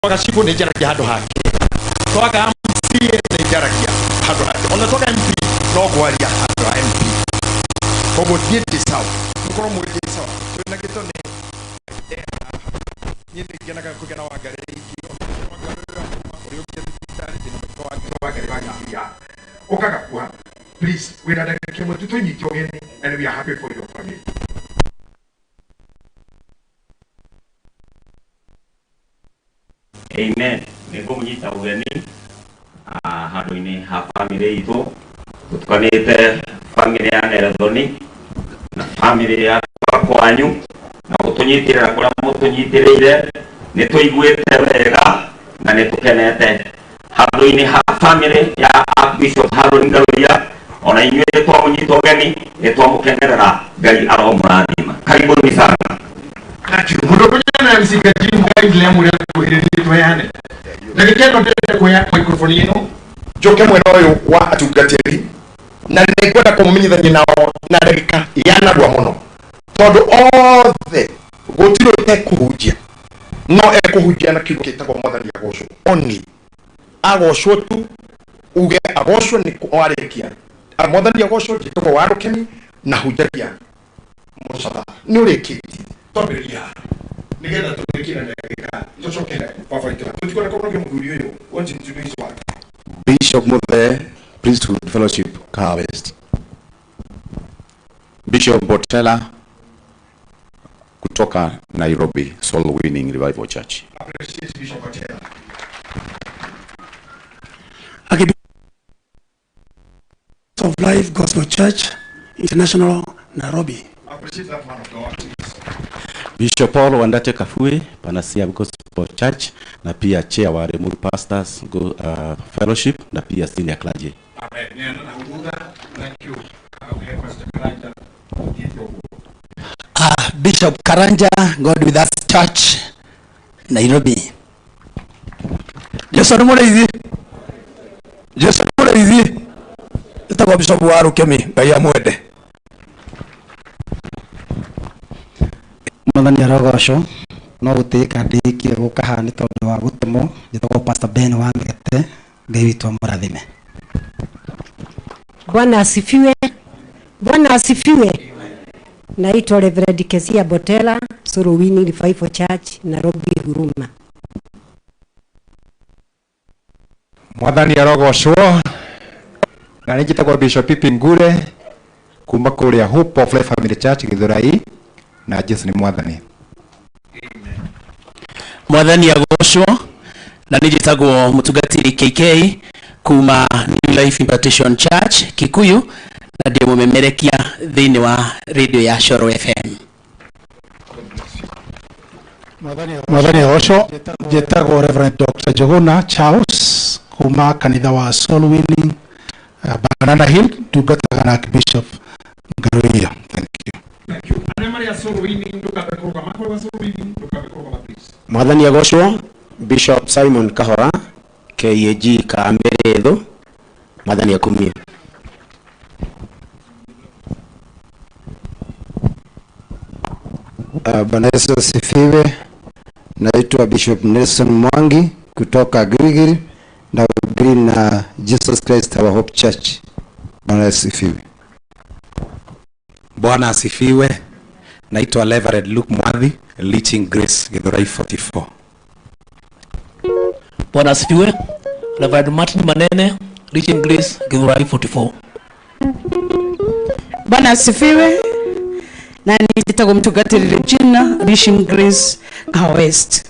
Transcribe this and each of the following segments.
Twaga cibũ nĩ njaragia handũ hake, twaga MCA nĩ njaragia handũ hake, ona twaga MP no ngwaria handũ ha MP. Koguo niĩ ndĩ sawa, mũkorwo mwĩ ndĩ sawa, twĩna gĩtone. Niĩ nĩ ngenaga kũgĩa na Wangarĩ rĩngĩ, Wangarĩ ũrĩa ũkĩte thibitarĩ, ndĩna mũto Wangarĩ wa Gĩthiya ũkaga kuha. Please, wĩna ndagĩka ĩmwe tu tũnyite ũgeni, and we are happy for your family. Amen. Nĩ ngũmũnyita ũgeni handũ-inĩ ha family itũ, tũtukanĩte family ya Nelson na family ya kwanyu, na gũtũnyitĩrĩra kũrĩa mũtũnyitĩrĩire, nĩ tũiguĩte wega na nĩ tũkenete. Handũ-inĩ ha family ya Archbishop Harold Ngaruiya, ona inyuĩ nĩ twamũnyita ũgeni, nĩ twamũkenerera. Ngai aromũrathima. Karibuni sana. Thank you. Mũndũ kũnyana MC Kajimu kindly amwĩre akuhĩrĩrie tũheane. Ndagĩka ĩno ndĩrenda kuoya microphone ĩno njoke mwena ũyũ wa atungatĩri, na nĩ ngwenda kũmũmenyithania nao na ndagĩka ya narua mũno, tondũ othe gũtirĩ ũtekũhunjia, no ekũhunjia na kiugo gĩtagwo Mwathani agocwo. Only agocwo tu, uge agocwo nĩ warĩkia Mwathani agocwo. Njĩtagwo wa Rũkeni na hunjagia mũcaba. Nĩ ũrĩkĩtie, twambĩrĩria haha nĩgetha tũrĩkie na ndagĩka tũcoke baba witũ. Tũtikwenda kũnogia mũthuri ũyũ, want him to do his work. Bishop Muthe, Priesthood Fellowship, Kahawa West. Bishop Botela kutoka Nairobi, Soul Winning Revival Church. Appreciate Bishop Botela. Archbishop of Life Gospel Church International, Nairobi. Appreciate that man of God. Bishop Paul Wandate Kafue, Panacea Gospel Church, na pia chair wa Limuru Pastors Fellowship, na pia senior clergy. Amen. Nena na hudura. Thank you. Okay, Pastor Karanja. Bishop Karanja, God with Us Church, Nairobi. Jesu nĩ mũrĩithi. Jesu nĩ mũrĩithi. Ĩtagwo Bishop wa Rũkemi, Ngai amwende. Mwathani arogocwo. No gũtĩĩka ndĩkire gũka haha nĩ tondũ wa gũtũmwo. Njĩtagwo Pastor Ben wa Mĩgate. Ngai witũ amũrathime. Bwana asifiwe. Bwana asifiwe. Naitwa Reverend Kezia Botela, Soul Winning Revival Church, Nairobi, Huruma. Mwathani arogocwo. Na nĩ njĩtagwo Bishop Pipi Ngure kuma kũrĩa Hope of Life Family Church Githurai, na Jesu nĩ Mwathani. Mwathani agocwo. Na nĩ njĩtagwo mũtungatĩri KK kuma New Life Impartation Church Kikuyu, na ndĩ mũmemerekia thĩinĩ wa radio ya Coro FM. Mwathani agocwo. Njĩtagwo Reverend Dr. Njuguna Charles kuma kanitha wa Soul Winning, Banana Hill, ndungataga na Archbishop Ngaruiya. Thank you. Thank you. Arĩa marĩ a Soul Winning ndũkambe kũrũgama, kũrũga Soul Winning ndũkambe kũrũgama, please. Mwathani agocwo. Bishop Simon Kahora, KAG Kamĩrĩthũ. Mwathani akumie. Bwana Yesu asifiwe. Naitwa Bishop Nelson Mwangi kutoka Gilgil na hubiri na Jesus Christ Our Hope Church. Bwana Yesu asifiwe. Bwana asifiwe. Naitwa Reverend Luke Mwathi, Reaching Grace Githurai 44. Bwana asifiwe. Reverend Martin Manene, Reaching Grace Githurai 44. Bwana asifiwe. Na nitagwo mtungatĩri Regina, Reaching Grace Kahawa West.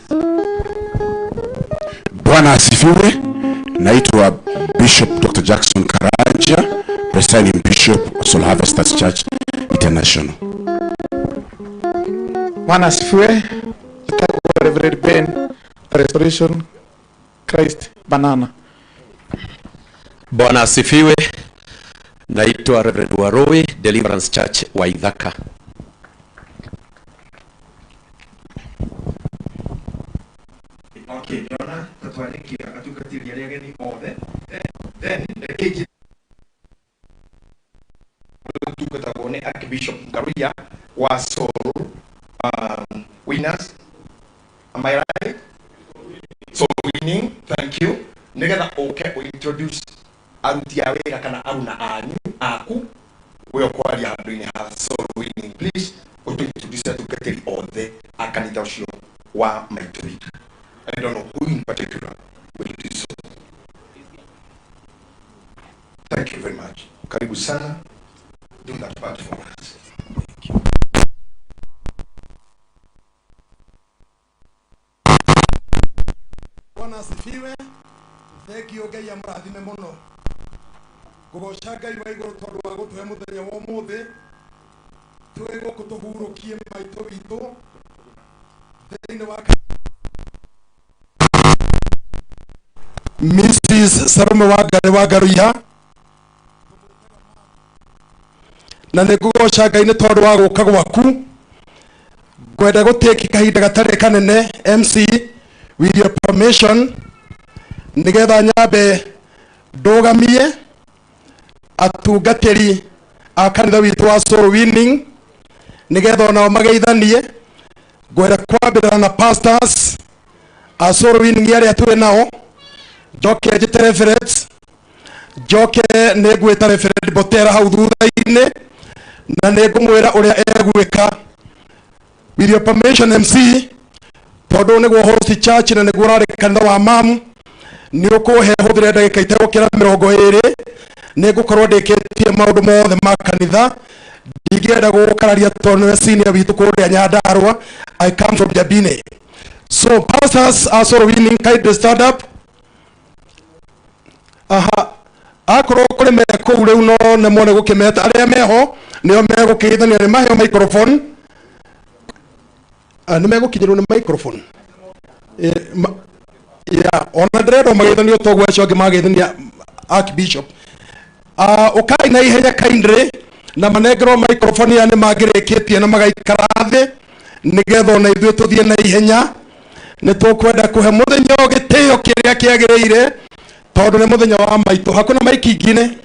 Bwana asifiwe. Naitwa Bishop Dr. Jackson Karanja, presiding Bishop Soul Harvesters Church International. Bwana asifiwe. Nitagwo Reverend Ben, Restoration Christ Banana. Bwana asifiwe. Naitwa Reverend Warui, Deliverance Church Waithaka. Okay, ndona tatwarĩkia atungatĩri arĩa ageni othe. Then reke tungatagwo nĩ Archbishop Ngaruiya wa Soul Winners. Am I right? Soul Winning, thank you. Nigetha uke introduce aruti a wĩra kana aruna anyu aku we ũkwaria handũ-inĩ ha Soul Winning. Please introduce atungatĩri othe a kanitha ũcio wa maitũ witũ. I don't know who in particular will do so. Thank you very much. Karibu sana. Do that part for us. Thank you. Bwana asifiwe. Thank you Ngai amurathime muno. Ngugoca Ngai wa iguru tondu wa gutuhe muthenya wa umuthi twi guku tuhurukie maitũ witũ thiini wa Mrs. Salome Wangari wa Ngaruiya na nĩ ngũgoca Ngai nĩ tondũ wa gũka gwaku. Ngwenda gũtĩki kahinda gatarĩ kanene MC with your permission nigetha nyambe ndũgamie atungatĩri a kanitha witũ wa Soul Winning nigetha onao mageithanie. Ngwenda kwambĩrĩra na pastors a Soul Winning arĩa twĩ nao, njoke njĩte reverends, njoke nĩ ngwĩta Reverend Botera hau thutha-inĩ na nĩ ngũmwĩra ũrĩa egwĩka. With your permission MC, tondũ nĩguo host church na nĩguo ũrarĩ kanitha wa mamu, nĩ ũkũhe hũthĩre ndagĩka itegũkĩra 20. Nĩ ngũkorwo ndĩkĩtie maũndũ mothe ma kanitha. Ndingĩenda gũkararia tondũ nĩwe senior witũ kũrĩa Nyandarua. I come from Jabine. So pastors are Soul Winning, kindly stand up. Aha, akorwo kũrĩ me kũu rĩu no nemwo nĩ gũkĩmeta arĩa meho nĩo megũkĩgeithania nĩ maheo microphone. Nĩ megũkinyĩrwo nĩ microphone. Yeah, ona ndĩrendwo mageithanio toguo acio angĩ mageithania Archbishop. Ũkai na ihenya kindly na manengerwo microphone ya nĩ mangĩrĩkĩtie na magaikara thĩ nĩgetha ona ithuĩ tũthiĩ na ihenya. Nĩ tũkwenda kũhe mũthenya ũyũ gĩtĩo kĩrĩa kĩagĩrĩire tondũ nĩ mũthenya wa maitũ. Hakuna maiki ingine.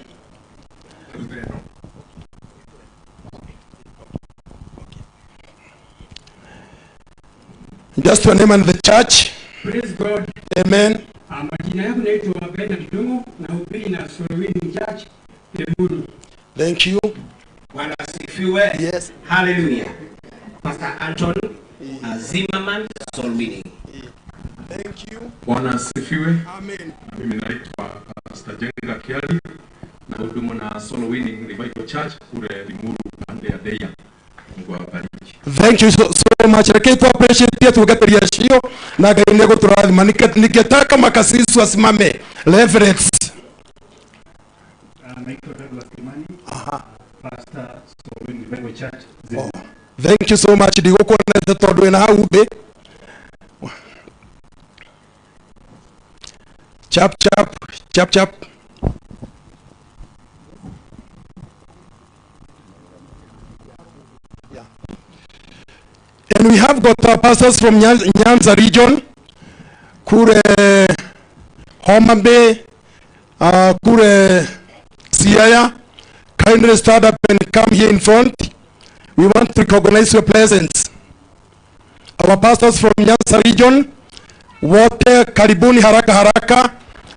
Just your name and the church. Praise God. Amen. Majina yangu naitwa Bernard Ndungu na hubiri na Soul Winning Church Limuru. Thank you. Bwana asifiwe. Yes. Hallelujah. Pastor Anton Zimmerman, Soul Winning. Thank you. Bwana asifiwe. Amen. Mimi naitwa Pastor Jenga Kiali na hudumu na Soul Winning Revival Church kule Limuru pande ya Deya. Mungu awabariki. Thank you so much. Reke tu appreciate atungatĩri acio na Ngai nĩ egũtũrathima. Ningetaka makasisi wasimame. Reverends. Naitwa Douglas Kimani. Pastor Soul Winning Revival Church. Oh, thank you so much. Ndigũkuonete tondũ wĩna hau thĩ. Chap chap chap chap. And we have got our pastors from Nyanza region, kure Homa Bay, kure Siaya. Kindly stand up and come here in front. We want to recognize your presence. Our pastors from Nyanza region, wote karibuni haraka haraka.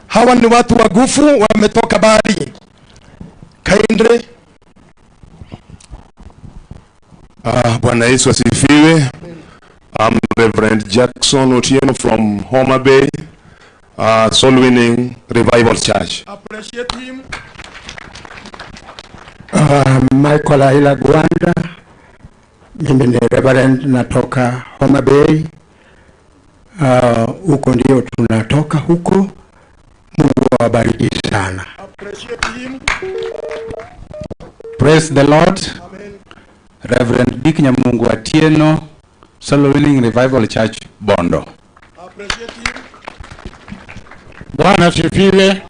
Hawa ni watu wagufu, wametoka bali. Kindly. Bwana Yesu asifiwe. I'm Reverend Jackson Otieno from Homa Bay, Soul Winning Revival Church. Appreciate him. Michael Aila Gwanda, mimi ni Reverend natoka Homa Bay. Huko ndio tunatoka huko. Mungu awabariki sana. Appreciate him. Praise the Lord. Amen. Reverend Dick Nyamungu Atieno, Soul Winning Revival Church, Bondo. Appreciate him. Bwana asifiwe.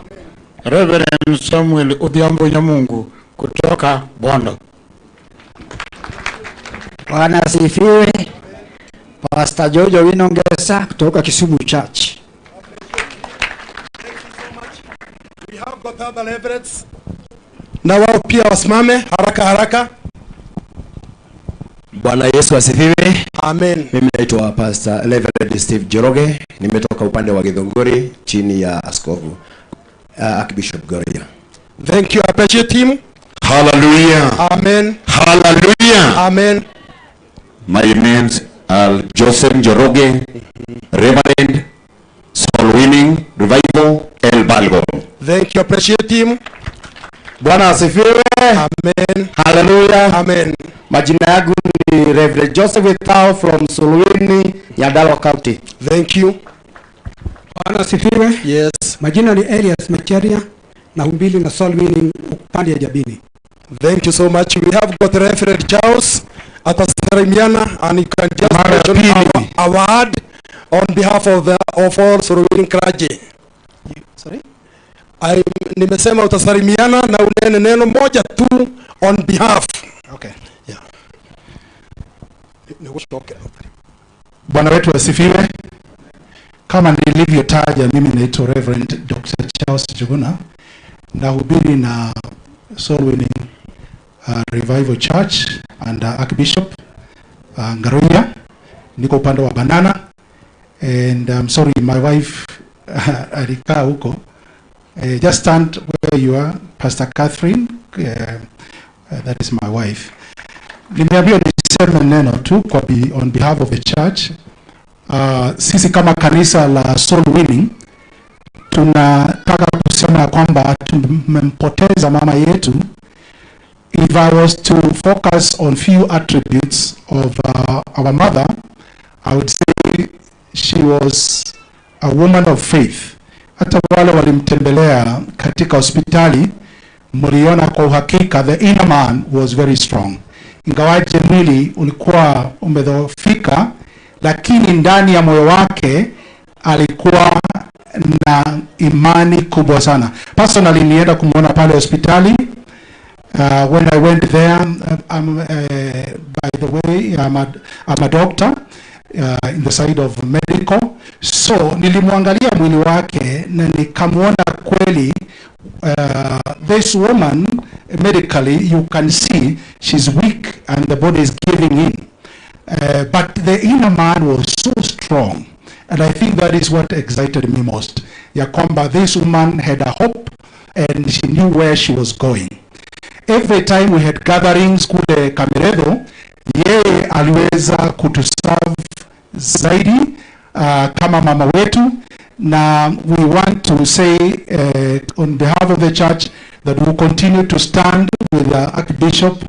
Reverend Samuel Odhiambo Nyamungu kutoka Bondo. Bwana asifiwe. Pastor Jojo Winongesa kutoka Kisumu Church. Thank you so much. We have got other reverends. Na wao pia wasimame haraka haraka. Bwana Yesu asifiwe. Amen. Mimi naitwa Pastor Reverend Steve Joroge, nimetoka upande wa Githunguri chini ya askofu Archbishop Goria. Thank you. Appreciate him. Hallelujah. Amen. Hallelujah. Amen. My names are Joseph Njoroge, Reverend, Soul Winning Revival, El Balgo. Thank you. Appreciate him. Bwana asifiwe. Amen. Hallelujah. Amen. Majina yangu ni Reverend Joseph Witao from Suluini, Nyandarua County. Thank you. Bwana asifiwe. Yes. Majina ni Elias Macharia na humbili na Soul Winning upande ya Jabini. Thank you so much. We have got Reverend Charles atasalimiana and you can just mention our word on behalf of the of all Soul Winning clergy. Sorry? Nimesema utasalimiana na unene neno moja tu on behalf. Okay. Yeah. Bwana wetu asifiwe. Kama nilivyotaja, mimi naitwa Reverend Dr. Charles Njuguna, nahubiri na Soul Winning Revival Church and Archbishop Ngaruiya. Niko upande wa Banana, and I'm sorry, my wife alikaa huko. Just stand where you are, Pastor Catherine, that is my wife. Nimeambiwa niseme neno tu kwa on behalf of the church. Sisi kama kanisa la Soul Winning tunataka kusema kwamba tumempoteza mama yetu. If I was to focus on few attributes of our mother, I would say she was a woman of faith. Hata wale walimtembelea katika hospitali mliona kwa uhakika the inner man was very strong. Ingawaje mwili ulikuwa umedhoofika, lakini ndani ya moyo wake alikuwa na imani kubwa sana. Personally nilienda kumuona pale hospitali. When I went there, by the way, I'm a doctor in the side of medical. So nilimwangalia mwili wake na nikamuona kweli, this woman medically you can see she's weak and the body is giving in. But the inner man was so strong, and I think that is what excited me most. Ya kwamba this woman had a hope and she knew where she was going. Every time we had gatherings kule Kameredo, yeye aliweza kutuserve zaidi kama mama wetu, na we want to say on behalf of the church that we will continue to stand with the Archbishop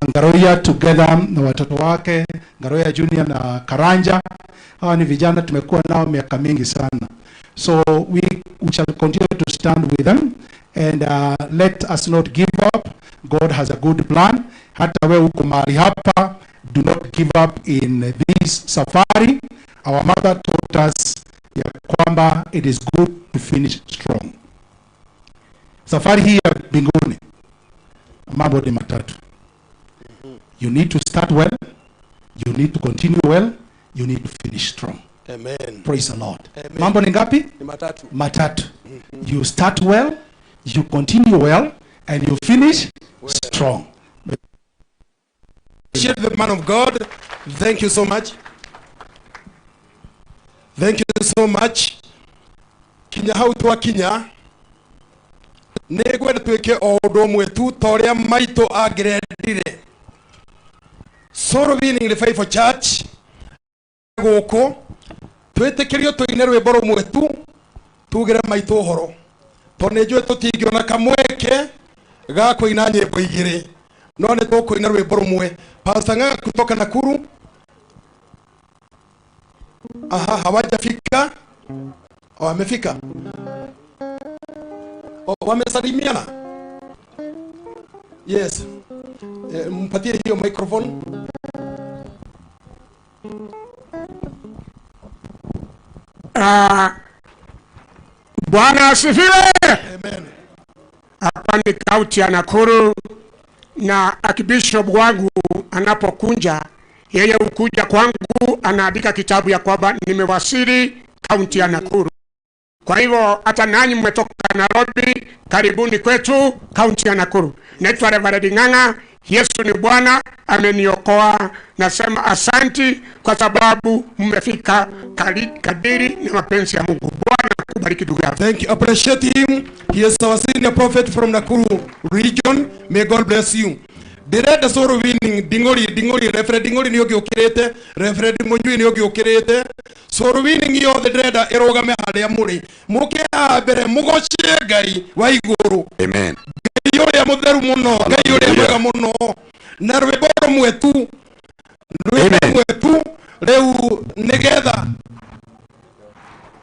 Ngaruiya together na watoto wake Ngaruiya Junior na Karanja. Hawa ni vijana tumekuwa nao miaka mingi sana. So we shall continue to stand with them and let us not give up. God has a good plan. Hata wewe uko mahali hapa, do not give up in this safari. Our mother taught us ya kwamba it is good to finish strong. Safari hii ya mbinguni, mambo ni matatu. You need to start well, you need to continue well, you need to finish strong. Amen. Praise the Lord. Amen. Mambo ni ngapi? Ni matatu. Matatu. You start well, you continue well, and you finish well. Strong. Appreciate the man of God. Thank you so much. Thank you so much. Kinya hau twakinya nĩngwenda twĩke o ũndũ ũmwe tu ta ũrĩa maitũ angĩrendire. Soul Winning Revival Church gũkũ twĩtĩkĩrio tũine rwĩmbo rũmwe tu tugĩre maitũ ũhoro, tondũ nĩ njũĩ tũtingĩona kamweke ga kũina nyĩmbo igĩrĩ, no nĩ tũkũina rwĩmbo rũmwe. Pastor Ng'ang'a kutoka Nakuru. Aha, hawajafika. Wamefika. Wamesalimiana. Yes. Mpatie hiyo microphone. Bwana asifiwe. Amen. Hapa ni kaunti ya Nakuru, na Archbishop wangu anapokunja, yeye hukuja kwangu anaandika kitabu ya kwamba nimewasili kaunti ya Nakuru. Kwa hivyo hata nanyi mmetoka Nairobi, karibuni kwetu kaunti ya Nakuru. Naitwa Reverend Ng'ang'a, Yesu ni Bwana, ameniokoa. Nasema asanti kwa sababu mmefika kadiri na mapenzi ya Mungu. Bwana akubariki ndugu yangu. Thank you. Appreciate him. He is our senior prophet from Nakuru region. May God bless you. Ndĩrenda Soul Winning Ding'ori Ding'ori Reverend Ding'ori nĩ ũngĩ ũkĩrĩte, Reverend Mũnyui nĩ ũngĩ ũkĩrĩte. Soul Winning yothe ndĩrenda ĩrũgame harĩa mũrĩ, mũke haha mbere mũgocie Ngai wa igũrũ. Amen. Ngai ũrĩa mũtheru mũno, Ngai ũrĩa mwega mũno, na rwĩmbo rũmwe tu, rwĩmbo rũmwe tu rĩu nĩgetha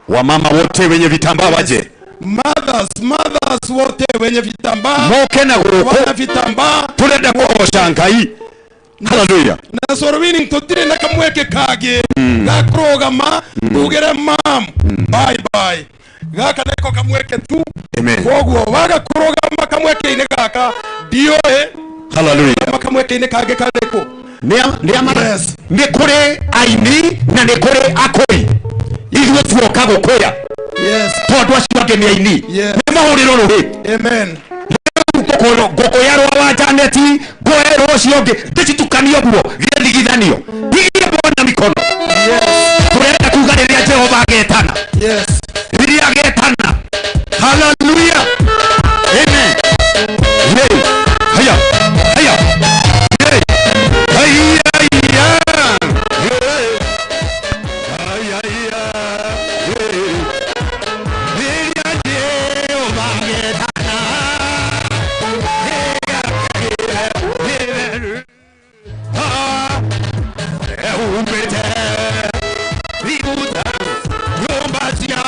Wamama wote wenye vitambaa waje. Mothers, mothers wote wenye vitambaa Moke na gũkũ. Wana vitambaa. Turenda kũgoca Ngai. Hallelujah. Na Soul Winning tũtirĩ na kamweke kangĩ ga kũrũgama tugĩre mam bye bye. Gaka nĩko kamweke tu. Amen. Koguo waga kũrũgama kamweke-inĩ gaka ndiũĩ. Hallelujah. Kũrũgama kamweke-inĩ kangĩ karĩkũ? Nĩ nĩ kũrĩ aini na nĩ kũrĩ akũi. Ithuĩ tuoka gũkũya. Yes. Tondũ acio angĩ nĩ aini. Yes. Nĩ mahũrĩrwo rũhĩ. Amen. Rĩu ngũkũya rwa wa Janeti, ngũe rwa ũcio ũngĩ, ndĩcitukanie ũguo, gĩthigithanio. Pigia Bwana mikono. Yes. Tũrenda kuga rĩrĩa Jehova agetana. Yes. Rĩrĩa agetana. Hallelujah. Amen. Hey. Haya. Haya. Hey. Haya. Haya. Hey. Haya. Haya. Hey. Rĩrĩa Jehova agetana. Ehumbĩte igũta nyũmba cia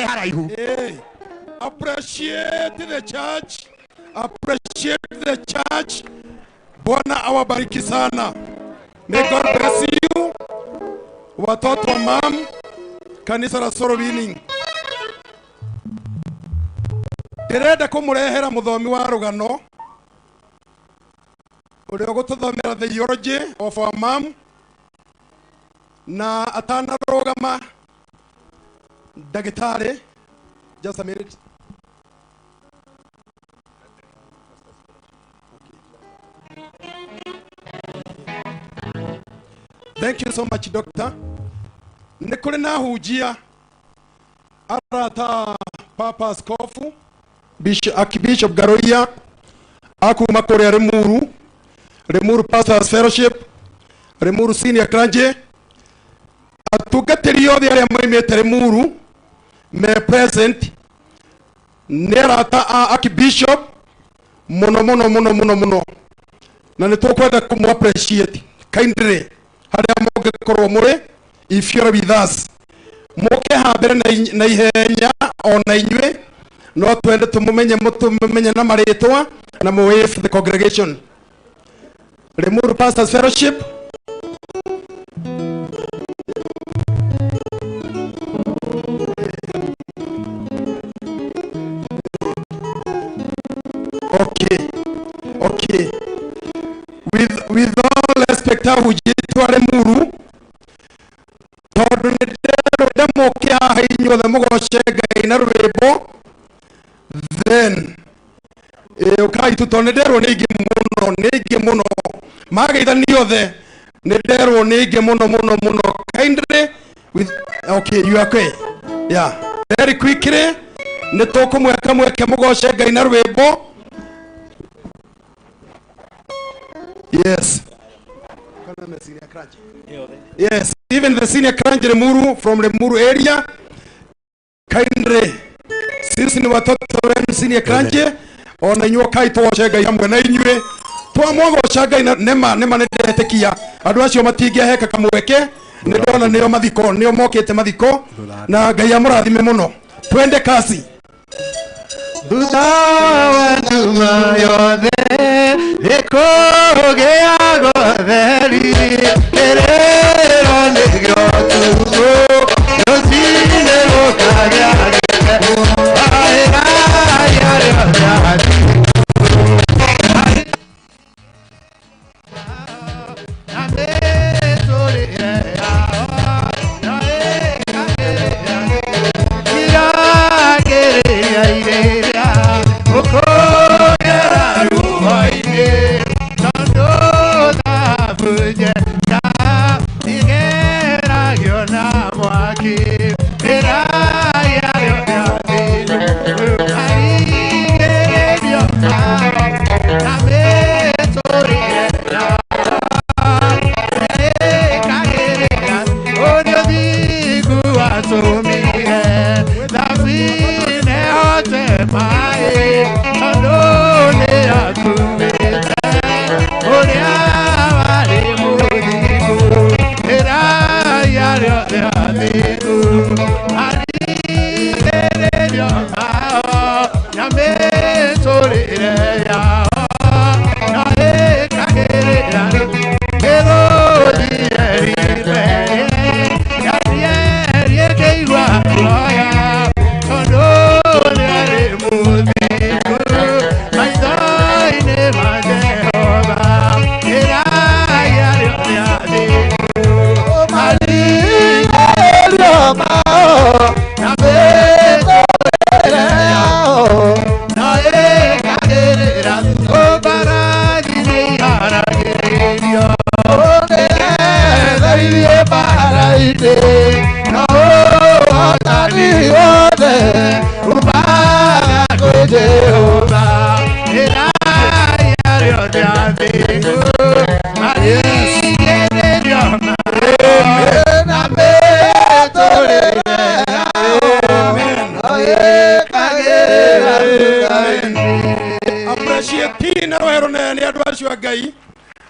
Haraihu. Appreciate the church. Appreciate the church. Bwana awabariki sana. May God bless you. Watoto wa mam, kanisa la Soul Winning. Ndĩrenda kũmũrehera mũthomi wa rũgano ũrĩa ũgũtũthomera the eulogy of our mom, na atanarũgama ndagĩtarĩ, just a minute. Thank you so much, doctor. Nĩ kũrĩ na hunjia arata Papa Askofu Bishop, Archbishop Garoia akuma kũrĩa Limuru, Limuru Pastors Fellowship, Limuru Senior Clergy, atungatĩri othe arĩa moimĩte Limuru me present nĩ arata a Archbishop mũno mũno mũno mũno mũno, na nĩ tũkwenda kũmũ appreciate kindly harĩa mũngĩkorwo mũrĩ, if you are with us, mũke haha mbere na ihenya ona inyuĩ no twende tũmũmenye, mũtũmenye na marĩtwa na mũ wave the congregation. Limuru Pastors Fellowship. Okay. With all respect, ahunjĩtwo Limuru, tondũ nĩ ndĩrenda mũke haha inyuothe mũgoce Ngai na rwĩmbo, then ũkai tu, tondũ nĩ nderwo nĩ aingĩ mũno, nĩ aingĩ mũno mageithani othe, nĩ nderwo nĩ aingĩ mũno mũno mũno. Kindly with, okay, you are okay, yeah, very quickly nĩ tũkũmweka mweke mũgoce Ngai na rwĩmbo. Yes. Yes, even the senior clergy Limuru from Limuru area, kindly, sisi ni watoto wenu senior clergy, ona inyuĩ kai tũgoce Ngai hamwe na inyuĩ. Twamũgoca Ngai na nema nema nĩ ndetĩkia andũ acio matingĩaheka kamweke, nĩ ndona nĩo mathiko, nĩo mokĩte mathiko, na Ngai amũrathime mũno. Twende kasi. Thutha wa nduma yothe ĩkũgĩa gotheri, kĩrĩro nĩkĩo tukũ, rũcinĩ gũkagĩa gĩkeno, ahĩrai arĩa othe.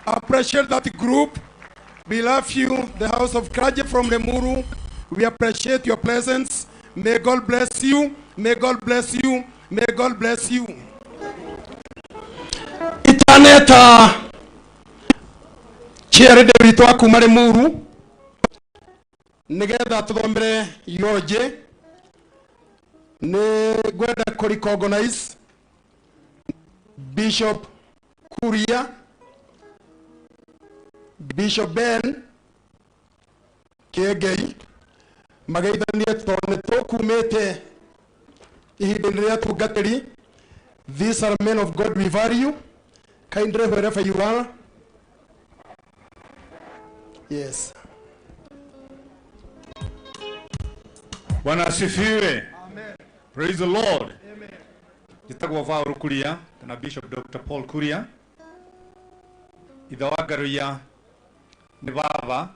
Appreciate that group. We love you, the House of Clergy from Limuru. We appreciate your presence. May God bless you. May God bless you. May God bless you. Itaneta chairede witũ wa kuma Limuru nigetha tuthomere eulogy. Nĩ ngwenda kũ recognize Bishop Kuria, Bishop Ben Kiengei, mageithanie tondũ nĩ tũkumĩte ihinda-inĩ rĩa tungatĩri. These are men of God we value. Kindly wherever you are. Yes. Bwana asifiwe. Amen. Praise the Lord. Amen. Njĩtagwo Paul Kuria kana Bishop Dr. Paul Kuria. Ithe wa Ngaruiya nĩ baba,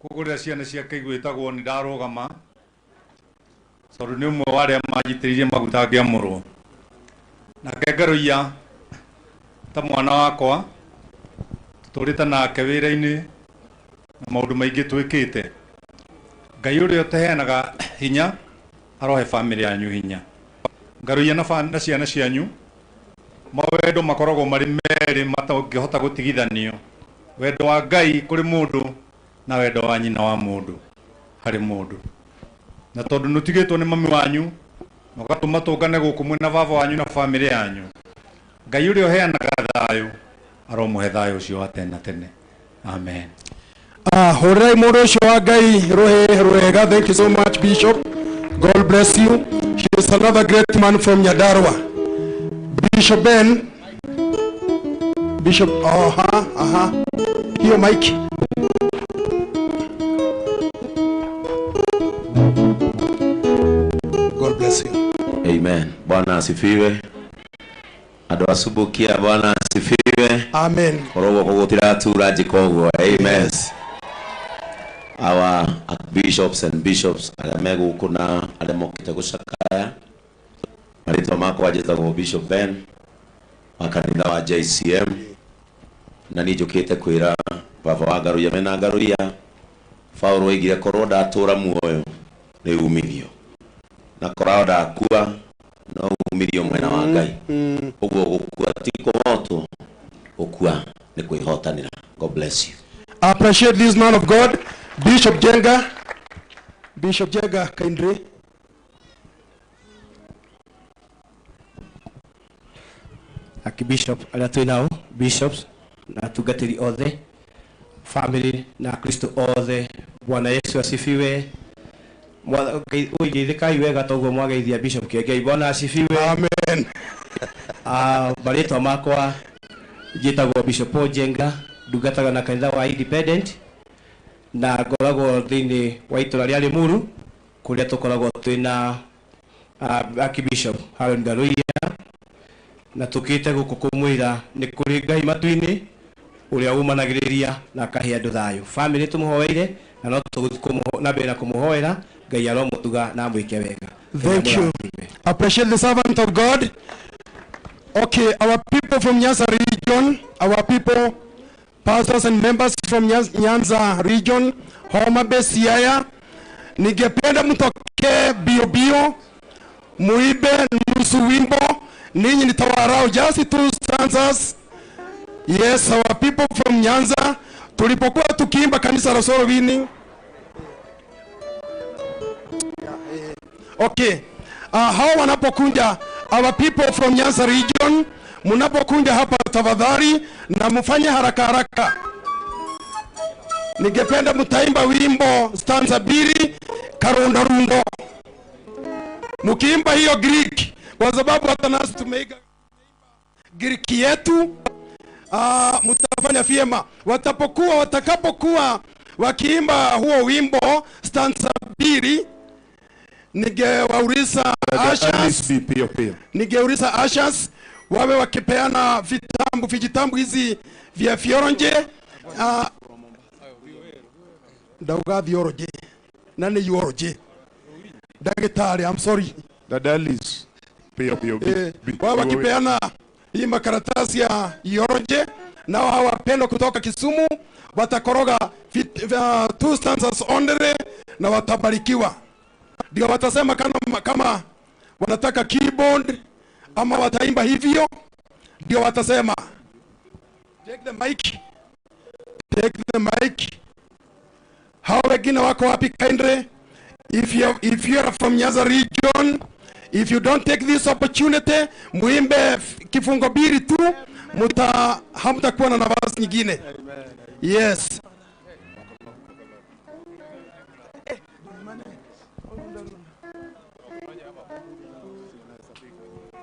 koguo rĩrĩa ciana ciake igwĩtagwo nĩ ndarũgama, tondũ nĩ ũmwe wa arĩa manjitĩrĩirie maguta ngĩamũrwo. Nake Ngaruiya ta mwana wakwa, tũtũrĩte nake wĩra-inĩ Na maũndũ maingĩ twĩkĩte. Ngai ũrĩa ũteheanaga hinya arohe family yanyu hinya. Ngaruia na ciana cianyu mawendo makoragwo marĩ merĩ matangĩhota gũtigithanio. Wendo wa Ngai kũrĩ mũndũ na wendo wa nyina wa mũndũ harĩ mũndũ. Na tondũ nĩũtigĩtwo nĩ mami wanyu na ũgatũma tũngane gũkũ mwĩna baba wanyu na family yanyu, Ngai ũrĩa ũheanaga thayũ aromũhe thayũ ũcio wa tene na tene. Amen. Hũrĩrai mũndũ ũcio wa Ngai rũhĩ rwega. Thank you so much, Bishop. God bless you. He is another great man from Nyandarua. Bishop Ben. Bishop, aha. Hiyo mic. God bless you. Amen. Bwana asifiwe. Andũ asubukia, Bwana asifiwe. Amen. Korwo gũgũtiratura njĩka ũguo. Amen. Yes. Our bishops and bishops arĩa me gũkũ na arĩa mokĩte gũcakaya, marĩtwa makwa njĩtagwo Bishop Ben wa kanitha wa JCM, na niĩ njũkĩte kwĩra baba wa Ngaruiya mena Ngaruiya Paũlũ oigire korwo ndatũra muoyo nĩ umithio, na korwo ndakua no umithio mwena wa Ngai. Ũguo gũkua ti kũhotwo, gũkua nĩ kwĩhotanĩra. God bless you. Appreciate this man of God, Bishop Jenga. Bishop Jenga, kindly. Archbishop arĩa twĩ nao, bishops na atungatĩri othe, family na Kristo othe, Bwana Yesu asifiwe. Ũigeithĩkai wega toguo mwageithia Bishop Kĩengei. Bwana asifiwe. Amen. Marĩtwa makwa njĩtagwo Bishop Paul Jenga, ndungataga na kanitha wa Independent na ngoragwo thĩinĩ wa itũra rĩa Limuru kũrĩa tũkoragwo twĩna Archbishop Haron Ngaruiya, na tũkĩte gũkũ kũmwĩra nĩ kũrĩ Ngai matu-inĩ ũrĩa umanagĩrĩria na akahe andũ thayũ. Family tũmũhoeire na no tũgũthiĩ na mbere na kũmũhoera, Ngai aromũtuga na amwĩke wega. Thank you. Appreciate the servant of God. Okay, our people from Nyanza region, our people, pastors and members from Nyanza region, Homa Bay, Siaya, ningependa mtokee bio bio, muibe nusu wimbo, ninyi nitawarao just 2 stanzas. Yes, our people from Nyanza, tulipokuwa tukiimba kanisa la Soul Winning. Okay. Hao wanapokunja, our people from Nyanza region, munapokunja hapa tafadhali na mufanye haraka haraka. Ningependa mtaimba wimbo stanza 2 karunda rundo. Mukiimba hiyo Greek, kwa sababu hata nasi tumeiga Greek yetu, mtafanya vyema. Watakapokuwa wakiimba huo wimbo stanza 2, ningewauliza ushers, ningeuliza ushers wawe wakipeana vitambu, vijitambu hizi vya fioronje, ndauga thioroje na ni yoroje. Daktari, I'm sorry. Dada Alice pio pio. Wawe wakipeana hii makaratasi ya yoroje, na hawa wapendwa kutoka Kisumu watakoroga 2 stanzas ondere na watabarikiwa. Ndio watasema kama wanataka keyboard ama wataimba hivyo, ndio watasema. Take the mic. Take the mic. Hao wengine wako wapi kindly? If you are from Nyanza region, if you don't take this opportunity, muimbe kifungo 2 tu, hamtakuwa na nafasi nyingine. Yes.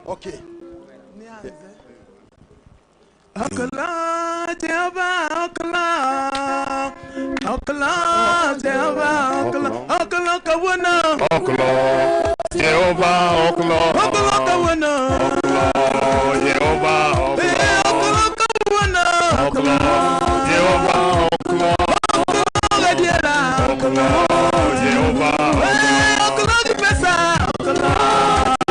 Okay. Okla Jehova, okla, okla Jehova, okla, okla kawuna, okla Jehova, okla, okla kawuna, okla Jehova, okla, okla kawuna, okla Jehova, okla, okla gadiera, okla Jehova, okla kipesa, okla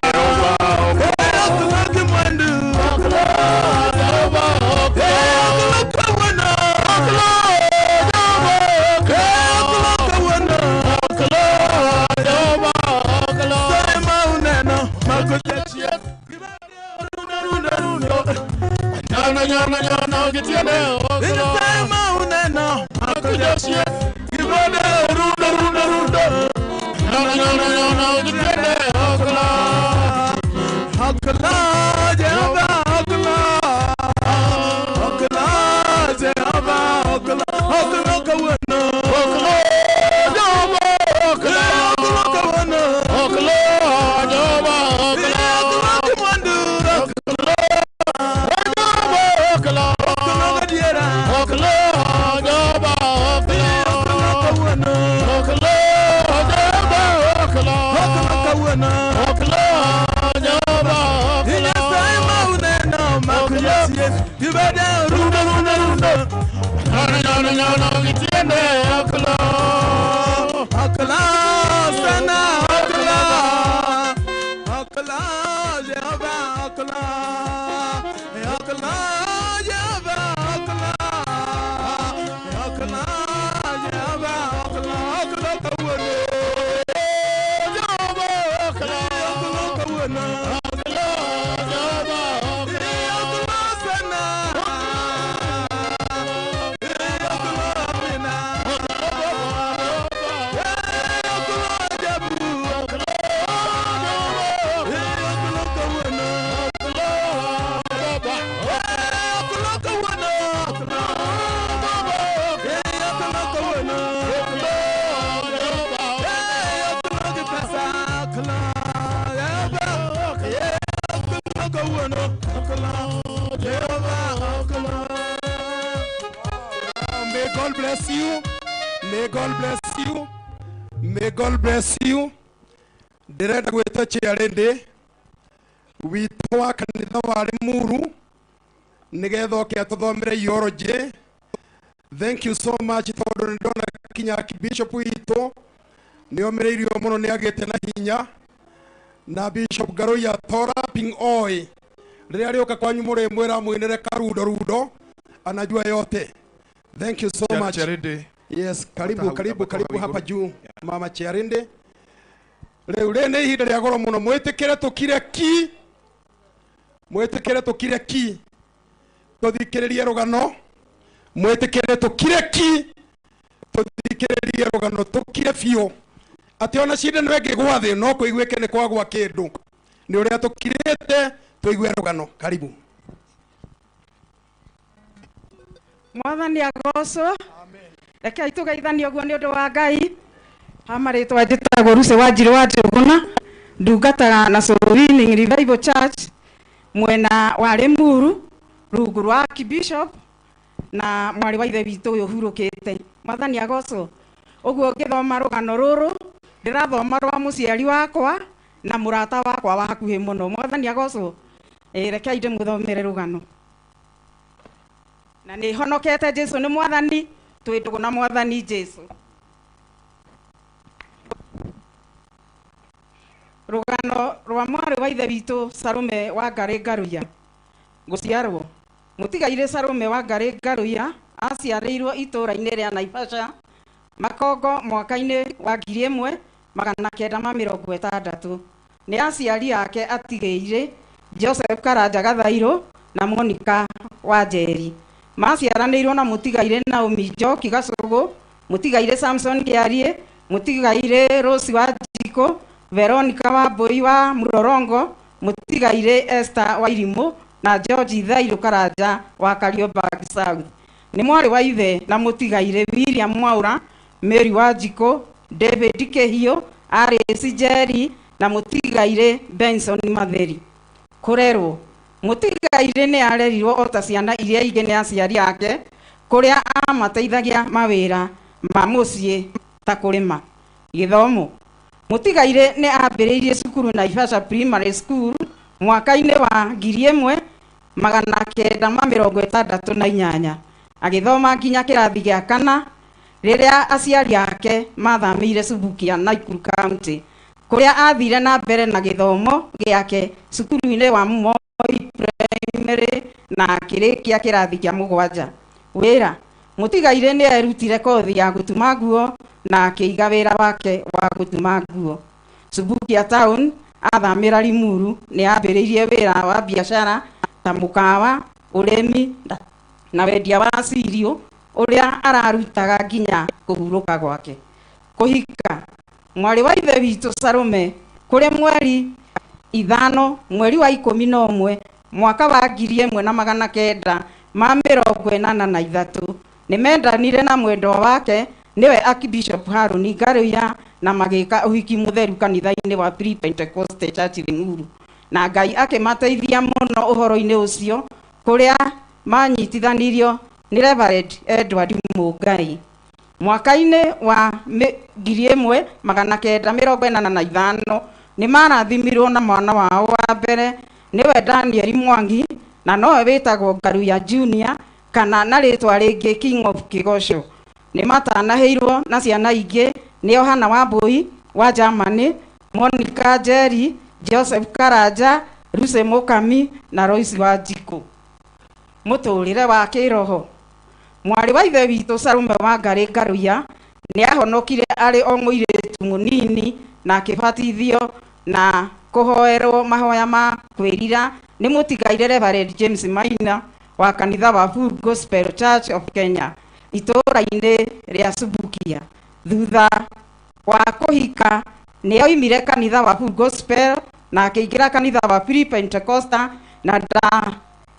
Jehova, okla kimwandu, okla Jehova, okla kawuna, okla Jehova, nyono nyono gitiende Nyasaye ma uneno makojosie Gibode rundo rundo rundo Nyono nyono nyono gitiende oklo Oklo Jehova oklo Oklo Jehova oklo Oklo kawuono Oklo Jehova oklo Oklo kawuono Oklo Jehova oklo Oklo kimwandu Oklo Jehova oklo Oklo gadiera Oklo Jehova oklo Oklo kawuono Oklo Jehova oklo Oklo kawuono Oklo Jehova oklo Nyasaye ma uneno makojosie Gibode rundo rundo rundo Nyono nyono nyono gitiende oklo Oklo sana oklo Oklo Jehova oklo Oklo Jehova oklo Oklo Jehova oklo Oklo kawuono Jehova oklo Oklo kawuono Oklo Jehova oklo Oklo sana May God bless you. May God bless you. May God bless you. Ndĩrenda gwĩta chairlady witũ wa kanitha wa Limuru nĩgetha oke atũthomere eulogy. Thank you so much tondũ nĩndona kinya Bishop witũ nĩomĩrĩirio mũno nĩagĩte na hinya na Bishop Ngaruiya Toraping Oi rĩrĩa rĩũka kwanyu mũrĩmwĩra mwinĩre karundo rundo anajua yote. Thank you so much. Charinde. Yes, karibu karibu karibu hapa juu mama Charinde. Rĩu rĩ nĩ ihinda rĩa goro mũno mwĩtĩkĩre tũkire ki mwĩtĩkĩre tũkire ki tũthikĩrĩrie rũgano mwĩtĩkĩre tũkire ki tũthikĩrĩrie rũgano tũkire biũ atĩ ona cindano ĩngĩgwa thĩ no kũiguĩke nĩ kwagwa kĩndũ nĩ ũrĩa tũkirĩte tũigue rũgano. Karibu. Mwathani agocwo. Rekei tũgeithanie ũguo nĩ ũndũ wa Ngai. Ha marĩtwa njĩtagwo Ruce Wanjirũ wa Njũgũna, ndungataga na Soul Winning Revival Church mwena wa Limuru rungu rwa Archbishop na mwarĩ wa ithe witũ ũyũ ũhurũkĩte. Mwathani agocwo. Ũguo ngĩthoma rũgano rũrũ ndĩrathoma rwa mũciari wakwa na mũrata wakwa wa hakuhĩ mũno. Mwathani agocwo. Rekei ndĩmũthomere rũgano. Na nĩ honokete Jesu nĩ mwathani twĩ ndũgũ na mwathani Jesu. Rũgano rwa mwarĩ wa ithe witũ Salome wa Ngarĩ Ngaruiya gũciarwo. Mũtigairĩ Salome wa Ngarĩ Ngaruiya aciarĩirwo itũũra-inĩ rĩa Naivasha Makongo mwaka-inĩ wa 1960. Nĩ aciari ake atigĩire Joseph Karanja Gathairũ na Monica Wanjeri. Maciaranĩirwo na mũtigairĩ Naomi Njoki Gacũgũ, mũtigairĩ Samson Kĩarie, mũtigairĩ Rose Wanjikũ, Veronica Wambui wa Mũrorongo, mũtigairĩ Esther wa Irimũ na George Thairũ Karanja wa Kariobangi South. Nĩ mwarĩ wa ithe na mũtigairĩ William Mwaũra, Mary Wanjikũ, David Kĩhiũ, Alice Njeri na mũtigairĩ Benson Matheri. Kũrerwo. Mũtigairĩ nĩ arerirwo o ta ciana iria ingĩ nĩ aciari ake kũrĩa amateithagia mawĩra ma mũciĩ ta kũrĩma. Gĩthomo. Mũtigairĩ nĩ ambĩrĩirie cukuru Naivasha Primary School mwaka-inĩ wa 1968 agĩthoma nginya kĩrathi gĩa kana rĩrĩa aciari ake mathamĩire Subukia Nakuru County kũrĩa athire na mbere na gĩthomo gĩake cukuru-inĩ wa Moi Primary na akĩrĩkia kĩrathi kĩa 7. Wĩra. Mũtigairĩ nĩ erutire kothi ya gũtuma nguo na akĩiga wĩra wake wa gũtuma nguo. Subukia Town athamĩra Limuru nĩ ambĩrĩirie wĩra wa biacara ta mũkawa Ũrĩmi na wendia wa cirio ũrĩa ararutaga nginya kũhurũka gwake. Kũhika mwarĩ wa ithe witũ Salome kũrĩ mweri 5 mweri wa 11 mwaka wa 1983 nĩmendanire na mwendwa wake nĩwe Archbishop Harũni Ngaruiya na magĩka ũhiki mũtheru kanitha-inĩ wa Free Pentecostal Church Limuru, na Ngai akĩmateithia mũno ũhoro-inĩ ũcio kũrĩa manyitithanirio nĩ Reverend Edward Mũngai. Mwaka-inĩ wa 1985 nĩ marathimirwo na mwana wao wa mbere nĩwe Daniel Mwangi, na nowe wĩtagwo Ngaruiya Junior kana na rĩtwa rĩngĩ King of Kĩgoco. Nĩ matanahĩirwo na ciana ingĩ nĩ Yohana Wambui wa Germany, Monica Njeri, Joseph Karanja, Lucy Mukami na Royce Wanjikũ. Mũtũrĩre wa kĩroho. Mwarĩ wa ithe witũ Salome Wangari Ngaruiya nĩ ahonokire arĩ o mũirĩtu mũnini na akĩbatithio na kũhoerwo mahoya ma kwĩrira nĩ mũtigaire Reverend James Maina wa kanitha wa Full Gospel Church of Kenya itũũra-inĩ rĩa Subukia. Thutha wa kũhika nĩ oimire kanitha wa Full Gospel na akĩingĩra kanitha wa Free Pentecostal, na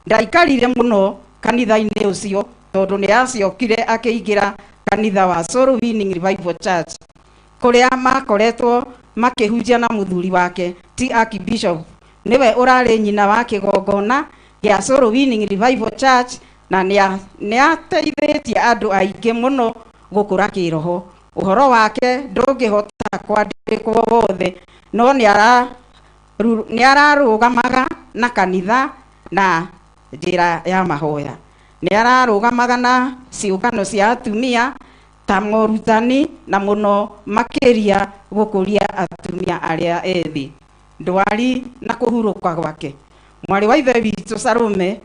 ndaikarire mũno kanitha-inĩ ũcio tondũ nĩ acokire akĩingĩra kanitha wa Soul Winning Revival Church kũrĩa makoretwo makĩhunjia na mũthuri wake ti Archbishop nĩwe ũrarĩ nyina wa kĩgongona gĩa Soul Winning Revival Church, na nĩ ateithĩtie andũ aingĩ mũno gũkũra kĩroho. Ũhoro wake ndũngĩhota kwandĩkwo wothe, no nĩ ararũgamaga na kanitha na njĩra ya mahoya. Nĩ ararũgamaga na ciũngano cia atumia ta morutani na mũno makĩria gũkũria atumia arĩa ethĩ. Ndwari na kũhurũka gwake. Mwarĩ wa ithe witũ Salome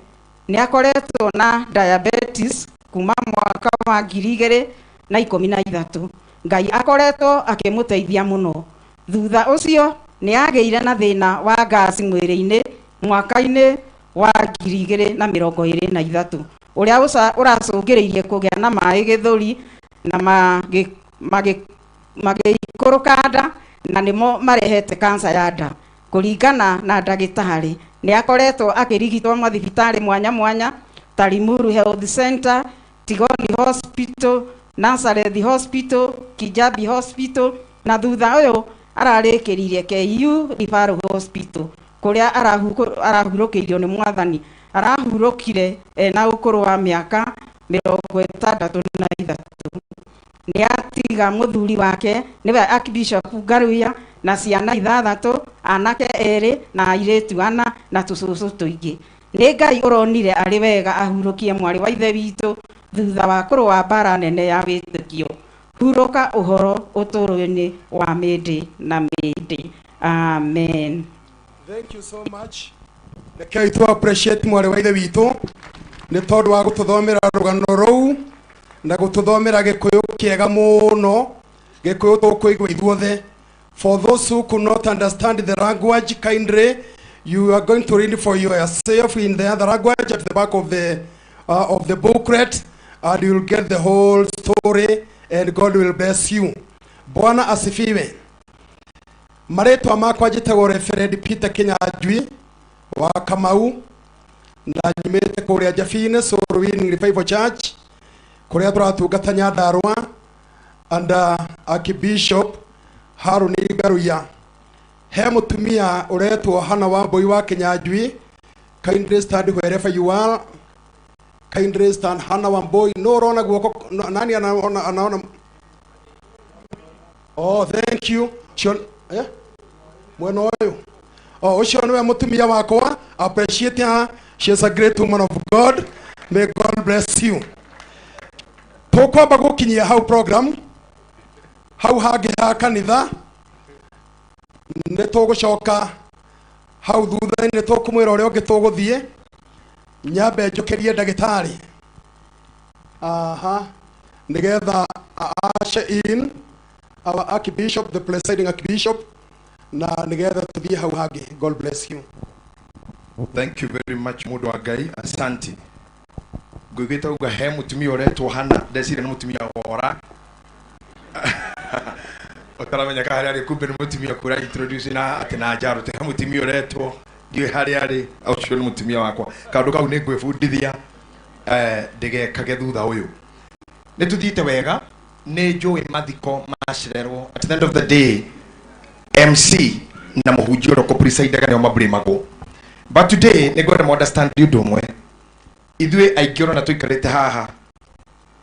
nĩ akoretwo na diabetes kuma mwaka wa 2013. Ngai akoretwo akĩmũteithia mũno. Thutha ũcio nĩ agĩire na thĩna wa ngasi mwĩrĩ-inĩ mwaka-inĩ wa 2023 ũrĩa ũracũngĩrĩirie kũgĩa na maĩ gĩthũri na magĩikũrũka nda, na nĩmo marehete kansa ya nda. Kũringana na ndagĩtarĩ nĩ akoretwo akĩrigitwo mathibitarĩ mwanya mwanya ta Limuru Health Center, Tigoni Hospital, Nazareth Hospital, Kijabi Hospital, na thutha ũyũ ararĩkĩririe KU Referral Hospital kũrĩa arahurũkĩirio nĩ mwathani. Arahurũkire ena ũkũrũ wa mĩaka 63. Nĩ atiga mũthuri wake nĩwe Archbishop Ngaruiya na ciana 6, anake 2 na airĩtu 4 na tũcũcũ tũingĩ. Nĩ Ngai ũronire arĩ wega ahurũkie mwarĩ wa ithe witũ thutha wa kũrũa mbara nene ya wĩtĩkio. Hurũka ũhoro ũtũũro-inĩ wa mĩndĩ na mĩndĩ. Amen. Thank you so much. Rekei tu appreciate mwarĩ wa ithe witũ nĩ tondũ wa gũtũthomera rũgano rũu na gũtũthomera Gĩkũyũ kĩega mũno, Gĩkũyũ tũkũigua ithuothe. For those who could not understand the language, kindly you are going to read for yourself in the other language at the back of the booklet, and you will get the whole story, and God will bless you. Bwana asifiwe. Marĩtwa makwa njĩtagwo Reverend Peter Kinyanjui wa Kamau, na nyumĩte kũrĩa Jabine Soul Winning Revival Church kũrĩa tũratungata Nyandarũa and Archbishop Harũni Ngaruiya. He mũtumia ũretwo Hannah Wambui wa Kinyanjui, kindly stand wherever you are. Kindly stand. Hannah Wambui, no ũrona guoko, nani anaona? Anaona? Oh, thank you. Mwena ũyũ. Oh, ũcio nĩwe mũtumia wakwa. Appreciate her. She is a great woman of God. May God bless you. Tũkwamba gũkinyia hau program hau hangĩ ha kanitha nĩ tũgũcoka hau thutha-inĩ tũkũmwĩra ũrĩa ũngĩ tũgũthiĩ. Nyambe njũkĩrie ndagĩtarĩ aha nĩgetha usher in our Archbishop, the presiding Archbishop, na nĩgetha tũthiĩ hau hangĩ. God bless you. Thank you very much mundu wa Ngai, asante. Ngwigwite uga he mutumia uretwo hana ndecire ni mutumia wora utaramenya ka haria ari, kumbe ni mutumia kura introduce na ati na njaro te he mutumia uretwo ndiũĩ haria ari, ucio ni mutumia wakwa. Kaundu kau ni ngwibundithia ndigekage thutha uyu. Ni tuthiite wega, ni njũĩ mathiko macererwo. At the end of the day MC na mũhunjia ũrĩa ũkũpresidaga nĩo mablamagwo. But today nĩ ngwenda understand ũndũ ũmwe. Ithuĩ aingĩ ũrona tũikarĩte haha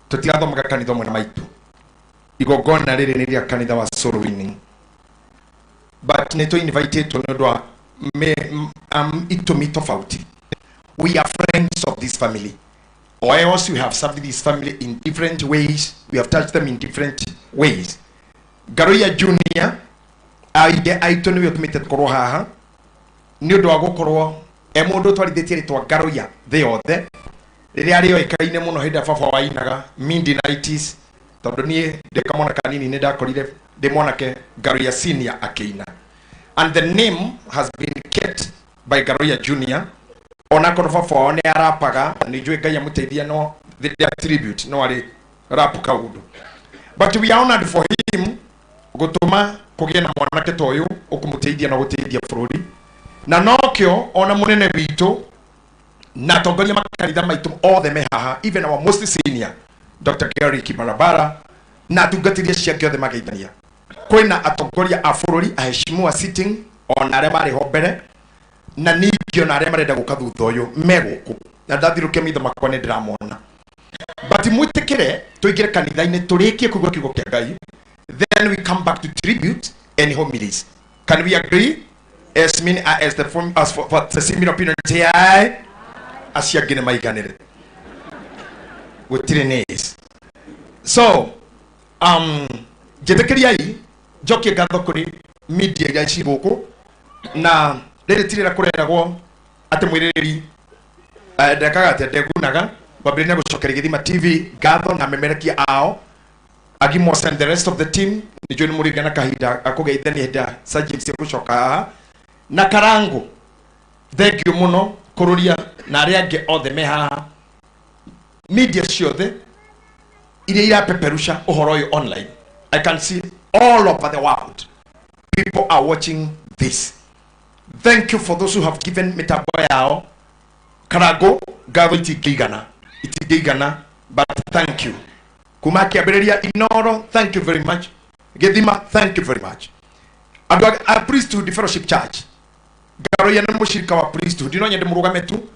tũtirathomaga kanitha ũmwe na maitũ. Igongona rĩrĩ nĩ rĩa kanitha wa Soul Winning, but nĩ tũ-invitĩtwo nĩ ũndũ wa itũmi tofauti. We are friends of this family, or else we have served this family in different ways. We have touched them in different ways. Ngaruiya Junior aithe aitũ nĩwe ũtũmĩte tũkorwo haha nĩ ũndũ wa gũkorwo e mũndũ ũtwarithĩtie rĩtwa Ngaruiya thĩ yothe rĩrĩa rĩoĩkaine mũno hĩndĩ ĩrĩa baba wainaga mid 90s, tondũ niĩ ndĩ kamwana kanini nĩ ndakorire ndĩ mwanake Ngaruiya Senior akĩina, and the name has been kept by Ngaruiya Junior. Onakorwo baba wao nĩ arapaga, nĩ njũĩ Ngai amũteithia, no the attribute no arĩ rap kaũndũ, but we are honored for him gũtũma kũgĩe na mwanake ta ũyũ ũkũmũteithia na gũteithia bũrũri. Na nokĩo ona mũnene witũ na atongoria makanitha maitũ othe me haha, even our most senior Dr. Gary Kibarabara na atungatĩri acio angĩ othe mageithania. Kwĩna atongoria a bũrũri aheshimiwa sitting ona arĩa marĩ ho mbere, na ningĩ ona arĩa marenda gũka thutha ũyũ me gũkũ, na ndathirũkia maitho makwa nĩ ndĩramona. But mwĩtĩkĩre tũingĩre kanitha-inĩ tũrĩkie kũigua kiugo kĩa Ngai, then we come back to tribute and homilies. Can we agree? As mean as the form as for the similar opinion say aye, acio angĩ nĩ maiganĩre gũtirĩ nays. So njĩtĩkĩriai njokie ngatho kũrĩ media iria ci gũkũ, na rĩrĩ ti rĩrĩa kũreragwo atĩ mwĩrĩrĩri ndekaga atĩa ndegunaga. Kwambĩrĩria gũcokeria Gĩthima TV ngatho na memerekia ao Agimos and the rest of the team. Nĩ njũĩ nĩ mũrĩgĩa na kahinda akũgeithania hĩndĩ ya Sir James gũcoka haha. Na Karango, thank you mũno kũrũria na arĩa angĩ othe me haha, media ciothe iria irapeperusha ũhoro ũyũ online. I can see all over the world people are watching this. Thank you for those who have given mĩtambo yao. Karango, ngatho itingĩigana, itingĩigana, but thank you. Kuma kĩambĩrĩria Inoro, thank you very much. Gĩthima, thank you very much. Andũ a Priesthood Fellowship Church, Ngaruiya nĩ mũcirika wa Priesthood, no nyende mũrũgame tu.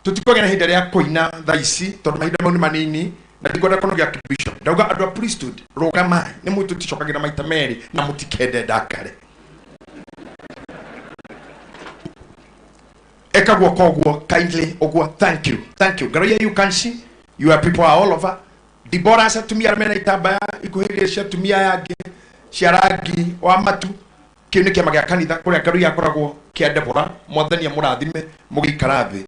Tũtikũgĩa na ihinda rĩa kũina thaa ici tondũ mahinda mau nĩ manini na ndikwenda kũnogia Bishop. Ndauga andũ a Priesthood rũgamai, nĩ mũĩ tũticokagĩra maita merĩ na mũtikende ndakare. Eka guoko ũguo kindly ũguo, thank you, thank you. Ngaruiya, you can see your people are all over. Deborah cia atumia arĩa mena itambaya ikuhĩrĩria cia atumia aya angĩ cia rangi wa matu, kĩu nĩ kĩama gĩa kanitha kũrĩa Ngaruiya akoragwo kĩa Deborah. Mwathani amũrathime mũgĩikara thĩ.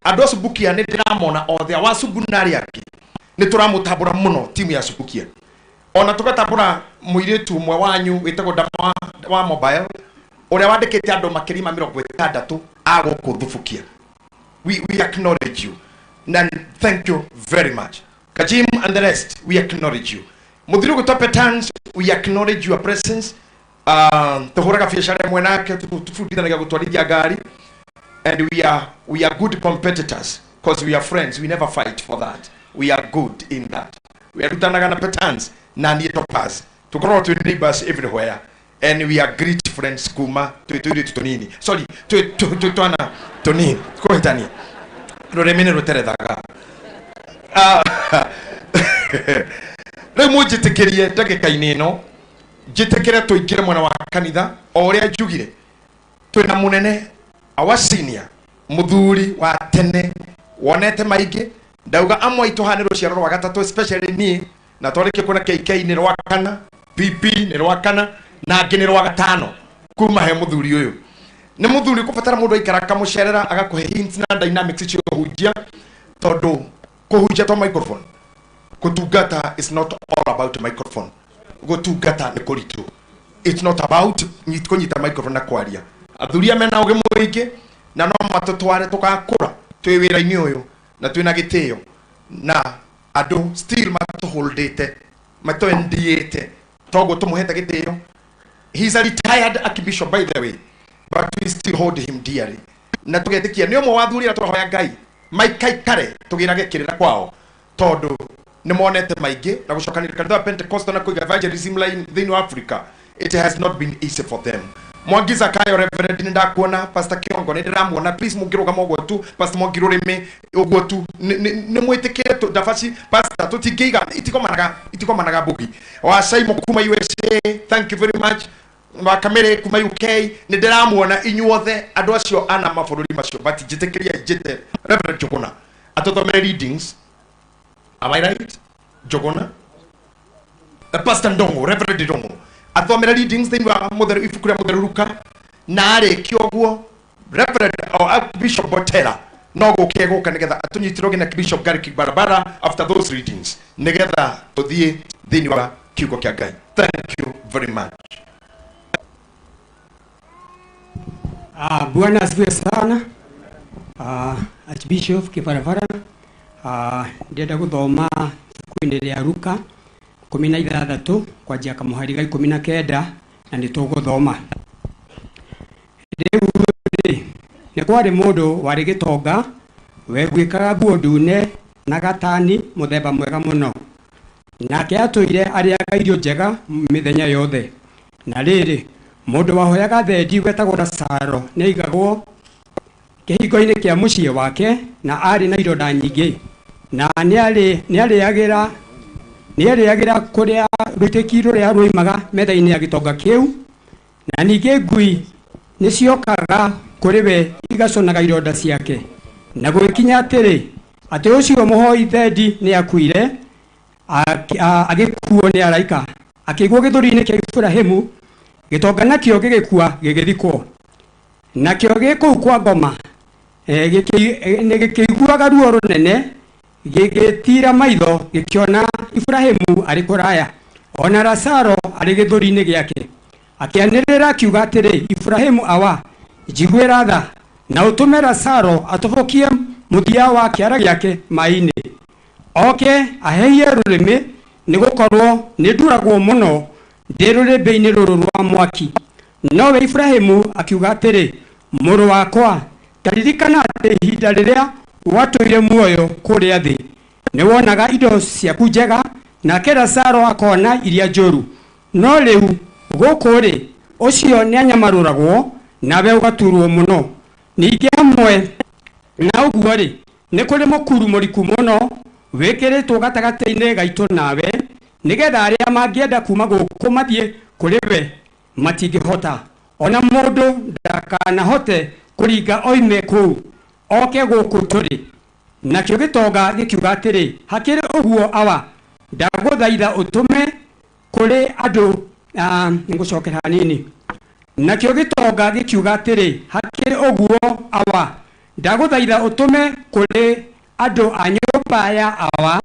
Andũ a Subukia nĩ ndĩramona othe, wa Subu na arĩa angĩ nĩ tũramũtambũra mũno timu ya Subukia. Ona tũgatambũra mũirĩtu ũmwe wanyu wĩtagwo Dama wa mobile ũrĩa wandĩkĩte andũ makĩria ma 60 a gũkũ Thubukia. We acknowledge you and thank you very much. Kajim and the rest, we acknowledge you. Muthiru gũtwa Petans, we acknowledge your presence. Tũhũraga biacara ĩmwe nake, tũbundithanagia gũtwarithia ngari, and we are good competitors because we are friends. We never fight for that. We are good in that. We are rutanaga na Petans na niĩ Topaz, tũkoragwo twĩ neighbors everywhere, and we are great friends kuma twĩ tũirĩtu tũnini, sorry, twĩ twana tũnini kũhĩtania rũrĩmĩ nĩ rũterethaga. Rĩu mũnjĩtĩkĩrie ndagĩka-inĩ ĩno njĩtĩkĩre tũingĩre mwena wa kanitha o ũrĩa njugire. Twĩna mũnene our senior mũthuri wa tene wonete maingĩ, ndauga amwe aitũ haha nĩ rũciaro rwa gatatũ, especially niĩ, na twarĩkia kuona KK nĩ rwa kana, PP nĩ rwa kana, na angĩ nĩ rwa gatano kuma he mũthuri ũyũ. Nĩ mũthuri ũkũbatara mũndũ aikara akamũcerera agakũhe hints na dynamics cia kũhunjia, tondũ kũhunjia to microphone, gũtungata is not all about microphone. Gũtungata nĩ kũritũ. It's not about kũnyita microphone na kwaria. Athuri aya mena ũgĩ mũingĩ na no matũtware tũgakũra twĩ wĩra-inĩ ũyũ na twĩna gĩtĩo na andũ still matũholdĩte matwendiĩte toguo tũmũhete gĩtĩo. He's a retired archbishop, by the way, but we still hold him dearly. Na tũgetĩkia nĩ ũmwe wa athuri arĩa tũrahoya Ngai maikaikare tũgĩrage kĩrĩra kwao tondũ nĩ monete maingĩ na gũcokanĩrĩria kanitha wa Pentecostal na kũiga evangelism line thĩinĩ wa Africa. It has not been easy for them. Mwangi Zakayo, Reverend, nĩ ndakuona. Pastor Kiongo nĩ ndĩramuona. Please mũngĩrũgama ũguo tu. Pastor Mwangi Rũrĩmĩ ũguo tu. Nĩ mwĩtĩkĩre ndabaci pastor tũtingĩiga itigomanaga itigomanaga mbugi wa Saimo kuma USA, thank you very much. Wa Kamere kuma UK nĩ ndĩramuona. Inyuothe andũ acio ana mabũrũri macio, but njĩtĩkĩria njĩte Reverend Njuguna atũthomere readings. Am I right, Njuguna? Pastor Ndongo, Reverend Ndongo athomere readings thĩinĩ wa mũtheru ibuku rĩa mũtheru Luka, na arĩkia ũguo Reverend or Bishop Botera no gũke gũka nĩgetha atũnyitĩrwo nginya Bishop Gary Barabara after those readings nĩgetha tũthiĩ thĩinĩ wa kiugo kĩa Ngai. Thank you very much. Bwana asifiwe sana. Archbishop Kibarabara, ndĩrenda gũthoma ibuku-inĩ rĩa Luka 16 kwanjia kamũhari ga 19 na nĩ tũgũthoma. Rĩu rĩ, nĩ kwarĩ mũndũ warĩ gĩtonga weguĩkaga nguo ndune na gatani mũthemba mwega mũno, nake atũire arĩaga irio njega mĩthenya yothe. Na rĩrĩ, mũndũ wahoyaga thendi wetagwo Lazaro nĩaigagwo kĩhingo-inĩ kĩa mũciĩ wake na arĩ na ironda nyingĩ, na nĩarĩagĩra kũrĩa rwĩtĩki rũrĩa rwoimaga metha-inĩ ya gĩtonga kĩu. Na ningĩ ngui nĩciokaga kũrĩ we igaconaga ironda ciake. Na gũgĩkinya atĩrĩ, atĩ ũcio mũhoi thendi nĩakuire, agĩkuo nĩ araika, akĩigwo gĩthũri-inĩ kĩa Iburahĩmu. Gĩtonga nakĩo gĩgĩkua gĩgĩthikwo. Nakĩo gĩ kũu kwa ngoma nĩgĩkĩiguaga ruo rũnene, gĩgĩtiira maitho gĩkĩona Iburahĩmu arĩ kũraya, ona Lazaro arĩ gĩthũri-inĩ gĩake. Akĩanĩrĩra akiuga atĩrĩ, Iburahĩmu awa, njiguĩra tha, na ũtũme Lazaro atobokie mũthia wa kĩara gĩake maĩ-inĩ, oke ahehie rũrĩmĩ, nĩgũkorwo nĩnduragwo mũno ndĩ rũrĩmbĩ-inĩ rũrũ rwa mwaki. Nowe Iburahĩmu akiuga atĩrĩ, mũrũ wakwa, ta ririkana atĩ ihinda rĩrĩa watũire muoyo kũrĩa thĩ nĩwonaga indo ciaku njega, nake Lazaro akona iria njũru. No rĩu gũkũ rĩ, ũcio nĩanyamarũragwo nawe ũgaturwo mũno. Ningĩ hamwe na ũguo rĩ, nĩ kũrĩ mũkuru mũriku mũno wĩkĩrĩtwo gatagatĩ-inĩ gaitũ nawe, nĩgetha arĩa mangĩenda kuma gũkũ mathiĩ kũrĩ we matingĩhota, ona mũndũ ndakanahote kũringa oime kũu oke gũkũ tũrĩ. Nakĩo gĩtonga gĩkiuga atĩrĩ, hakĩrĩ ũguo awa, ndagũthaitha ũtũme kũrĩ andũ. Nĩngũcokera hanini. Nakĩo gĩtonga gĩkiuga atĩrĩ, hakĩrĩ ũguo awa, ndagũthaitha ũtũme kũrĩ andũ a nyũmba ya awa.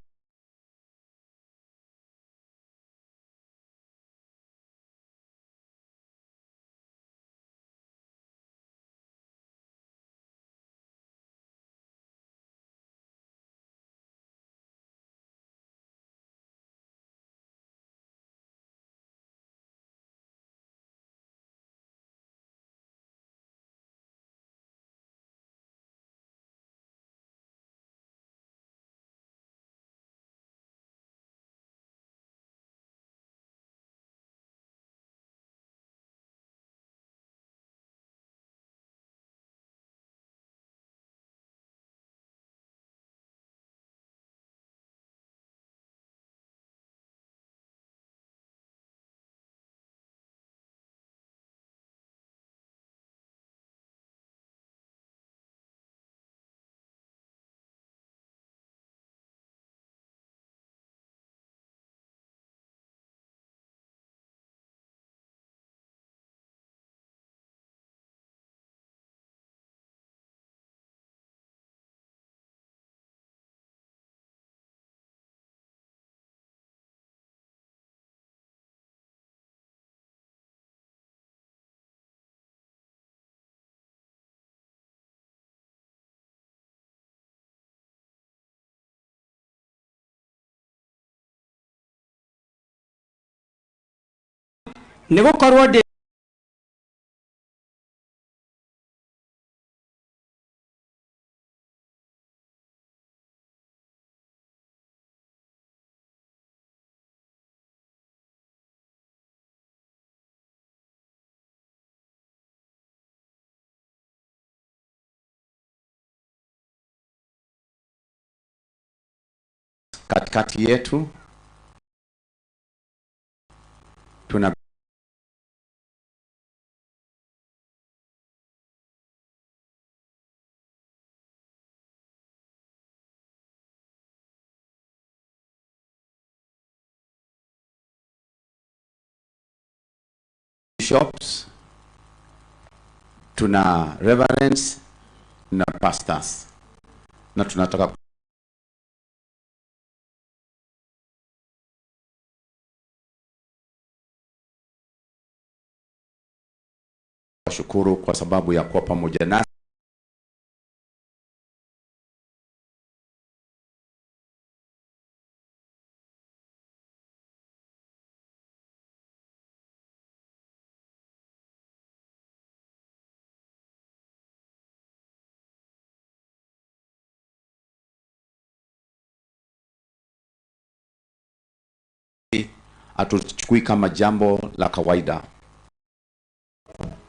Nĩgũkorwo ndĩ Katikati yetu tuna bishops, tuna reverends na pastors, na tunataka kuwashukuru kwa sababu ya kuwa pamoja nasi hatuchukui kama jambo la kawaida.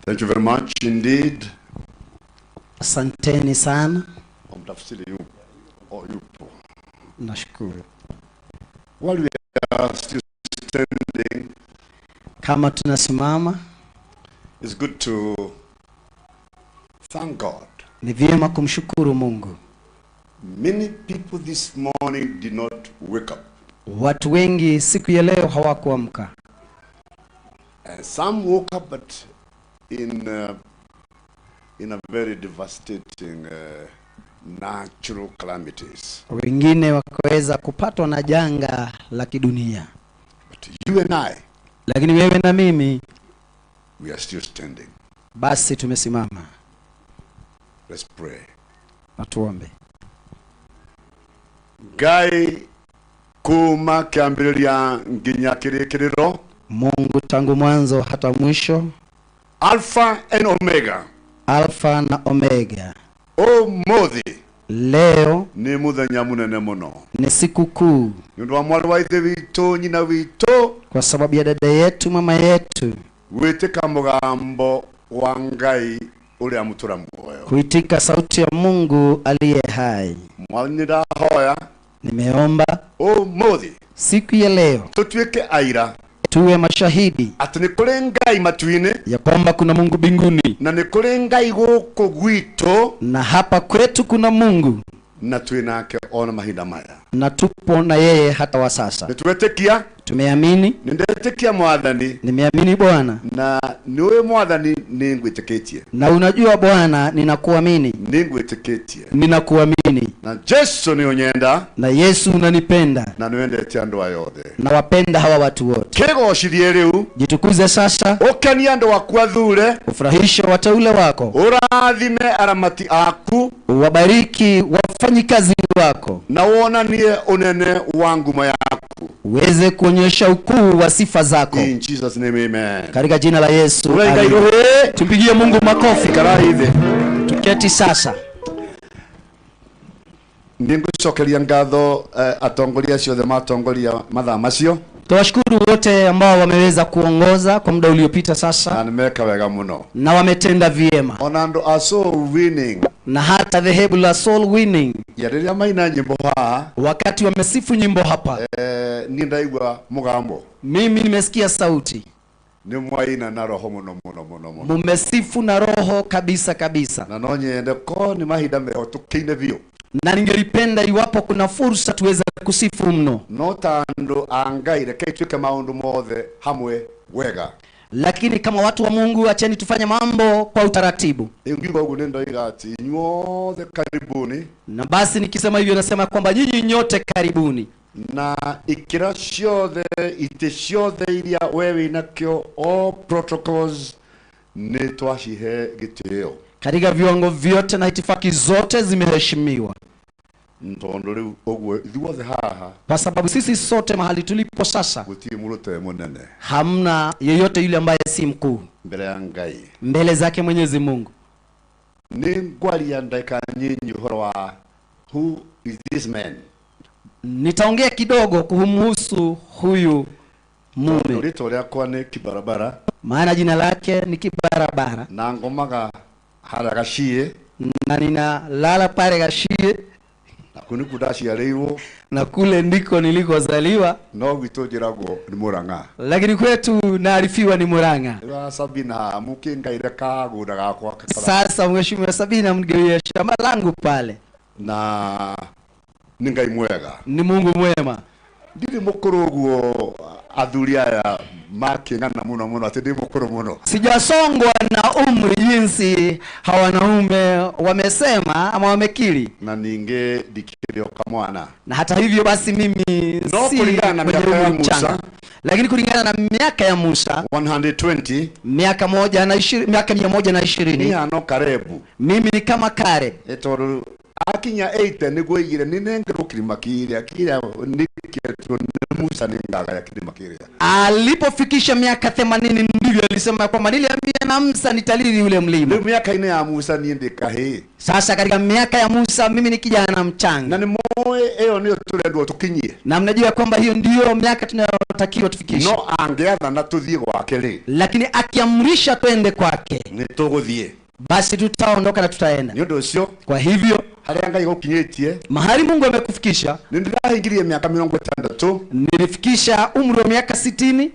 Thank you very much indeed. Asanteni sana. Mtafsiri yupo. Oh, yupo. Nashukuru. While we are still standing, kama tunasimama, it's good to thank God. Ni vyema kumshukuru Mungu. Many people this morning did not wake up. Watu wengi siku ya leo hawakuamka. And some woke up but in a very devastating natural calamities. Wengine wakaweza kupatwa na janga la kidunia. But you and I, lakini wewe na mimi, we are still standing. Basi tumesimama. Let's pray. Na tuombe. Ngai kuma kiambiriria nginya kirikiriro, Mungu tangu mwanzo hata mwisho, Alpha and Omega, Alpha na Omega. Umuthi leo ni muthenya munene muno, ni siku kuu ni undu wa mwarĩ wa ithe witũ, nyina witũ, kwa sababu ya dada yetu, mama yetu, gwitika mugambo wa Ngai uria mutura muoyo, kuitika sauti ya Mungu aliye hai. Mwathani, ndahoya, nimeomba umuthi siku ya leo tutuike aira, tuwe mashahidi ati ni kuri Ngai matu-inĩ, ya kwamba kuna Mungu mbinguni, na ni kuri Ngai guku gwitu, na hapa kwetu kuna Mungu, na twi nake ona mahinda maya, na tupo na yeye hata wa sasa. Nitwetikia, tumeamini. Nindetikia Mwathani, nimeamini Bwana, na niwe Mwathani ningwitikitie, na unajua Bwana ninakuamini, ningwitikitie, ninakuamini, na Yesu ni unyenda, na Yesu unanipenda, na niwendete andu aya othe, na wapenda hawa watu wote. Kigocithie riu, jitukuze sasa, ukenie andu aku athure, ufurahishe wateule wako, urathime aramati aku, uwabariki wafanyikazi wako, na wonanie unene wa ngumo yaku, uweze kuonyesha ukuu wa sifa zako. In Jesus name, amen. Katika jina la Yesu. Tumpigie Mungu makofi. Tuketi sasa. Ningucokeria ngatho atongoria ciothe matongoria mathaa macio. Tuwashukuru wote ambao wameweza kuongoza kwa muda uliopita sasa. Na nimeka wega muno. Na wametenda vyema. Ona andu a soul winning. Na hata dhehebu la soul winning. Ya rĩrĩa maina nyimbo haha, wakati wamesifu nyimbo hapa, ni ndaigua mugambo. Mimi nimesikia sauti. Ni mwaina na roho muno muno muno muno. Mumesifu na roho kabisa kabisa. Na no nyende ko ni mahinda meho tukine biũ. Na ningelipenda iwapo kuna fursa tuweze kusifu mno. No ta andu a Ngai reke tuike maundu mothe hamwe wega. Lakini kama watu wa Mungu acheni tufanye mambo kwa utaratibu. Ngiuga uguo ndoiga ati inyuothe karibuni. Na basi nikisema hivyo nasema kwamba nyinyi nyote karibuni. Na ikira ciothe ite ciothe iria we winakio, all protocols ni twacihe gitio. Katika viwango vyote na itifaki zote zimeheshimiwa. Tondu riu uguo ithuothe haha, kwa sababu sisi sote mahali tulipo sasa gutiri mundu munene, hamna yeyote yule ambaye si mkuu mbere ya Ngai, mbele zake Mwenyezi Mungu. Ni ngwaria ndagika nyinyi uhoro wa who is this man. Nitaongea kidogo kumhusu huyu mume. Rĩtwa rĩakwa nĩ Kibarabara, maana jina lake ni Kibarabara, na ngomaga harĩa Gachie, na ninalala pale Gachie, na kuu nĩkuo ndaciarĩirwo, na kule ndiko nilikozaliwa. No gwitũ njĩragwo nĩ Murang'a, lakini kwetu naarifiwa ni Murang'a. Rĩu Sabina mũkĩngaire kagũnda gakwa. Sasa Mheshimiwa Sabina mgewie shamba langu pale. Na nĩ Ngai mwega, ni Mungu mwema. Ndirĩ mũkũrũ ũguo athuri aya makĩng'ana mũno mũno atĩ ndĩ mũkũrũ mũno. Sijasongwa na umri jinsi hawa wanaume wamesema ama wamekiri. Na ningĩ ndikĩrĩ o kamwana. Na hata hivyo basi mimi no si kulingana na miaka ya Musa, lakini kulingana na miaka ya Musa 120, miaka 120, miaka 120 ni hano Karebu. Mimi ni kama Karebu. Etoru akinya 8 niguo igire ni nengerwo kirima kiria kiria niketwo ni Musa ni ngaga ya kirima kiria. Alipofikisha miaka 80 ndivyo alisema kwamba niliambia na Musa nitalili ule mlima. Ni miaka ine ya Musa ni ndikahi. Sasa katika miaka ya Musa mimi ni kijana mchanga. Na ni moe eyo niyo turendwo tukinyie. Na mnajua kwamba hiyo ndiyo miaka tunayotakiwa tufikishe. No angeathana tuthie gwake ri, lakini akiamrisha twende kwake ni tuguthie, basi tutaondoka na tutaenda. Ni undu ucio, kwa hivyo haria Ngai gukinyĩtie, mahali Mungu amekufikisha. Nindirahingirie miaka 60. Nilifikisha umri wa miaka 60.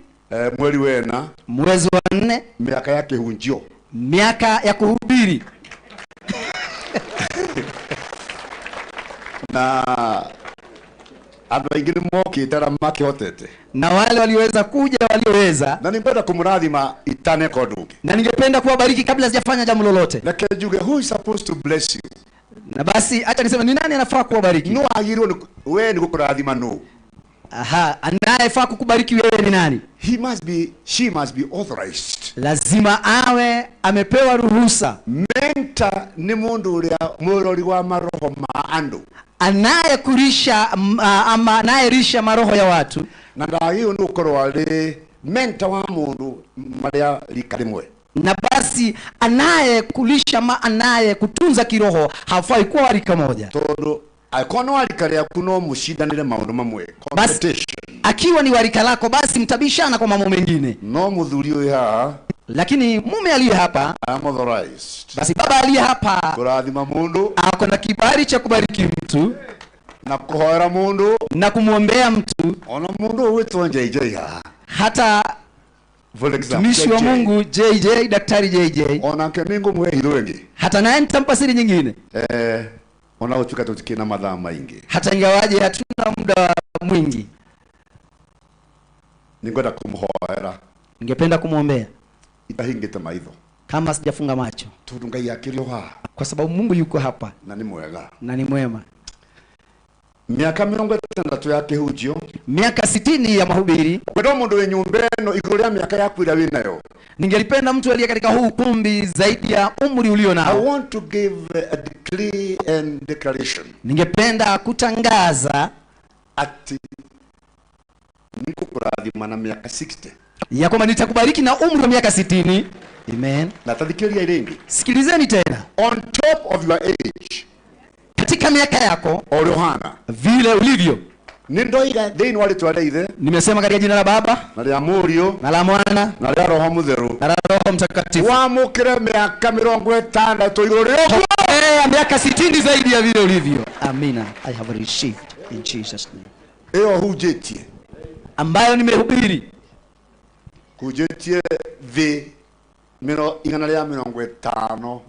Mweri wena, mwezi wa 4, miaka ya kihunjio, miaka ya kuhubiri. Na andu aingi nĩmokĩte arĩa makĩhotete, na wale walioweza kuja walioweza. Na ningependa kumrathima itaneka ũndũ ũngĩ, na ningependa kuwabariki kabla sijafanya jambo lolote. Reke njuge who is supposed to bless you. Na basi acha niseme ni nani anafaa kuwabariki? No agirwo wewe ni gukurathima no. Aha, anayefaa kukubariki wewe ni nani? He must be, she must be authorized. Lazima awe amepewa ruhusa. Mentor ni mundu uria murori wa maroho ma andu, anayekulisha ama anayerisha maroho ya watu. Na ndagirwo ni ukorwo ari mentor wa mundu maria rika rimwe. Na basi anayekulisha ama anayekutunza kiroho hafai kuwa rika moja. Tondu akono warika rĩaku no mũcindanĩre maũndũ mamwe, competition. Akiwa ni warika lako basi mtabishana kwa mambo mengine. No mũthuri ũyũ haha, lakini mume aliye hapa, I am authorized. Basi baba aliye hapa kũrathima mundu, ako na kibali cha kubariki mtu na kuhoera mundu na kumwombea mtu. Ona mundu ũgwĩtwo JJ haha, hata mtumishi wa Mungu JJ, Daktari JJ, onake nĩngũmũhe hitho ĩngĩ, hata naye nitampa siri nyingine. Ona gũtuĩka tũtikĩrĩ na mathaa maingĩ, hata ingawaje hatuna muda mwingi, nĩngwenda kũmũhoera, ningependa kumwombea itahingĩte maitho, kama sijafunga macho, tondũ Ngai akĩrĩ o haha, kwa sababu Mungu yuko hapa na nĩ mwega, na ni mwema. Miaka 60 ya kihunjio, miaka 60 ya mahubiri. Kwenda mundu wi nyumba ĩno igũrũ rĩa miaka yaku ĩrĩa wĩ nayo, ningelipenda mtu aliye katika huu ukumbi zaidi ya umri ulio nao. I want to give a decree and declaration. Ningependa kutangaza ati nikukurathima na miaka 60, ya kwamba nitakubariki na umri wa miaka 60. Amen. Na tadhikiria iringi, sikilizeni tena. On top of your age, katika miaka yako Yohana, vile ulivyo. Nindoiga thĩinĩ wa rĩtwa rĩa Ithe, nimesema katika jina la Baba na rĩa Mũriũ na la Mwana na rĩa Roho Mũtheru na la Roho Mtakatifu. Wamũkĩre miaka 60 igũrũ rĩaku, miaka 60 zaidi ya vile ulivyo. Amina. I have received in Jesus name. Ĩyo hunjĩtie, ambayo nimehubiri, hunjĩtie thĩ 150.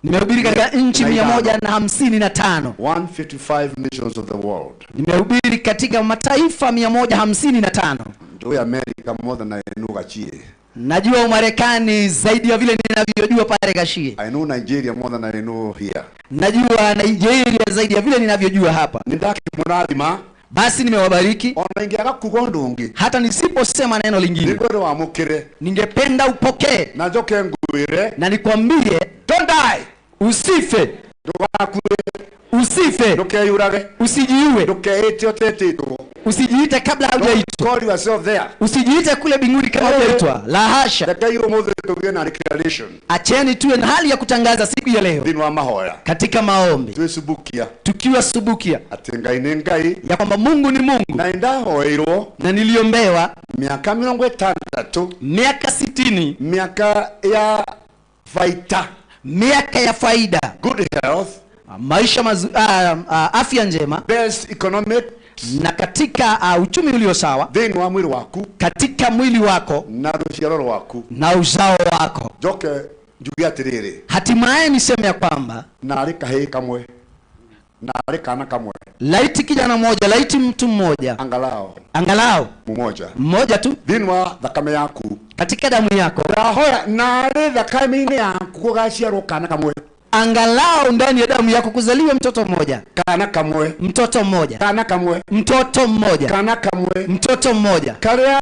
Nimehubiri katika nchi 155. 155 nations of the world. Nimehubiri katika mataifa 155. Ndio America more than I know Gachie. Najua Umarekani zaidi ya vile ninavyojua pale Gachie. I know Nigeria more than I know here. Najua Nigeria zaidi ya vile ninavyojua hapa. Nindakimurathima, basi nimewabariki. Ona ingiaga kuga undu ungi, hata nisiposema neno lingine, ningwenda wamukire, ningependa upokee, na njoke ngwire, na nikwambie don't die, usife, ndugakue, Usife. Ndukeyurage. Usijiue. Ndukeite utetitwo. Usijiite kabla haujaitwa. Call yourself there. Usijiite kule mbinguni kama hujaitwa. La hasha. Rekei umuthi tugie na declaration. Acheni tuwe na hali ya kutangaza siku ya leo Thĩinĩ wa mahoya. katika maombi, Twĩcubukia tukiwa subukia atĩ Ngai nĩ Ngai ya kwamba Mungu ni Mungu, na nĩndahoeirwo na niliombewa mĩaka 60, miaka 60, mĩaka ya faita, miaka ya faida, good health, maisha afya njema, best economic, na katika uchumi ulio sawa, thĩinĩ wa mwĩrĩ waku, katika mwili wako na rũciaro rwaku, na uzao wako. Njoke njuge atĩrĩrĩ, Hatimaye niseme ya kwamba narĩ kahĩĩ kamwe, narĩ kana kamwe, laiti kijana mmoja, laiti mtu mmoja, angalau angalau mmoja, mmoja tu, thĩinĩ wa thakame yaku, katika damu yako, ndahoya narĩ thakame-inĩ yaku gũgaciarwo kana kamwe, angalau ndani ya damu yako kuzaliwe mtoto mmoja, kana kamwe, mtoto mmoja, kana kamwe, mtoto mmoja, kana kamwe, mtoto mmoja, karia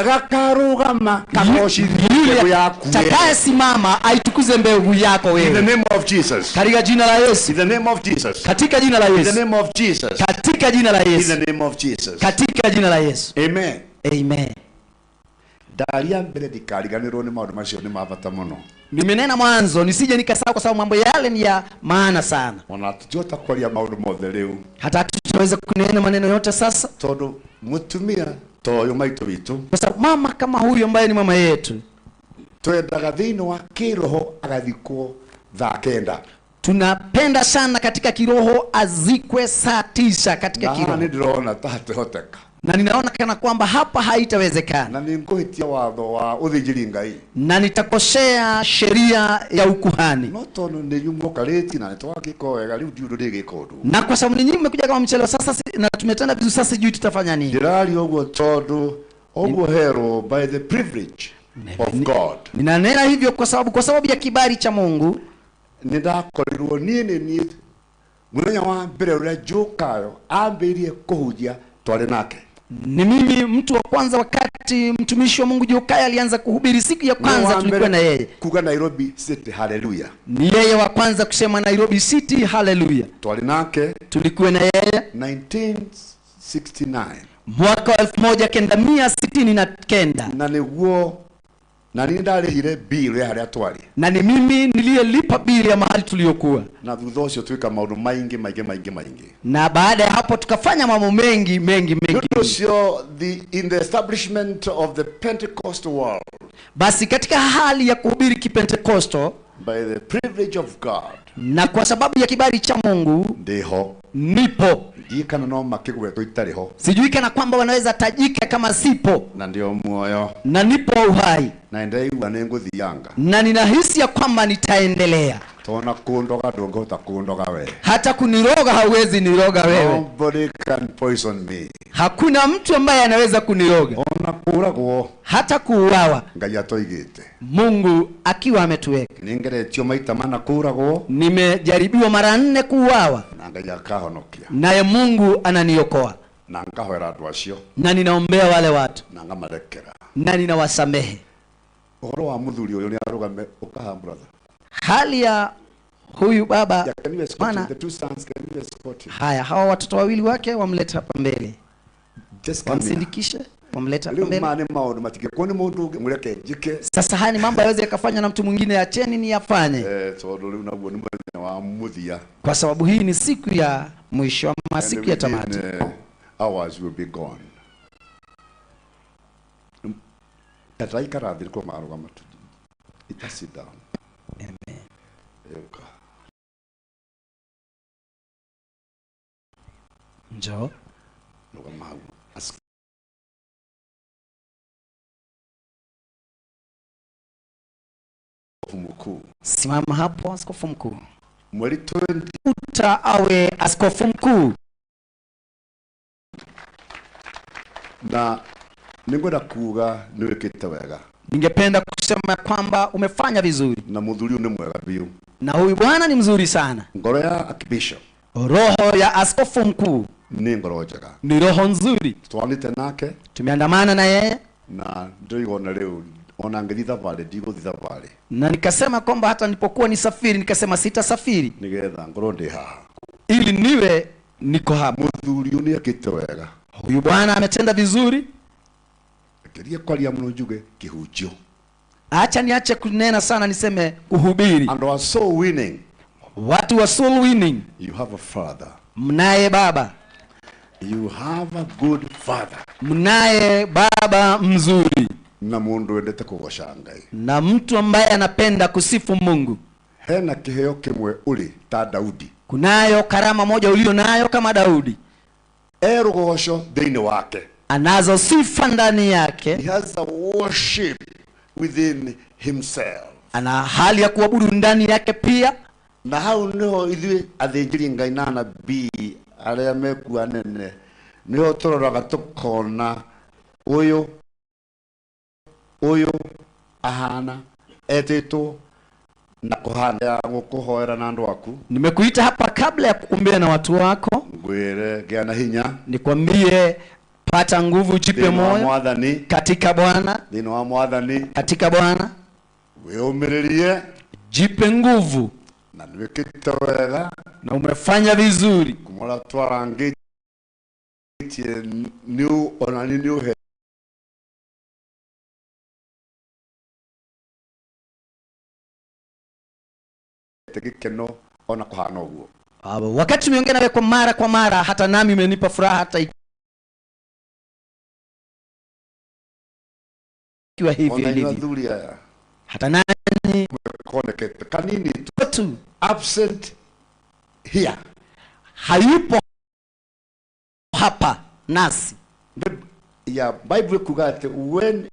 gakarugama kagocithie mbegu yaku wewe. Takayesimama aitukuze mbegu yako In the wewe. name of Jesus. Katika jina la Yesu. In the name of Jesus. Katika jina la In the Yesu. name of Jesus. Katika jina la In Yesu. the name of Jesus. Katika jina la Yesu. Amen. Amen. Ndaria mbere ndikariganĩrwo nĩ maũndũ macio nĩ ma bata mũno. Nimenena mwanzo nisije nikasahau, kwa sababu mambo yale ni ya maana sana. Ona tutiota kwaria maũndũ mothe rĩu. Hata tutaweza kunena maneno yote sasa, Tondũ mũtumia ta ũyũ maitũ witũ, kwa sababu mama kama huyu ambaye ni mama yetu, twendaga thĩinĩ wa kĩroho agathikwo thaa 9. Tunapenda sana katika kiroho azikwe saa 9 katika Na haha kiroho. nĩ ndĩrona ta hatihoteka. Na ninaona kana kwamba hapa haitawezekana. Na nĩngũhĩtia watho wa ũthĩnjĩri Ngai. Na nitakosea sheria ya ukuhani. No tondũ nĩ inyuĩ mwokarĩtie na nĩtwagĩka wega, rĩu ndiũĩ ndĩgĩka ũndũ. Na kwa sababu ninyi mmekuja kama mchelewa sasa na tumetenda vizuri, sasa sijui tutafanya nini. Ndĩraria ũguo tondũ ũguo herwo by the privilege of God. Ninanena hivyo kwa sababu ya kibali cha Mungu. Nĩndakorirwo niĩ nĩ niĩ mũthenya wa mbere ũrĩa Njukayo ambĩrĩirie kũhunjia twarĩ nake. Ni mimi mtu wa kwanza wakati mtumishi wa Mungu Jokaya alianza kuhubiri, siku ya kwanza tulikuwa na yeye. Kuga Nairobi City, hallelujah. Ni yeye wa kwanza kusema Nairobi City, hallelujah. Twari nake. Tulikuwa na yeye 1969. Mwaka wa 1969. Na niguo na ni ndarĩhire bill ya harĩa twarĩ. Na ni mimi niliyelipa bill ya mahali tuliyokuwa. Na thutha ũcio twĩka maũndũ maingĩ maingĩ maingĩ maingĩ. Na baada ya hapo tukafanya mambo mengi mengi mengi. Nĩ ũndũ ũcio, in the establishment of the Pentecostal world. Basi katika hali ya kuhubiri Kipentekosto, by the privilege of God. Na kwa sababu ya kibali cha Mungu, ndiho nipo. Ndiĩ kana no makĩgwetwo itarĩ ho. Sijui kana kwamba wanaweza tajika kama sipo. Na ndio muoyo. Na nipo uhai. Na ndaigua nĩngũthianga. Na ninahisi ya kwamba nitaendelea. Tona kundoga ndũngĩhota kundoga we. Hata kuniroga hauwezi niroga wewe. Nobody can poison me. Hakuna mtu ambaye anaweza kuniroga. Ona kũragwo. Hata kuuawa. Ngai atoigĩte. Mungu akiwa ametuweka. Nĩngeretio maita mana kũragwo. Nimejaribiwa mara 4 kuuawa. Na Ngai akahonokia. Naye Mungu ananiokoa. Na ngahoera andũ acio. Na ninaombea wale watu. Na ngamarekera. Na ninawasamehe. Ũhoro wa mũthuri ũyũ nĩ arũgame ũkaha brother. Hali ya huyu baba, Yeah, can you escort maana him? The two sons, can you escort him? Haya, hawa watoto wawili wake wamlete hapa mbele. Just come here. Wamsindikishe, wamlete hapa Rĩu mbele. maya nĩ maũndũ matingĩkwo nĩ mũndũ ũngĩ, mũreke njĩke. Sasa haya ni mambo yaweze yakafanywa na mtu mwingine, acheni ni yafanye. Tondũ rĩu naguo nĩ mũthenya wa mũthia. Kwa sababu hii ni siku ya mwisho ama And siku ya tamati. within, hours will be gone. Tataikara thĩ kwa marũgama tu. Ita sit down. Amen. Euka. Njoo. Rũgama hau. Askofu mkuu. Simama hapo askofu mkuu. Mweri 20. Uta awe askofu mkuu. Na ningwenda kuuga nĩwĩkĩte wega. Ningependa kusema kwamba umefanya vizuri. Na mũthuri ũyũ nĩ mwega biũ. Na huyu bwana ni mzuri sana. Ngoro ya archbishop. Roho ya askofu mkuu Nĩ ngoro njega. ni roho nzuri. Twanĩte nake. Tumeandamana na yeye. Na ndĩigona rĩu ona ngĩthiĩ thabarĩ ndigũthiĩ thabarĩ. Na nikasema kwamba hata nilipokuwa nisafiri nikasema sitasafiri. Nĩgetha ngorwo ndĩ haha. ili niwe niko hapa. Muthuri uyu ni wega. Huyu bwana ametenda vizuri. Ngerie kwaria muno njuge kihunjio. Acha niache kunena sana niseme kuhubiri. And are so winning. Watu wa soul winning. You have a father. Mnaye baba. You have a good father. Mnaye baba mzuri. Na mundu wendete kugoca Ngai. Na mtu ambaye anapenda kusifu Mungu. Hena kiheo kimwe uli ta Daudi. Kunayo karama moja ulio nayo kama Daudi. Erugoco thiini wake. Anazo sifa ndani yake. He has a worship within himself. Ana hali ya kuabudu ndani yake pia. Na hau niho ithuĩ athĩnjĩri Ngai na anabii arĩa mekuo anene niho tũroraga tũkona ũyũ ahana etĩtwo na kuhana gũkũhoera na andũ aku. Nimekuita hapa kabla ya kukumbia na watu wako. Ngwĩre gĩa na hinya. Nikwambie pata nguvu, jipe moyo katika Bwana. Thĩinĩ wa Mwathani. Katika Bwana. Wĩyũmĩrĩrie. Jipe nguvu. Na nĩwĩkĩte wega. Na umefanya vizuri. Kumora twarangĩtie nĩ ona nĩ ũhete gĩkeno ona kuhana ũguo. Wakati tumeongea nawe kwa mara kwa mara, hata nami umenipa furaha hata ikiwa hivi ilivyo. Hata nani kanini tu absent here, hayupo hapa nasi. Ya Bible kuga when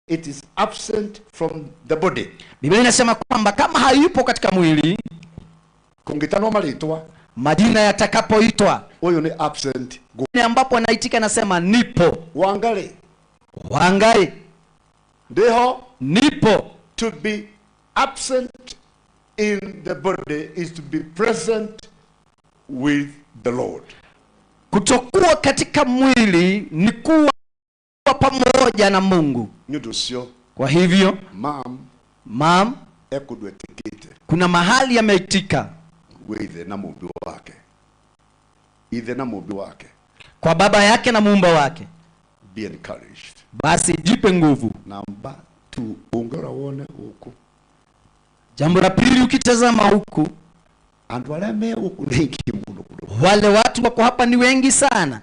it is absent from the body. Biblia inasema kwamba kama hayupo katika mwili, kungitanwa maritwa, majina yatakapoitwa, huyu ni absent. Ni ambapo anaitika nasema nipo. Wangali. Wangai. Ndeho. Nipo. To be absent in the body is to be present with the Lord. Kutokuwa katika mwili ni kuwa pamoja na Mungu. Nyudusio. Kwa hivyo, mam ekudwetikite. Kuna mahali ameitika. Weithe na mumbi wake. Ithe na mumbi wake. Kwa baba yake na muumba wake. Be encouraged. Basi jipe nguvu. Namba 2, ungora wone huku. Jambo la pili, ukitazama huku, andu aria me huku ni ingi muno. Wale watu wako hapa ni wengi sana.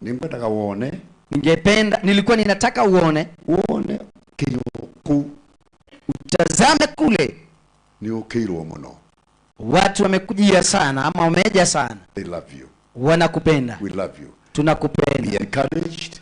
Ningependa uone. Ningependa, nilikuwa ninataka uone. Uone kiyoku. Utazame kule. Ni ukiirwo muno. Watu wamekujia sana ama wameja sana. They love you. Wanakupenda. We love you. Tunakupenda. Be encouraged.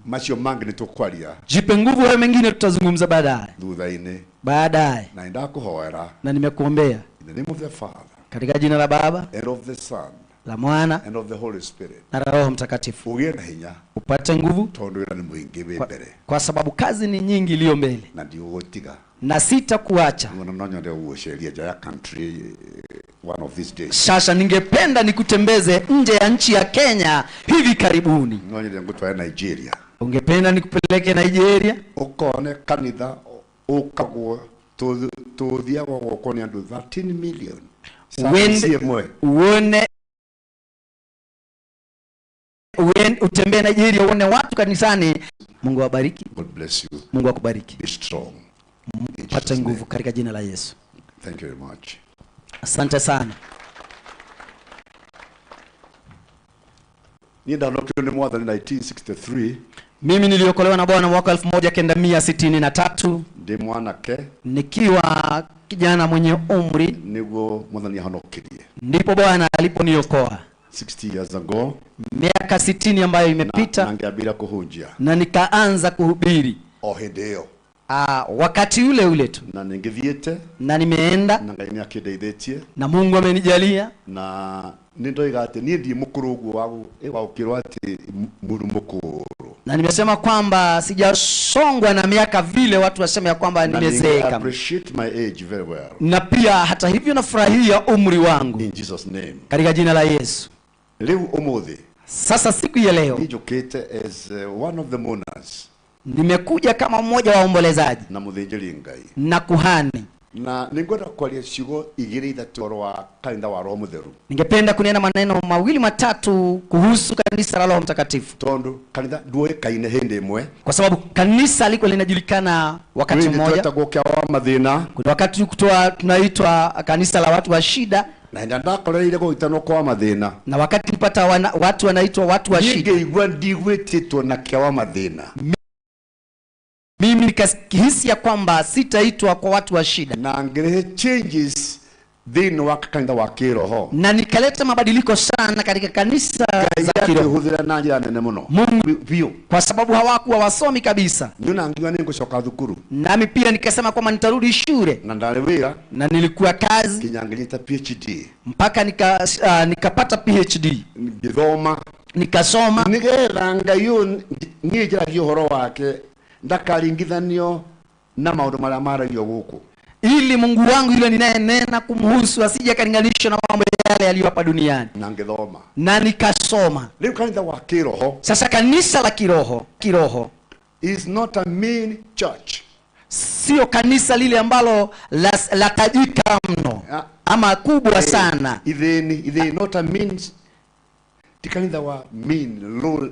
Macio mangi ni tukwaria. Jipe nguvu, hayo mengine tutazungumza baadaye. Thutha-inĩ. Baadaye. Na ndakuhoera. Na nimekuombea. In the name of the Father. Katika jina la Baba. And of the Son. La Mwana. And of the Holy Spirit. Na la Roho Mtakatifu. Ugie na hinya. Upate nguvu. Tondu wĩra ni mwingi wĩ mbere. Kwa sababu kazi ni nyingi iliyo mbele. Na ndigũgũtiga. Na sitakuacha. Ona no nyende gũgũceria nja ya country one of these days. Sasa ningependa nikutembeze nje ya nchi ya Kenya hivi karibuni. No nyende ngũtware Nigeria. Ungependa nikupeleke Nigeria? Ukone kanitha ukagwo tuthiagwo gwokwo ni andu 13 million. Uone utembee Nigeria uone watu kanisani. Mungu awabariki. God bless you. Mungu akubariki. Be strong. Pata nguvu katika jina la Yesu. Thank you very much. Asante sana. Ni ndanokio ni Mwathani 1963. Mimi niliokolewa na Bwana mwaka 1963. Ndi mwanake. Nikiwa kijana mwenye umri. Niguo Mwathani ahonokirie. Ndipo Bwana aliponiokoa. 60 years ago. Miaka 60 ambayo imepita. Na ngiambira kuhunjia. Na nikaanza kuhubiri. O hindi iyo. Wakati ule ule tu. Na ningithiete. Na nimeenda. Na Ngai nĩakĩndeithĩtie. Na Mungu amenijalia. Na nĩndoiga atĩ niĩ ndi mũkũrũ ũguo wa gũkĩrwo atĩ mũndũ mũkũrũ. Na nimesema kwamba sijasongwa na miaka vile watu waseme ya kwamba nimezeeka. I appreciate my age very well. Na pia hata hivyo nafurahia umri wangu. In Jesus name. Katika jina la Yesu. Leo umuthi. Sasa siku ya leo. Nijokete as one of the mourners. Nimekuja kama mmoja wa waombolezaji. Na muthinjiri Ngai. Na kuhani. Na ningwenda kwaria ciugo igĩrĩ ithatũ ũhoro wa kanitha wa Roho Mũtheru. Ningependa kunena maneno mawili matatu kuhusu kanisa la Roho Mtakatifu. Tondu kanitha nduoĩkaine hĩndĩ ĩmwe. Kwa sababu kanisa liko linajulikana wakati mmoja. Twetagwo kĩa wa mathĩna. Kuna wakati tunaitwa kanisa la watu wa shida. Na hĩndĩ ndakoreire gũitanwo kwa mathĩna. Na wakati nilipata watu wanaitwa watu wa shida. Ningĩigua ndigwĩtĩtwo na kĩa wa mathĩna. Mimi nikahisi ya kwamba sitaitwa kwa watu wa shida. Na ngĩrehe changes thĩinĩ wa kanitha wa kĩroho. Na nikaleta mabadiliko sana katika kanisa za kiroho. Akĩhũthĩra na njĩra nene mũno. Mungu biũ. Kwa sababu hawakuwa wasomi kabisa. Niĩ na ngiuga nĩngũcoka thukuru. Nami pia nikasema kwamba nitarudi shule. Na ndarĩ wĩra. Na nilikuwa kazi. Nginya ngĩnyita PhD. Mpaka nikapata PhD. Ngĩthoma. Nikasoma. Nĩgetha Ngai ũyũ niĩ njaragia ũhoro wake ndakaringithanio na maũndũ marĩa maragio gũkũ. Ili Mungu wangu yule ninayenena kumhusu asije akalinganishwa na mambo yale yaliyo hapa duniani. Na ngĩthoma. Na nikasoma. Rĩu kanitha wa kĩroho. Sasa kanisa la kiroho is not a mean church. Sio kanisa lile ambalo la tajika mno ama kubwa sana. Itheni not a mean. Ti kanitha wa mean low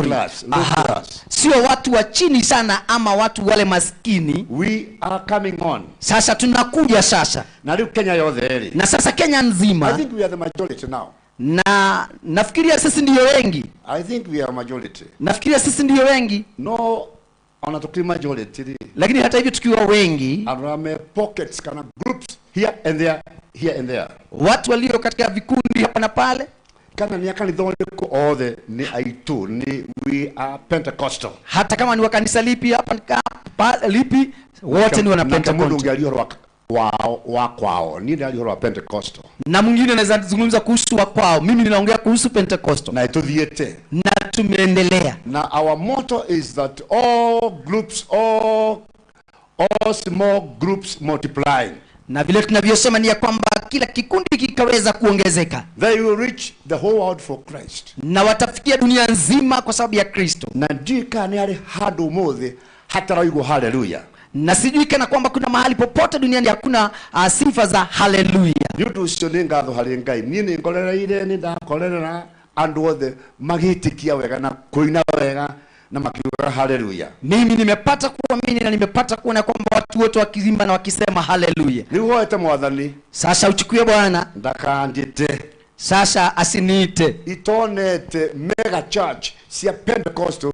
class, low class. Sio watu wa chini sana ama watu wale maskini. We are coming on. Sasa tunakuja sasa. Na leo Kenya yothe eri. Na sasa Kenya nzima. I think we are the majority now. Na nafikiria sisi ndio wengi. I think we are majority. Nafikiria sisi ndio wengi. No, ona tukiri majority. Lakini hata hivyo tukiwa wengi, arame pockets kana groups here and there, here and there. Watu walio katika vikundi hapa na pale. Kana ni kanitha ũrĩkũ othe ni aitu ni we are Pentecostal. Hata kama ni wa kanisa lipi hapa lipi wote ni wana Pentecostal. Mundu ũngĩ ũhoro wa kwao, ni ndari ũhoro wa Pentecostal. Na mwingine anaweza zungumza kuhusu wa kwao, mimi ninaongea kuhusu Pentecostal. Na tuthiete. Na tumeendelea. Na our motto is that all groups, all small groups multiply. Na vile tunavyosema ni ya kwamba kila kikundi kikaweza kuongezeka. They will reach the whole world for Christ. Na watafikia dunia nzima kwa sababu ya Kristo. Na ndiũĩ kana nĩ harĩ handũ ũmũthĩ hataraigwo haleluya. Na sijui kana kwamba kuna mahali popote duniani hakuna sifa za haleluya. Nĩ ũndũ ũcio nĩ ngatho harĩ Ngai. Niĩ nĩ ngorereire, nĩ ndakorerera andũ othe magĩtĩkia wega na kũina wega na makiuga haleluya. Mimi nimepata kuamini na nimepata kuona kwamba watu wote wakiimba na wakisema haleluya. Rĩu hoete Mwathani. Sasa uchukue Bwana. Ndakandite. Sasa asiniite. Itonete mega church cia Pentecostal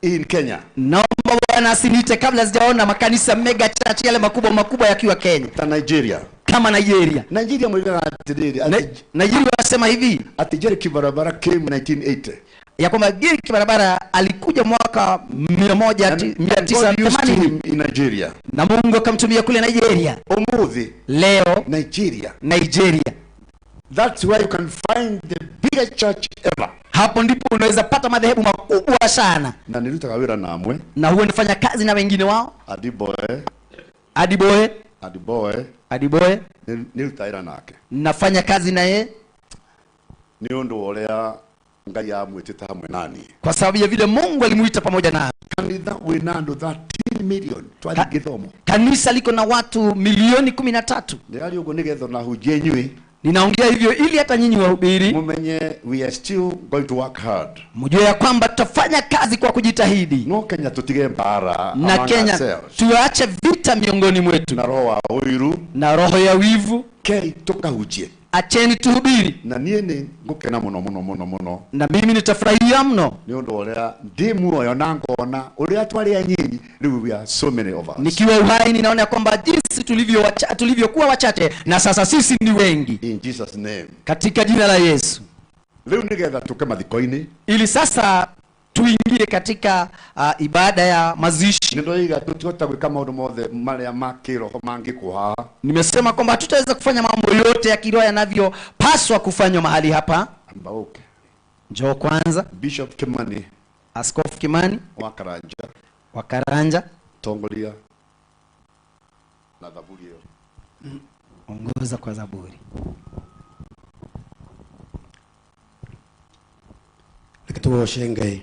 in Kenya. Naomba Bwana asiniite kabla sijaona makanisa mega church yale makubwa makubwa yakiwa Kenya. Ta Nigeria. Kama Nigeria. Nigeria mwigaga atĩrĩrĩ. Nigeria wasema hivi. Ati Jerry Kibarabara came 1980. Ya kwamba Jerry Kibarabara alikuja mwaka 1980 in Nigeria. Na Mungu akamtumia kule Nigeria. Umuthi leo Nigeria. Nigeria. That's where you can find the biggest church ever. Hapo ndipo unaweza pata madhehebu makubwa sana. Na nilitaga wira na amwe. Na huwa nafanya kazi na wengine wao. Adiboe. Adiboe. Adiboe. Adiboe. Nilitaira nake. Nafanya kazi na yeye. Ni ũndũ ũrĩa Ngai amwĩtĩte hamwe nani. Kwa sababu ya vile Mungu alimuita pamoja na kanitha wĩna andũ 13 million twathi gĩthomo. Kanisa liko na watu milioni 13. Ndĩraria ũguo nĩgetha ona hunjie inyuĩ. Ninaongea hivyo ili hata nyinyi wahubiri mumenye we are still going to work hard. Mjue ya kwamba tutafanya kazi kwa kujitahidi. No Kenya tutige mbara na Kenya tuache vita miongoni mwetu. Na roho wa ũiru na roho ya wivu. Kei tukahunjie. Acheni tuhubiri. Na niĩ nĩ ngũkena mũno mũno mũno mũno. Na mimi nitafurahia mno. Nĩ ũndũ ũrĩa ndĩ muoyo na ngona ũrĩa twarĩ anyinyi, rĩu we are so many of us. Nikiwa uhai ninaona kwamba jinsi tulivyokuwa wachache na sasa sisi ni wengi. In Jesus name. Katika jina la Yesu. Rĩu nĩgetha tuke mathiko-inĩ. Ili sasa tuingie katika ibada ya mazishi. Nĩndoiga tũtihota gwĩka maũndũ mothe marĩa ma kĩroho mangĩkwo haha. Nimesema kwamba hatutaweza kufanya mambo yote ya kiroho yanavyopaswa kufanywa mahali hapa. Amba uke. Njoo kwanza. Bishop Kimani. Askofu Kimani wa Karanja. Wa Karanja. Tongoria na zaburi hiyo. Ongoza kwa zaburi. Reke tũgoce Ngai.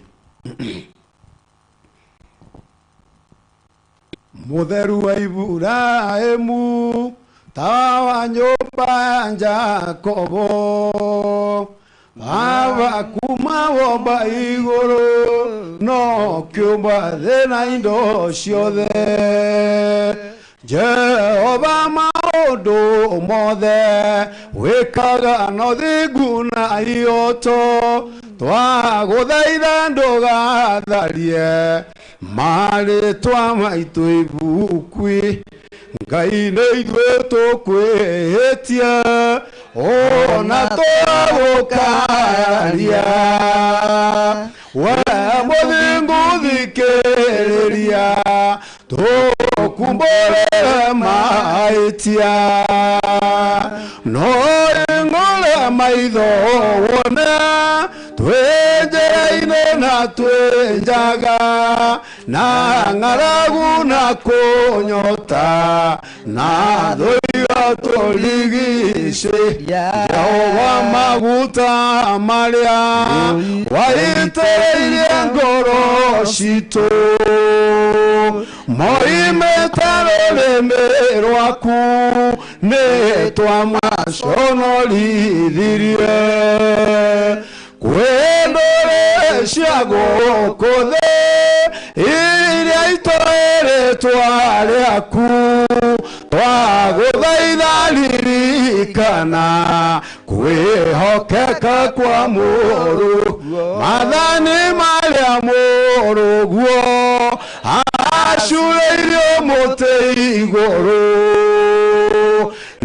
Mutheru wa Ibrahimu tawa nyũmba ya Jakobo Baba kuma womba igũrũ no kĩũmba thĩ na indo ciothe Jehova maũndũ mothe wĩkaga na ũthingu na ihooto twagũthaitha ndũgatharie marĩtwa maitũ ibuku-inĩ Ngai nĩ ithuĩ tũkwĩhĩtie ona twagũkararia we mũthingu thikĩrĩria tũkumbũrĩre mahĩtia no ĩng'ũre maitho wone twĩ njĩra-inĩ na twĩ njaga na ng'aragu na kũnyota na thũiga tũrigicĩirie Jehova maguta marĩa waitĩrĩirie ngoro citũ moimĩte rũrĩmĩ rwaku nĩ twamaconorithirie kwĩ ndũrĩrĩ cia gũkũ thĩ iria itoĩ rĩtwa rĩaku twagũthaitha ririkana kwĩhokeka kwa mũrũ maathani marĩa mũrũguo acurĩirio mũtĩ igũrũ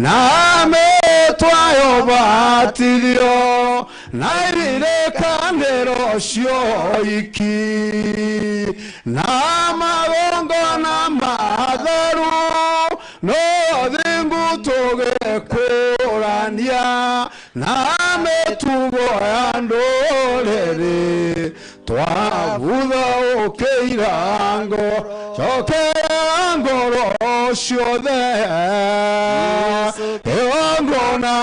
na mĩtwayo batithio na iririkanĩro cioiki na magongona matheru no thingu tũgĩkũrania na mĩtugo ya ndũrĩrĩ twabutha ũkĩira ngoro cokera ngoro ciothe kĩgongona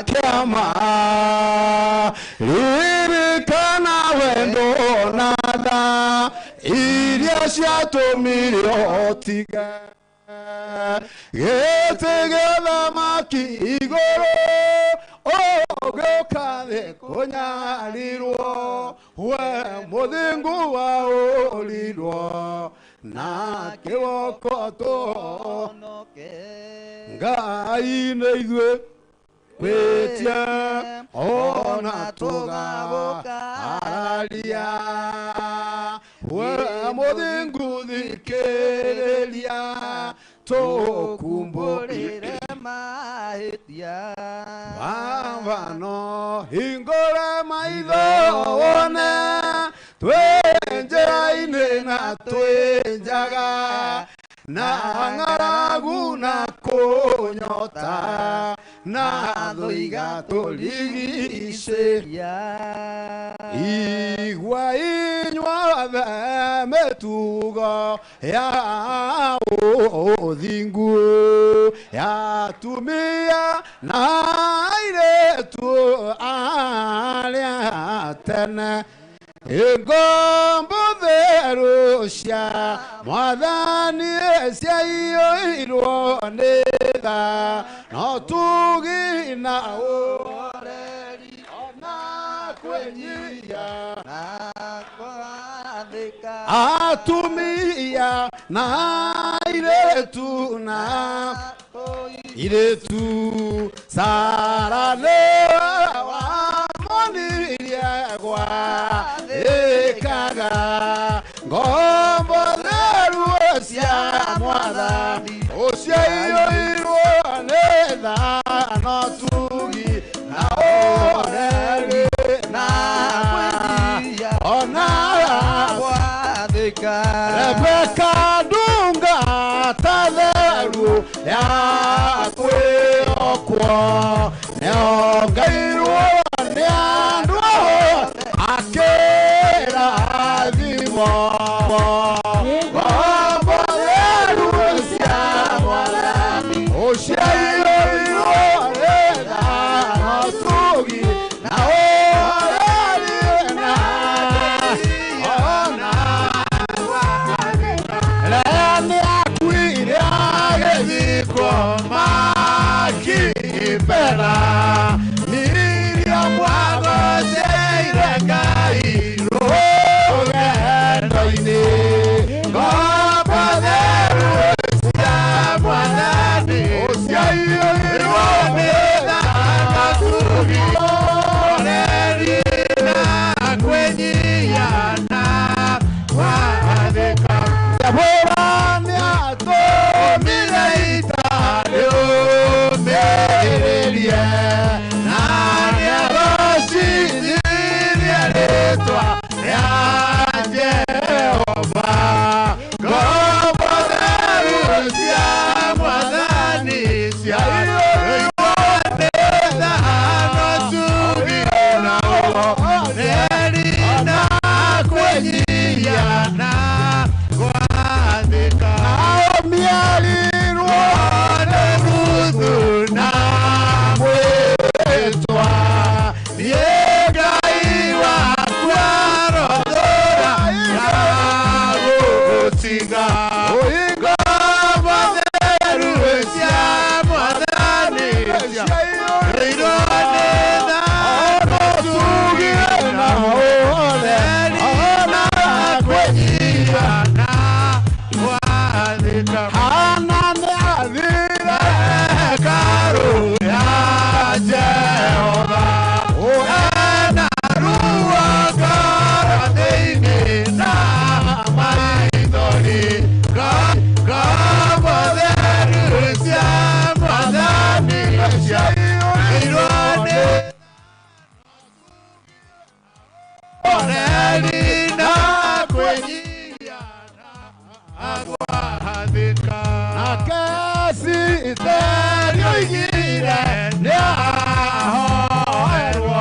kĩama ririkana wendo na tha iria ciatũmire ũtige gĩtĩ gĩa thamaki igũrũ ũgĩũka thĩ kũnyarirwo we mũthingu waũrirwo na kĩboko tũhonoke Ngai nĩ ithuĩ kwĩtia ona tũgagũkararia we mũthingu thikĩrĩria tũkumbũrĩre mahĩtia Baba no hingũre maitho wone twĩ njĩra-inĩ na twĩ njaga na ng'aragu na kũnyota na thũiga tũrigicĩria igua inyuothe mĩtugo ya ũthingu ya atumia na airĩtu arĩa tene ngombo theru cia mwathani ciaiyũirwo nĩ tha no tugi na ũhoreri ona kwĩnyihia na kwathĩka atumia na airĩtu na airĩtu Sara nĩwe wamonirie gwathĩkaga ngombo theru cia mwathani ũciaiyũirwo nĩ tha no tugi na ũhoreri na kwĩnyihia ona gwathĩka Rebeka ndungata theru ya kwĩhokwo nĩongeirwo nĩ andũ akĩrathimwo ngombo theru cia mwathani ũciaiyũirwo nĩ tha no tugi na ũhoreri na ona Lea nĩ akuire wendo-inĩ ngombo theru cia Mwathani ciaiyũirwo nĩ tha na ũtugi ũhoreri na kwĩnyihia na gwathĩka. Debora nĩatũmire ita rĩũmĩrĩrie na nĩarocithirie rĩtwa rĩa Jehova. Ngombo theru cia Mwathani ciaiyũirwo nĩ tha na ũtugi na ũhoreri na kwĩnyihia na gwathĩka. Naomi arirwo nĩ Ruthu na mwĩtwa, niĩ Ngai wakwa arothũra ndagũtiga. Ngombo theru cia Mwathani ciaiyũirwo nĩ tha na ũtugi na ũhoreri na kwĩnyihia na gwathĩka. Hana nĩathire hekarũ ya Jehova, ena ruo ngoro thĩinĩ na maithori. Ngombo theru cia Mwathani ciaiyũirwo nĩ ũhoreri na kwĩnyihia na gwathĩka. Nake Esiteri oigire nĩahoerwo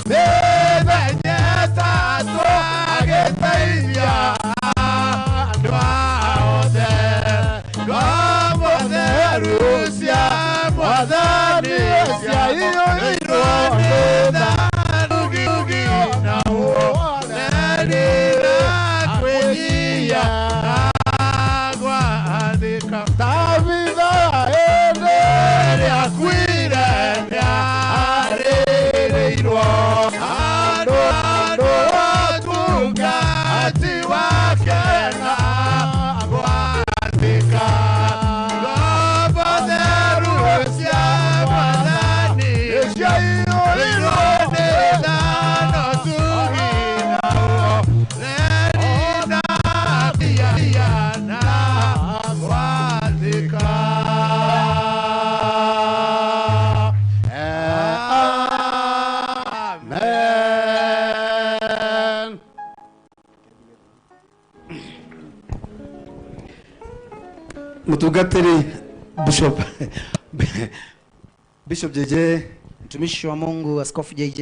mĩthenya ĩtatũ agĩteithia andũ othe. Ngombo theru cia Mwathani ciaiyũirwo nĩ tha na ũhoreri na kwĩnyihia na gwathĩka. Tabitha hĩndĩ ĩrĩa akuire nĩarĩrĩirwo andũ ũtungati wake na gwathĩka. Ngombo theru cia Mwathani ciaiyũirwo nĩ tha na ũtugi na ũhoreri na kwĩnyihia na gwathĩka. Amen. Mtungatiri Bishop Bishop JJ, mtumishi wa Mungu Askofu JJ,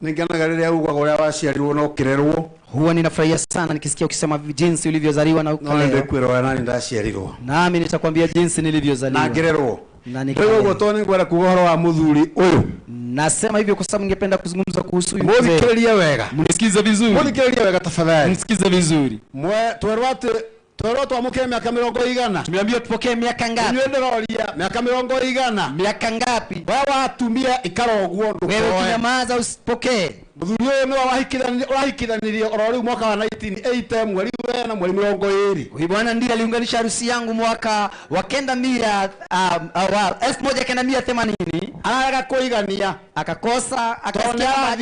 nĩngenaga rĩrĩa ugaga ũrĩa waciarirwo na ũkĩrerwo. Huwa ninafurahia sana nikisikia ukisema jinsi ulivyozaliwa na No ukalelewa. nĩndĩkwĩra nani ndaciarirwo Nami nitakwambia jinsi nilivyozaliwa na ngĩrerwo. na Rĩu nikalelewa. ũguo tondũ nĩngwenda kuga ũhoro wa mũthuri ũyũ. Nasema hivyo kwa sababu ningependa kuzungumza kuhusu huyu mzee. Mũthikĩrĩrie wega. Mnisikize vizuri. Mũthikĩrĩrie wega tafadhali. Msikize vizuri. Mwe twerwo atĩ twerwo twamũkĩre mĩaka mĩrongo igana. Tumeambiwa tupokee miaka ngapi? Inyuĩ ndĩroria mĩaka mĩrongo igana. Miaka ngapi? We watumia ikara ũguo Wewe ndũkoe. ukinyamaza usipokee. Mũthuri ũyũ nĩwe wahikithanirie oro rĩu mwaka wa 1980 mweri wena mweri 20. Huyu bwana ndiye aliunganisha harusi yangu mwaka wa 1980. Ararega kũigania. Akakosa, akasikia kwamba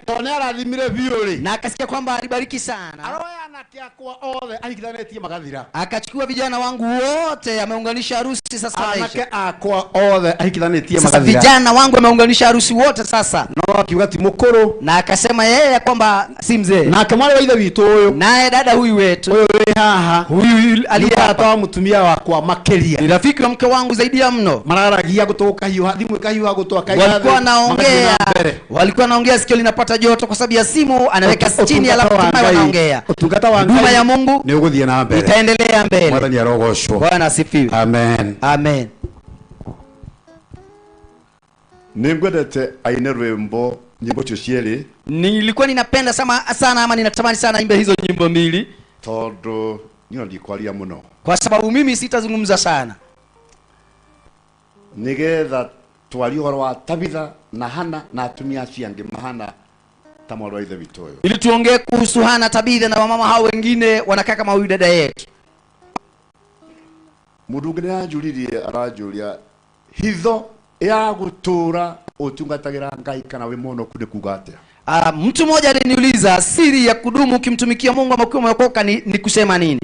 Tondũ nĩarathimire biũ rĩ. na akasikia kwamba alibariki sana. Aroya anake akwa othe ahikithanĩtie magathira. Akachukua vijana wangu wote, ameunganisha harusi sasa Anake maisha. akwa othe ahikithanĩtie Sasa magathira. vijana wangu ameunganisha harusi wote sasa. No akiuga ti mũkũrũ. Na akasema yeye ya kwamba si mzee. Nake mwarĩ wa ithe witũ ũyũ. Naye dada huyu wetu Ũyũ wĩ haha. huyu aliye Nĩ hapa mũrata wa mũtumia wakwa makĩria. ni rafiki wa mke wangu zaidi ya mno. Mararagia gũtũ gũkahiũha, thimũ ĩkahiũha gũtũ akaiga Walikuwa thĩ, wanaongea, magathiĩ na mbere. walikuwa wanaongea, sikio linapata joto kwa sababu ya simu, anaweka chini alafu Ũtungata wa hatimaye Ngai- wanaongea. Ũtungata wa Huduma Ngai ya Mungu nĩ ũgũthiĩ na mbere. itaendelea mbele. Mwathani arogocwo. Bwana asifiwe. Amen. Amen. Nĩngwendete aine rwĩmbo nyĩmbo icio cierĩ Nilikuwa ninapenda sana ama ninatamani sana imbe hizo nyimbo mbili tondũ niĩ ndikwaria mũno kwa sababu mimi sitazungumza sana, nĩgetha twarie ũhoro wa Tabitha na Hana na atumia acio angĩ mahana Ta mwarĩ wa ithe witũ ũyũ. Ili tuongee kuhusu Hana, Tabitha na wamama hao wengine wanakaa kama huyu dada yetu. Mũndũ ũngĩ nĩaranjũririe, aranjũria hitho ya gũtũra ũtungatagĩra Ngai kana wĩ mũhonoku nĩ kuga atĩa? Mtu mmoja aliniuliza siri ya kudumu ukimtumikia Mungu ama ukiwa umeokoka ni kusema nini?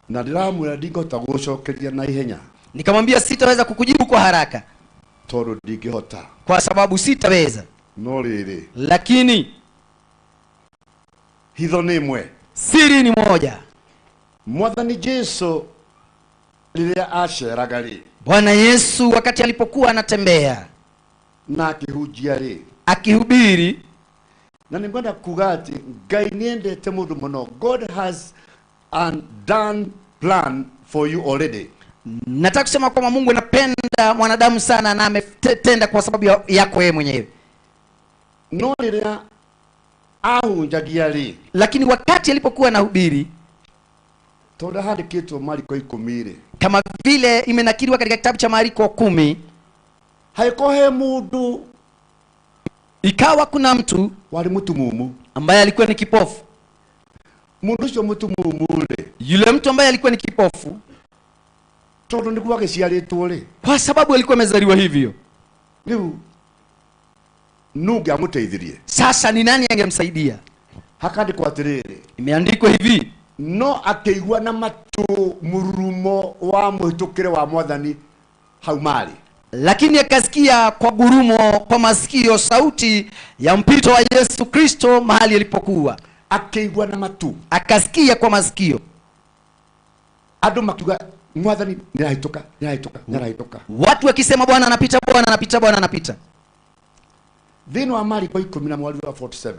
Na ndĩramwĩra ndingĩhota gũcokeria na ihenya. Nikamwambia sitaweza kukujibu kwa haraka. Tondũ ndingĩhota. Kwa sababu sitaweza. No rĩrĩ. Lakini hitho nĩ ĩmwe. Siri ni moja. Mwathani Jesu rĩrĩa aceraga rĩ. Bwana Yesu wakati alipokuwa anatembea na akĩhunjia rĩ, akihubiri, na nĩngwenda kuga atĩ Ngai nĩendete mũndũ mũno. God has a done plan for you already. Nataka kusema kwamba Mungu anapenda mwanadamu sana na ametenda kwa sababu yako yeye mwenyewe. No rĩrĩa ahunjagia rĩ, lakini wakati alipokuwa anahubiri, tondũ handĩkĩtwo Mariko 10 rĩ, kama vile imenakiliwa katika kitabu cha Mariko 10, haiko he mundu, ikawa kuna mtu wali mutumumu ambaye alikuwa ni kipofu. Mundu ucio mutumumu rĩ, yule mtu ambaye alikuwa ni kipofu, tondu niguo agĩciarĩtwo rĩ, kwa sababu alikuwa amezaliwa hivyo, rĩu nũ ũngĩamũteithirie? Sasa ni nani angemsaidia? Hakandĩkwo atĩrĩrĩ, imeandikwa hivi, no akĩigua na matũ mũrurumo wa mũhĩtũkĩre wa Mwathani hau marĩ, lakini akasikia kwa gurumo kwa masikio sauti ya mpito wa Yesu Kristo mahali alipokuwa. Akĩigua na matũ, akasikia kwa masikio, andũ makiuga Mwathani nĩarahĩtũka, nĩarahĩtũka, nĩarahĩtũka. Watu wakisema Bwana anapita, Bwana anapita, Bwana anapita. Thĩinĩ wa Mariko 10 na mweri wa 47,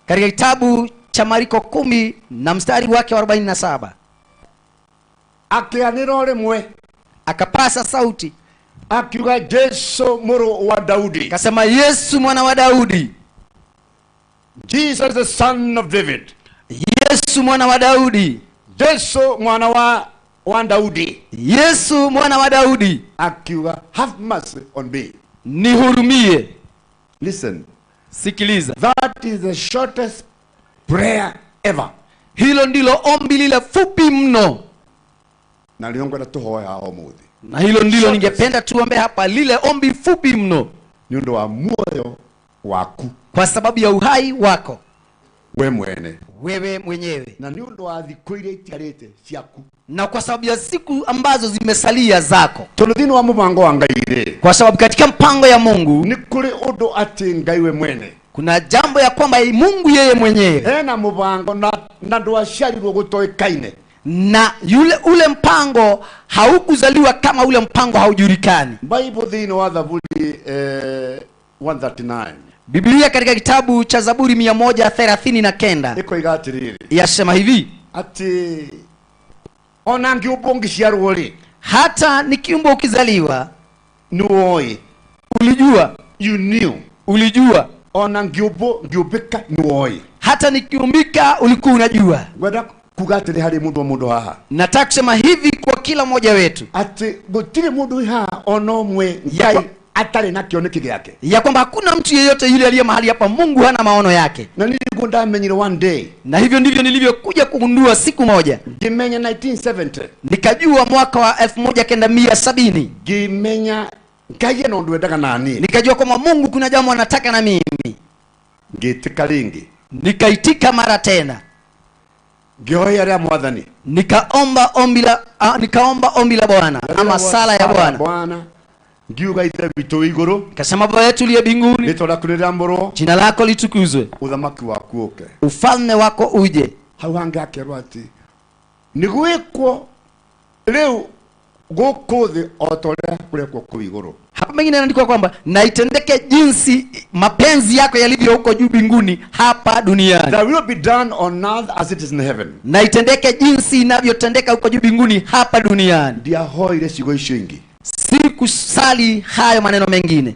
katika kitabu cha Mariko 10 na mstari wake wa 47, akĩanĩra o rĩmwe, akapasa sauti akiuga Jesu mũrũ wa Daudi. Akasema Yesu mwana wa Daudi. Jesus the son of David. Yesu mwana wa Daudi. Jesu mwana wa Daudi. Yesu mwana wa Daudi. Akiuga have mercy on me. Nihurumie. Listen. Sikiliza. That is the shortest prayer ever. Hilo ndilo ombi lile fupi mno. Na nĩngwenda tũhoe haha ũmũthĩ. Na hilo ndilo ningependa tuombe hapa, lile ombi fupi mno. Nĩ ũndũ wa muoyo waku. Kwa sababu ya uhai wako. We mwene. Wewe mwenyewe. Na nĩ ũndũ wa thikũ iria itigarĩte ciaku. Na kwa sababu ya siku ambazo zimesalia zako. Tondũ thĩinĩ wa mũbango wa Ngai rĩ, kwa sababu katika mpango ya Mungu nĩ kũrĩ ũndũ atĩ Ngai we mwene, kuna jambo ya kwamba Mungu yeye mwenyewe ena mũbango na ndwaciarirwo gũtoĩkaine. Na yule ule mpango haukuzaliwa kama ule mpango haujulikani. Bible thĩinĩ wa Zaburi 139, Biblia katika kitabu cha Zaburi 139 ikoiga atĩrĩrĩ, yasema hivi, atĩ ona ngĩũmbwo ngĩciarwo rĩ, hata nikiumbwa ukizaliwa, nĩwoĩ, ulijua, you knew, ulijua, ona ngĩũmbwo ngĩũmbĩka nĩwoĩ, hata nikiumbika ulikuwa unajua. Ngwenda kuga atĩrĩ harĩ mũndũ o mũndũ haha, nataka kusema hivi kwa kila mmoja wetu, atĩ gũtirĩ mũndũ haha ona ũmwe Ngai atarĩ na kĩoneki gĩake, ya kwamba hakuna mtu yeyote yule aliye mahali hapa Mungu hana maono yake. Na nilikuwa ndamenyire one day, na hivyo ndivyo nilivyokuja kugundua siku moja. Ngimenya 1970, nikajua mwaka wa 1970, ngimenya Ngai ena ũndũ endaga nani, nikajua kwamba Mungu kuna jambo anataka na mimi. Ngĩtĩka rĩngĩ, nikaitika mara tena. Ngĩhoya rĩa Mwathani, nikaomba ombi la nikaomba ombi la Bwana ama sala ya Bwana. Bwana ngiuga ithe witũ wĩ igũrũ, kasema Baba yetu uliye mbinguni, rĩtwa rĩaku rĩamũrwo, jina lako litukuzwe, uthamaki waku ũke, ufalme wako uje. Hau hangĩ akerwo atĩ nĩ gwĩkwo rĩu gũkũ thĩ o ta ũrĩa kũrekwo kũu igũrũ. Hapa mengine inaandikwa kwamba na itendeke jinsi mapenzi yako yalivyo huko juu mbinguni hapa duniani. That will be done on earth as it is in heaven. Na itendeke jinsi inavyotendeka huko juu mbinguni hapa duniani. Ndiahoire ciugo icio ingĩ. Sikusali hayo maneno mengine.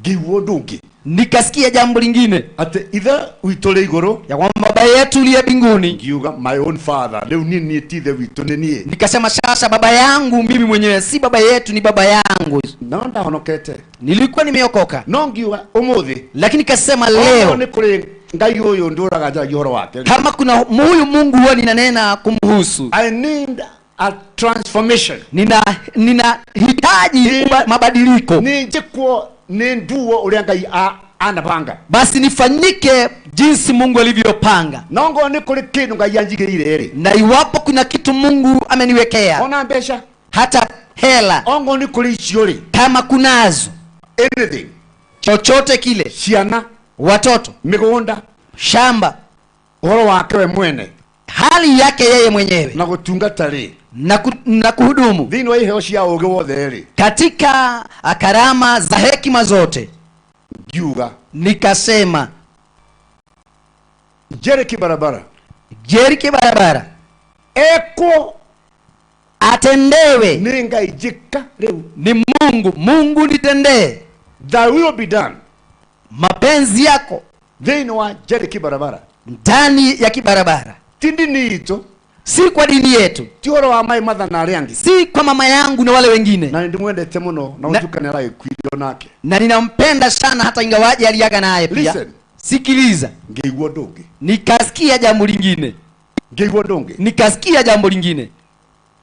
Ngĩigua ũndũ ũngĩ. Nikasikia jambo lingine, atĩ ithe witũ ũrĩ igũrũ, ya kwamba Baba yetu uliye mbinguni. Ngiuga my own father, leo nini tithe witu ni nie. Nikasema sasa baba yangu mimi mwenyewe, si baba yetu, ni baba yangu. No ndahonokete. Nilikuwa nimeokoka. No ngiuga umuthi. Lakini kasema leo ni kuri Ngai uyu nduraga njaragia uhoro wake. Kama kuna huyu Mungu huwa ninanena kumhusu. I need a transformation. Nina hitaji mabadiliko. Ni njikwo ni nduo uria Ngai anapanga. Basi nifanyike jinsi Mungu alivyopanga. Nongo ni kuri kindu Ngai anjigirire ri. Na iwapo kuna kitu Mungu ameniwekea. Ona mbeca. Hata hela. Ongo ni kuri icio ri. Kama kunazo. Anything. Chochote kile. Ciana. Watoto. Migunda. Shamba. Uhoro wake we mwene. Hali yake yeye mwenyewe. Na gutungata ri. Na kuhudumu. Thĩinĩ wa iheo cia ũũgĩ wothe ri. Katika karama za hekima zote. Ngiuga. Nikasema Jeriki barabara. Jeriki barabara. Eko atendewe. Ni Ngai njika riu. Ni Mungu. Mungu nitendee. Thy will be done. Mapenzi yako. Thĩinĩ wa Jeriki barabara. Ndani ya kibarabara. Ti ndini itu. Si kwa dini yetu. Ti ũhoro wa mai mother na arĩa angĩ. Si kwa mama yangu na wale wengine. Na ndimwendete muno na utukane aragĩkuire nake. Na ninampenda sana hata ingawaje aliaga naye pia. Listen. Sikiliza. Ngeigua ndũngĩ. Nikasikia jambo lingine. Ngeigua ndũngĩ. Nikasikia jambo lingine.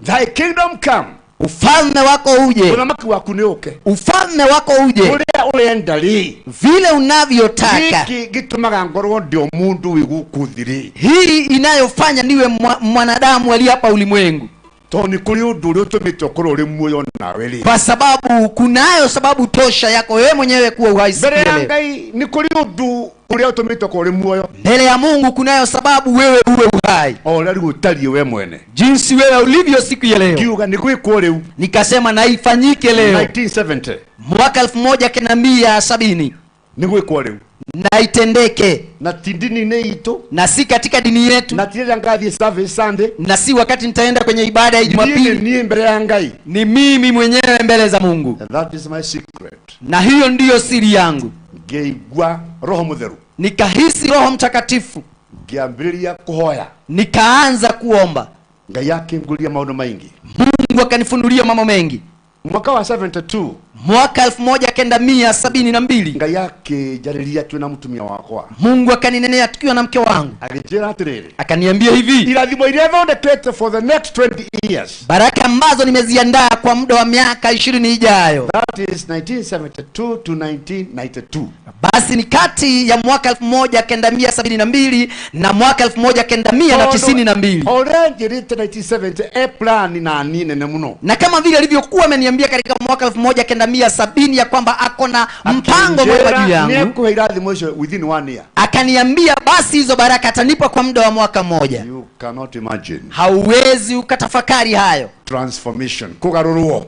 Thy kingdom come. Ufalme wako uje. Ũthamaki waku nĩ ũke. Ufalme wako uje. Ũrĩa ũrenda rĩ. Vile unavyotaka. Gĩkĩ gĩtũmaga ngorwo ndio mundu wĩ gũkũ thĩ rĩ. Hii inayofanya niwe mwanadamu aliye hapa ulimwengu. Tondũ nĩ kũrĩ ũndũ ũrĩa ũtũmĩte ũkorwo ũrĩ muoyo nawe rĩ. Kwa sababu kunayo sababu tosha yako wewe mwenyewe kuwa uhai siku Mbere ya ya leo. Ngai nĩ kũrĩ ũndũ ũrĩa ũtũmĩte ũkorwo ũrĩ muoyo. Mbele ya Mungu kunayo sababu wewe uwe uhai. O ũrĩa rĩu ũtariĩ we mwene. Jinsi wewe ulivyo siku ya leo. Ngiuga nĩ gwĩkwo rĩu. Nikasema na ifanyike leo. 1970. Mwaka 1970. Nĩ gwĩkwo rĩu. Na itendeke. Na ti ndini-inĩ itũ. Na si katika dini yetu. Na ti rĩrĩa ngathiĩ service Sunday. Na si wakati nitaenda kwenye ibada ya Jumapili. Niĩ niĩ mbere ya Ngai. Ni mimi mwenyewe mbele za Mungu. And that is my secret. Na hiyo ndiyo siri yangu. Ngĩigua Roho Mũtheru. Nikahisi Roho Mtakatifu. Ngĩambĩrĩria kũhoya. Nikaanza kuomba. Ngai akĩnguria maũndũ maingĩ. Mungu akanifunulia mambo mengi. Mwaka wa 72. Mwaka 1972. Ngai akĩnjarĩria twĩ na mũtumia wakwa. Mungu akaninenea tukiwa na mke wangu. Akĩnjĩra atĩrĩrĩ. Akaniambia hivi. Irathimo iria thondekete for the next 20 years. Baraka ambazo nimeziandaa kwa muda wa miaka 20 ijayo. That is 1972 to 1992. Basi ni kati ya mwaka 1972 na mwaka 1992. Ũrĩa njĩrĩte 1970 e plan na ni nene mũno. Na kama vile alivyokuwa ameniambia katika mwaka 1970 ya kwamba ako na mpango mwema juu yangu. Nĩekũhe irathimo icio within 1 year. Akaniambia basi hizo baraka atanipa kwa muda wa mwaka mmoja. You cannot imagine. Hauwezi ukatafakari hayo. Transformation. Kũgarũrwo.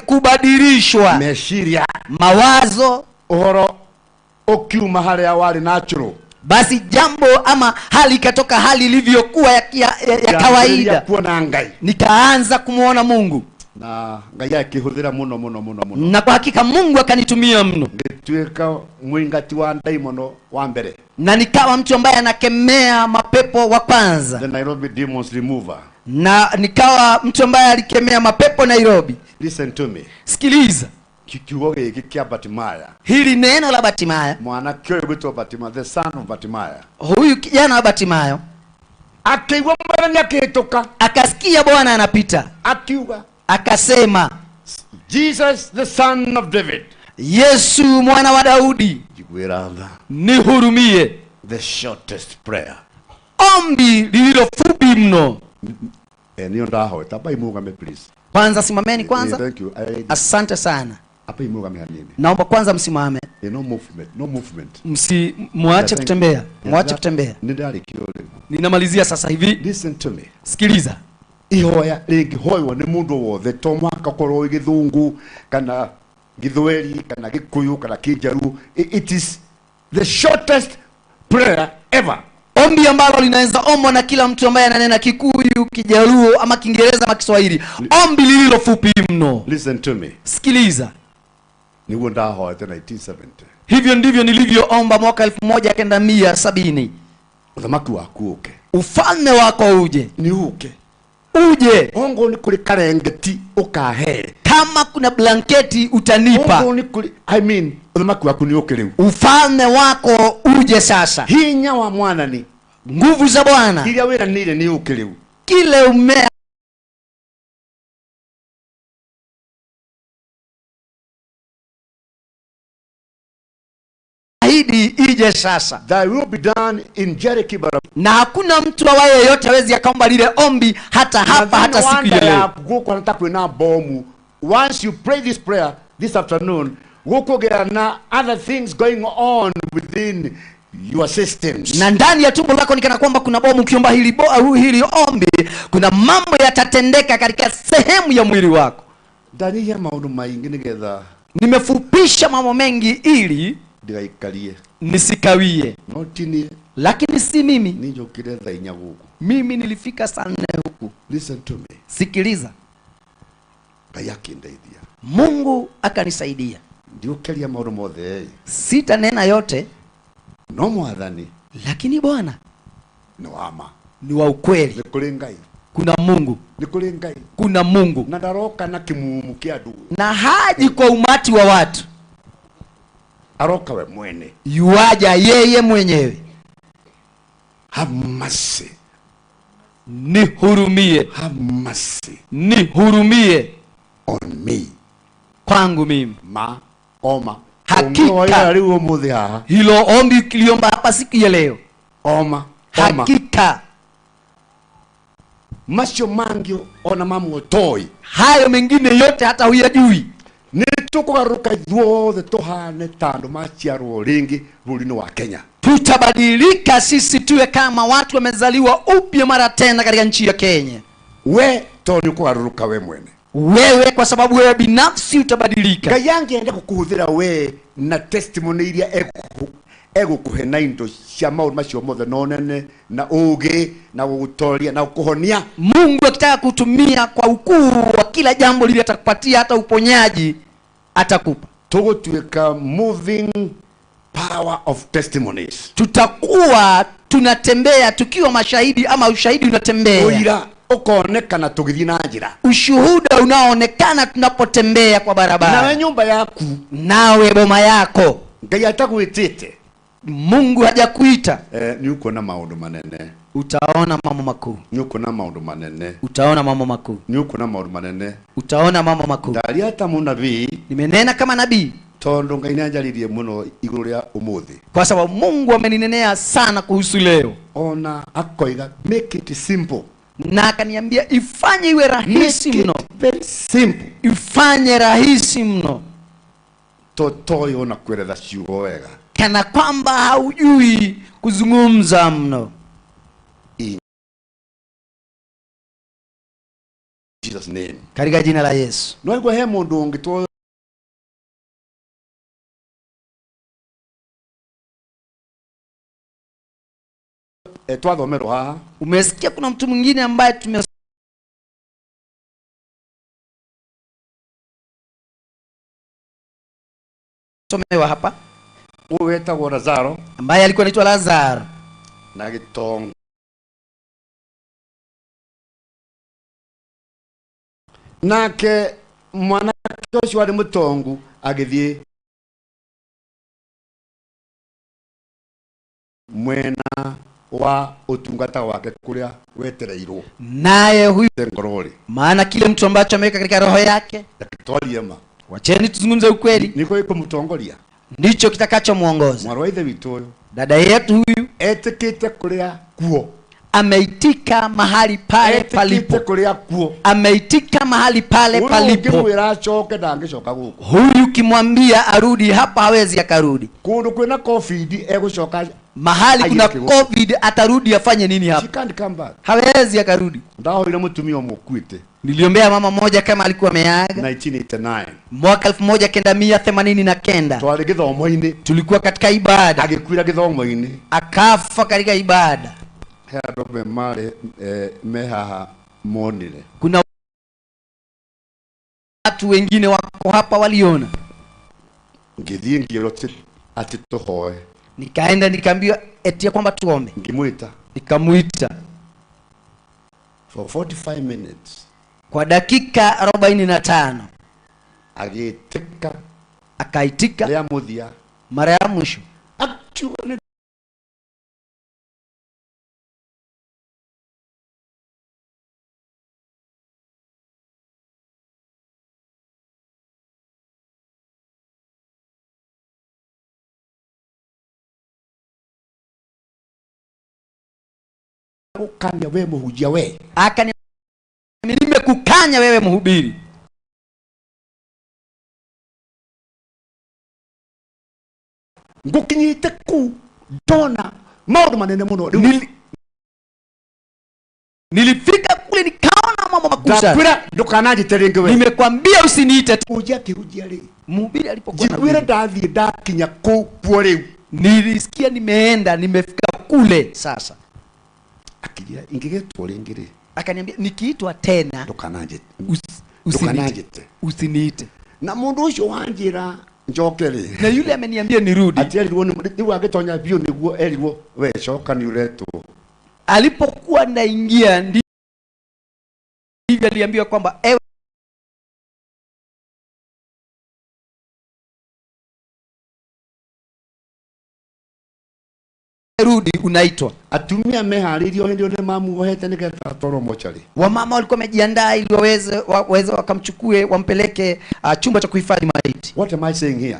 Kubadilishwa. Meciria. Mawazo. Ũhoro ũkiuma harĩa warĩ natural. Basi jambo ama hali ikatoka hali ilivyokuwa ya kawaida. Kuona Ngai. Nikaanza kumuona Mungu. Na Ngai akĩhũthĩra mũno mũno mũno mũno. Na kwa hakika Mungu akanitumia mno. Ngĩtuĩka mwingati wa ndaimono wa mbere. Na nikawa mtu ambaye anakemea mapepo wa kwanza. The Nairobi Demons Remover. Na nikawa mtu ambaye alikemea mapepo Nairobi. Listen to me. Sikiliza. Kiugo gĩkĩ kĩa Batimaya. Hili neno la Batimaya. Mwanake ũyũ gwĩtwo Batimaya, the son of Batimaya. Huyu kijana wa Batimayo akĩigua Mwathani akĩhĩtũka. Akasikia Bwana anapita. Akiuga. Akasema, Jesus the son of David. Yesu mwana wa Daudi, Njiguĩra tha. nihurumie. The shortest prayer. Ombi lililo fupi mno. Niyo ndahoeta. Ambai mũrũgame please. Kwanza simameni kwanza. Thank you. Asante sana. Hapa imurugame hanini. Naomba kwanza msimame. No movement, no movement. Msimuache kutembea. Muache kutembea. Ninamalizia sasa hivi. Listen to me. Sikiliza. Ihoya rĩngĩhoywo nĩ mũndũ wothe to mũhaka ũkorwo wĩ gĩthũngũ kana gĩthweri kana gĩkũyũ kana kĩnjaruo. It is the shortest prayer ever. Ombi ambalo linaweza ombwa na kila mtu ambaye ananena Kikuyu, Kijaluo ama Kiingereza ama Kiswahili. Ombi lililo fupi mno. Listen to me. Sikiliza. Niguo ndahoete 1970. Hivyo ndivyo nilivyoomba mwaka 1970. Uthamaki waku uke. Ufalme wako uje. Ni uke. Uje. Ongo ni kuri karengeti ukahe. Kama kuna blanketi utanipa. Ongo ni kuri, I mean, uthamaki waku ni uke leo. Ufalme wako uje sasa. Hinya wa mwana ni nguvu za Bwana. Iria wira nire ni uke leo. Kile umea ahidi ije sasa. Thy will be done in Jericho. Na hakuna mtu awaye yeyote hawezi akaomba lile ombi hata hapa hata siku ya leo. Guko anataka kuina bomu. Once you pray this prayer this afternoon, guko na other things going on within your systems. Na ndani ya tumbo lako ni kana kwamba kuna bomu. Ukiomba hili ombi, kuna mambo yatatendeka katika sehemu ya mwili wako. Ndani ya maundu maingi nigetha. Nimefupisha mambo mengi ili ndigaikarie, nisikawie. No tini, lakini si mimi. Ninjokire thaa inya guku. Mimi nilifika saa 4 huku. Listen to me. Sikiliza. Ngai akindeithia. Mungu akanisaidia. Ndiukeria maundu mothe. Sitanena yote. No mwathani. Lakini Bwana ni wa ma. Ni wa ukweli. Ni kuri Ngai. Kuna Mungu. Ni kuri Ngai. Kuna Mungu. Na ndaroka na kimumu kia andu. Na haji kwa umati wa watu. Aroka we mwene. Yuaja yeye mwenyewe. Have mercy. Nihurumie. Have mercy. Nihurumie. On me. Kwangu mimi. Ma oma. Hakika. Hilo ombi ukiliomba hapa siku ya leo. Oma. Hakika. Macio mangio ona mamu otoi. Hayo mengine yote hata huyajui. Nitukugaruka ithuothe tuhane ta andu maciarwo ringi bũrũri-inĩ wa Kenya. Tutabadilika sisi tuwe kama watu wamezaliwa upya mara tena katika nchi ya Kenya. We to ni kugaruka we mwene. Wewe kwa sababu wewe binafsi utabadilika. Ngai angienda kukuhuthira we na testimony iria egukuhe na indo cia maundu macio mothe na unene na ugi na gugutoria na kuhonia. Mungu akitaka kutumia kwa ukuu wa kila jambo lile atakupatia, hata uponyaji atakupa. Tugutuika moving power of testimonies. Tutakuwa tunatembea tukiwa mashahidi, ama ushahidi unatembea. Uira ukonekana tugithii na njira. Ushuhuda unaonekana tunapotembea kwa barabara. Nawe nyumba yaku, nawe boma yako, Ngai atagwitite. Mungu hajakuita. Ni uko na maundu manene. Utaona mambo makuu. Ni uko na maundu manene. Utaona mambo makuu. Ni uko na maundu manene. Utaona mambo makuu. Ndaria ta munabii. Nimenena kama nabii. Tondu Ngai nĩanjarĩirie mũno igũrũ rĩa ũmũthĩ. Kwa sababu Mungu ameninenea sana kuhusu leo. Ona akoiga make it simple. Na akaniambia ifanye iwe rahisi mno. Very simple. Ifanye rahisi mno. Totoyo na kueleza ciugo wega. Kana kwamba haujui kuzungumza mno. In Jesus name. Katika jina la Yesu. No igwe he mundu ungitwo twathomerwo haha. Umesikia kuna mtu mwingine ambaye tumesomewa hapa. Huyu wetagwo Lazaro, ambaye alikuwa anaitwa Lazaro. Na gitonga. Nake mwanake ucio arĩ mũtongu agĩthiĩ mwena wa utungata wake kuria wetereirwo. Naye huyu ngorori, maana kile mtu ambacho ameweka katika roho yake. Twarie ma. Wacheni tuzungumze ukweli. Niko ikumutongoria. Ndicho kitakachomuongoza. Mwarwa ithe witũ ũyũ. Dada yetu huyu etikite kuria kuo. Ameitika mahali pale palipo. Kuria kuo. Ameitika mahali pale palipo. Ukimwira acoke ndangĩcoka gũkũ. Huyu ukimwambia arudi hapa hawezi akarudi. Kũndũ kwĩna COVID egũcoka. Mahali kuna COVID atarudi afanye nini hapa? She can't come back. Hawezi akarudi. Ndahoire mũtumia ũmwe ũkuĩte. Niliombea mama moja kama alikuwa ameaga. 1989. Mwaka 1989. Twari githomo-inĩ. Tulikuwa katika ibada. Agĩkuira githomo-inĩ. Akafa katika ibada. He andũ me marĩ me haha monire. Kuna watu wengine wako hapa waliona. Ngĩthiĩ ngĩrwo atĩ tũhoe. Nikaenda nikaambiwa eti ya kwamba tuombe. Ngimuita. Nikamuita. For 45 minutes. Kwa dakika 45. Agiitika. Akaitika. Ya muthia. Mara ya mwisho. Actually kukanya we muhujia we. Akani nimekukanya wewe mhubiri. Ngukinyite ku ndona maundu manene muno. Nilifika kule nikaona mambo makuu sana. Ndakwira ndukananjite ringi we. Nimekwambia usiniite. Muhujia akihujia ri. Mhubiri alipokuwa na Njiguire ndathie ndakinya kuu kuo riu. Nilisikia nimeenda nimefika kule sasa. Akijira ingigetwo ringi ri. Akaniambia nikiitwa tena ndukananjite. Usiniite. Usiniite. Na mundu ucio wanjira njoke ri. Na yule ameniambia nirudi. Ati erirwo ni wagitonya biu niguo erirwo we coka ni uretwo. Alipokuwa naingia ndivyo aliambiwa kwamba ewe rudi unaitwa. Atumia meharirio hindi ni mamuohete nigetha atwarwo mochari. Wamama walikuwa wamejiandaa ili waweze wakamchukue wampeleke chumba cha kuhifadhi maiti. What am I saying here?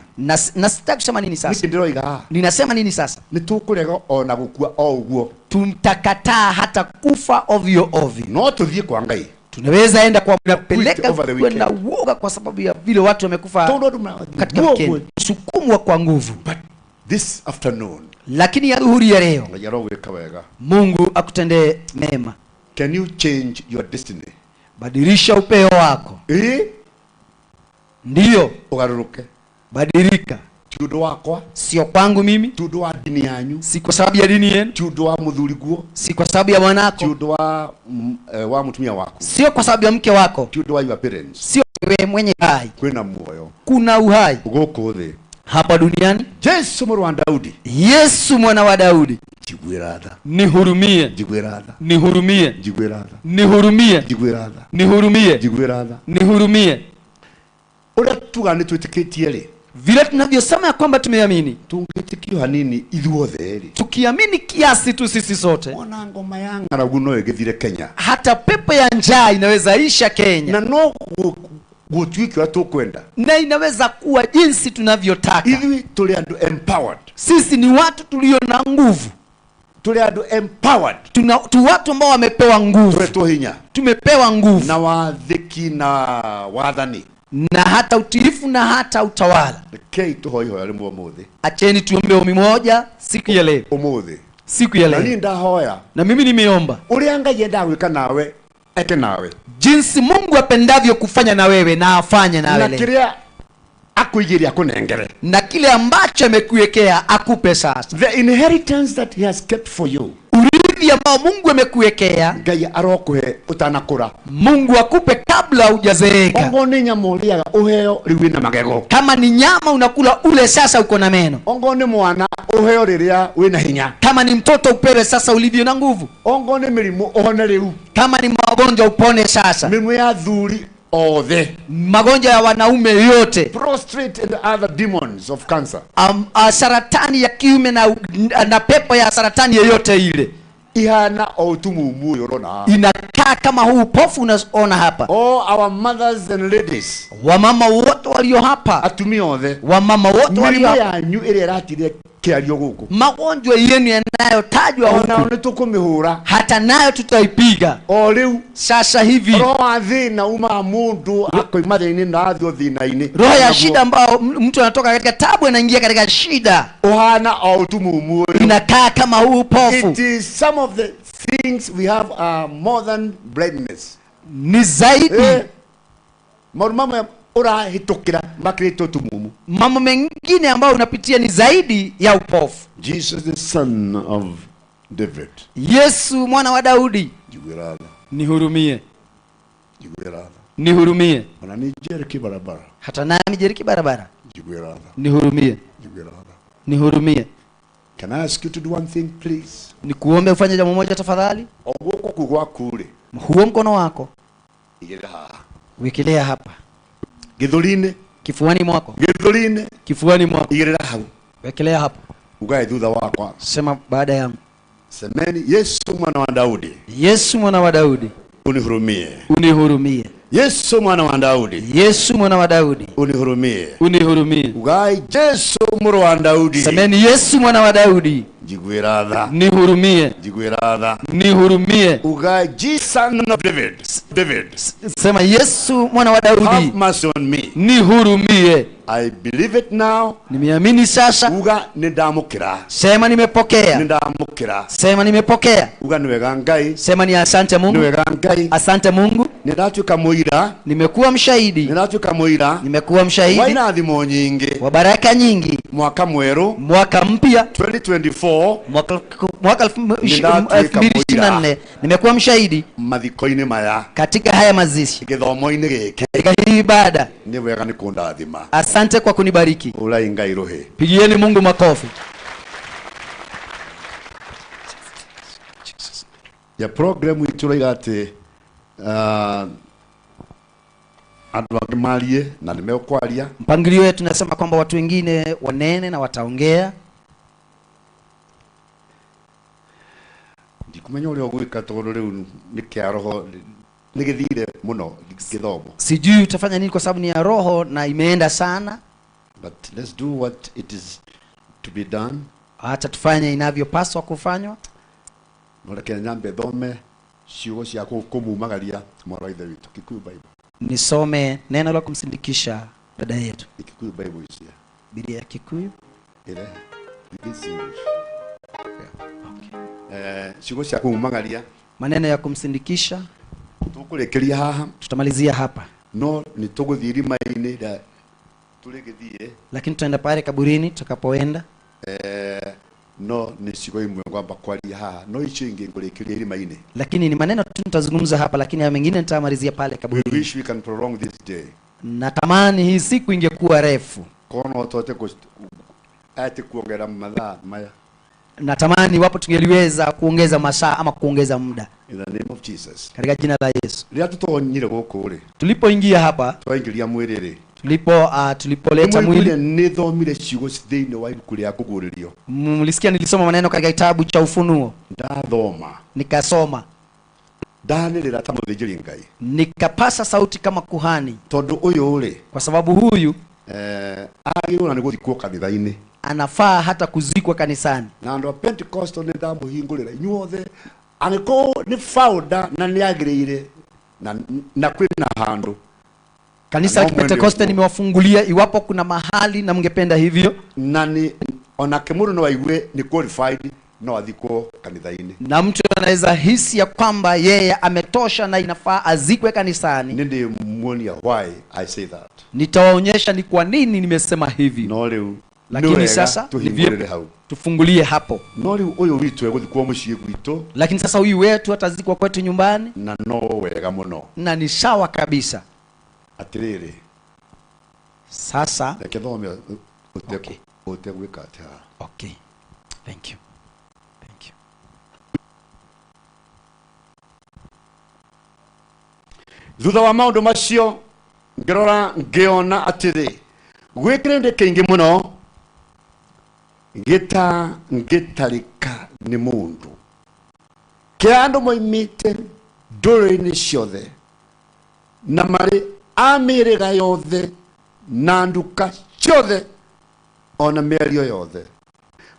Na sitaki kusema nini sasa. Niki Ninasema nini sasa? Nitukurega ona gukua o uguo. Tumtakataa hata kufa ovyo ovyo. No tuthie kwa Ngai. Tunaweza enda kwa peleka na uoga kwa sababu ya vile watu wamekufa katika weekend. Sukumwa kwa nguvu. But this afternoon, lakini ya dhuhuri ya leo, Mungu akutendee mema. Can you change your destiny? Badilisha upeo wako. Ndiyo. Ugaruruke. Badilika. Ti undu wakwa. Sio kwangu mimi. Ti undu wa dini yanyu. Si kwa sababu ya dini yenu. Ti undu wa muthuri guo. Si kwa sababu ya mwanako. Ti undu wa mutumia wako. Sio kwa sababu ya mke wako. Ti undu wa your parents. Sio wewe mwenye hai. Kwina muoyo. Kuna uhai. Guku thi. Hapa duniani. Yesu mwana wa Daudi. Yesu mwana wa Daudi. Njiguĩra tha. Nihurumie. Njiguĩra tha. Nihurumie. Njiguĩra tha. Nihurumie. Njiguĩra tha. Nihurumie. Njiguĩra tha. Nihurumie. Uria tuga ni twitikitie ri. Vile tunavyosema ya kwamba tumeamini. Tungĩtĩkio hanini ithuothe ri. Tukiamini kiasi tu sisi sote. Ona ngoma ya ng'aragu no ĩgĩthire Kenya. Hata pepo ya njaa inaweza isha Kenya. Na no gutuike tukwenda. Na inaweza kuwa jinsi tunavyotaka. Ithuĩ tũrĩ andũ empowered. Sisi ni watu tulio na nguvu. Tũrĩ andũ empowered. Tu watu ambao wamepewa nguvu. Turetwo hinya. Tumepewa nguvu. Na wathĩki na wathani. Na hata utiifu na hata utawala. Rekei tũhoe ihoya rĩmwe ũmũthĩ. Acheni tuombe ombi moja siku ya leo. Ũmũthĩ. Siku ya leo. Na niĩ ndahoya. Na mimi nimeomba. Ũrĩa Ngai endaga gwĩka nawe eke nawe. Jinsi Mungu apendavyo kufanya na wewe na afanye na wewe. Na kile akuigiria akunengere. Na kile ambacho amekuwekea akupe sasa. The inheritance that he has kept for you. Urithi ambao Mungu amekuwekea. Ngai arokuhe utanakura. Mungu akupe kabla hujazeeka. Ongo ni nyama ũrĩaga ũheo rĩu wĩna magego. Kama ni nyama unakula ule sasa uko na meno. Ongo ni mwana ũheo rĩrĩa wĩna hinya. Kama ni mtoto upewe sasa ulivyo na nguvu. Ongo ni mĩrimũ ũhone rĩu. Kama ni magonjwa upone sasa. Mĩrimũ ya athuri othe. Magonjwa ya wanaume yote. Prostrate and other demons of cancer. Saratani ya kiume na pepo ya saratani yoyote ile. Ihana o utumumu uyu urona. Inakaa kama huu upofu unaona hapa. All our mothers and ladies. Wamama wote walio hapa. Atumia othe. Wamama wote walio hapa. Mĩrimũ yanyu ĩrĩa ĩratire kĩario gũkũ. Magonjwa yenu yanayotajwa huku. Ona nĩtũkũmĩhũra. Hata nayo tutaipiga. O rĩu. Sasa hivi. Roho wa thĩna umaga mũndũ akoima thĩna-inĩ na athio thĩna-inĩ. Roho ya shida ambao mtu anatoka katika tabu anaingia katika shida. Uhana o utumumu ũyũ. Inakaa kama huu upofu. It is some of the things we have are more than blindness. Ni zaidi. Maũndũ mamwe urahĩtũkĩra makĩrĩte utumumu. Mambo mengine ambayo unapitia ni zaidi ya upofu. Jesus the son of David. Yesu mwana wa Daudi. Njiguĩra tha. Nihurumie. Njiguĩra tha. Nihurumie. Ona ni Jeriki barabara. Hata nami Jeriki barabara. Njiguĩra tha. Nihurumie. Njiguĩra tha. Nihurumie. Can I ask you to do one thing, please? Nikuombe ufanye jambo moja tafadhali. Guoko gwaku rĩ, Huo mkono wako igĩrĩra haha. Wekelea hapa. Gĩthũri-inĩ. Kifuani mwako. Gĩthũri-inĩ. Kifuani mwako. Igĩrĩra hau. Wekelea hapo. Ugae thutha wakwa. Sema baada yangu. Semeni, Yesu mwana wa Daudi. Yesu mwana wa Daudi. Unihurumie. Unihurumie. Yesu mwana wa Daudi. Yesu mwana wa Daudi. Unihurumie. Unihurumie. Ugai Yesu mũrũ wa Daudi. Semeni Yesu mwana wa Daudi. Njiguĩra tha. Nihurumie. Njiguĩra tha. Nihurumie. Ugai Jesus son of David. David. Sema Yesu mwana wa Daudi. Have mercy on me. Nihurumie. I believe it now. Nimeamini sasa. Uga nĩndamũkĩra. Sema nimepokea. Nĩndamũkĩra. Sema nimepokea. Uga nĩ wega Ngai. Sema ni asante Mungu. Nĩ wega Ngai. Asante Mungu. Nĩndatuĩka mũira. Nimekuwa mshahidi. Nĩndatuĩka mũira. Nimekuwa mshahidi. Wa irathimo nyingĩ. Wa baraka nyingi. Mwaka mwerũ. Mwaka mpya. 2024. Mwaka 2024. Nimekuwa mshahidi. Mathiko-inĩ maya. Katika haya mazishi. Gĩthomo-inĩ gĩkĩ. Katika hii ibada. Nĩ wega nĩ kũndathima. Asante kwa kunibariki. Ũrai Ngai rũhĩ. Pigieni Mungu makofi. Ya program itũ ĩrauga atĩ andũ angĩ marie na nĩ mekwaria. Mpangilio wetu nasema kwamba watu wengine wanene na wataongea. Ndikumenya ũrĩa ũgwĩka tondũ rĩu nĩ kĩa roho nĩ gĩthire mũno gĩthomo. Sijui utafanya nini kwa sababu ni ya roho na imeenda sana. But let's do what it is to be done. Acha tufanye inavyopaswa kufanywa. Reke nyambe thome ciugo cia kũmumagaria mwarĩ wa Ithe witũ. Kikuyu Bible. Nisome neno la kumsindikisha dada yetu. Kikuyu Bible is here. Biblia ya Kikuyu. Ile this English. Yeah. Okay. Ciugo cia kũmumagaria. Maneno ya kumsindikisha. Tũkũrĩkĩria haha. Tutamalizia hapa. No nĩ tũgũthiĩ irima-inĩ tũrĩgĩthiĩ. Lakini tutaenda pale kaburini tutakapoenda. No ni ciugo imwe ngwamba kwaria haha no icio ingĩ ngũrĩkĩria irima-inĩ. Lakini ni maneno tu nitazungumza hapa, lakini haya mengine nitamalizia pale kaburini. We wish we can prolong this day. Natamani hii siku ingekuwa refu. Kono tote ati kuongera mathaa maya. Natamani wapo tungeliweza kuongeza masaa ama kuongeza muda. In the name of Jesus. Katika jina la Yesu. Rĩrĩa tũtonyire gũkũ rĩ. Tulipoingia hapa. Twaingĩria mwĩrĩ rĩ. Tulipoleta mwili. Nĩthomire ciugo thĩinĩ wa ibuku rĩa kũguũrĩrio. Mlisikia nilisoma maneno katika kitabu cha Ufunuo. Ndathoma. Nikasoma. Ndanĩrĩra ta mũthĩnjĩri Ngai. Nikapasa sauti kama kuhani. Tondũ ũyũ rĩ. Kwa sababu huyu agĩrĩirwo nĩ gũthikwo kanitha-inĩ. Anafaa hata kuzikwa kanisani. Na andũ a Pentecostal nĩ ndamũhingũrĩra inyuothe angĩkorwo nĩ founder na nĩ agĩrĩire na kwĩna handũ. Kanisa la Pentecoste nimewafungulia iwapo kuna mahali na mngependa hivyo. Nani onake mũndũ no aigue ni qualified no athikwo kanitha-inĩ. Na mtu anaweza hisi ya kwamba yeye ametosha na inafaa azikwe kanisani. Nĩ muonia why I say that. Nitawaonyesha ni kwa nini nimesema hivi. No rĩu lakini sasa tufungulie hapo. No rĩu ũyũ witũ egũthikwo mũciĩ gwitũ. Lakini sasa huyu wetu atazikwa kwetu nyumbani. Na no wega mũno. Na ni sawa kabisa. Atiriri. Sasa reke thome ũtegwĩka atĩa. Okay. Thank you. Thank you. Thutha wa maũndũ macio ngĩrora ngĩona atĩrĩ gwĩ kĩrĩndĩ kĩingĩ mũno ngĩtarĩka nĩ mũndũ kĩa andũ moimĩte ndũrĩrĩ-inĩ ciothe na marĩ a mĩhĩrĩga yothe na nduka ciothe ona mĩario yothe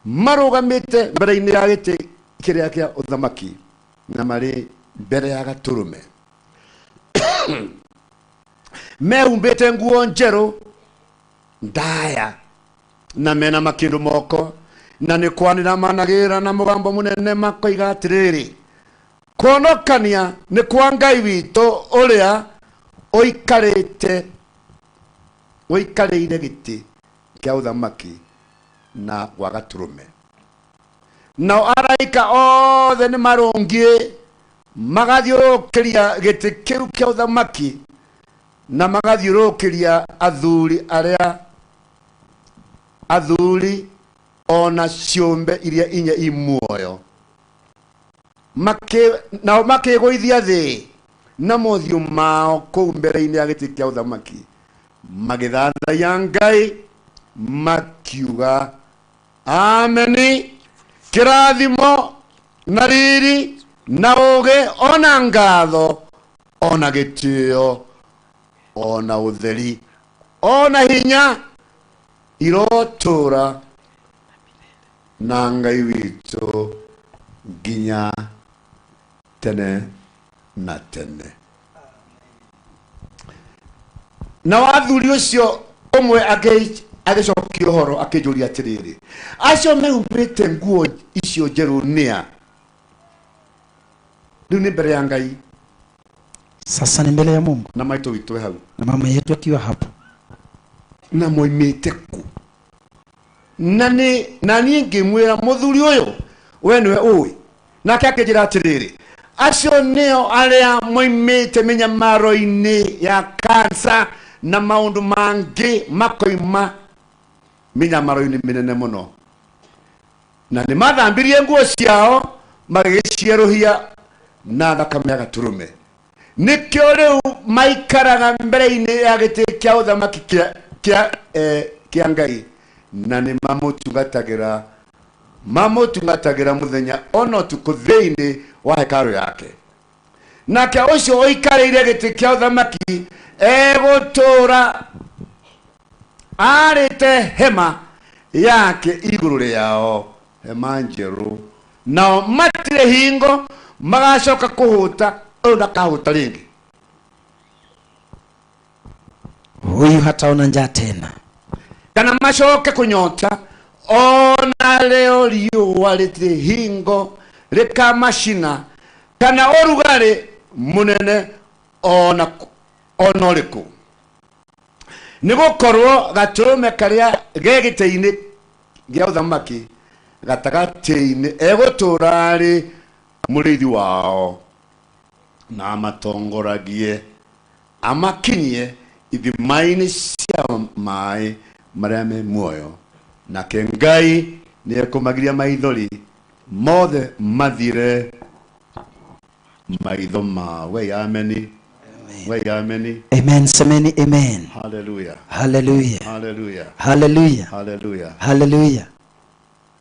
marũgamĩte mbere-inĩ ya gĩtĩ kĩrĩa kĩa ũthamaki na marĩ mbere ya gatũrũme mehumbĩte nguo njerũ ndaya na mena makĩndũ moko na nĩ kwanĩra managĩra na mũgambo mũnene makoiga atĩrĩrĩ kũhonokania nĩ kwa Ngai witũ ũrĩa ũikarĩire gĩtĩ kĩa ũthamaki na gwa gatũrũme. Nao araika othe nĩ marũngiĩ magathiũrũrũkĩria gĩtĩ kĩu kĩa ũthamaki na magathiũrũrũkĩria athuri Ona ciũmbe iria inya i muoyo nao makĩgũithia thĩ na mothiũ mao kũu mbere-inĩ ya gĩtĩ kĩa ũthamaki, magĩthathaiya Ngai makiuga ameni. Kĩrathimo na riri na ũũgĩ ona ngatho ona gĩtĩo ona ũtheri ona hinya irotũra na Ngai witũ nginya tene na tene. Na wathuri ũcio ũmwe agĩcokia ũhoro akĩnjũria atĩrĩrĩ, acio mehumbĩte nguo icio njerũ nĩa? Rĩu nĩ mbere ya Ngai. Sasa ni mbele ya Mungu na maitũ witũ hau na mama yetu akiwa hapo, na moimĩte ku na niĩ ngĩmwĩra mũthuri ũyũ we nĩwe ũĩ. Nake akĩnjĩra atĩrĩrĩ, acio nĩo arĩa moimĩte mĩnyamaro-inĩ ya kansa na maũndũ mangĩ makoima mĩnyamaro-inĩ mĩnene mũno, na nĩ mathambirie nguo ciao magĩcierũhia na thakame ya gatũrũme. Nĩkĩo rĩu maikaraga mbere-inĩ ya gĩtĩ kĩa ũthamaki kĩa Ngai, na nĩ mamũtungatagĩra mũthenya ona ũtukũ thĩinĩ wa hekarũ yake. Nake ũcio ũikarĩire gĩtĩ kĩa ũthamaki egũtũũra arĩte hema yake igũrũ rĩao, hema njerũ, nao matirĩ hingo magacoka kũhũta ũyũ ndakahũta rĩngĩ. Huyu hataona njaa tena kana macoke kũnyota ona leo riũa rĩtirĩ hingo rĩkamacina kana ũrugarĩ mũnene ona ũrĩkũ, nĩgũkorwo gatũrũme karĩa ge gĩtĩ-inĩ gĩa ũthamaki gatagatĩ-inĩ egũtũũra arĩ mũrĩithi wao, na amatongoragie amakinyie ithima-inĩ cia maĩ marĩa me muoyo. Nake Ngai nĩekũmagiria maithori mothe mathire maitho mao. We ameni. We ameni. Amen. Semeni amen. Hallelujah. Hallelujah. Hallelujah. Hallelujah. Hallelujah. Hallelujah.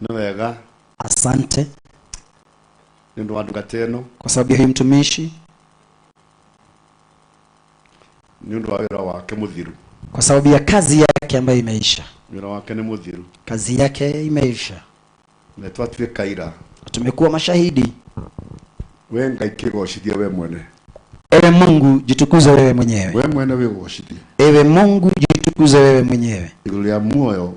Nĩ wega. Asante nĩ ũndũ wa ndungata ĩno, kwa sababu ya huyu mtumishi, nĩ ũndũ wa wĩra wake mũthiru, kwa sababu ya kazi yake ambayo imeisha. Wĩra wake nĩ mũthiru, kazi yake imeisha, na twatuĩka aira, tumekuwa mashahidi. We Ngai kĩgocithie we mwene. Ewe Mungu jitukuze wewe mwenyewe. We mwene wĩgocithie. Ewe Mungu jitukuze wewe mwenyewe igũrũ rĩa muoyo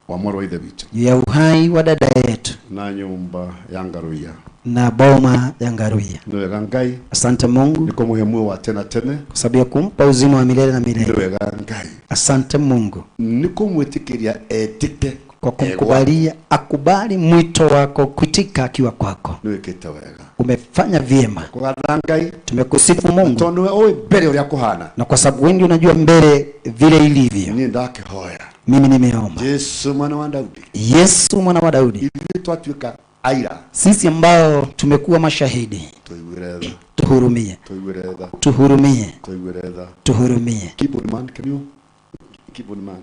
wa mwarĩ wa ithe witũ, ya uhai wa dada yetu na nyũmba ya Ngaruiya na boma ya Ngaruiya. Nĩ wega Ngai. Asante Mungu nĩ kũmũhe muoyo wa tene tene, kwa sababu ya kumpa uzima wa milele na milele. Nĩ wega Ngai. Asante Mungu nĩ kũmwĩtĩkĩria etĩke, kwa kumkubalia akubali mwito wako kuitika akiwa kwako. Nĩ wĩkĩte wega, umefanya vyema. Kũgatha Ngai. Tumekusifu Mungu tondũ we ũĩ mbere ũrĩa kũhana, na kwa sababu wewe unajua mbele vile ilivyo. Niĩ ndakĩhoya, mimi nimeomba, Yesu mwana wa Daudi, Yesu mwana wa Daudi, ithuĩ twatuĩka aira, sisi ambao tumekuwa mashahidi, tũiguĩre tha, tuhurumie, tũiguĩre tha, tuhurumie, tũiguĩre tha, tuhurumie. Keyboard man, can you keyboard man?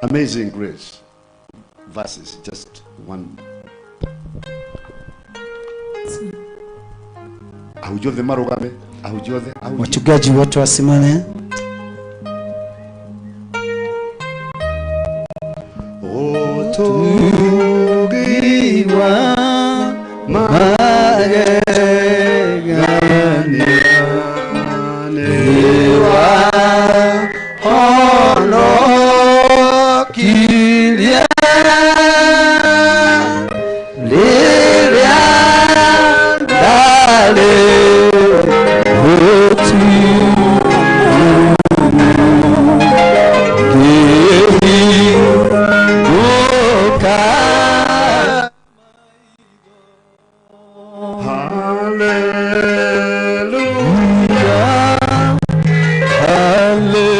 Amazing Grace verses, just one. Ahunjia othe marũgame, ahunjia othe, ahunjia. Wachungaji wote wasimame. Ũtũgĩwa magegania nĩ wahonokirie rĩrĩa ndarĩ ngĩhingũka. Hallelujah, hallelujah,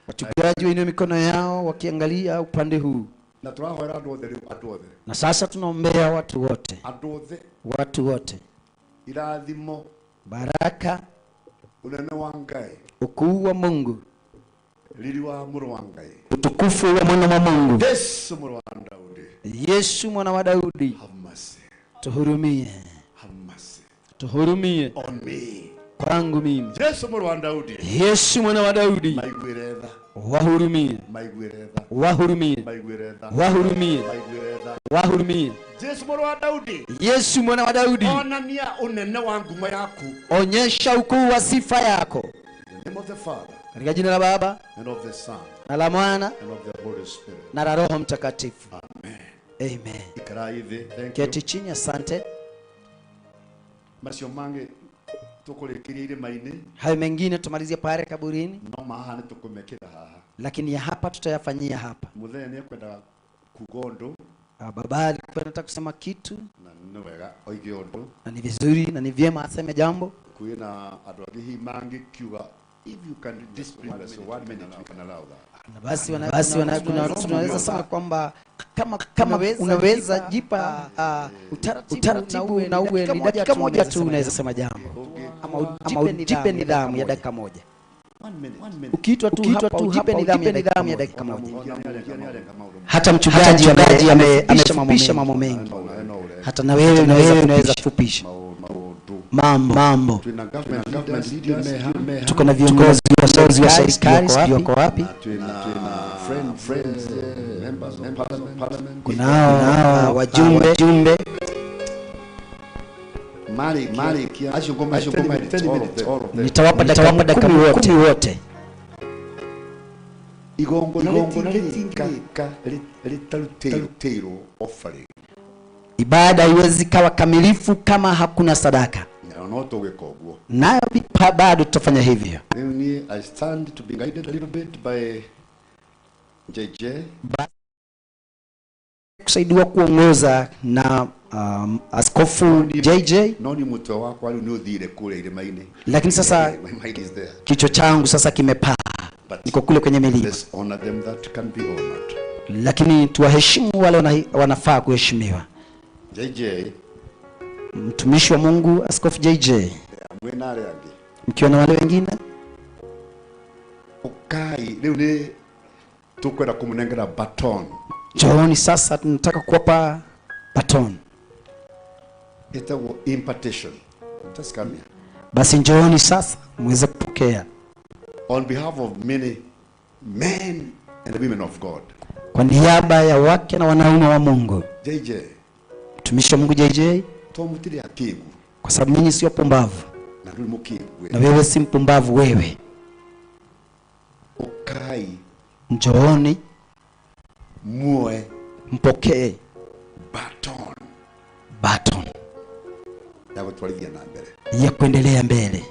Wachungaji wainue mikono yao wakiangalia upande huu. Na sasa tunaombea watu wote. Watu wote. Baraka, ukuu wa Mungu, utukufu wa mwana wa Mungu, Yesu mwana wa Daudi, tuhurumie, tuhurumie kwangu mimi. Yesu mwana wa Daudi, wahurumie, wahurumie, wahurumie, wahurumie. Yesu mwana wa Daudi, onyesha ukuu wa sifa yako. Katika jina la Baba na la Mwana na la Roho Mtakatifu. Amen. Keti chini, asante. Hayo mengine tumalizia pale kaburini, lakini ya hapa tutayafanyia hapa. Baba alikuwa anataka kusema kitu, na ni vizuri na ni vyema aseme jambo. Na basi tunaweza sema kwamba kama unaweza jipa utaratibu na uwe ni dakika moja tu unaweza sema jambo, ama ujipe nidhamu ya dakika moja. Ukiitwa tu hapa ujipe nidhamu ya dakika moja. Hata mchungaji amefupisha mambo mengi, hata na wewe unaweza kufupisha mambo. Tuko na viongozi wa serikali, sijui wako wapi. Kunao wajumbe. Nitawapa dakika 10 wote. Ibada haiwezi kawa kamilifu kama hakuna sadaka. Nayo bado tutafanya hivyo. I stand to be guided a little bit by JJ. Kusaidiwa kuongoza na Askofu JJ. Lakini sasa kichwa changu sasa kimepaa, niko kule kwenye milima. Lakini tuwaheshimu wale wanafaa kuheshimiwa. JJ, mtumishi wa Mungu Askofu JJ, mkiwa na wale wengine. Njooni sasa, tunataka kuwapa baton. Impartation. Just come here. Basi njooni sasa muweze kupokea. On behalf of many men and women of God. Kwa niaba ya wake na wanaume wa Mungu. JJ, mtumishi wa Mungu JJ, kwa sababu ninyi sio pumbavu na wewe si mpumbavu wewe. Njooni muwe mpokee baton ya kuendelea mbele.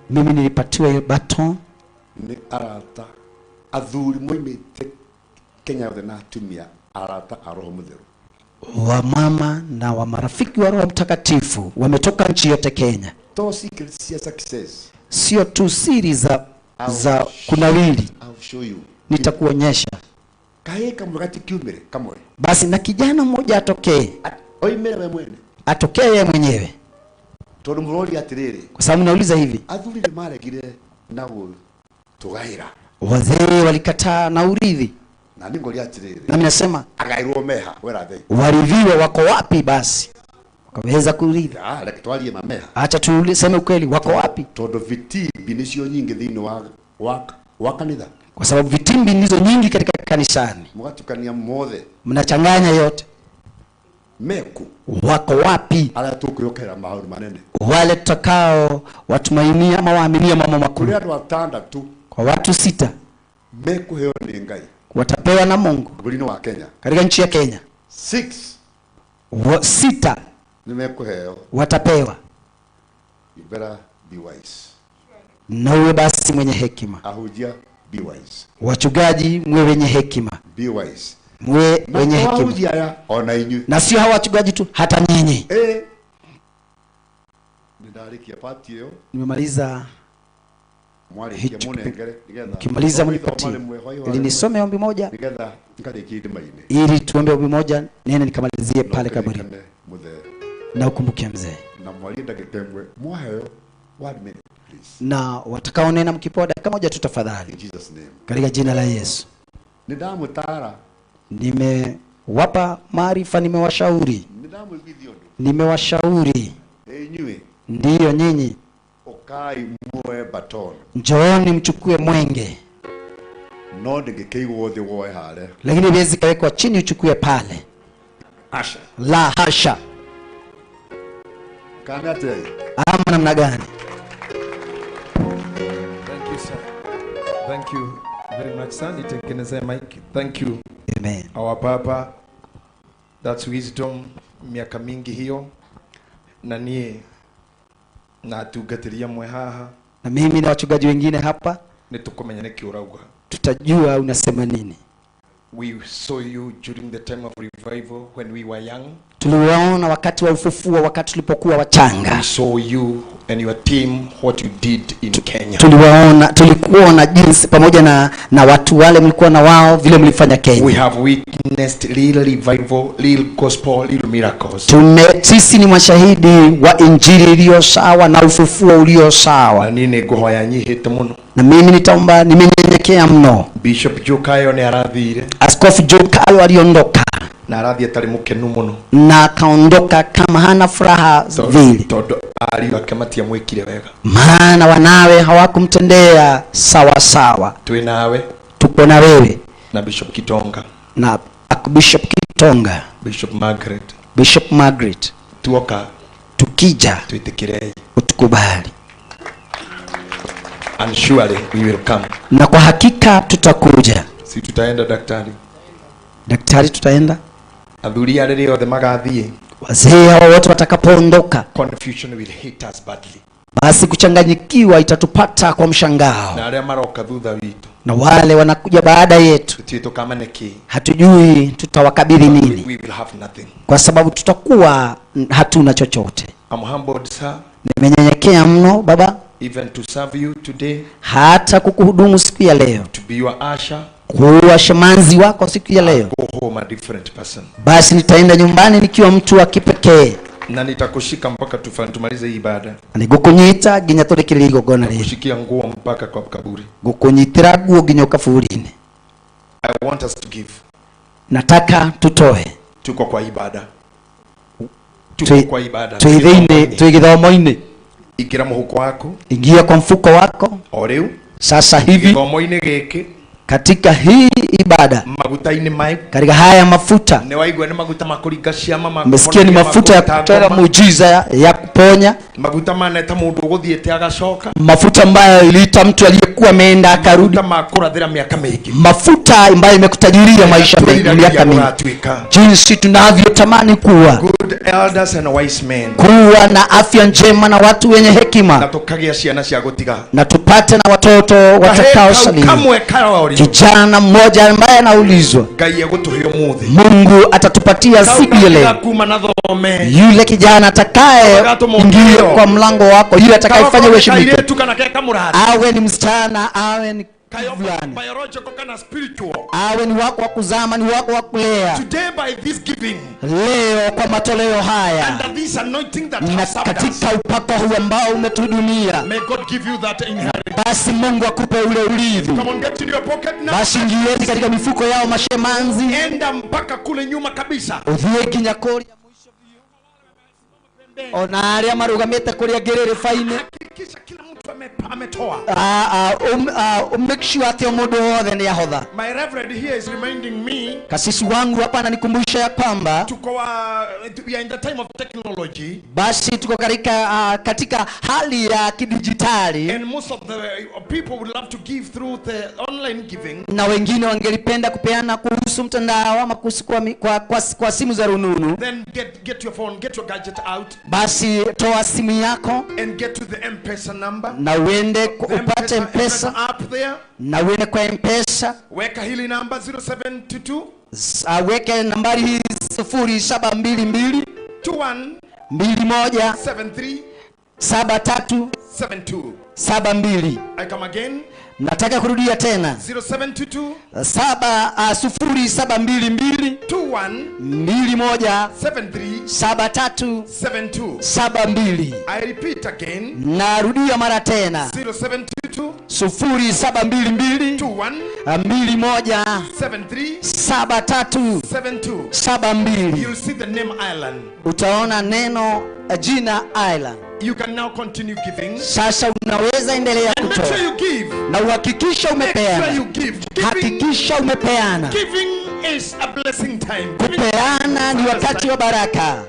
Mimi nilipatiwa hiyo baton ni arata athuri moimite Kenya yothe na atumia arata a Roho Mutheru. Wa mama na wa marafiki wa Roho Mtakatifu wametoka nchi yote Kenya. To secrets ya success. Sio tu siri za kunawili. Nitakuonyesha. Basi na kijana mmoja atokee. Atokee yeye mwenyewe. Kwa sababu nauliza hivi, wazee walikataa na urithi. Na mimi nasema warithiwe wako wapi basi wakaweza kurithi? Acha tuseme ukweli, wako wapi? Kwa sababu vitimbi ndizo nyingi katika kanisani. Mnachanganya yote. Wako wapi wale tutakao watumainia ama waaminia mambo makuu? Kwa watu 6 watapewa na Mungu katika nchi ya Kenya. 6 watapewa. You better be wise. Na uwe basi mwenye hekima. Ahujia, be wise. Wachungaji mwe wenye hekima. Be wise. Mwe wenye hekima. Na sio hawa wachungaji tu, hata nyinyi. Nimemaliza hicho, kimaliza mnipatie ili nisome ombi moja, ili tuombe ombi moja nene nikamalizie pale kaburi. Na ukumbuke mzee, na watakaonena mkipewa dakika moja tu tafadhali, katika jina la Yesu. Nimewapa maarifa, nimewashauri, nimewashauri ndiyo nyinyi, njooni mchukue mwenge, lakini wezi kawekwa chini uchukue pale. La hasha. Ama namna gani? Thank you, sir. Thank you very much, sir. Nitengeneze mic. Thank you. Amen. Our Baba, that's wisdom. Miaka mingi hiyo. Na nie na tugatiria mwe haha. Na mimi na wachungaji wengine hapa nitukumenya niki urauga. Tutajua unasema nini. We saw you during the time of revival when we were young. Tuliwaona wakati wa ufufuo, wakati tulipokuwa wachanga. We saw you and your team, what you did in Kenya. Tuliwaona, tulikuona jinsi pamoja na watu wale mlikuwa na wao vile mlifanya Kenya. We have witnessed real revival, real gospel, real miracles. Sisi ni mashahidi wa injili iliyo sawa na ufufuo ulio sawa. Na nini gohoya nyihite muno. Na mimi nitaomba, nimenyenyekea mno. Bishop Jokayo ni arathire. Askofu Jokayo aliondoka. Na arathi atari mukenu muno. Na akaondoka kama hana furaha vile. Todo ariyo ake matiamwikire wega. Maana wanawe hawakumtendea sawa sawa. Twi nawe. Tuko na wewe. Na Bishop Kitonga. Na Bishop Kitonga. Bishop Margaret. Bishop Margaret. Tuoka. Tukija. Tuitikirei. Utukubali. And surely we will come. Na kwa hakika tutakuja. Si tutaenda daktari. Daktari tutaenda. Athuri arĩa othe magathiĩ. Wazee hao wote watakapoondoka, confusion will hit us badly. Basi kuchanganyikiwa itatupata kwa mshangao. Na arĩa maroka thutha witu. Na wale wanakuja baada yetu, hatujui tutawakabidhi nini. We will have nothing. Kwa sababu tutakuwa hatuna chochote. I'm humbled, sir. Nimenyenyekea mno baba. Even to serve you today. Hata kukuhudumu siku ya leo. To be your usher. Kuwa shemanzi wako siku ya leo. Go home a different person. Basi nitaenda nyumbani nikiwa mtu wa kipekee. Na nitakushika mpaka tumalize ibada. Nigukunyita nginya turikiririe igongona riri. Nitakushikia nguo mpaka kwa kaburi. Gukunyitira nguo nginya kaburi-inĩ. I want us to give. Nataka tutoe. Tuko kwa ibada. Tuko kwa ibada. Twi thĩinĩ, twi gĩthomo-inĩ. Ingira muhuko wako. Ingia kwa mfuko wako. O rĩu. Sasa hivi. Gĩthomo-inĩ gĩkĩ. Katika hii ibada, katika haya mafuta, umesikia ni mafuta ya kutoa muujiza, ya kuponya, mafuta ambayo iliita mtu aliyekuwa ameenda akarudi, mafuta ambayo imekutajiria maisha mengi, miaka mingi. Jinsi tunavyotamani kuwa good elders and wise men, kuwa na afya njema na watu wenye hekima, na tupate na watoto watakaosalia. Kijana mmoja ambaye anaulizwa, Mungu atatupatia siku ya leo. Yule kijana atakaye ingia kwa mlango wako, yule atakayefanya uheshimike, awe ni msichana, awe ni fulani, awe ni wako wa kuzama, ni wako wa kulea. Leo kwa matoleo haya na katika upako huu ambao umetuhudumia, basi Mungu akupe ule urithi. Basi ingieni katika mifuko yao mashemanzi, enda mpaka kule nyuma kabisa, uthie nginya kuria mwisho biũ, ona aria marugamite kuria ngiririba-inĩ. Hakikisha kila mtu ametoa. Make sure ati mundu wothe ni ahotha. My reverend here is reminding me, kasisi wangu hapa ananikumbusha ya kwamba tuko we are in the time of technology. Basi tuko katika hali ya kidijitali. And most of the people would love to give through the online giving. Na wengine wangelipenda kupeana kuhusu mtandao ama kuhusu kwa simu za rununu. Then get your phone, get your gadget out. Basi toa simu yako and get to the M-Pesa number. Na uende upate M-Pesa app there. Na uende kwa M-Pesa. Weka hili namba 0722. Weke nambari hii 0722 21 21 73 73 72. 72. I come again. Nataka kurudia tena. 0722 0722 21 21 73 73 72. 72. I repeat again. Narudia mara tena. 0722 0722 21 21 73 73 72. 72. You'll see the name Ireland. Utaona neno jina Ireland. You can now continue giving. Sasa unaweza endelea And make kutoa. sure you give. Na uhakikisha Make sure umepeana. you give. Hakikisha umepeana. Giving is a blessing time. Kupeana ni wakati wa baraka.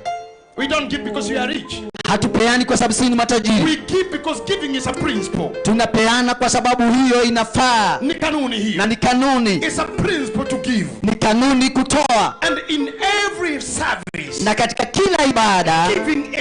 We don't give because we are rich. Hatupeani kwa sababu sisi ni matajiri. We give because giving is a principle. Tunapeana kwa sababu hiyo inafaa. Ni kanuni hiyo. Na ni kanuni. It's a principle to give. Ni kanuni kutoa. And in every service, Na katika kila ibada, giving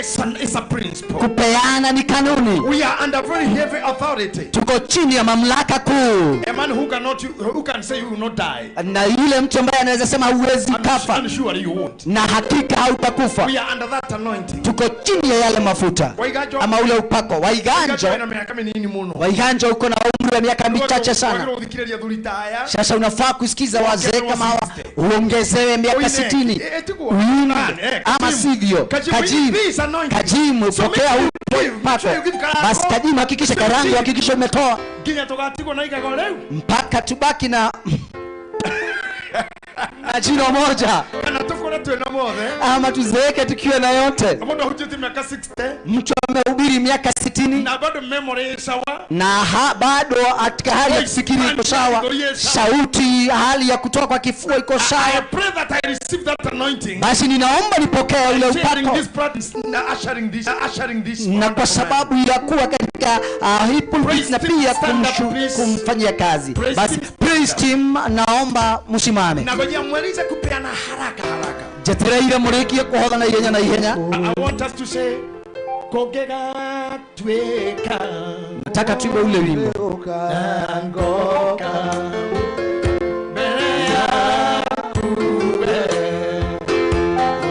is a principle. kupeana ni kanuni. We are under very heavy authority. Tuko chini ya mamlaka kuu. A man who cannot, who can say you will not die. Na yule mtu ambaye anaweza sema huwezi kafa, I'm sure you won't. na hakika hautakufa. We are under that anointing. Tuko chini ya yale mafuta Waiganjo, ama ule upako. Waiganjo, ena miaka minini muno. Waiganjo uko na umri wa miaka michache sana. Wagirwo guthikiriria thuri ta aya. Sasa unafaa kusikiza wazee kama hawa, uongezewe miaka 60 uimbe, ama sivyo Kajimu, pokea huu upako. Basi Kajimu, hakikisha Karangu, hakikisha umetoa Nginya tugatigwo na igago riu. mpaka tubaki na na jino moja, Kana tukore twina mothe. ama tuzeeke tukiwa na yote. Mundu ahunjĩtie miaka 60 Mtu amehubiri miaka 60 na bado memory ĩ sawa. na bado katika hali ya kufikiri iko sawa, sauti, hali ya kutoka kwa kifua iko I sawa. pray that I receive that anointing. Basi ninaomba nipokee ule Sharing upako, this practice, na ushering this. na kwa sababu ya kuwa katika hii pulpit na pia kumfanyia kazi. Basi praise team, naomba msimame. Na ngojea mwalize kupeana haraka haraka. Jetereire murikie kuhotha na ihenya na ihenya. I want us to say kongega tweka Nataka tuimbe ule wimbo. na ngoka mbele yaku we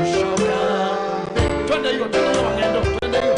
ushoka. Twende hiyo, twende hiyo wangendo, twende hiyo.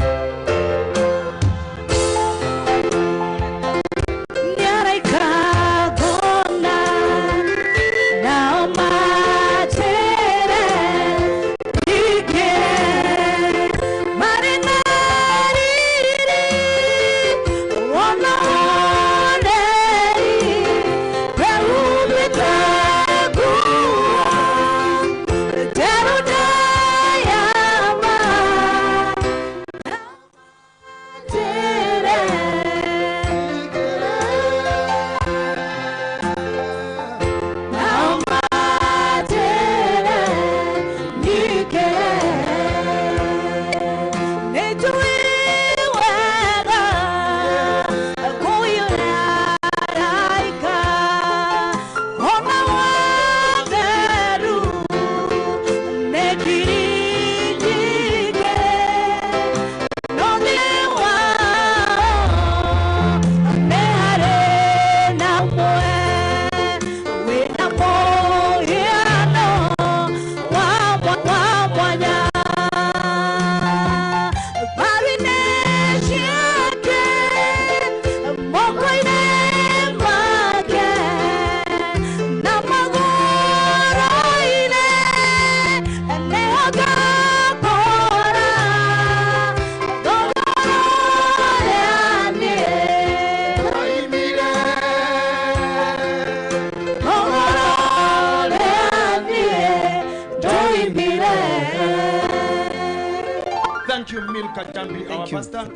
Thank you, Milka Jambi, our pastor.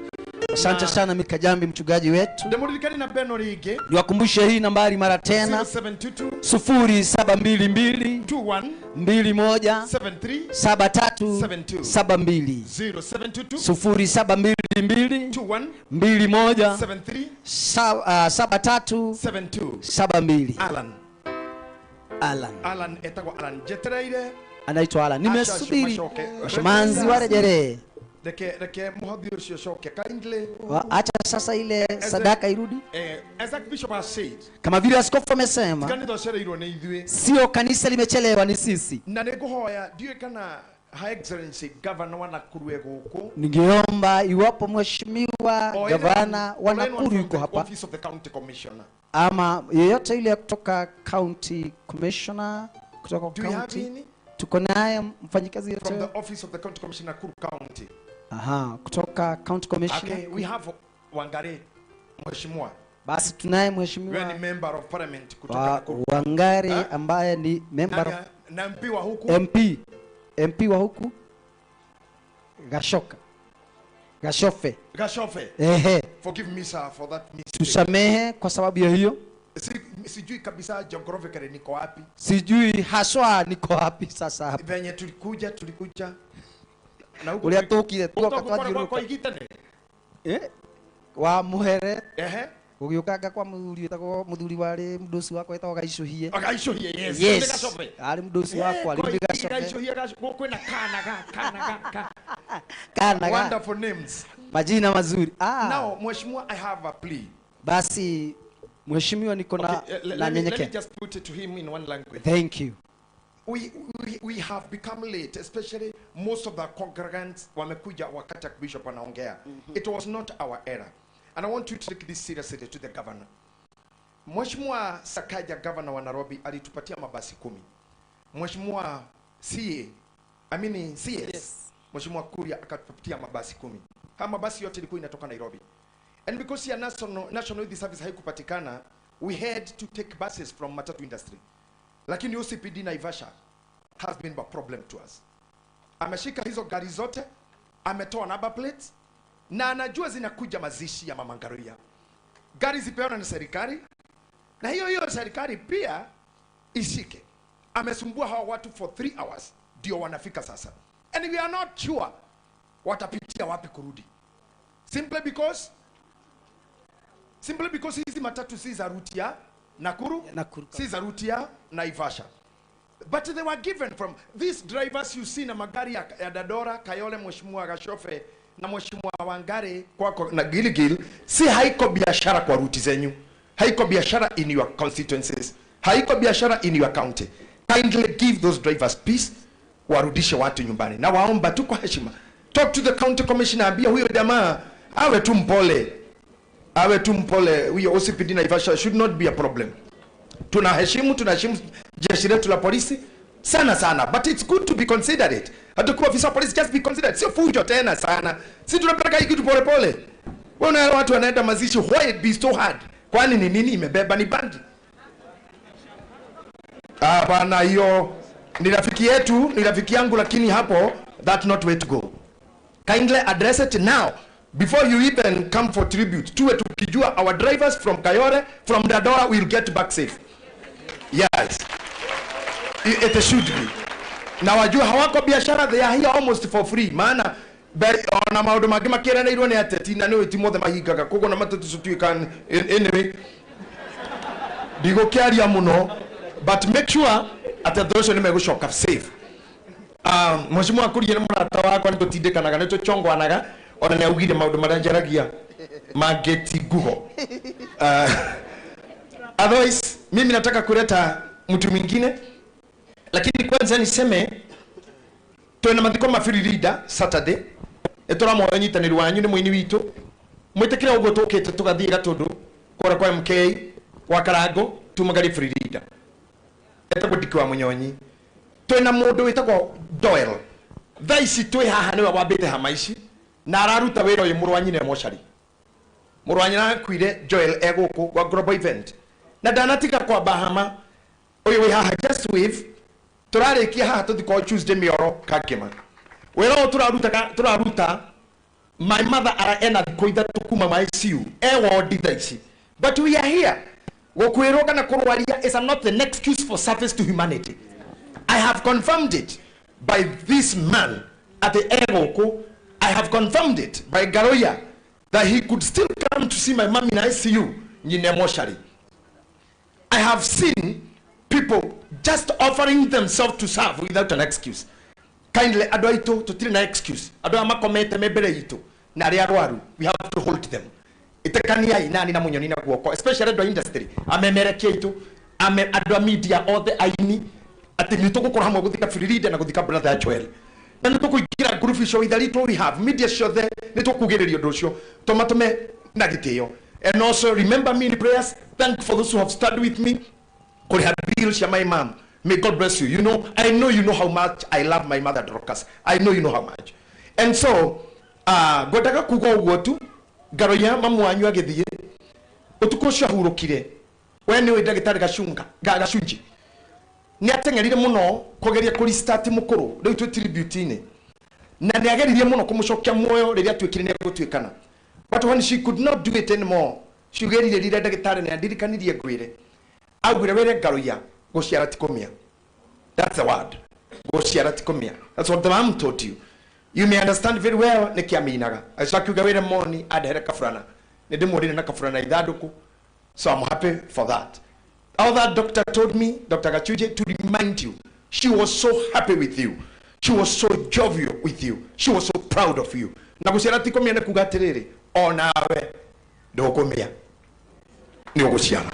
Asante sana Milka Jambi, mchungaji wetu. Ndĩmũririkanie na beno rĩngĩ. Niwakumbushe hii nambari mara tena. 0722 0722 21 21 73 73 72. 72. 0722 0722 21 21 73 73 72. 72. Alan. Alan. Alan etagwo Alan njetereire. Anaitwa Alan. Nimesubiri Acha washomanzi warejelee. Reke muhothi ucio coke kindly. Acha sasa ile sadaka irudi. As Archbishop has said, Kama vile askofu amesema, kanitha ũcereirwo nĩ ithuĩ. sio kanisa limechelewa, ni sisi. Na nĩ ngũhoya ndiũĩ kana Her Excellency Governor wa Nakuru e gũkũ. Ningeomba iwapo mheshimiwa Or gavana wa or anyone Nakuru from yuko the hapa Office of the County Commissioner. ama yeyote ile kutoka county commissioner, kutoka Do we have county, any? tuko naye mfanyikazi From yeyote? the Office of the County Commissioner, Nakuru County. Aha, kutoka county commissioner. Okay, we have Wangare, mheshimiwa. Basi tunaye Wewe ni mheshimiwa member of parliament kutoka wa Nakuru. Wangari ambaye ni member of Na MP wa huku. MP wa huku Gashoka. Gashofe. Gashofe. Ehe. Forgive me sir for that mistake. Tusamehe kwa sababu ya hiyo. Sijui kabisa geographically niko wapi. Sijui haswa niko wapi sasa hapa. Venye tulikuja na huku Ulia tukire tuoka Kutoka kwa twathiũrũrũka. kwa igitane. Wa muhere. Ehe. Ugiũkanga kwa muthuri wetagwo muthuri warĩ mũndũ wakwa wetagwo Gaicũhie. Gaicũhie, yes. Yes. Nĩ Gacobe. Arĩ mũndũ wakwa, rĩu nĩ Gacobe. Gaicũhie, Gacobe, kwĩna kana ga, kana ga, ka. Kana ga. Wonderful names. Majina mazuri. Now, mheshimiwa, I have a plea. Basi mheshimiwa niko na Okay, na let me nyenyekea. just put it to him in one language. Thank you. We have become late, especially most of the congregants wamekuja wakati Bishop anaongea. It was not our error. And I want you to take this seriously to the governor. Mheshimiwa Sakaja, governor wa Nairobi, alitupatia mabasi 10. Mheshimiwa CA, I mean CS. Yes. Mheshimiwa Kuria akatupatia mabasi 10. Haya mabasi yote ilikuwa inatoka Nairobi. And because ya National Youth Service haikupatikana, we had to take buses from matatu industry. Lakini OCPD Naivasha has been a problem to us. Ameshika hizo gari zote, ametoa number plates, na anajua zinakuja mazishi ya Mama Ngaruiya. Gari zipeana na serikali, na hiyo hiyo serikali pia ishike. Amesumbua hawa watu for 3 hours, ndio wanafika sasa. And we are not sure watapitia wapi kurudi. Simply because hizi matatu si za route ya Nakuru, si za route ya Naivasha. But they were given from these drivers you see na magari ya Dadora, Kayole, Mheshimiwa Gashofe na Mheshimiwa Wangare kwako na Gilgil, si haiko biashara kwa ruti zenyu. Haiko biashara in your constituencies. Haiko biashara in your county. Kindly give those drivers peace, warudishe watu nyumbani. Na waomba tu kwa heshima. Talk to the county commissioner, ambia huyo jamaa awe tu mpole. Awe tu mpole. Huyo OCPD Naivasha should not be a problem. Tunaheshimu jeshi letu la polisi sana sana, but it's good to be considerate. Hatakuwa afisa wa polisi, just be considerate. Sio fujo tena sana. Si tunapeleka hii kitu pole pole. Wewe unaona watu wanaenda mazishi, why it be so hard? Kwani ni nini imebeba? Ni bangi? Ah, bana, hiyo ni rafiki yetu, ni rafiki yangu, lakini hapo that's not way to go. Kindly address it now before you even come for tribute. Tuwe tukijua our drivers from Kayole, from Dadora will get back safe. Yes. It should be. Na wajua hawako biashara, they are here almost for free. Maana ona maundu mangi makiranirwo ni ateti na niwe ti mothe mahingaga koguo na matatu tutuika anyway. Ndigũkĩaria mũno, but make sure atĩ andũ acio nĩmegũcoka safe. Mheshimiwa Kuria nĩ mũrata wakwa, nĩtũtindĩkanaga, nĩtũchongwanaga, ona nĩ augire maũndũ marĩa njaragia mangĩ ti nguho. Otherwise mimi nataka kuleta mtu mwingine, lakini kwanza niseme twina mathiko ma Free Leader Saturday. Ĩtũramwoya ũnyitanĩri wanyu nĩ mũini witũ, mwĩtĩkĩre ũguo tũkĩte tũgathiĩ Gatũndũ kũrĩa kwa MK kwa Karango tumagarie Free Leader etagwo Diki wa Munyonyi. Twina mũndũ wĩtagwo Doyle, thaa ici twĩ haha nĩwe wambĩte hama ici na araruta wĩra ũyũ mũrũ wa nyina e mocarĩ. Mũrũ wa nyina akuire, Joel e gũkũ kwa global event na ndanatiga kwamba hama ũyũ wĩ haha, just wave. Tũrarĩkia haha tũthiĩ kwa Tuesday mĩoro Kangema. Wĩra ũyũ tũraruta my mother ara ena thikũ ithatũ kuma ma ICU e wodi thaa ici, but we are here. Gũkwĩrwo kana kũrwaria is not an excuse for service to humanity. I have confirmed it by this man at the egũkũ. I have confirmed it by Garoya that he could still come to see my mom in ICU nyine moshari. I have seen people just offering themselves to serve without an excuse. Kindly, andũ aitũ tũtirĩ na excuse. Andũ aya makomete me mbere itũ na arĩa arwaru, we have to hold them. Ĩtĩkaniai nani na Munyoni na guoko, especially andũ a industry, amemerekia aitũ, andũ a media othe aini, atĩ nĩ tũgũkorwo hamwe gũthika Free Leader na gũthika brother Joel. Na nĩ tũkũingĩra group icio with the little we have, media ciothe nĩ tũkugĩrĩria ũndũ ũcio, tũmatũme na gĩtĩo. And also remember me in prayers. Thank for those who have studied with me. Kũrĩha bill cia my mom. May God bless you. You know, I know you know how much I love my mother Dorcas. I know you know how much. And so, ngwendaga kuga ũguo tu, Ngaroia mamu wanyu agĩthiĩ, ũtukũ ũcio ahurũkire, we nĩũĩ ndagĩtarĩ Gacunga, Gacunji. Nĩ ateng'erire mũno kũgeria kũrestart mũkũrũ, rĩu twĩ tribute-inĩ. Na nĩ ageririe mũno kũmũcokia muoyo rĩrĩa atuĩkire nĩ egũtuĩkana. But when she could not do it anymore, ciugĩrire rĩrĩa ndagĩtarĩ nĩ andirikanirie ngwĩre. Augire wĩre Ngaroia gũciara ti kũmĩa. That's the word. Gũciara ti kũmĩa. That's what the mom told you. You may understand very well nĩkĩ aminaga. Agĩcoka akiuga wĩre Moni andehere kaburana. Nĩ ndĩmũrire na kaburana ithandũkũ. So I'm happy for that. All that doctor told me, Dr. Gachuje, to remind you, she was so happy with you. She was so jovial with you. She was so proud of you. Na gũciara ti kũmĩa nĩ kuga atĩrĩrĩ, onawe ndũkũmĩa. Nĩ ũgũciara.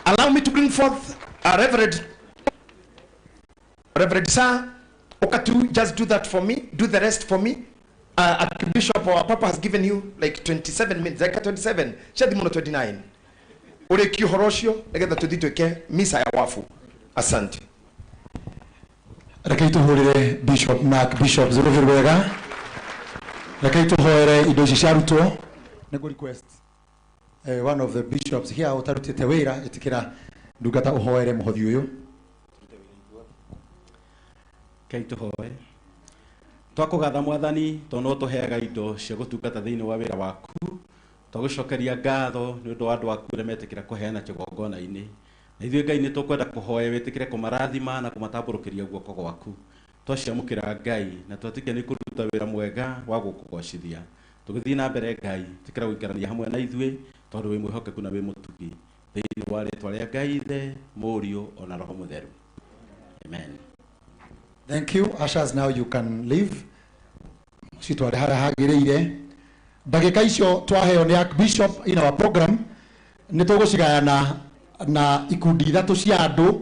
Allow me to bring forth a Reverend Sir Okatu, just do that for me. Do the rest for me. Archbishop or Papa has given you like 27 minutes. Like 27. Shadi muno 29. Ũrĩkie ũhoro ũcio nĩgetha tũthiĩ twĩke misa ya wafu. Asante. Rekei tũhũrĩre Bishop Mark Bishop Zũrũbĩ wega. Rekei tũhoere indo ici ciarutwo. Nĩngũ request one of the bishops here ũtarutĩte wĩra, ĩtĩkĩra ndungata ũhoere mũhothi ũyũ. Rekei tũhoe. Twakũgatha Mwathani tondũ no ũtũheaga indo cia gũtungata thĩinĩ wa wĩra waku. Twagũcokeria ngatho nĩ ũndũ wa andũ aku arĩa metĩkĩra kũheana kĩgongona-inĩ. Na ithuĩ Ngai nĩ tũkwenda kũhoya wĩtĩkĩre kũmarathima na kũmatambũrũkĩria guoko gwaku. Twaciamũkĩra Ngai na twetĩkia nĩ kũruta wĩra mwega wa gũkũgocithia. Tũgĩthiĩ na mbere Ngai, tĩkĩra gũikarania hamwe na ithuĩ tondũ wĩ mwĩhokeku na wĩ mũtugi. Thĩinĩ wa rĩtwa rĩa Ngai Ithe, Mũriũ ona Roho Mũtheru. Amen. Thank you. Ushers, now you can leave. Citware harĩa hagĩrĩire. Ndagĩka icio twaheo nĩ Archbishop in our program nĩ tũgũcigayana na ikundi ithatũ cia andũ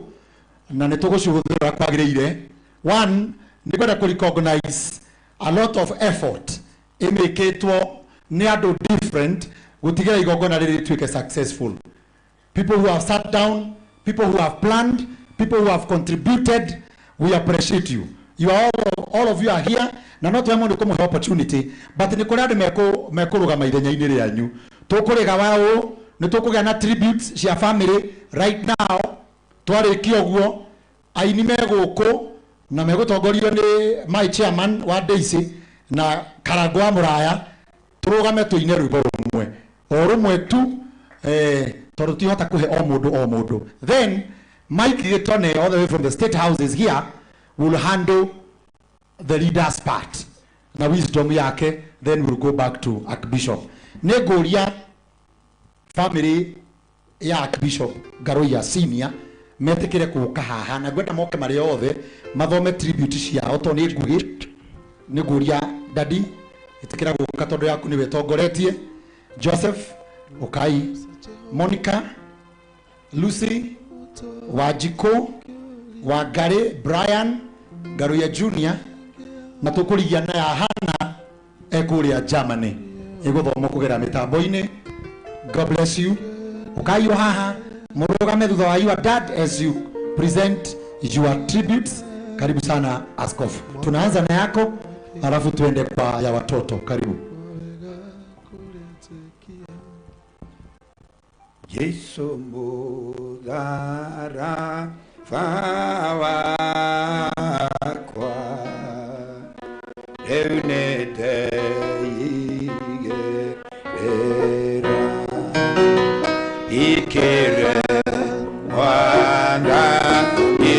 na nĩ tũgũcihũthĩra kwagĩrĩire. One, nĩ ngwenda kũ recognize a lot of effort ĩmĩkĩtwo nĩ andũ different gũtigĩra igongona rĩrĩ rĩtuĩke successful. People who have sat down, people who have planned, people who have contributed, we appreciate you. You are all of you are here na no twemwo nĩ kũmũhe opportunity but nĩ kũrĩ andũ mekũrũgama ithenya-inĩ rĩanyu. Tũkũrĩga wa ũũ nĩ tũkũgĩa na tributes cia family right now. Twarĩkia ũguo aini me gũkũ na megũtongorio nĩ my chairman wa Daisy na Karangũ wa Mũraya, tũrũgame tũine rwĩmbo rũmwe o rũmwe tu, tondũ tihota kũhe o mũndũ o mũndũ. Then Mike Gitone all the way from the state houses here will handle the leaders part na wisdom yake, then we'll go back to Archbishop. Nĩngũria family ya Archbishop Ngaroia Senior metĩkĩre gũka haha na ngwenda moke marĩ othe mathome tribute ciao tondũ nĩ nguhĩ. Nĩngũria daddy ĩtĩkĩra gũka tondũ yaku nĩwe ĩtongoretie. Joseph Okai, Monica, Lucy, Wajiko, Wangari, Brian Ngaroia Junior na tũkũrigia na ya Hana ekũrĩa Germany ĩgũthomwo kũgerera mĩtambo-inĩ. God bless you. Ũkai o haha mũrũgame thutha wa your dad as you present your tributes. Karibu sana askofu. Tunaanza na yako alafu tuende kwa ya watoto. Karibu. Jesu mudhara wakwa rĩu nĩndeigĩrĩra ikĩre Mwathani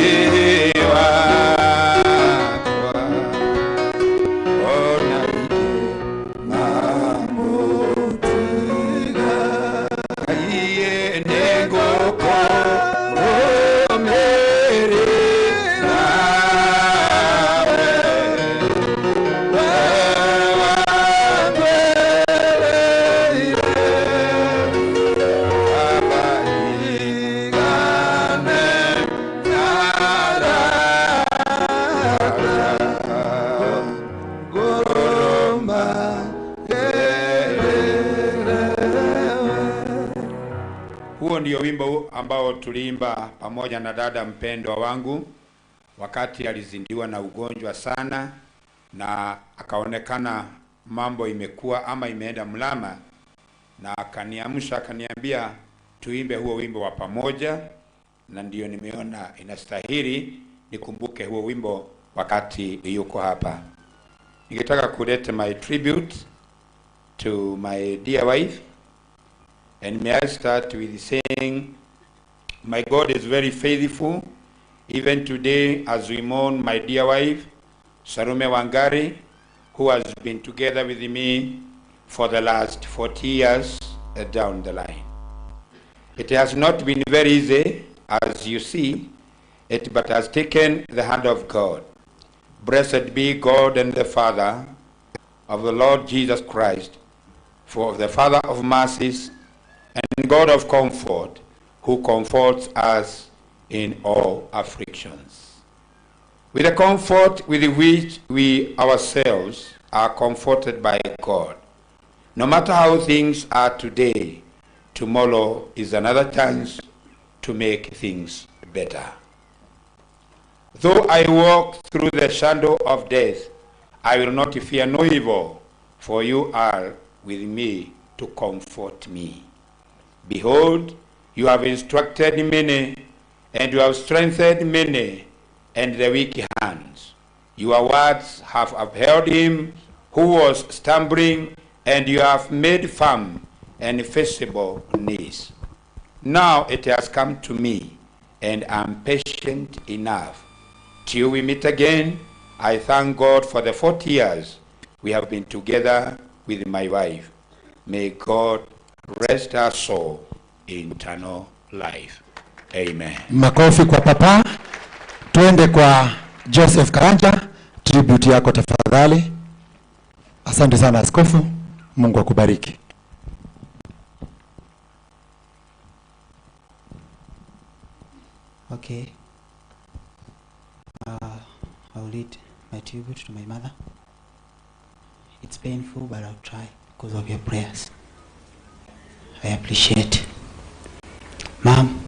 wakwa ona ingĩ mamũtiga iĩ nĩngũkũrũmĩrĩra we Huo ndio wimbo ambao tuliimba pamoja na dada mpendwa wangu wakati alizindiwa na ugonjwa sana na akaonekana mambo imekuwa ama imeenda mlama, na akaniamsha akaniambia tuimbe huo wimbo wa pamoja, na ndio nimeona inastahili nikumbuke huo wimbo wakati yuko hapa. Ningetaka kuleta my tribute to my dear wife, and may I start with saying my God is very faithful. Even today, as we mourn my dear wife, Salome Wangari, who has been together with me for the last 40 years down the line. It has not been very easy, as you see, it but has taken the hand of God. Blessed be God and the Father of the Lord Jesus Christ, for the Father of mercies and God of comfort, who comforts us in all afflictions. With the comfort with which we ourselves are comforted by God. No matter how things are today, tomorrow is another chance to make things better. Though I walk through the shadow of death, I will not fear no evil, for you are with me to comfort me. Behold, you have instructed many, and you have strengthened many, and the weak hands. Your words have upheld him who was stumbling, and you have made firm and feasible knees. Now it has come to me, and I am patient enough. Till we meet again, I thank God for the 40 years we have been together with my wife. May God rest her soul in eternal life. Amen. Makofi kwa papa. Tuende kwa Joseph Karanja, tribute yako tafadhali. Asante sana askofu, Mungu akubariki. Okay. I will read my tribute to my mother. It's painful, but I'll try because of your prayers. I appreciate. Mom,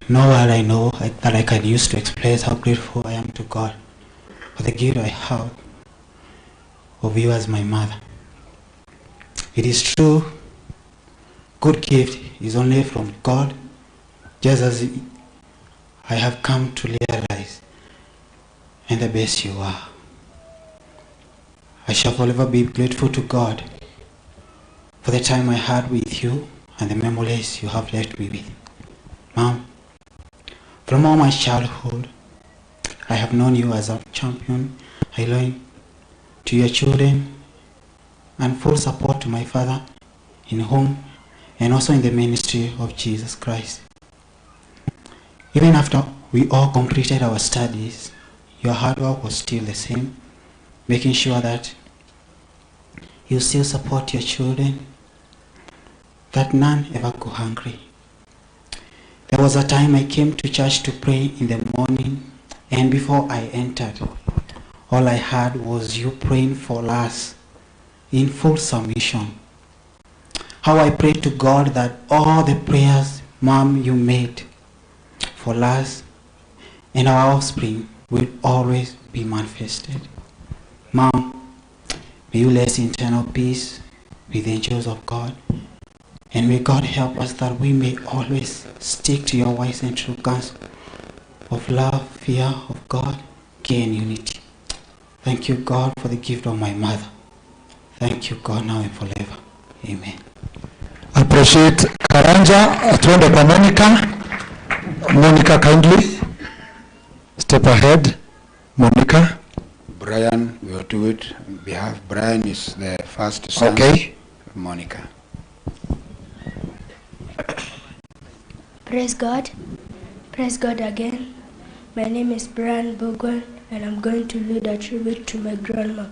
no word I know that I can use to express how grateful I am to God for the gift I have of you as my mother. It is true, good gift is only from God, just as I have come to realize, and the best you are. I shall forever be grateful to God for the time I had with you and the memories you have left me with. Mom, from all my childhood, I have known you as a champion. I learned to your children and full support to my father in home and also in the ministry of Jesus Christ. Even after we all completed our studies, your hard work was still the same, making sure that you still support your children, that none ever go hungry. There was a time I came to church to pray in the morning, and before I entered, all I heard was you praying for us in full submission. How I prayed to God that all the prayers, Mom, you made for us and our offspring will always be manifested. Mom, may you rest in eternal peace with the angels of God, and may God help us that we may always stick to your wise and true counsel of love, fear of God, care and unity. Thank you, God, for the gift of my mother. Thank you, God, now and forever. Amen. Appreciate Karanja. Tuende kwa Monica. Monica, kindly step ahead. Monica. Brian will do it on behalf. Brian is the first son. Okay. Monica. Praise God. Praise God again. My name is Brian Bogon, and I'm going to lead a tribute to my grandma.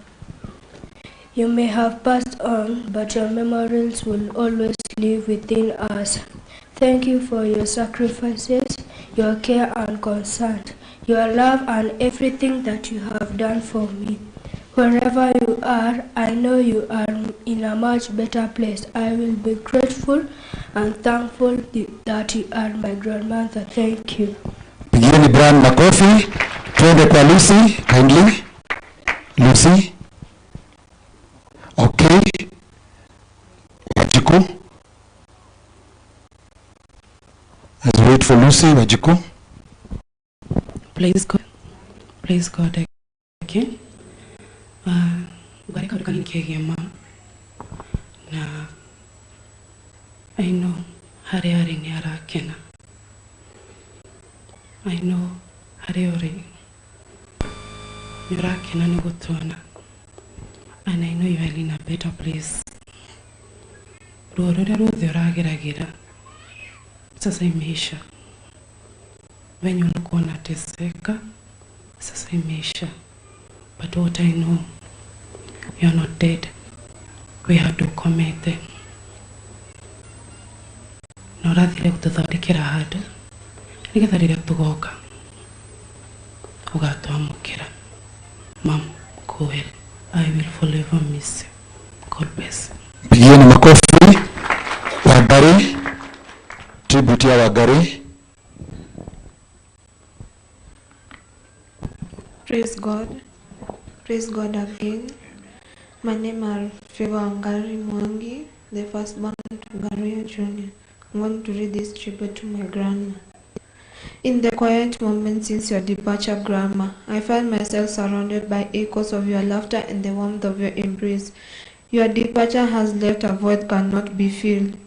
You may have passed on, but your memories will always live within us. Thank you for your sacrifices, your care and concern, your love and everything that you have done for me. Wherever you are, I know you are in a much better place. I will be grateful I'm thankful that you are my grandmother. Thank you. Pigieni Brian makofi. Tuende kwa Lucy, kindly. Lucy. Okay. Wajiku. Let's wait for Lucy Wajiku. Praise God. Praise God again. Ngwareka kaũndũ kanini kegiĩ mom. Na I know harĩa arĩ nĩ arakena. I know harĩa ũrĩ nĩ ũrakena nĩ gũtuona. And I know you are in a better place. Ruo rũrĩa ruothe ũrageragĩra sasa imeisha. Venye ulikuwa unateseka sasa imeisha. But what I know, you are not dead. We had to commit. Na ũrathire gũtũthondekera handũ nĩgetha rĩrĩa tũgoka ũgatwamũkĩra. Mom, go well. I will forever miss you. God bless. Pigieni makofi. Wangari, tribute ya Wangari. Praise God. Praise God again. My name is Favor Wangari Mwangi, the firstborn to Ngaruiya Jr. I'm going to read this tribute to my grandma. In the quiet moment since your departure, Grandma, I find myself surrounded by echoes of your laughter and the warmth of your embrace. Your departure has left a void cannot be filled.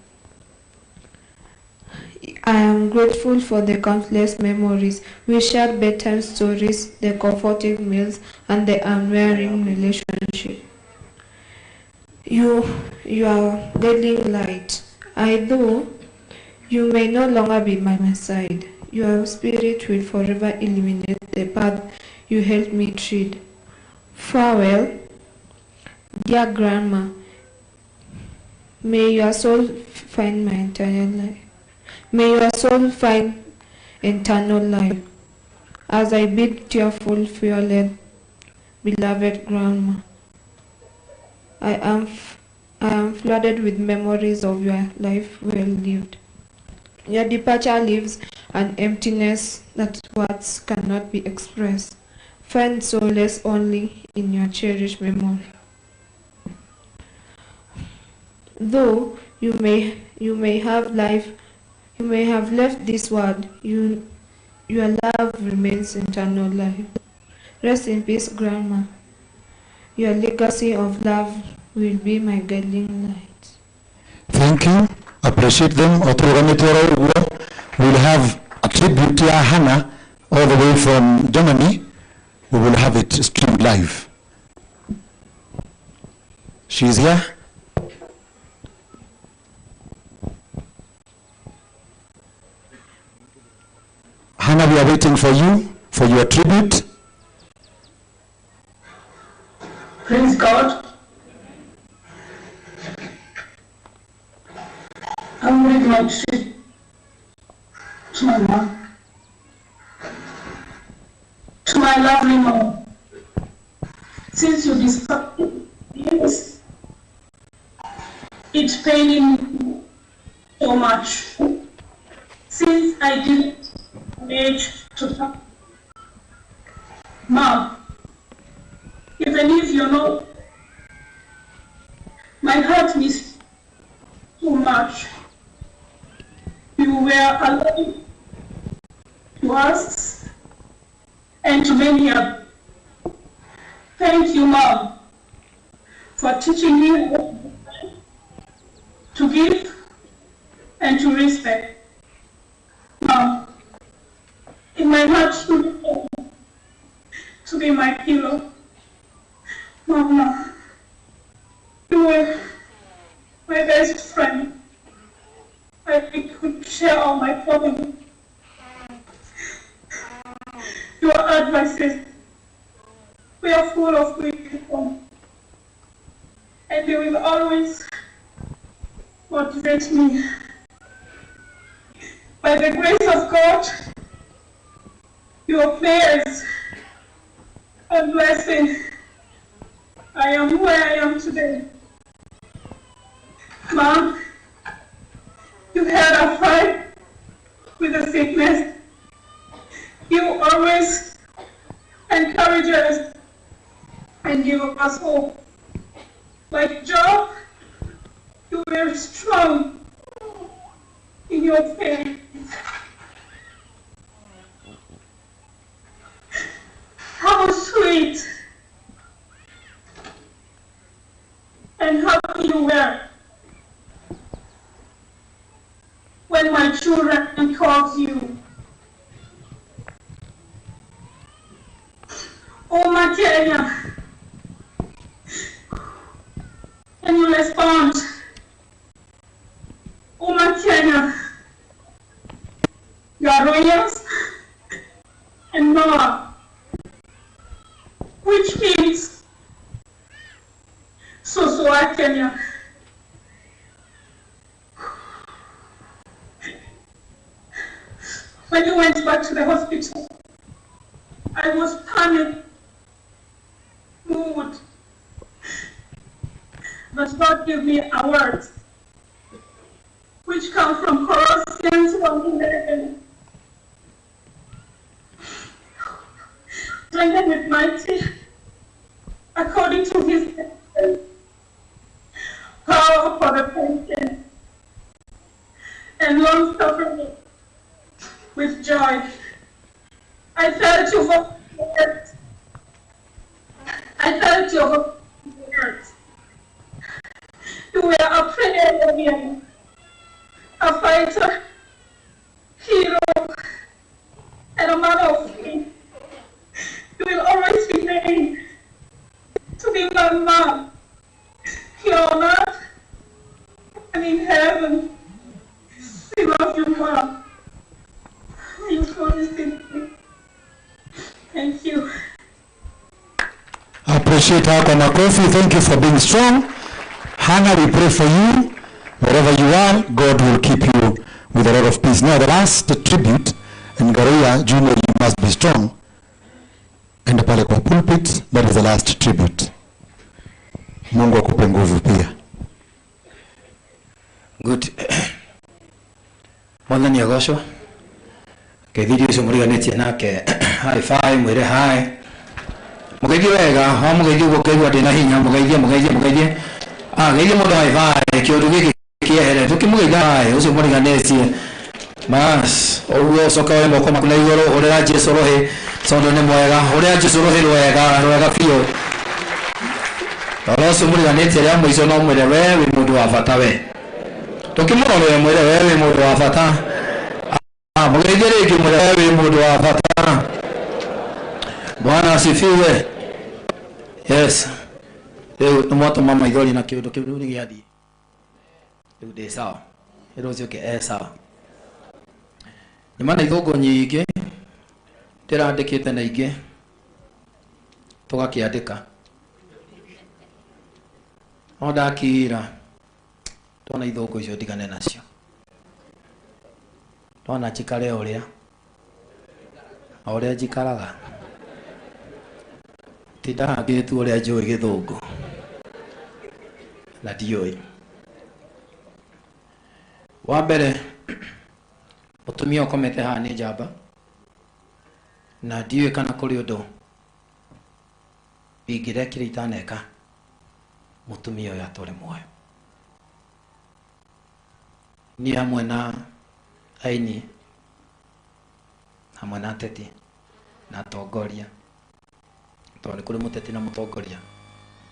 I am grateful for the countless memories. We shared bedtime stories, the comforting meals, and the unwearying relationship. You are guiding light. I though you may no longer be by my side, your spirit will forever illuminate the path you helped me tread. Farewell, dear Grandma. May your soul find my entire life. May your soul find eternal life. As I bid tearful farewell, beloved Grandma, I am flooded with memories of your life well lived. Your departure leaves an emptiness that words cannot be expressed. Find solace only in your cherished memory. Though you may have left this world, your love remains eternal life. Rest in peace, Grandma. Your legacy of love will be my guiding light. Thank you. Appreciate them. We'll have a tribute to Hannah all the way from Germany. We will have it streamed live. She's here. Hannah, we are waiting for you, for your tribute. Praise God. I'm reading my tribute to my mom, to my lovely mom. Since you discovered this, it's paining me so much. Since I didn't manage to talk, Mom, even if you know, my heart misses too much. You were alive to us and to many others. Thank you, Mom, for teaching me to give and to respect. Mom, in my heart to be my pillow. Mama, you were my best friend. I could share all my problems. Your advices were full of wisdom, and they will always motivate me. By the grace of God, your prayers and blessing, I am where I am today. Mom, You had a fight with the sickness. You always encourage us and give us hope. Like Job, you were strong in your faith. How sweet and happy you were when my children called you. Oh, my Kenya, can you respond? Oh, my Kenya, Garoyas and Noah, which means Sosoa Kenya. When you went back to the hospital, I was panicked, moved. But God gave me a word, which come from Colossians 1:11. Strengthened with mighty, according to his power for the patient, and long suffering with joy. I felt your words. I felt your words. You were a prayer warrior, a fighter, hero, and a man of faith. You will always remain to be my mom, here on earth and in heaven. We love you, Mom. You promised me. Thank you. Appreciate her kwa makofi. Thank you for being strong. Hannah, we pray for you. Wherever you are, God will keep you with a lot of peace. Now, the last tribute, and Garoya Junior, you must be strong. And pale kwa pulpit, that is the last tribute. Mungu akupe nguvu pia. Good. Mwathani agocwo. Ngeithirie ũcio mũriganĩtie nake high five, mwĩre hi. Mũgeithie wega, wamũgeithia ũguo ũkaigua ndĩna hinya, mũgeithie, mũgeithie, mũgeithie. Ah, geithie mũndũ high five, kĩũndũ gĩkĩ kĩehere, tũkĩmũgeithia hi, ũcio mũriganĩtie. Bas, ũguo ũcoke woe moko maku na igũrũ, ũrĩra Jesũ rũhĩ, tondũ nĩ mwega, ũrĩra Jesũ rũhĩ rwega, rwega biũ. Rora ũcio mũriganĩtie rĩa mũico no mwĩre we wĩ mũndũ wa bata we. Tũkĩmũrora mwĩre we wĩ mũndũ wa bata. Mũgeithie rĩngĩ mwĩre we wĩ mũndũ wa bata. Bwana asifiwe. Yes. Rĩu nĩ mwatũma maithori na kĩũndũ kĩu rĩu nĩ gĩathiĩ. Rĩu ndĩ sawa. Rĩu ũcio ũngĩ e sawa. Nyuma na ithũngũ nyingĩ ndĩrandĩkĩte na ingĩ tũgakĩandĩka. No ndakira ndona ithũngũ icio ndigane nacio. Ndona njikare ũrĩa o ũrĩa njikaraga. Ti ndahangĩtwo ũrĩa njũĩ gĩthũngũ na ndiũĩ. Wa mbere mũtumia ũkomete haha nĩ njamba na ndiũĩ kana kũrĩ ũndũ ingĩrekire itaneka mũtumia ũyũ atũre muoyo. Niĩ hamwe na aini hamwe na ateti na atongoria, tondũ nĩ kũrĩ mũteti na mũtongoria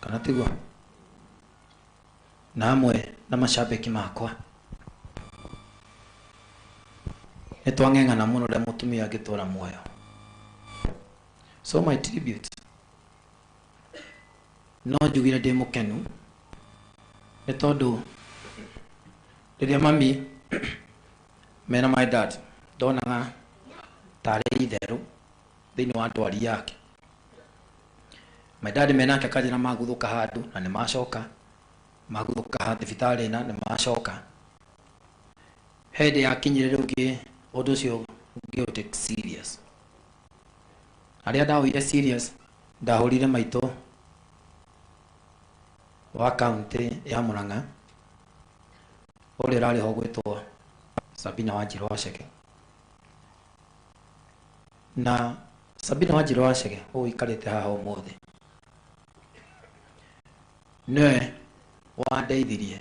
kana tiguo, na hamwe na macambĩki makwa nĩ twang'eng'ana mũno ũrĩa mũtumia angĩtũra muoyo. So my tribute, no njugire ndĩ mũkenu nĩ tondũ rĩrĩa mami mena my dad ndonaga tarĩ itherũ thĩinĩ wa ndwari yake. My dad menake akanjĩra maguthũka handũ na nĩ macoka, maguthũka thibitarĩ na nĩ macoka. Hĩndĩ yakinyire rĩu ngĩ ũndũ ũcio ngĩũ take serious. Harĩa ndaũire serious, ndahũrire maitũ wa kaunti ya Murang'a ũrĩa ũrarĩ ho gwĩtwo Sabina Wanjiru Wacege. Na Sabina Wanjiru Wacege ũikarĩte haha ũmũthĩ nĩwe wandeithirie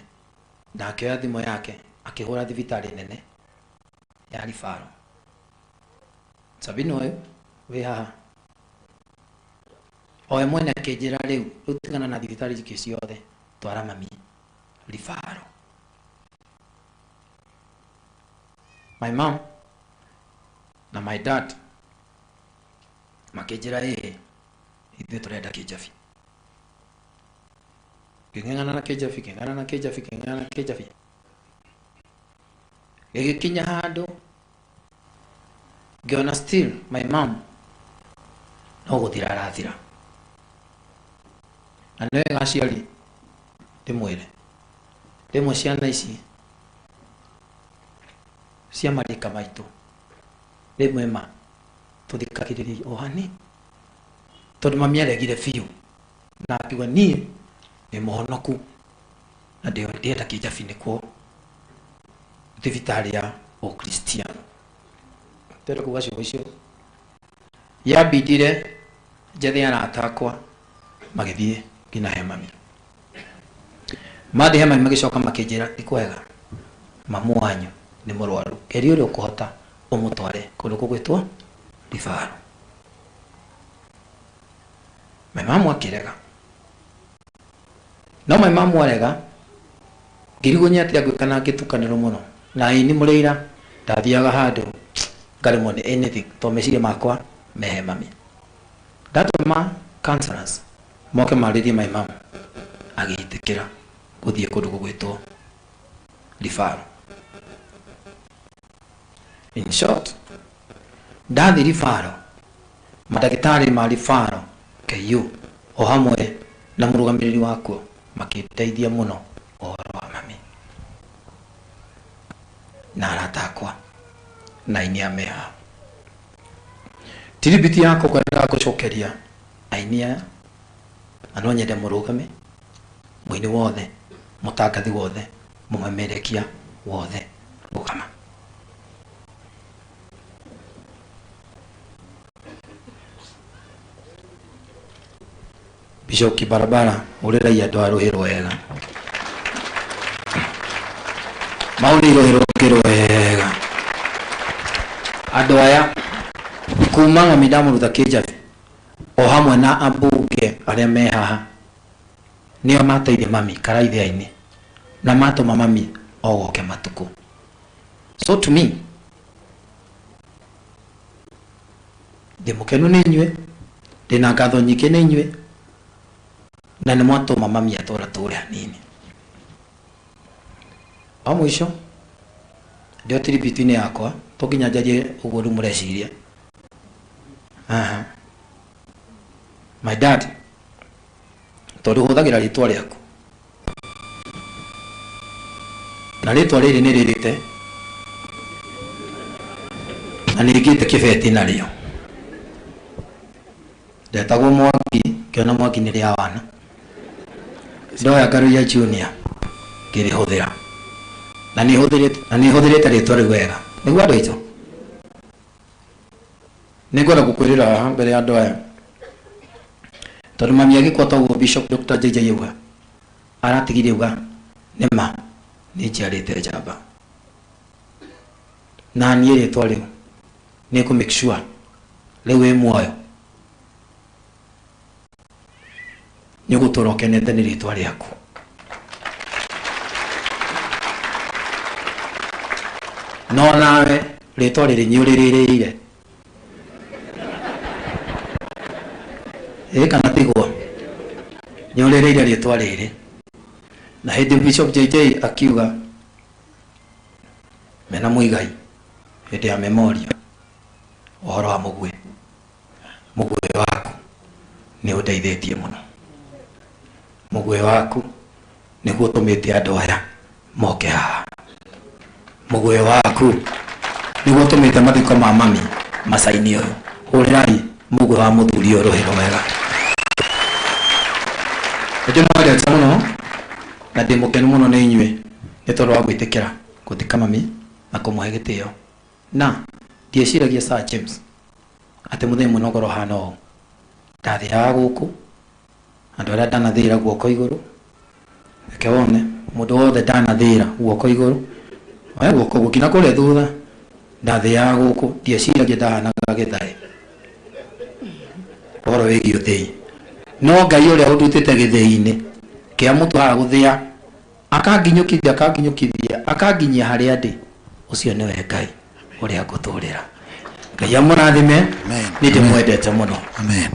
na akĩoya thimũ yake akĩhũra thibitarĩ nene ya Rifaro. Sabina ũyũ wĩ haha owe mwene akĩnjĩra rĩu rĩu tigana na thibitarĩ ingĩ ciothe, twara mami Rifaro. My mom na my dad makĩnjĩra ĩĩ ithuĩ tũrenda Kĩnjabi. Ngĩng'eng'ana na Kĩnjabi, ngĩng'eng'ana na Kĩnjabi, ngĩng'eng'ana na Kĩnjabi. Gĩgĩkinya handũ ngĩona still my mom no gũthira arathira. Na nĩ wega aciari ndĩmwĩre rĩmwe ciana ici cia marika maitũ rĩmwe ma tũthikagĩrĩria o hani tondũ mami aregire biũ na akiuga niĩ nĩ mũhonoku na ndĩrenda Kĩnjabi nĩkuo thibitarĩ ya Ũkristiano. Tondũ kuga ciugo icio yambindire njethe arata akwa magĩthiĩ nginya he mami. Mathiĩ he mami magĩcoka makĩnjĩra ti kwega, mamu wanyu nĩ mũrwaru, geria ũrĩa ũkũhota ũmũtware kũndũ gũgwĩtwo Rifaro. My mamu akĩrega. No my mamu arega ngĩrigwo nĩ atĩa ngwĩka na ngĩtukanĩrwo mũno na ĩĩ nĩ mũrĩira ndathiaga handũ ngaremwo nĩ anything tondũ meciria makwa mehe mami. Ndatũma counselors moke marĩrie my mom agĩtĩkĩra gũthiĩ kũndũ gũgwĩtwo Rifaro. In short, ndathi Rifaro, mandagĩtarĩ ma Rifaro KU o hamwe na mũrũgamĩrĩri wakuo makĩndeithia mũno ũhoro wa mami na arata akwa na aini a me haha. Tiribiti yakwa ngwendaga gũcokeria aini aya na no nyende mũrũgame mũini wothe, mũtangathi wothe, mũmemerekia wothe, rũgama. Bishop Kibarabara ũrĩrai andũ a rũhĩ rwega maũrĩ rũhĩ rũngĩ rwega andũ aya kuma mami ndamũruta Kĩnjabi o hamwe na ambunge arĩa me haha nĩo mateithia mami karaithia-inĩ na matũma mami ogoke matukũ. So to me ndĩ mũkenu nĩ inyuĩ, ndĩna ngatho nyingĩ nĩ inyuĩ na nĩ mwatũma mami atũra tũre hanini. Wa mũico ndio tribute-inĩ yakwa to nginya njarie ũguo rĩu mũreciria. Aha. My dad tondũ hũthagĩra rĩtwa rĩaku na rĩtwa rĩrĩ nĩ rĩrĩte na nĩ ngĩte kĩbeti narĩo. Ndetagwo Mwangi, ngĩona Mwangi nĩ rĩa wana, ndoya Ngaruiya Junior ngĩrĩhũthĩra na nĩ hũthĩrĩte rĩtwa rĩu wega. Nĩguo andũ aitũ nĩngwenda gũkwĩrĩra haha mbere ya andũ aya tondũ mami agĩkua toguo Bishop Dr. JJ auga aratigire auga nĩma nĩ njiarĩte njamba na niĩ rĩtwa rĩu nĩ ngũ make sure rĩu wĩ muoyo nĩ ũgũtũra ũkenete nĩ rĩtwa rĩaku. No nawe rĩtwa rĩrĩ nĩ ũrĩrĩrĩire ĩ kana tiguo nĩ ũrĩrĩire rĩtwa rĩrĩ. Na hĩndĩ Bishop JJ akiuga mena Muigai hĩndĩ ya memorial ũhoro wa mũguĩ, mũguĩ waku nĩ ũndeithĩtie mũno, mũguĩ waku nĩguo ũtũmĩte andũ aya moke haha, mũguĩ waku nĩguo ũtũmĩte mathiko ma mami macaini ũyũ. Hũrĩrai mũguĩ wa mũthuri ũyũ rũhĩ rwega. Nĩndĩmwendete mũno na ndĩ mũkenu mũno nĩ inyuĩ nĩ tondũ wa gwĩtĩkĩra gũthika mami na na kũmũhe gĩtĩo. Na ndieciragia Sir James atĩ mũthenya mũno ngorwo hana ũũ. Ndathĩraga gũkũ andũ arĩa ndanathĩra guoko igũrũ, reke wone mũndũ wothe ndanathĩra guoko igũrũ, oya guoko gũkinya kũrĩa thutha. Ndathĩaga gũkũ ndieciragia ndahanaga gĩthaĩ ũhoro wĩgiĩ ũthĩi, no Ngai ũrĩa ũndutĩte gĩthĩi-inĩ kĩa mũtu haha gũthĩa akanginyũkithia akanginyũkithia akanginyia harĩa ndĩ, ũcio nĩwe Ngai ũrĩa ngũtũrĩra. Ngai amũrathime, nĩ ndĩmwendete mũno.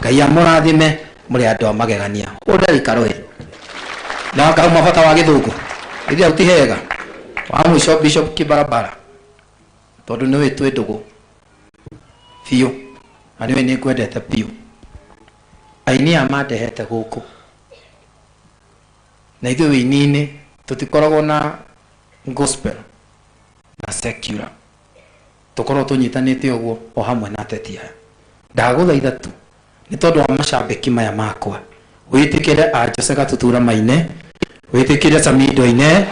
Ngai amũrathime, mũrĩ andũ a magegania. Ũrĩa ikaro ĩ na akauma bata wa gĩthũngũ ithia ũtihega wa mũico Bishop Kibarabara, tondũ nĩwe twĩ ndũgũ biũ na nĩwe nĩ ngwendete biũ. Aini aya mandehete gũkũ na ithuĩ wĩini-inĩ tũtikoragwo na gospel na secular, tũkorwo tũnyitanĩte ũguo o hamwe na ateti aya. Ndagũthaitha tu nĩ tondũ wa macambĩki maya makwa, wĩtĩkĩre a Jose Gatutura maine, wĩtĩkĩre Samido aine,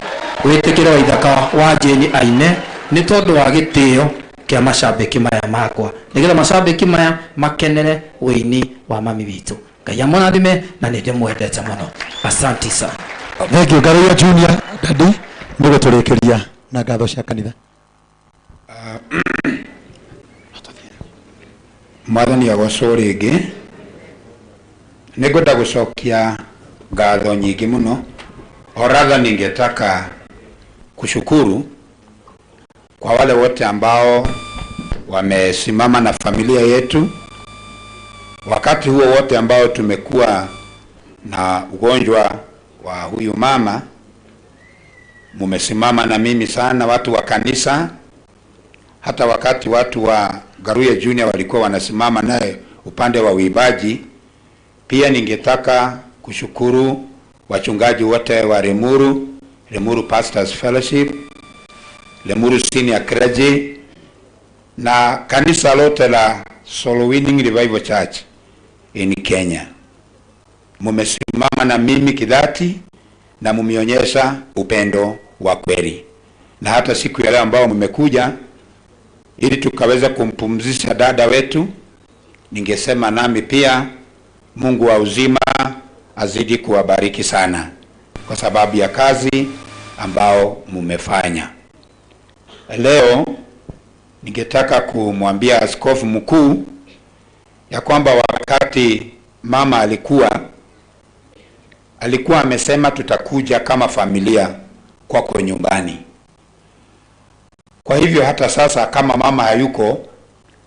wĩtĩkĩre Waithaka wa Jane aine, nĩ tondũ wa gĩtĩo kĩa macambĩki maya makwa, nĩgetha macambĩki maya makenere wĩini wa mami witũ. Ngai amũrathime na nĩ ndĩmwendete mũno. Asante sana. Thank you Ngaruiya Junior. Daddy nĩ gũtũrĩkĩria na ngatho cia kanitha. Mwathani agocwo rĩngĩ. Nĩngwenda gũcokia ngatho nyingĩ mũno, or rather ningetaka kushukuru kwa wale wote ambao wamesimama na familia yetu wakati huo wote ambao tumekuwa na ugonjwa wa huyu mama. Mumesimama na mimi sana, watu wa kanisa, hata wakati watu wa Ngaruiya Junior walikuwa wanasimama naye upande wa uibaji. Pia ningetaka kushukuru wachungaji wote wa Limuru, Limuru Pastors Fellowship, Limuru Senior Clergy na kanisa lote la Soul Winning Revival Church in Kenya. Mumesimama na mimi kidhati na mumeonyesha upendo wa kweli. Na hata siku ya leo ambao mmekuja ili tukaweza kumpumzisha dada wetu, ningesema nami pia Mungu wa uzima azidi kuwabariki sana kwa sababu ya kazi ambao mumefanya. Leo ningetaka kumwambia askofu mkuu ya kwamba wakati mama alikuwa amesema tutakuja kama familia kwako nyumbani. Kwa hivyo hata sasa kama mama hayuko,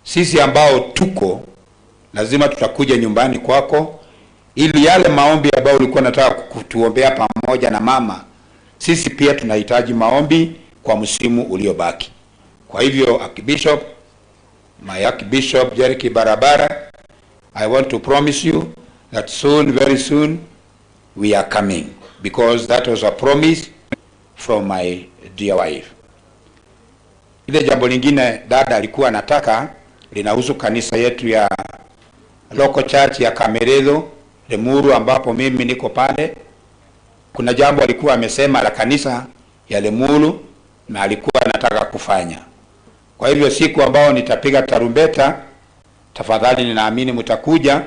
sisi ambao tuko lazima tutakuja nyumbani kwako ili yale maombi ambayo ulikuwa unataka kutuombea pamoja na mama, sisi pia tunahitaji maombi kwa msimu uliobaki. Kwa hivyo Archbishop, my Archbishop Jericho Barabara, I want to promise you that soon, very soon, we are coming, because that was a promise from my dear wife. Ile jambo lingine dada alikuwa anataka linahusu kanisa yetu ya local church ya Kameredo Limuru, ambapo mimi niko pale. Kuna jambo alikuwa amesema la kanisa ya Limuru na alikuwa anataka kufanya. Kwa hivyo siku ambao nitapiga tarumbeta, tafadhali ninaamini mtakuja,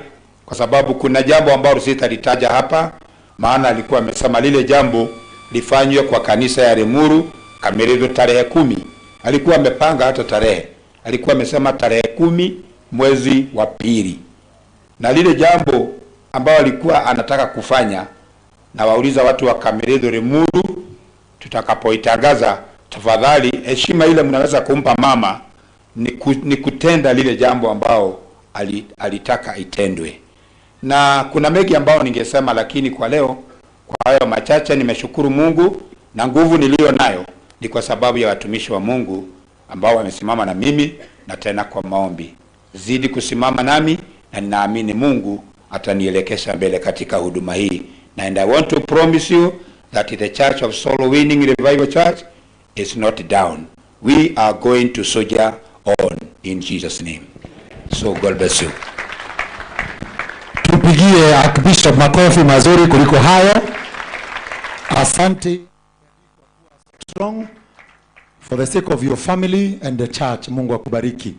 kwa sababu kuna jambo ambalo sitalitaja hapa, maana alikuwa amesema lile jambo lifanywe kwa kanisa ya Limuru Kameredo tarehe 10. Alikuwa amepanga hata tarehe. Alikuwa amesema tarehe 10 mwezi wa pili. Na lile jambo ambalo alikuwa anataka kufanya, na wauliza watu wa Kameredo Limuru, tutakapoitangaza tafadhali heshima ile mnaweza kumpa mama ni kutenda lile jambo ambao alitaka itendwe. Na kuna mengi ambao ningesema, lakini kwa leo kwa hayo machache nimeshukuru Mungu, na nguvu niliyo nayo ni kwa sababu ya watumishi wa Mungu ambao wamesimama na mimi na tena kwa maombi. Zidi kusimama nami na ninaamini Mungu atanielekesha mbele katika huduma hii. And I want to promise you that the Church of Soul Winning Revival Church is not down. We are going to soldier on in Jesus' name. So God bless you. Tupigie Archbishop makofi mazuri kuliko hayo. Asante. Strong For the sake of your family and the church, Mungu akubariki.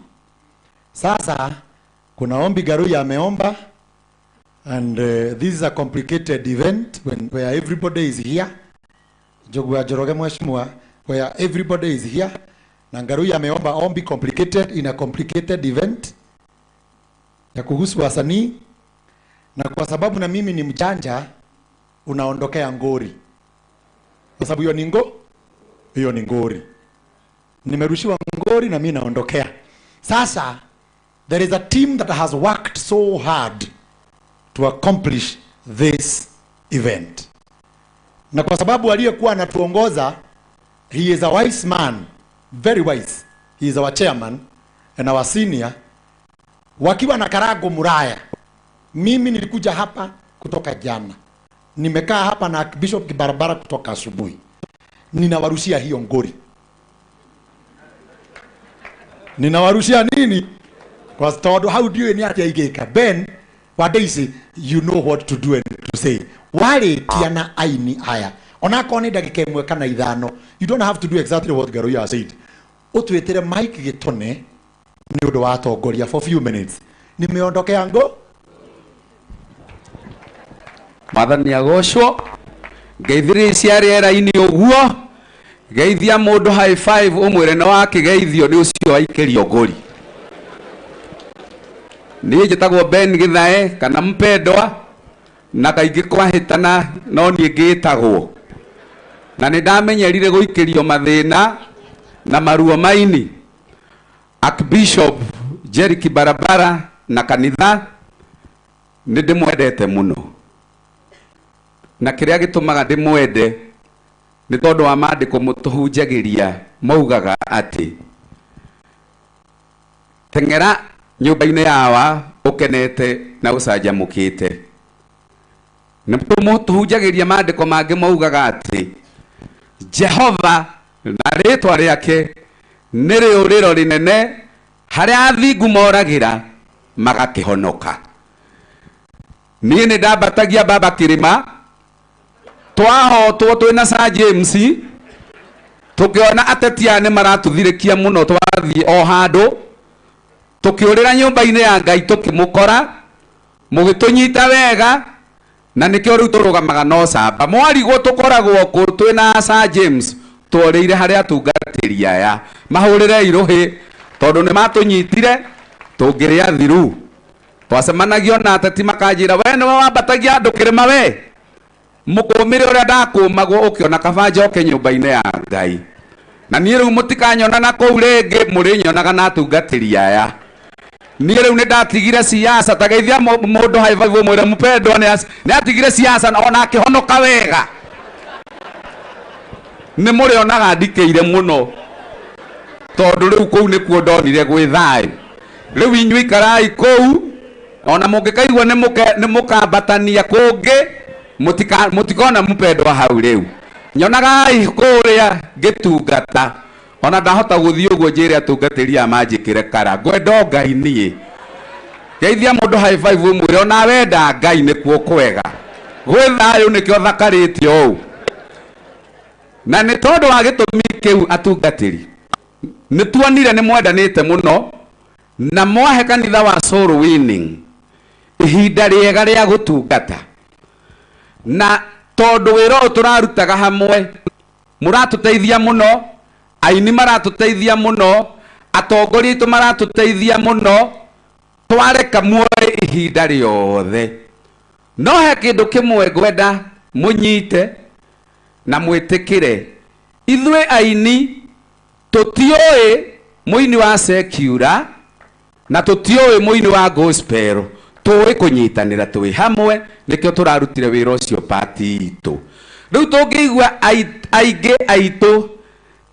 Sasa kuna ombi Garuya ameomba and this is a complicated event where everybody is here. Njugua Njoroge mheshimiwa, where everybody is here. Na Ngaruya ameomba ombi complicated in a complicated event ya kuhusu wasanii, na kwa sababu na mimi ni mjanja, unaondokea ngori, kwa sababu hiyo ni hiyo ni ngori. Nimerushiwa ngori na mimi naondokea. Sasa there is a team that has worked so hard to accomplish this event, na kwa sababu aliyekuwa anatuongoza, he is a wise man, very wise. He is our chairman and our senior. Wakiwa na Karago Muraya, mimi nilikuja hapa kutoka jana, nimekaa hapa na Bishop Kibarabara kutoka asubuhi, ninawarushia hiyo ngori. Ninawarushia nini? Kwa sababu how do you ni atia igeka Ben wa Daisy, you know what to do and to say. Wale na aini aya onako ni ndagika imwe kana ithano, you don't have to do exactly what Garuya said. Utwitere Mike Gitone ni undu wa atongoria for few minutes. Nimeondokea ngo Mwathani agocwo. Ngeithirie cia rĩera-inĩ ũguo, geithia mũndũ high five ũmwĩre nĩ wakĩgeithio nĩ ũcio waikĩrio ngũri. Niĩ njĩtagwo Ben Githae kana mpendwa, na kaingĩ kwahĩtana no niĩ ngĩtagwo, na nĩ ndamenyerire gũikĩrio mathĩna na maruo maini. Archbishop Jerry Kibarabara na kanitha nĩ ndĩmwendete mũno, na kĩrĩa gĩtũmaga ndĩmwende nĩ tondũ wa maandĩko mũtũhunjagĩria maugaga atĩ teng'era nyũmba-inĩ yawa ũkenete na ũcanjamũkĩte. Nĩ tũhunjagĩria maandĩko mangĩ maugaga atĩ Jehova na rĩtwa rĩake nĩ rĩũrĩro rĩnene harĩa athingu moragĩra magakĩhonoka. Niĩ nĩ ndambatagia baba kĩrĩma, twahotwo twĩna Sir James, tũkĩona ateti aya nĩ maratũthirĩkia mũno, twathiĩ o handũ tũkĩũrĩra nyũmba-inĩ ya Ngai tũkĩmũkora, mũgĩtũnyita wega, na nĩkĩo rĩu tũrũgamaga no camba. Mwarigwo tũkoragwo kũ twĩna Sir James, tworĩire harĩa atungatĩri aya mahũrĩre irũhĩ tondũ nĩ matũnyitire tũngĩrĩa thiru. Twacemanagio na ateti makanjĩra, we nĩwe wambatagia andũ kĩrĩma, we mũkũmĩre ũrĩa ndakũmagwo ũkĩona kaba njoke nyũmba-inĩ ya Ngai. Na niĩ rĩu mũtikanyona na kũu rĩngĩ, mũrĩnyonaga na atungatĩri aya. Niĩ rĩu nĩ ndatigire siasa, ta geithia mũndũ high five ũmwĩre mpendwa nĩ atigire siasa ona akĩhonoka wega. Nĩ mũrĩonaga ndikĩire mũno tondũ rĩu kũu nĩkuo ndonire gwĩ thayũ. Rĩu inyuĩ ikarai kũu, ona mũngĩkaigua nĩ mũkambatania kũngĩ, mũtikona mpendwa hau rĩu. Nyonagai kũrĩa ngĩtungata, ona ndahota gũthiĩ ũguo njĩre atungatĩri aya manjĩkĩre kara, ngwenda o Ngai niĩ. Geithia mũndũ high five ũmwĩre ona wenda Ngai nĩkuo kwega, gwĩ thayũ nĩkĩo thakarĩte ũũ. Na nĩ tondũ wa gĩtũmi kĩu atungatĩri nĩ tuonire nĩ mwendanĩte mũno, na mwahe kanitha wa Soul Winning ihinda rĩega rĩa gũtungata. Na tondũ wĩra ũyũ tũrarutaga hamwe, mũratũteithia mũno, aini maratũteithia mũno, atongoria aitũ maratũteithia mũno, twareka muoe ihinda rĩothe. No he kĩndũ kĩmwe ngwenda mũnyite na mwĩtĩkĩre, ithuĩ aini tũtiũĩ mũini wa secular na tũtiũĩ mũini wa gospel, tũĩ kũnyitanĩra twĩ hamwe, nĩkĩo tũrarutire wĩra ũcio pati itũ. Rĩu tũngĩigua aingĩ aitũ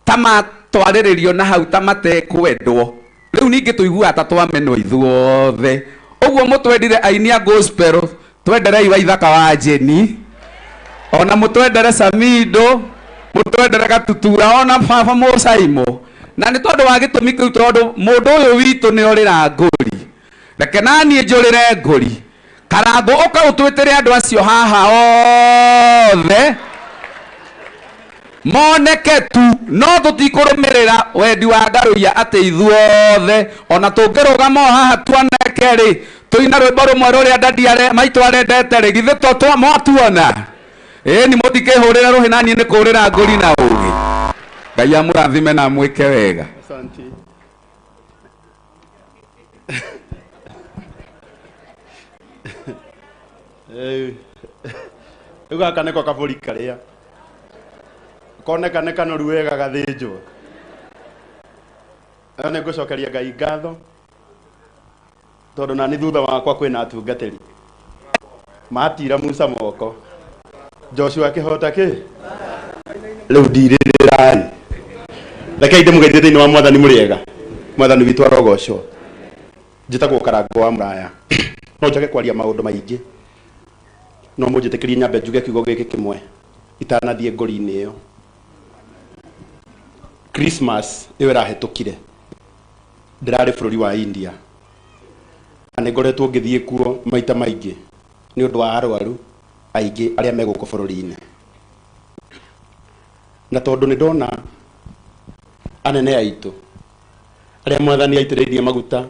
ta matwarĩrĩrio na hau ta matekwendwo, rĩu ningĩ tũiguaga ta twamenwo ithuothe. Ũguo mũtwendire aini a gospel, twenderei Waithaka wa Jeni, ona mũtwendere Samido, mũtwendere Gatutura, ona baba Mũcaimo. Na nĩ tondũ wa gĩtũmi kĩu, tondũ mũndũ ũyũ witũ nĩ orĩra ngũri, reke naniĩ njũrĩre ngũri. Karangũ ũka ũtwĩtĩre andũ acio haha othe. Moneke tu no tũtikũrũmĩrĩra wendi wa Ngaruiya atĩ ithuothe ona tũngĩrũgama o haha tuoneke rĩ tũina rwĩmbo rũmwe rũrĩa dadi maitũ arendete rĩ githĩ to mwatuona ĩni mũtikĩhũrĩra rũhĩ na niĩ nĩ kũrĩra ngũri na ũgĩ. Ngai amũrathime na amwĩke wega. Asante. Rĩu gaka nĩko kabũri karĩa koneka nĩ kanoru wega gathĩnjwo. Ĩyo nĩ ngũcokeria Ngai ngatho tondũ nani thutha wakwa kwĩna atungatĩri matira Musa moko Joshua akĩhota kĩ rĩu ndirĩrĩrai. Rekei ndĩmũgeithie thĩinĩ wa mwathani mũrĩega mwathani witũ arogocwo. Njĩtagwo Karango wa Mũraya. No njage kwaria maũndũ maingĩ no mũnjĩtĩkĩrie nyambe njuge kiugo gĩkĩ kĩmwe itanathiĩ ngori-inĩ ĩyo. Christmas ĩyo ĩrahĩtũkire ndĩrarĩ bũrũri wa India na nĩngoretwo ngĩthiĩ kuo maita maingĩ nĩ ũndũ wa arwaru aingĩ arĩa me gũkũ bũrũri-inĩ, na tondũ nĩ ndona anene aitũ arĩa mwathani aitĩrĩirie maguta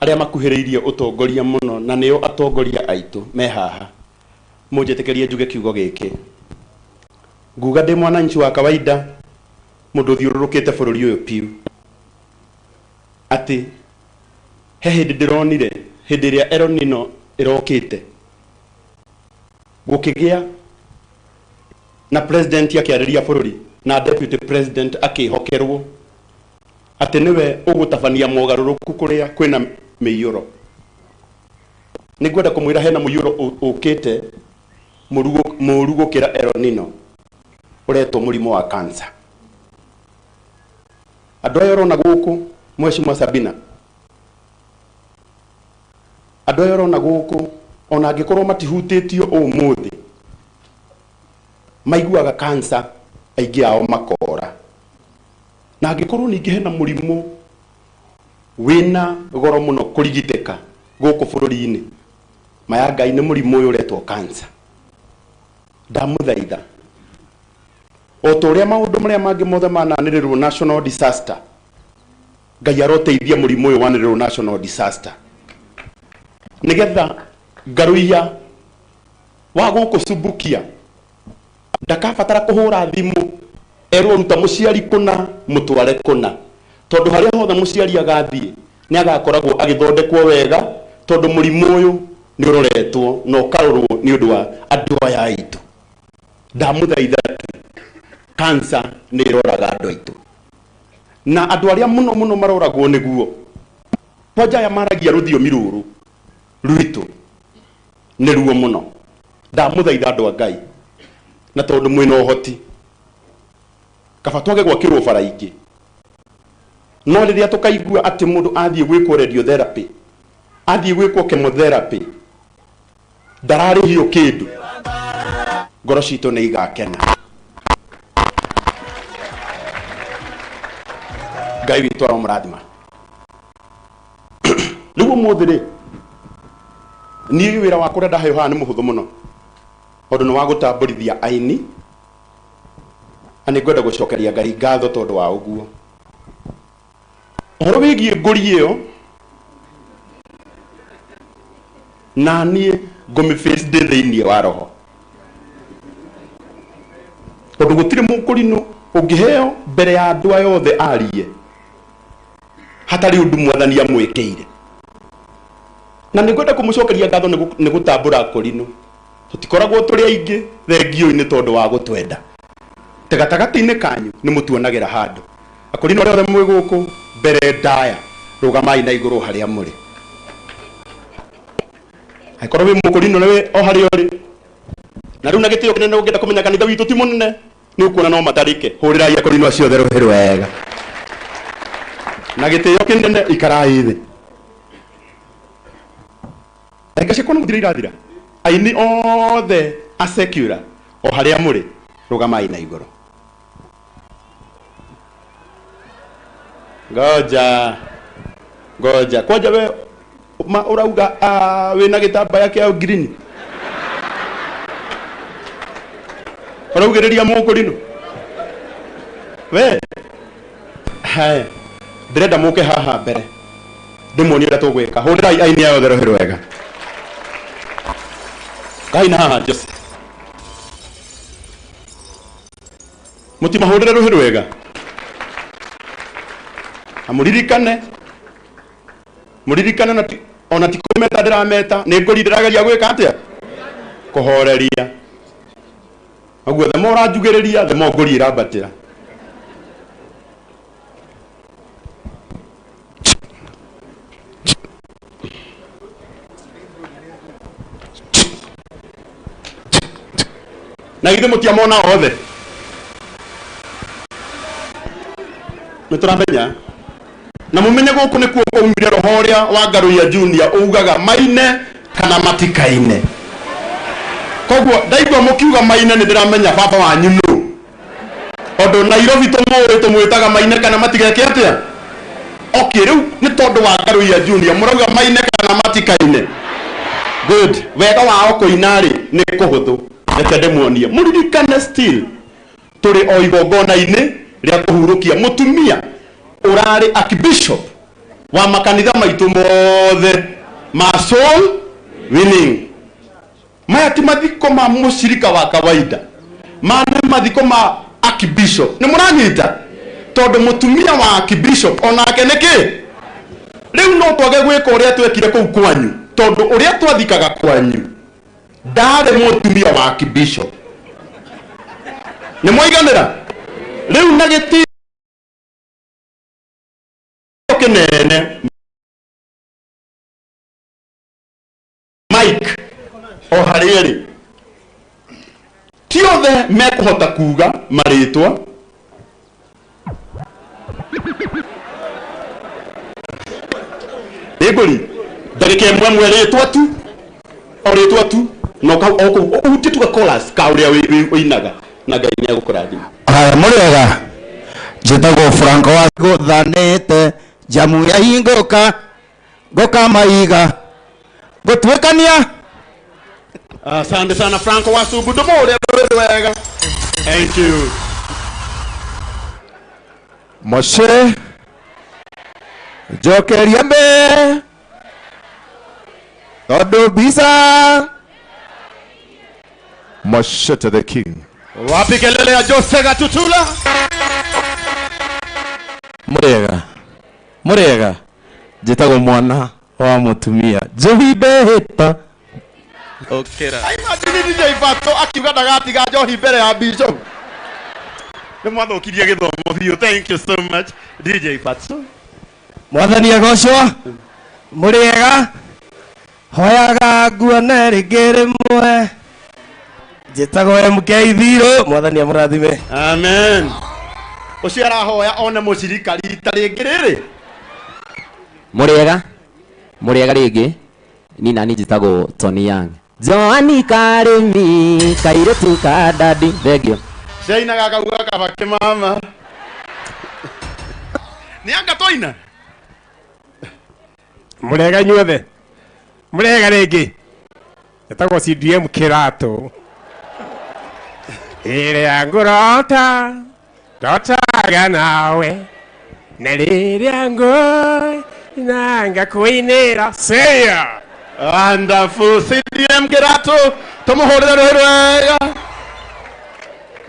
arĩa makuhĩrĩirie ũtongoria mũno na nĩo atongoria aitũ me haha, mũnjĩtĩkĩrie njuge kiugo gĩkĩ. Nguga ndĩ mwananchi wa kawaida mũndũ ũthiũrũrũkĩte bũrũri ũyũ piũ atĩ he hĩndĩ ndĩronire hĩndĩ ĩrĩa El Nino ĩrokĩte gũkĩgĩa na president akĩarĩria bũrũri na deputy president akĩhokerwo atĩ nĩwe ũgũtabania mogarũrũku kũrĩa kwĩna mĩiyũro. Nĩngwenda kũmwĩra hena mũiyũro ũkĩte mũru gũkĩra El Nino ũretwo mũrimũ wa cancer. Andũ aya ũrona gũkũ Mheshimiwa Sabina, andũ aya ũrona gũkũ ona angĩkorwo matihutĩtio ũmũthĩ maiguaga cancer aingĩ ao makora, na angĩkorwo ningĩ hena mũrimũ wĩna goro mũno kũrigitĩka gũkũ bũrũri-inĩ maya Ngai nĩ mũrimũ ũyũ ũretwo cancer. Ndamũthaitha o ta ũrĩa maũndũ marĩa mangĩ mothe mananĩrĩrwo national disaster, Ngai aroteithia mũrimũ ũyũ wanĩrĩrwo national disaster nĩgetha Ngaruiya wa gũkũ Subukia ndakabatara kũhũra thimũ erwo ruta mũciari kũna mũtware kũna, tondũ harĩa hothe mũciari agathiĩ nĩ agakoragwo agĩthondekwo wega tondũ mũrimũ ũyũ nĩ ũroretwo na ũkarorwo nĩ ũndũ wa andũ aya aitũ. Ndamũthaitha cancer nĩ ĩroraga andũ aitũ na andũ arĩa mũno mũno maroragwo nĩguo kwanja aya maragia rũthiomi rũrũ rwitũ nĩ ruo mũno. Ndamũthaitha andũ a Ngai na tondũ mwĩna ũhoti kaba twage gwakĩrwo bara ingĩ, no rĩrĩa tũkaigua atĩ mũndũ athiĩ gwĩkwo radiotherapy athiĩ gwĩkwo chemotherapy ndararĩhio kĩndũ, ngoro citũ nĩ igakena. Ngai witũ aromũrathima. Rĩu ũmũthĩ rĩ niĩ wĩra wakwa ũrĩa ndaheo haha nĩ mũhũthũ mũno tondũ nĩ wa gũtambũrithia aini na nĩngwenda gũcokeria Ngai ngatho tondũ wa ũguo. Ũhoro wĩgiĩ ngũri ĩyo na niĩ ngũmĩface ndĩ thĩinĩ wa roho tondũ gũtirĩ mũkũrinũ ũngĩheo mbere ya andũ aya othe arie hatarĩ ũndũ mwathani amwĩkĩire, na nĩngwenda kũmũcokeria ngatho nĩ gũtambũra akũrinũ. Tũtikoragwo tũrĩ aingĩ thengio-inĩ tondũ wa gũtwenda te gatagatĩ-inĩ kanyu nĩ mũtuonagĩra handũ. Akũrinũ arĩa othe mwĩ gũkũ mbere ndaya rũgamai na igũrũ harĩa mũrĩ. Angĩkorwo wĩ mũkũrinũ nĩwe o harĩa ũrĩ na rĩu na gĩtĩo kĩnene ũngĩenda kũmenya kanitha witũ ti mũnene nĩ ũkuona no matarĩke. Hũrĩrai akũrinũ acio othe rũhĩ rwega na gĩtĩo kĩnene, ikarai thĩ. Ndagĩka ciakwa nĩ gũthira irathira. Aini othe a secular o harĩa mũrĩ rũgamai na igũrũ. Ngoja ngoja kwanja we ma ũrauga wĩna gĩtambaya kĩa green ũraugĩrĩria mũkũrinũ. We haya ndĩrenda mũke haha mbere ndĩmuonie ũrĩa tũgwĩka. Hũrĩrai aini aya othe rũhĩ rwega. Kaina haha Jose. Mũtimahũrĩre rũhĩ rwega. Na mũririkane mũririkane ona ti kũmeta ndĩrameta nĩ ngũri ndĩrageria gwĩka atĩa kũhoreria. Ũguo the more ũranjugĩrĩria the more ngũri ĩrambatĩra. Na githĩ mũtiamona othe nĩ tũramenya na mumenye gũkũ nĩkuo kwaumire roho ũrĩa wa Ngaruiya Junior ugaga maine kana matikaine. Koguo ndaigua mũkiuga maine nĩ ndĩramenya baba wanyu nũ. Tondũ Nairobi tũmũĩ tũmwĩtaga maine kana matigeke atĩa. Okay, rĩu nĩ tondũ wa Ngaruiya Junior mũrauga maine kana matikaine. Good. Wega wao kũina rĩ nĩ kũhũthũ. Reke ndĩmuonie mũririkane still tũrĩ o igongona-inĩ rĩa kũhurũkia mũtumia ũrarĩ archbishop wa makanitha maitũ mothe ma Soul Winning. Maya ti mathiko ma mũcirika wa kawaida, ma nĩ mathiko ma archbishop. Nĩ mũranyita? Tondũ mũtumia wa archbishop onake nĩ kĩ? Rĩu no twage gwĩka ũrĩa twekire kũu kwanyu, tondũ ũrĩa twathikaga kwanyu ndarĩ mũtumia wa archbishop. Nĩ mwaiganĩra? Rĩu na gĩtĩo kĩnene Mike o harĩa rĩ ti othe mekũhota kuga marĩtwa. Ĩngũri ndagĩka ĩmwe mwe rĩtwa tu o rĩtwa tu na ũhutie tu ga chorus ka ũrĩa ũinaga na Ngai nĩ egũkũrathima. Haya mũrĩega njĩtagwo Franco wa gũthanĩte jamu ya hingũka ngũka maiga gũtuĩkania. Asante sana Franco wa Subu ndũmũrĩa wega. Thank you. Moshe njokeria mbe tondũ mbica Moshe to the king. Wapi kelele ya Jose Gatutula? Mũrĩega mũrĩega njĩtagwo mwana wa mũtumia Njohi Mbehĩta. Okera. Imagine DJ Fato akiuga ndagatiga njohi mbere ya bishop. Nĩ mwathũkirie gĩthomo biũ. Thank you so much DJ Fato. Mwathani agocwo. Mũrĩega hoyaga nguone rĩngĩ rĩmwe. Njĩtagwo MK Thiro. Mwathani amũrathime. Amen. Ũcio arahoya one mũcirika rita rĩngĩ rĩrĩ. Mũrĩega mũrĩega rĩngĩ ni nani njĩtagwo Tony Young. Joani Karĩmi kairĩtu ka dadi. Thengio. Ciainaga akauga kaba kĩmama. Nĩ anga twaina. Mũrĩega inyuothe. Mũrĩega rĩngĩ. Njĩtagwo CDM Kĩratũ. Rĩrĩa ngũrota ndotaga nawe na rĩrĩa ngũina ngakuinĩra. Seya. Wonderful. CDM Kĩratũ tũmũhũrĩre rũhĩ rwega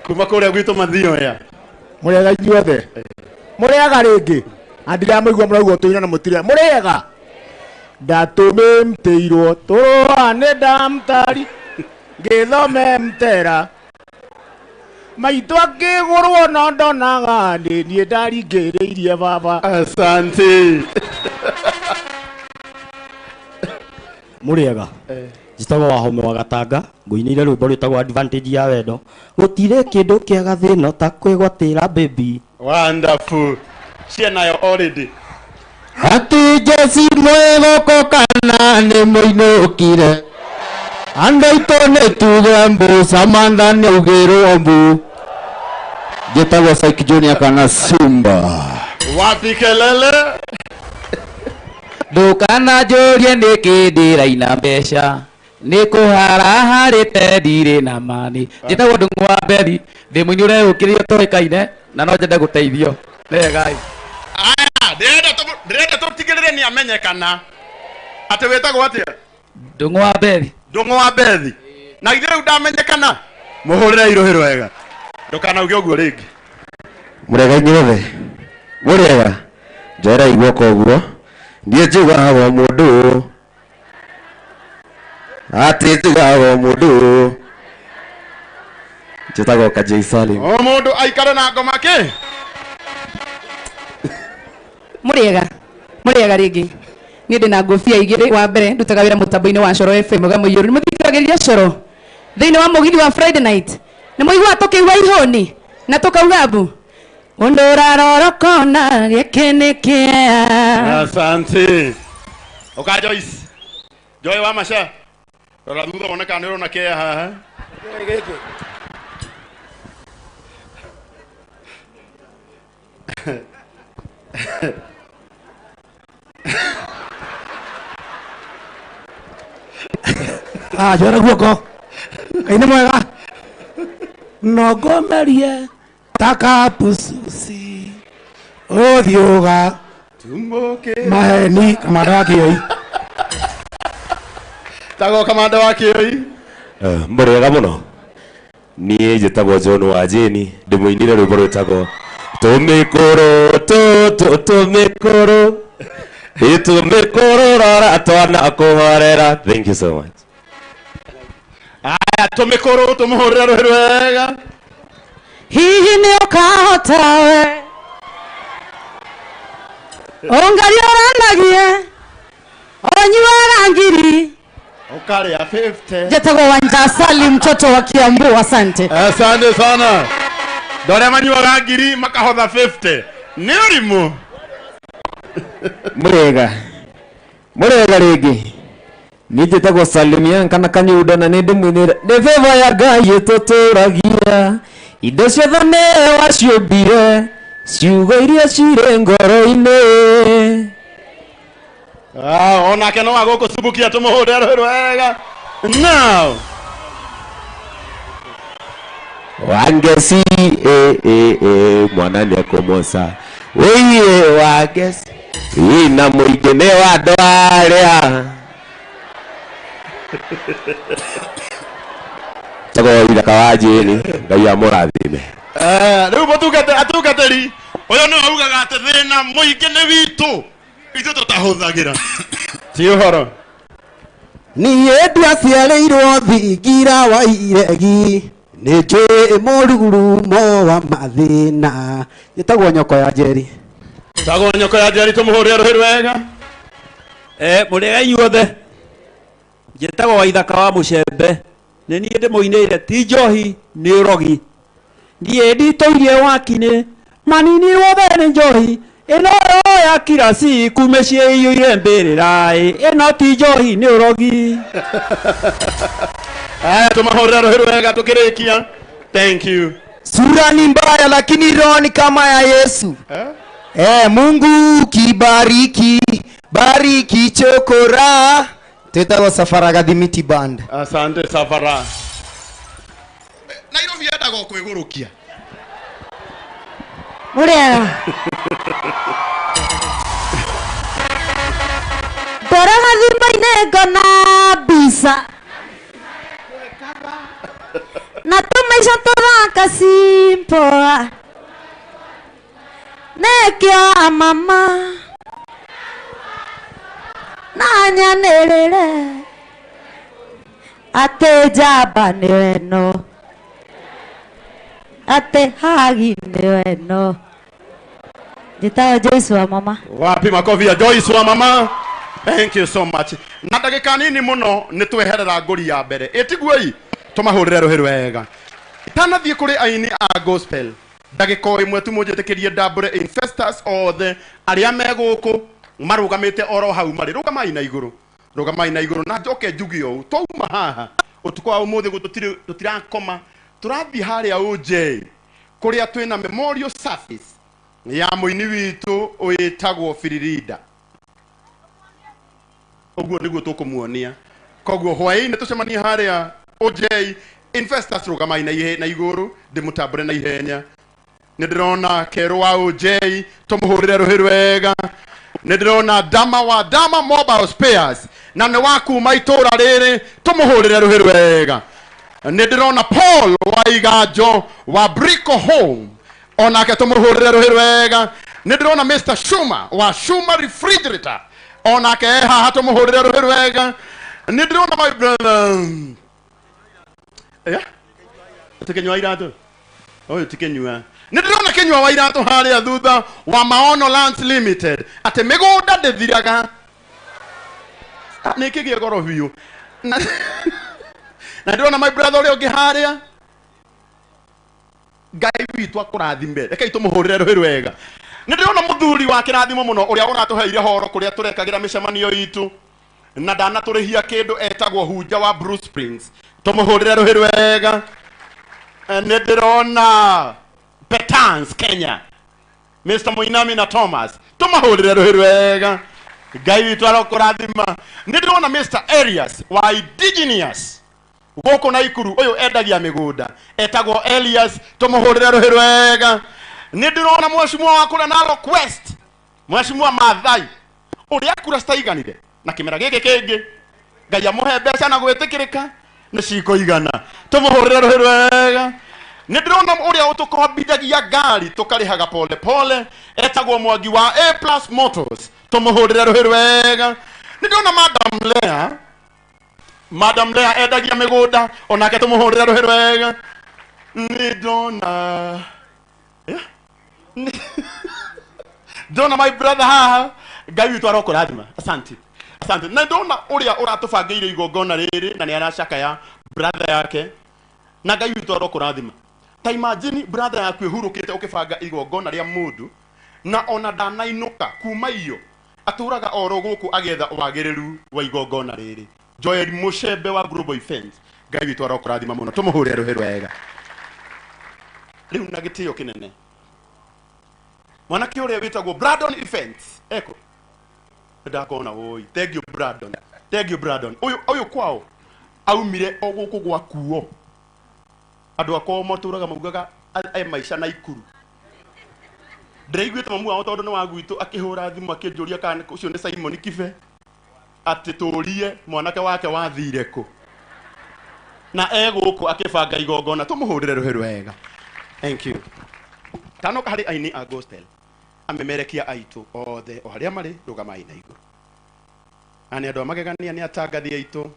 kuma kũrĩa gwitũ Mathioya. Mũrĩega inyuothe. Mũrĩega rĩngĩ. Na ndiramũigua mũraigua tũina na mũtirĩa. Mũrĩega. Ndatũmĩmtĩirwo tũrũa nĩ ndamtari ngĩthome mtera maitũ akĩgũrwo no ndonaga nĩ niĩ ndaringĩrĩirie baba. Asante. Mũrĩega njĩtagwo Wahome wa Gatanga ngũinĩire rwĩmbo rwĩtagwo Advantage ya wendo. Gũtirĩ kĩndũ kĩega thĩno ta kwĩgwatĩra baby. Wonderful. Cianayo already. Ati Jesi mwĩgũkũ kana nĩ mũinũkire andũ aitũ nĩ tuge mbu Samantha nĩ augĩrwo mbu. Njĩtagwo Saik Junior kana Simba. Wapi kelele? Ndũkana njũrie nĩkĩ ndĩraina mbeca nĩ kũhara harĩte ndirĩ na mani. Njĩtagwo Ndung'u wa Mberi ndĩ mũini ũreũkĩrĩrio tũĩkaine. Na no nyende gũteithio. Nĩwegai. Aya, ndĩrenda tũtigĩrĩre nĩ amenyekana. Atĩ wĩtagwo atĩa? Ndũng'ũ wa Bethi. Ndũng'ũ wa Bethi. Na githĩ rĩu ndamenyekana? Mũhũrĩre irũhĩ rwega. Ndũkanauge ũguo rĩngĩ. Mũrega inyuothe. Mũrega. Njoerai guoko ũguo. Niĩ njugaga mũndũ. Atĩ njugaga mũndũ. Njĩtagwo Kajei Salim. O mũndũ aikare na ngoma kĩ? Mũrĩega. Mũrĩega rĩngĩ. Niĩ ndĩ na ngũbia igĩrĩ. Wa mbere ndutaga wĩra mũtambo-inĩ wa Coro FM Gamũiyũru. Nĩ mũthikagĩrĩria Coro thĩinĩ wa mũgithi wa Friday night. Nĩ mũiguaga tũkĩigua ihũni na tũkauga mbu. Ũndũ ũrarora ũkona gĩkĩ nĩ kĩea. Asante. Ũka Joyce. Joy wa Macha. Rora thutha wone kana nĩ ũrona kĩea haha. Ah, njoera guoko. Ngai nĩ mwega. No ngomerie ta kapucuci ũthiũga maheni kamanda wa kĩoi. Tagwo kamanda wa kĩoi. Mũrĩega mũno. Niĩ njĩtagwo John wa Jane, ndĩmũinĩre rwĩmbo rwĩtagwo Tũmĩkũrũ tũtũ tũmĩkũrũ ĩtũmĩkũrũ rora twana kũhorera. Thank you so much. Aya, tũmĩkũrũ tũmũhũrĩre rũhĩ rwega. Hihi nĩ ũkahota we ũngaria ũranagie ũnyuaga ngiri ũkarĩa 50. Njĩtagwo Wanja Salim mtoto wa Kiambu. Asante. Asante sana. Ndore manyuaga ngiri makahotha 50. Nĩ ũrimũ. Mũrĩega. Mũrĩega rĩngĩ. Niĩ njĩtagwo Salim Young kana Kanyundo na nĩ ndĩmũinĩre nĩ favor ya Ngai ĩtũtũragia indo ciothe nĩ waciũmbire ciugo iria cirĩ ngoro-inĩ. Ah, onake no agũkũcumbukia tũmũhũrĩre rũhĩ rwega. Now. Wangeci mwana nĩ ekũmoca. Wĩiĩ wangeci ina mũingĩ nĩ wa andũ arĩa. Tagwo ithaka wa Jane, Ngai amũrathime. Rĩu mũtungate atungatĩri ũyũ nĩwe augaga atĩ thĩna mũingĩ nĩ witũ ithuĩ tũtahũthagĩra. Ti ũhoro. Niĩ ndaciarĩirwo thingira wa iregi nĩ njũĩ mũrurumo wa mathĩna. Njĩtagwo Nyoko ya Njeri. Tagwo Nyoko ya Njeri tũmũhũrĩre rũhĩ rwega. Mũrĩega inyuothe. Njĩtagwo Waithaka wa Mũcembe. Nĩ niĩ ndĩmũinĩire ti njohi nĩ ũrogi. Niĩ nditũirie wakinĩ maninirwo thĩ nĩ njohi ĩno ya kirasi kume ciĩiyũire mbĩrĩra ĩno ti njohi nĩ ũrogi. Aya, tũmahũrĩre rũhĩ rwega tũkĩrĩkia. Thank you. Sura ni mbaya lakini roho ni kama ya Yesu. Mungu kibariki bariki chokora. Twĩtagwo Safara Gathimiti Band. Asante Safara. Nairobi yendaga o kwĩgũrũkia. Mũrĩega. Ndoraga thimũ-inĩ ngona mbica na tũmaica tũthaka simple nĩkĩo a mama na nyanĩrĩre atĩ njamba nĩwe no atĩ hagi nĩwe no. Njĩtagwo Joyce wa mama. Wapi makofi ya Joyce wa mama? Thank you so much. Na ndagĩka nini mũno nĩ tweherera ngũri ya mbere. Ĩtiguoi tũmahũrĩre rũhĩ rwega. Itanathiĩ kũrĩ aini a gospel ndagĩka o ĩmwe tu mũnjĩtĩkĩrie ndambũre investors othe arĩa me gũkũ marũgamĩte oro hau marĩ. Rũgamai na igũrũ. Rũgamai na igũrũ na njoke njuge ũũ. Twauma haha ũtukũ wa ũmũthĩ tũtirakoma tũrathiĩ harĩa OJ kũrĩa twĩna memorial service ya mũini witũ wĩtagwo Firirida. Ũguo nĩguo tũkũmuonia. Koguo hwaĩ-inĩ tũcemanie harĩa OJ investors rũgamai na igũrũ ndĩmũtambũre na ihenya. Nĩ ndĩrona Kerũ wa OJ, tũmũhũrĩre rũhĩ rwega. Nĩ ndĩrona Dama wa Dama Mobile Spares, na nĩ wa kuma itũra rĩrĩ, tũmũhũrĩre rũhĩ rwega. Nĩ ndĩrona Paul wa Iganjo wa Brico Home, onake tũmũhũrĩre rũhĩ rwega. Nĩ ndĩrona Mr. Shuma wa Shuma Refrigerator, onake e haha, tũmũhũrĩre rũhĩ rwega. Nĩ ndĩrona my brother, yeah? Tũkĩnyua iratũ ũyũ tikĩnyua. Nĩ ndĩrona kĩnyua wa iratũ harĩa thutha wa Maono Lands Limited, atĩ mĩgũnda ndĩthiraga, nĩ kĩgĩe goro biũ. Na ndĩrona my brother ũrĩa ũngĩ harĩa, Ngai witũ akũrathime, rekei tũmũhũrĩre rũhĩ rwega. Nĩ ndĩrona mũthuri wa kĩrathimo mũno ũrĩa ũratũheire horo kũrĩa tũrekagĩra mĩcemanio itũ, na ndanatũrĩhia kĩndũ, etagwo Hunja wa Bruce Springs, tũmũhũrĩre rũhĩ rwega. Nĩ ndĩrona Petans Kenya, Mr. Muinami na Thomas, tũmahũrĩre rũhĩ rwega. Ngai witũ arokũrathima. Nĩ ndĩrona Mr. Elias wa Indigenous gũkũ Naikuru, ũyũ endagia mĩgũnda, etagwo Elias, tũmũhũrĩre rũhĩ rwega. Nĩ ndĩrona mheshimiwa wa kũrĩa Narok West, mheshimiwa Maathai, ũrĩa kura citaiganire na kĩmera gĩkĩ kĩngĩ, Ngai amũhe mbeca na gwĩtĩkĩrĩka nĩ cikũigana, tũmũhũrĩre rũhĩ rwega. Nĩ ndĩrona ũrĩa ũtũkombithagia ngari tũkarĩhaga pole pole, etagwo Mwangi wa A Plus Motors, tũmũhũrĩre rũhĩ rwega. Nĩ ndĩrona Madam Lea, Madam Lea endagia mĩgũnda, onake tũmũhũrĩre rũhĩ rwega. Nĩ ndona ndona my brother haha, Ngai witũ arokũrathima, asante asante. Na ndona ũrĩa ũratũbangĩire igongona rĩrĩ, na nĩ aracakaya brother yake, na Ngai witũ arokũrathima. Ta imagine brother yaku ĩhurũkĩte ũkĩbanga igongona rĩa mũndũ, na ona ndanainũka kuma iyo, atũraga oro gũkũ agĩetha wagĩrĩru wa igongona rĩrĩ. Joel Mushebe wa Global Events, Ngai witũ arokũrathima mũno, tũmũhũrĩre rũhĩ rwega. Rĩu na gĩtĩo kĩnene, mwanake ũrĩa wĩtagwo Brandon Events eko ndakona woi, thank you Brandon, thank you Brandon. Ũyũ kwao aumire o gũkũ gwakuo, andũ akwao matũraga maugaga e maica Naikuru. Ndĩraiguĩte mamu wao tondũ nĩ wa gwitũ akĩhũra thimũ akĩnjũria kana ũcio nĩ Simon Kibe, atĩ tũrie mwanake wake wathire kũ, na e gũkũ akĩbanga igongona, tũmũhũrĩre rũhĩ rwega. Thank you. Tanoka harĩ aini a gospel, amemerekia aitũ othe o harĩa marĩ, rũgamai na igũrũ. Na nĩ andũ a magegania, nĩ atangathi aitũ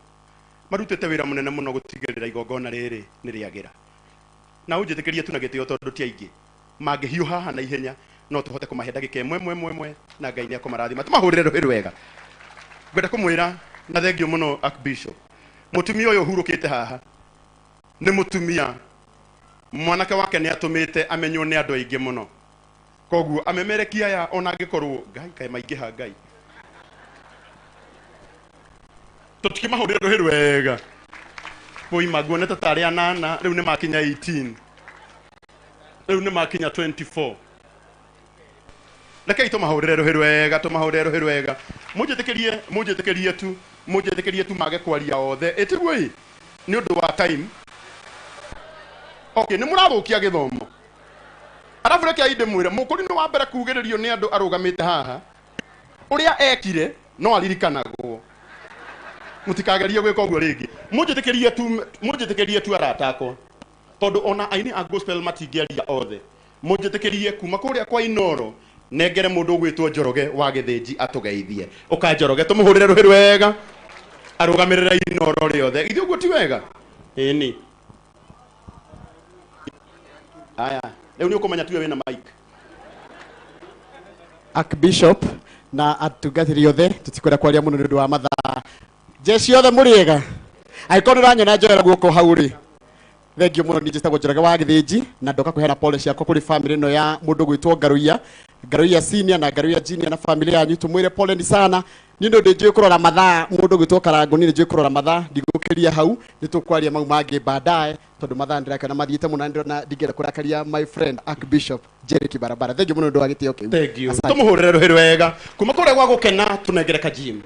marutĩte wĩra mũnene mũno gũtigĩrĩra igongona rĩrĩ nĩ rĩagĩra. Na ũnjĩtĩkĩrie tu na gĩtĩo tondũ ti aingĩ mangĩhiũha haha na ihenya, no tũhote kũmahe ndagĩka ĩmwe ĩmwe ĩmwe ĩmwe, na Ngai nĩ akũmarathima. Tũmahũrĩre rũhĩ rwega. Ngwenda kũmwĩra na thengio mũno Archbishop, mũtumia ũyũ ũhurũkĩte haha nĩ mũtumia mwanake wake nĩ atũmĩte amenywo nĩ andũ aingĩ mũno, koguo amemerekia aya ona angĩkorwo Ngai kaĩ maingĩha, Ngai tũtikĩmahũrĩre rũhĩ rwega. Boima nguonete tarĩ anana, rĩu nĩ makinya 18, rĩu nĩ makinya 24. Rekei tũmahũrĩre rũhĩ rwega, tũmahũrĩre rũhĩ rwega. Mũnjĩtĩkĩrie, mũnjĩtĩkĩrie tu, mũnjĩtĩkĩrie tu mage kwaria othe, ĩtiguo ĩ nĩ ũndũ wa time. Okay, nĩ mũrathũkia gĩthomo. Arabu reke ndĩmwĩre, mũkũri nĩ wa mbere kugĩrĩrio nĩ andũ arũgamĩte haha, ũrĩa ekire no aririkanagwo. Mũtikagerie gwĩka ũguo rĩngĩ. Mũnjĩtĩkĩrie tu, mũnjĩtĩkĩrie tu arata akwa, tondũ ona aini a gospel matingĩaria othe. Mũnjĩtĩkĩrie kuma kũrĩa kwa Inoro nengere mũndũ ũgwĩtwo Njoroge wa Gĩthĩnji atũgeithie. Ũka Njoroge, tũmũhũrĩre rũhĩ rwega, arũgamĩrĩre Inoro rĩothe. Ithuĩ ũguo ti wega? Ĩni. Aya, rĩu nĩ ũkũmenya tuwe wĩna mic. Archbishop na atungatĩri othe, tũtikwenda kwaria mũno nĩ ũndũ wa mathaa. Jeshi othe mũrĩega, angĩkorwo nĩ ũranyona njoera guoko hau rĩ, thengio mũno. Niĩ njĩtagwo Njoroge wa Gĩthĩnji, na ndoka kũheana pole ciakwa kũrĩ family ĩno ya mũndũ gwĩtwo Ngaruiya, Ngaruiya senior na Ngaruiya junior na family yanyu, tũmwĩre pole ni sana. Niĩ nĩ ndĩ njũĩ kũrora mathaa, mũndũ gwĩtwo Karangũ, niĩ nĩ njũĩ kũrora mathaa, ndigũkĩria hau, nĩ tũkwaria mau mangĩ baadaye, tondũ mathaa ndĩrakĩona mathiĩte mũno, na ndĩrona ndingĩenda kũrakaria my friend Archbishop Jerry Kibarabara. Thank you mũno nĩ ũndũ wa gĩtĩo kĩu. Thank you. Asante. Tũmũhũrĩre rũhĩ rwega kuma kũrĩa gwa gũkena, tũnengere Kajim.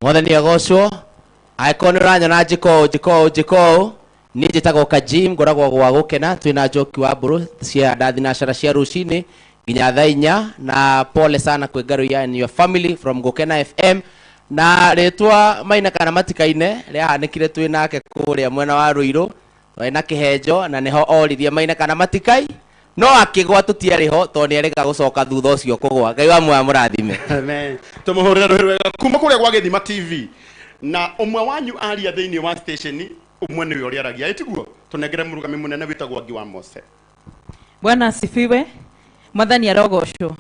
Mwathani agocwo. Angĩkorwo nĩ ũranyona njĩka ũũ njĩka ũũ njĩka ũũ, Niĩ njĩtagwo Kajim, ngoragwo gwa gũkena, twĩna Njoki wa Mbũrũ cia ndathinacara cia rũcinĩ nginya thaa 4, na pole sana kwĩ Ngaruiya and your family from Gũkena FM. Na rĩtwa Maina kana Matikaine rĩahanĩkire twĩ nake kũrĩa mwena wa Ruiru, twarĩ na kĩhenjo na nĩho oririe Maina kana Matikai, no akĩgwa tũtiarĩ ho tondũ nĩerĩga gũcoka thutha ũcio kũgwa. Ngai wa muoyo amũrathime. Amen. Tũmũhũrĩre rũhĩ rwega kuma kũrĩa gwa Gĩthima TV, na ũmwe wanyu aria thĩinĩ wa station ũmwe nĩwe ũrĩa aragia, ĩtiguo? Tũnengere mũrũgami mũnene wĩtagwo Angi wa Mose. Bwana asifiwe. Mwathani arogocwo.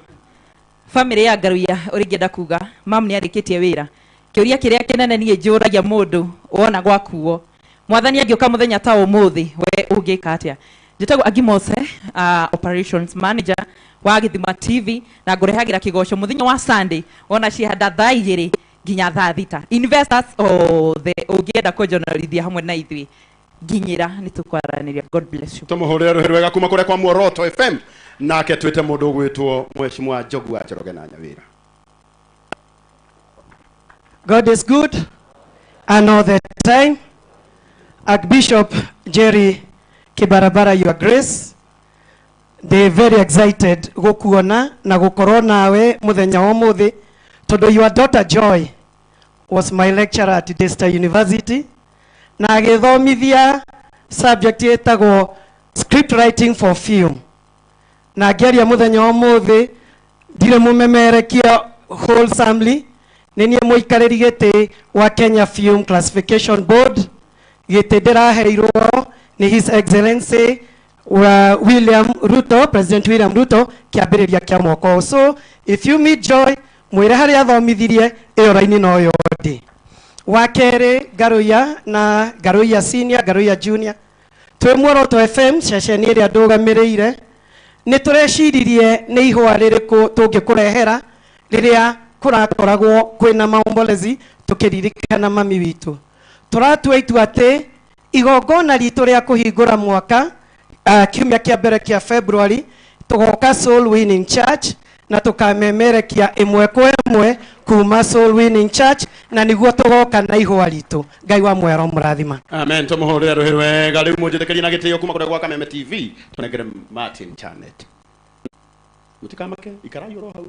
Family ya Ngaruiya ũrĩa ingĩenda kuga, mam nĩ arĩkĩtie wĩra. Kĩũria kĩrĩa kĩnene niĩ njũragia mũndũ wona gwakuo, Mwathani angĩũka mũthenya ta ũmũthĩ, we ũngĩka atĩa? Njĩtagwo Angi Mose, operations manager wa Gĩthima TV, na ngũrehagĩra kĩgoco mũthenya wa Sunday wona cihanda thaa 2 nginya thaa 6. Investors othe ũngĩenda kũnjonorithia hamwe na ithuĩ, nginyĩra nĩ tũkwaranĩria. God bless you. Tũmũhũrĩre rũhĩ rwega kuma kũrĩa kwa Muoroto FM, nake twĩte mũndũ ũgwĩtwo Mheshimiwa Njogu wa Njoroge na Nyawĩra. God is good and all the time. Archbishop Jerry Kibarabara, your grace, they very excited gukuona na gukorwo nawe muthenya wa umuthi, tondu your daughter Joy was my lecturer at Daystar University na agithomithia subject yetagwo script writing for film, na ngiaria muthenya wa umuthi ndire mumemerekia wholesomely. Nĩ niĩ mũikarĩri gĩtĩ wa Kenya Film Classification Board, gĩtĩ ndĩraheirwo nĩ His Excellency wa William Ruto, President William Ruto, kĩambĩrĩria kĩa mwaka ũyũ. So if you meet Joy, mwĩre harĩa athomithirie, ĩyo raini no yo ndĩ. Wa kerĩ, Ngaruiya na Ngaruiya Senior, Ngaruiya Junior, twĩ Muoroto FM, ceceni ĩrĩa ndũgamĩrĩire, nĩ tũreciririe nĩ ihũa rĩrĩkũ tũngĩkũrehera rĩrĩa kũrakoragwo kwĩna maombolezi tũkĩririkana mami witũ. Tũratua itua atĩ igongona ritũ rĩa kũhingũra mwaka, kiumia kĩa mbere kĩa February, tũgoka Soul Winning Church na tũkamemerekia ĩmwe kwa ĩmwe kuma Soul Winning Church, na nĩguo tũgoka na ihũa ritũ. Ngai wa muoyo aromũrathima. Amen. Tũmũhũrĩre rũhĩ rwega. Rĩu mũnjĩtĩkĩrie na gĩtĩo kuma kũrĩa gwa Kameme TV, tũnengere Martin Chanet. Mũtikamake, ikarai oro hau,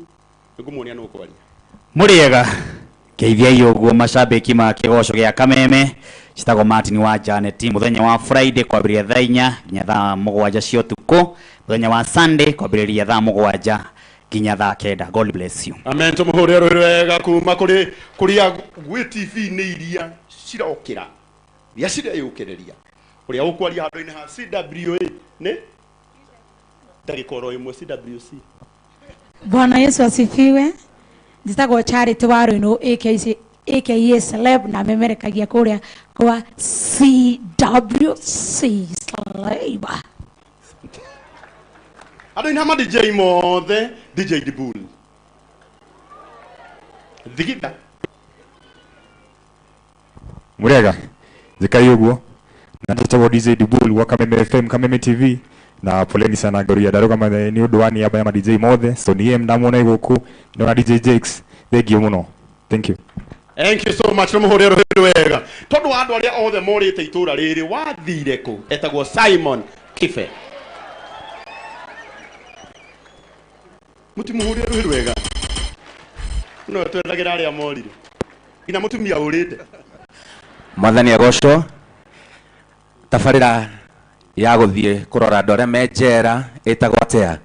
nĩngũmuonia nũ ũkwaria. Mũrĩega, ngeithiai ũguo macambĩki ma kĩgoco gĩa Kameme. Citagwo Martin wa Janet. Mũthenya wa Friday kwambĩrĩria thaa 4 nginya thaa 7 cia ũtukũ, mũthenya wa Sunday kwambĩrĩria thaa 7 nginya thaa 9. God bless you. Amen. Tũmũhũrĩre rũhĩ rwega kuma kũrĩ kũrĩa gwĩ TV nĩ iria cirokĩra, iria cireyũkĩrĩria. Ũrĩa ũkwaria handũ-inĩ ha CWA nĩ ndagĩka oro ĩmwe CWC. Bwana Yesu asifiwe. Njĩtagwo Charity wa Rũinũ, aka Celeb, na memerekagia kũrĩa kwa CWC Celeb. Andũ ina ma DJ mothe, DJ Dibul. Thigitha. Murega, zikai ũguo. Na njĩtagwo DJ Dibul wa Kameme FM, Kameme TV. Na poleni sana Ngaruiya, ndarũgama nĩ ũndũ wa niaba ya ma DJ mothe. So niĩ ndamuona gũkũ, ndona DJ Jakes. Thank you mũno. Thank you. Thank you so much. Tũmũhũrĩre rũhĩ rwega. Tondũ wa andũ arĩa othe morĩte itũra rĩrĩ, wathire kũ? Etagwo Simon Kibe. Mũtimũhũrĩre rũhĩ rwega. No twendagĩra arĩa morire. Nginya mũtumia ũrĩte. Mwathani agocwo. Tabarĩra ya gũthiĩ kũrora andũ arĩa me njera ĩtagwo atĩa?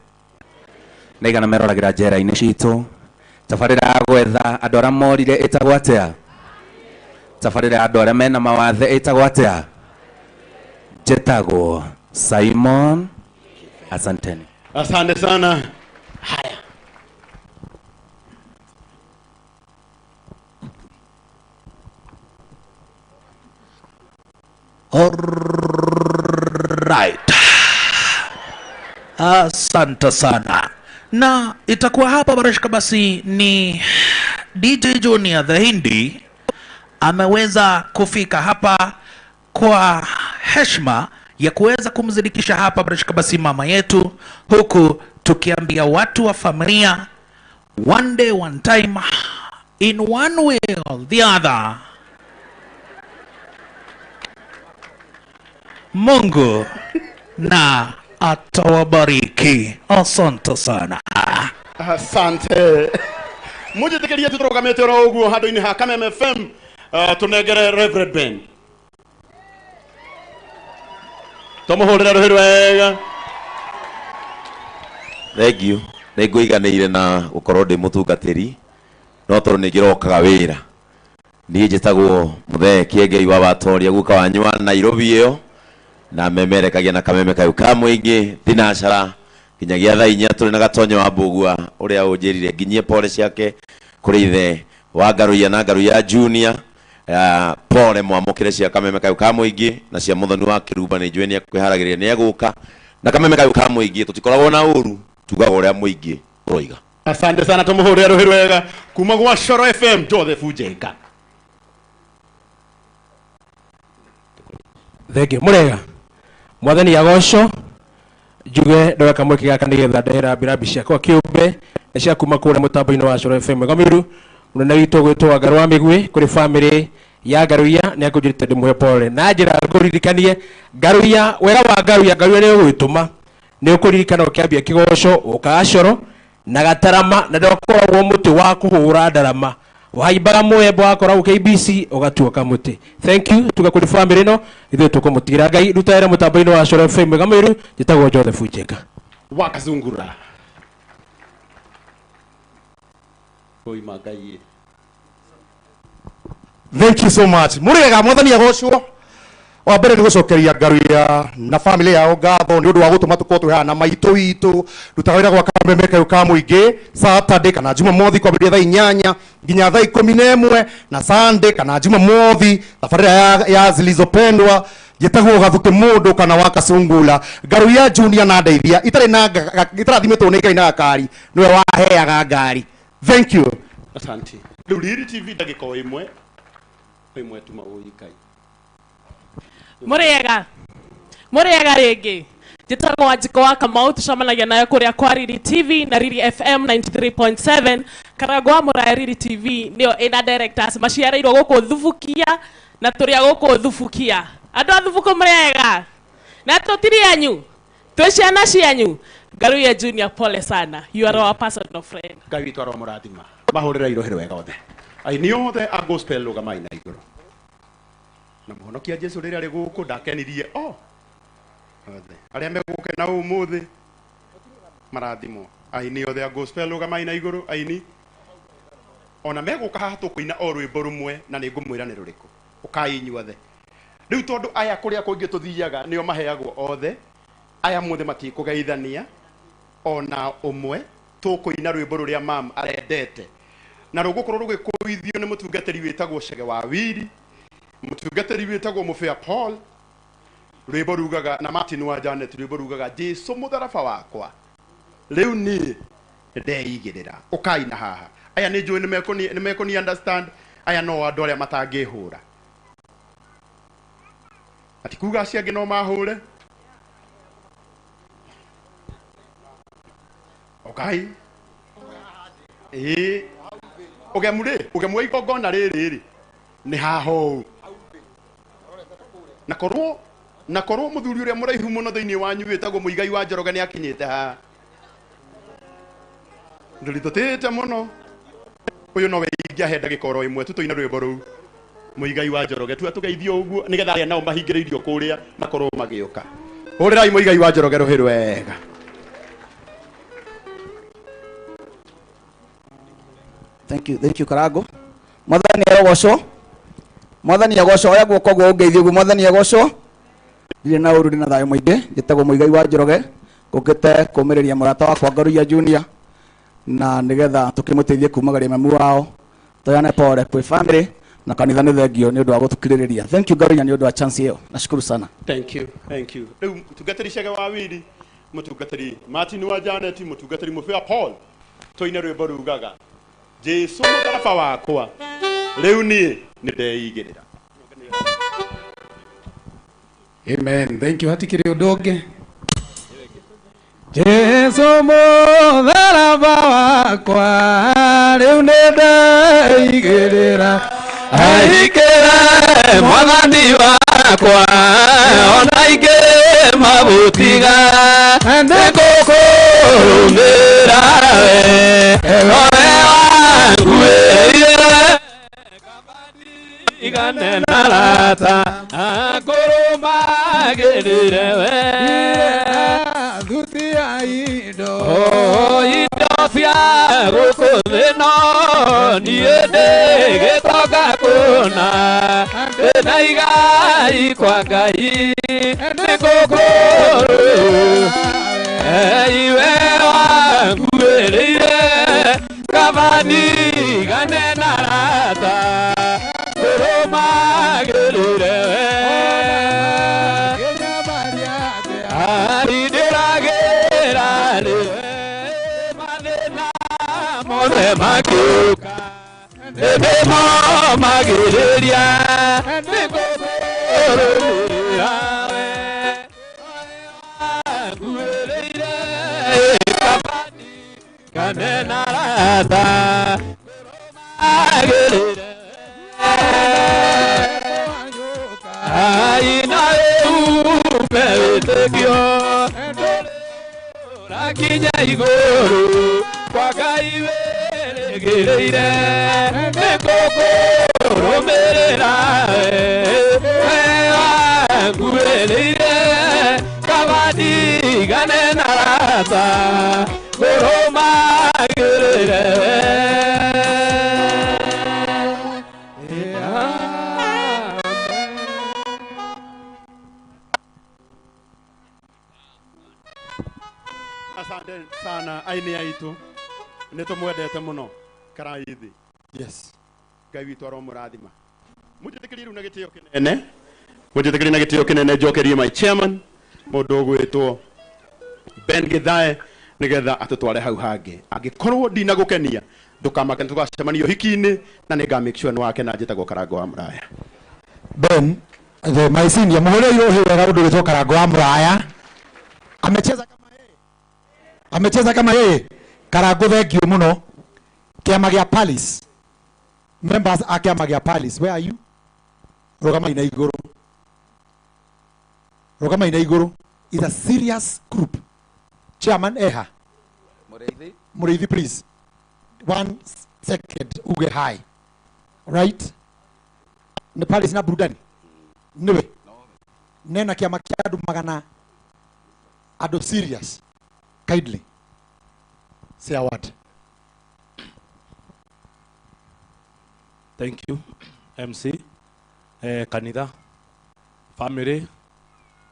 Nĩ aigana meroragĩra njera-inĩ citũ? Tabarĩra ya gwetha andũ arĩa morire ĩtagwo atĩa? Tabarĩra ya andũ arĩa mena mawathe ĩtagwo atĩa? Njĩtagwo Simon. Asanteni. Asante sana. Haya. Alright. Asante sana. Na itakuwa hapa barashika basi ni DJ Junior the Hindi ameweza kufika hapa kwa heshima ya kuweza kumzidikisha hapa barashika basi mama yetu, huku tukiambia watu wa familia one day one time in one way or the other. Mungu na atawabariki. Asante sana. Asante. Mujitikirie tuturugamite oro uguo handu-ini ha Kameme FM, tunengere Reverend Ben. Tumuhurire ruhi rwega. Thank you. Nĩ ngũiganĩire na gũkorwo ndĩ mũtungatĩri no tondũ nĩ ngĩrokaga wĩra. Niĩ njĩtagwo Mũthee Kĩengei wa Watoria guka wanyu wa Nairobi ĩyo na memerekagia na kameme kayũ ka mũingĩ thinacara nginyagia thaa inya tũrĩ na Gatonyo wa Mbũgua ũrĩa ũnjĩrire nginyie pole ciake kũrĩ ithe wa Ngaruiya na Ngaruiya Junior. Pole mwamũkĩre cia kameme kayũ ka mũingĩ na cia Mũthoni wa Kĩrumba nĩ njũĩ nĩ ekwĩharagĩrĩria nĩ egũka na kameme kayũ ka mũingĩ tũtikoragwo na ũru tugaga ũrĩa mũingĩ ũroiga. Asante sana, tumuhurire ruhi rwega kuma gwa Coro FM. Joseph Njenga. Thank you. Murega mwathani agocwo njuge ndoya kamweke gaka nigetha ndehera mbirabi ciakwa kiumbe na cia kuma kũrĩa mũtambo-inĩ wa Coro FM. Gamiru mũnene witũ gwĩtwo Ngarũ wa Mĩguĩ kũrĩ family ya Ngaruiya nĩ akũnjĩrĩte ndĩmũhe pole na njĩra ngũririkanie Ngaruiya, wega wa Ngaruiya, Ngaruiya nĩ ũgwĩtũma nĩ ũkũririkana ũkĩambia kĩgoco ũkaga coro na gatarama na ndwakoragwo mũtĩ wa kũhũra ndarama wahaimbaga mwembo wakoragwo KBC ũgatuĩka mũtĩ. Thank you tuga kũrĩ family ĩno ithuĩ tũkũmũtigĩra Ngai rutera mũtambo-inĩ wa Coro FM. Gamĩru njĩtagwo Joseph Njenga Wakazungura. Koima Ngai. Thank you so much. Murega mwathani agocwo. Wa mbere nĩ gũcokeria Ngaruiya na family yao ngatho nĩ ũndũ wa gũtũma tũkorwo twĩ haha na maitũ witũ rutaga wĩra gwa kameme kayũ ka mũingĩ Saturday kana Jumamothi kwambĩrĩria thaa inyanya nginya thaa ikũmi na ĩmwe na Sunday kana Jumamothi thabarĩra ya zilizopendwa njĩtagwo Gathuke mũndũ kana wa Kasungula. Ngaruiya Junior na ndeithia itarĩ na itarathimĩtwo nĩ Ngai na gakari nĩwe waheaga ngari. Thank you. Asante. Rĩu Riri TV ndagĩka o ĩmwe ĩmwe tuma ũikai. Murega murega rĩngĩ njĩtagwo Wanjikũ wa Kamau tũcemanagia nayo kũrĩa kwa Riri TV na Riri FM 93.7 Karangũ wa Mũraya. Riri TV nĩyo ĩna directors maciarĩirwo gũkũ Thubukia na tũrĩ a gũkũ Thubukia. Andũ a Thubuku mũrĩega na tũtirĩ anyu twĩ ciana cianyu. Ngaruiya Junior, pole sana, you are our personal friend. Ngai witũ aromũrathima. Mahũrĩra irohe rwega othe aini othe a gospel rũgamai na igũrũ na mũhonokia Jesu rĩrĩa arĩ gũkũ ndakenirie o othe arĩa megũkena ũmũthĩ marathimwo. Aini othe a gospel rũgamai na igũrũ aini ona megũka haha tũkũina o rwĩmbo rũmwe na nĩ ngũmwĩra nĩ rũrĩkũ. Ũkai inyuothe rĩu tondũ aya kũrĩa kũingĩ tũthiaga nĩo maheagwo othe aya mothe matikũgeithania ona ũmwe tũkũina rwĩmbo rũrĩa mam arendete na rũgũkorwo rũgĩkũithio nĩ mũtungatĩri wĩtagwo Chege wa Wiri, mũtungatĩri wĩtagwo Mũbĩa Paul, rwĩmbo rugaga na Martin wa Janet, rwĩmbo rugaga Jesu mũtharaba wakwa rĩu niĩ ndeigĩrĩra. Ũkai na haha aya nĩ njũĩ nĩ mekũni understand aya no andũ arĩa matangĩhũra ati kuga acio angĩ no mahũre. Ũkai ĩĩ ũgemu rĩ ũgemu wa igongona rĩrĩ rĩ nĩ haha ũũ na korwo mũthuri ũrĩa mũraihu mũno thĩinĩ wanyu wĩtagwo Mũigai wa Njoroge nĩ akinyĩte haha ndũritũtĩte mũno ũyũ nowe ingĩahe ndagĩka oro ĩmwe tu tũine rwĩmbo rũu Mũigai wa Njoroge tu atũgeithie ũguo nĩgetha arĩa nao mahingĩrĩirio kũrĩa makorwo magĩũka. Hũrĩrai Mũigai wa Njoroge rũhĩ rwega. Thank you, thank you Karago. Mwathani agocwo. Mwathani agocwo oya guoko guo ũngeithie ũguo mwathani agocwo. Ndirĩ na ũru ndĩ na thayũ mũingĩ njĩtagwo Mũigai wa Njoroge ngũkĩte kũmĩrĩria mũrata wakwa Ngaruiya Junior na nĩgetha tũkĩmũteithie kumagaria mamu wao toyane pole kwĩ family na kanitha nĩ thengio nĩ ũndũ wa gũtũkirĩrĩria. Thank you Ngaruiya nĩ ũndũ wa chance ĩyo, nashukuru sana. Thank you, thank you. Rĩu mũtungatĩri Chege wa Wiri, mũtungatĩri Martin wa Janet, mũtungatĩri Mũbĩa Paul tũine rwĩmbo rugaga Jesu mũtharaba wakwa rĩu niĩ nĩ ndeigĩrĩra. Amen. Thank you. Hatikiri ũndũ ũngĩ. Jesu mũtharaba wakwa rĩu nĩ ndeigĩrĩra Aingĩre mwathani wakwa ona aingĩre Ndigagũtiga nĩngũkũrũmĩrĩra we owe wanguĩrĩire igane na rata akũrũmagĩrĩre we thuti ya indo indo cia gũkũ thĩ no niĩ ndĩ gĩtonga kũna ndĩna igai kwa Ngai nĩngũkũrũmĩrĩra iwe wanguĩrĩire kaba ndigane na rata kũrũmagĩrĩre we ndĩragĩra rĩwe mathĩna mothe makĩũka nĩndĩmomagĩrĩria nĩngũkũrũmĩrĩra we wanguĩrĩire kaba ndigane na rata kũrũmagĩrĩre aina upe wĩtĩkio ndũrakinya igũrũ kwa Ngai wĩrĩgĩrĩire nĩngũkũrũmĩrĩra we wanguĩrĩire kaba ndigane na rata kũrũmagĩrĩre we. Asante sana aini aitu nä tå mwendete må no karaithi. Yes, Ngai witå aromũrathima. Mũnjĩtĩkĩrie rĩu na gĩtĩo kĩnene, mũnjĩtĩkĩrie na gĩtĩo kĩnene njokerie my chairman mũndũ ũgwĩtwo Ben Githae nĩgetha atũtware hau hangĩ. Angĩkorwo ndinagũkenia ndũkamake, nĩtũgacemania ũhiki-inĩ na nĩnga make sure nĩwakena. Njĩtagwo Karango wa Mũraya. Ben the my senior muhũrĩre ũhĩ wega ũndũ ũgwĩtwo Karango wa Mũraya. Amecheza kama yeye, amecheza kama yeye. Karango, thank you mũno. Kĩama gĩa Palace, members a kĩama gĩa Palace, where are you? Rũgamai na igũrũ, rũgamai na igũrũ. Is a serious group. Chairman eha Mũrĩithi. Mũrĩithi, please, 1 second uge hi. Right, nĩ Palace na burudani niwe nena kĩama kĩa andũ magana andũ serious. Kindly say a word. Thank you, MC, kanitha, family,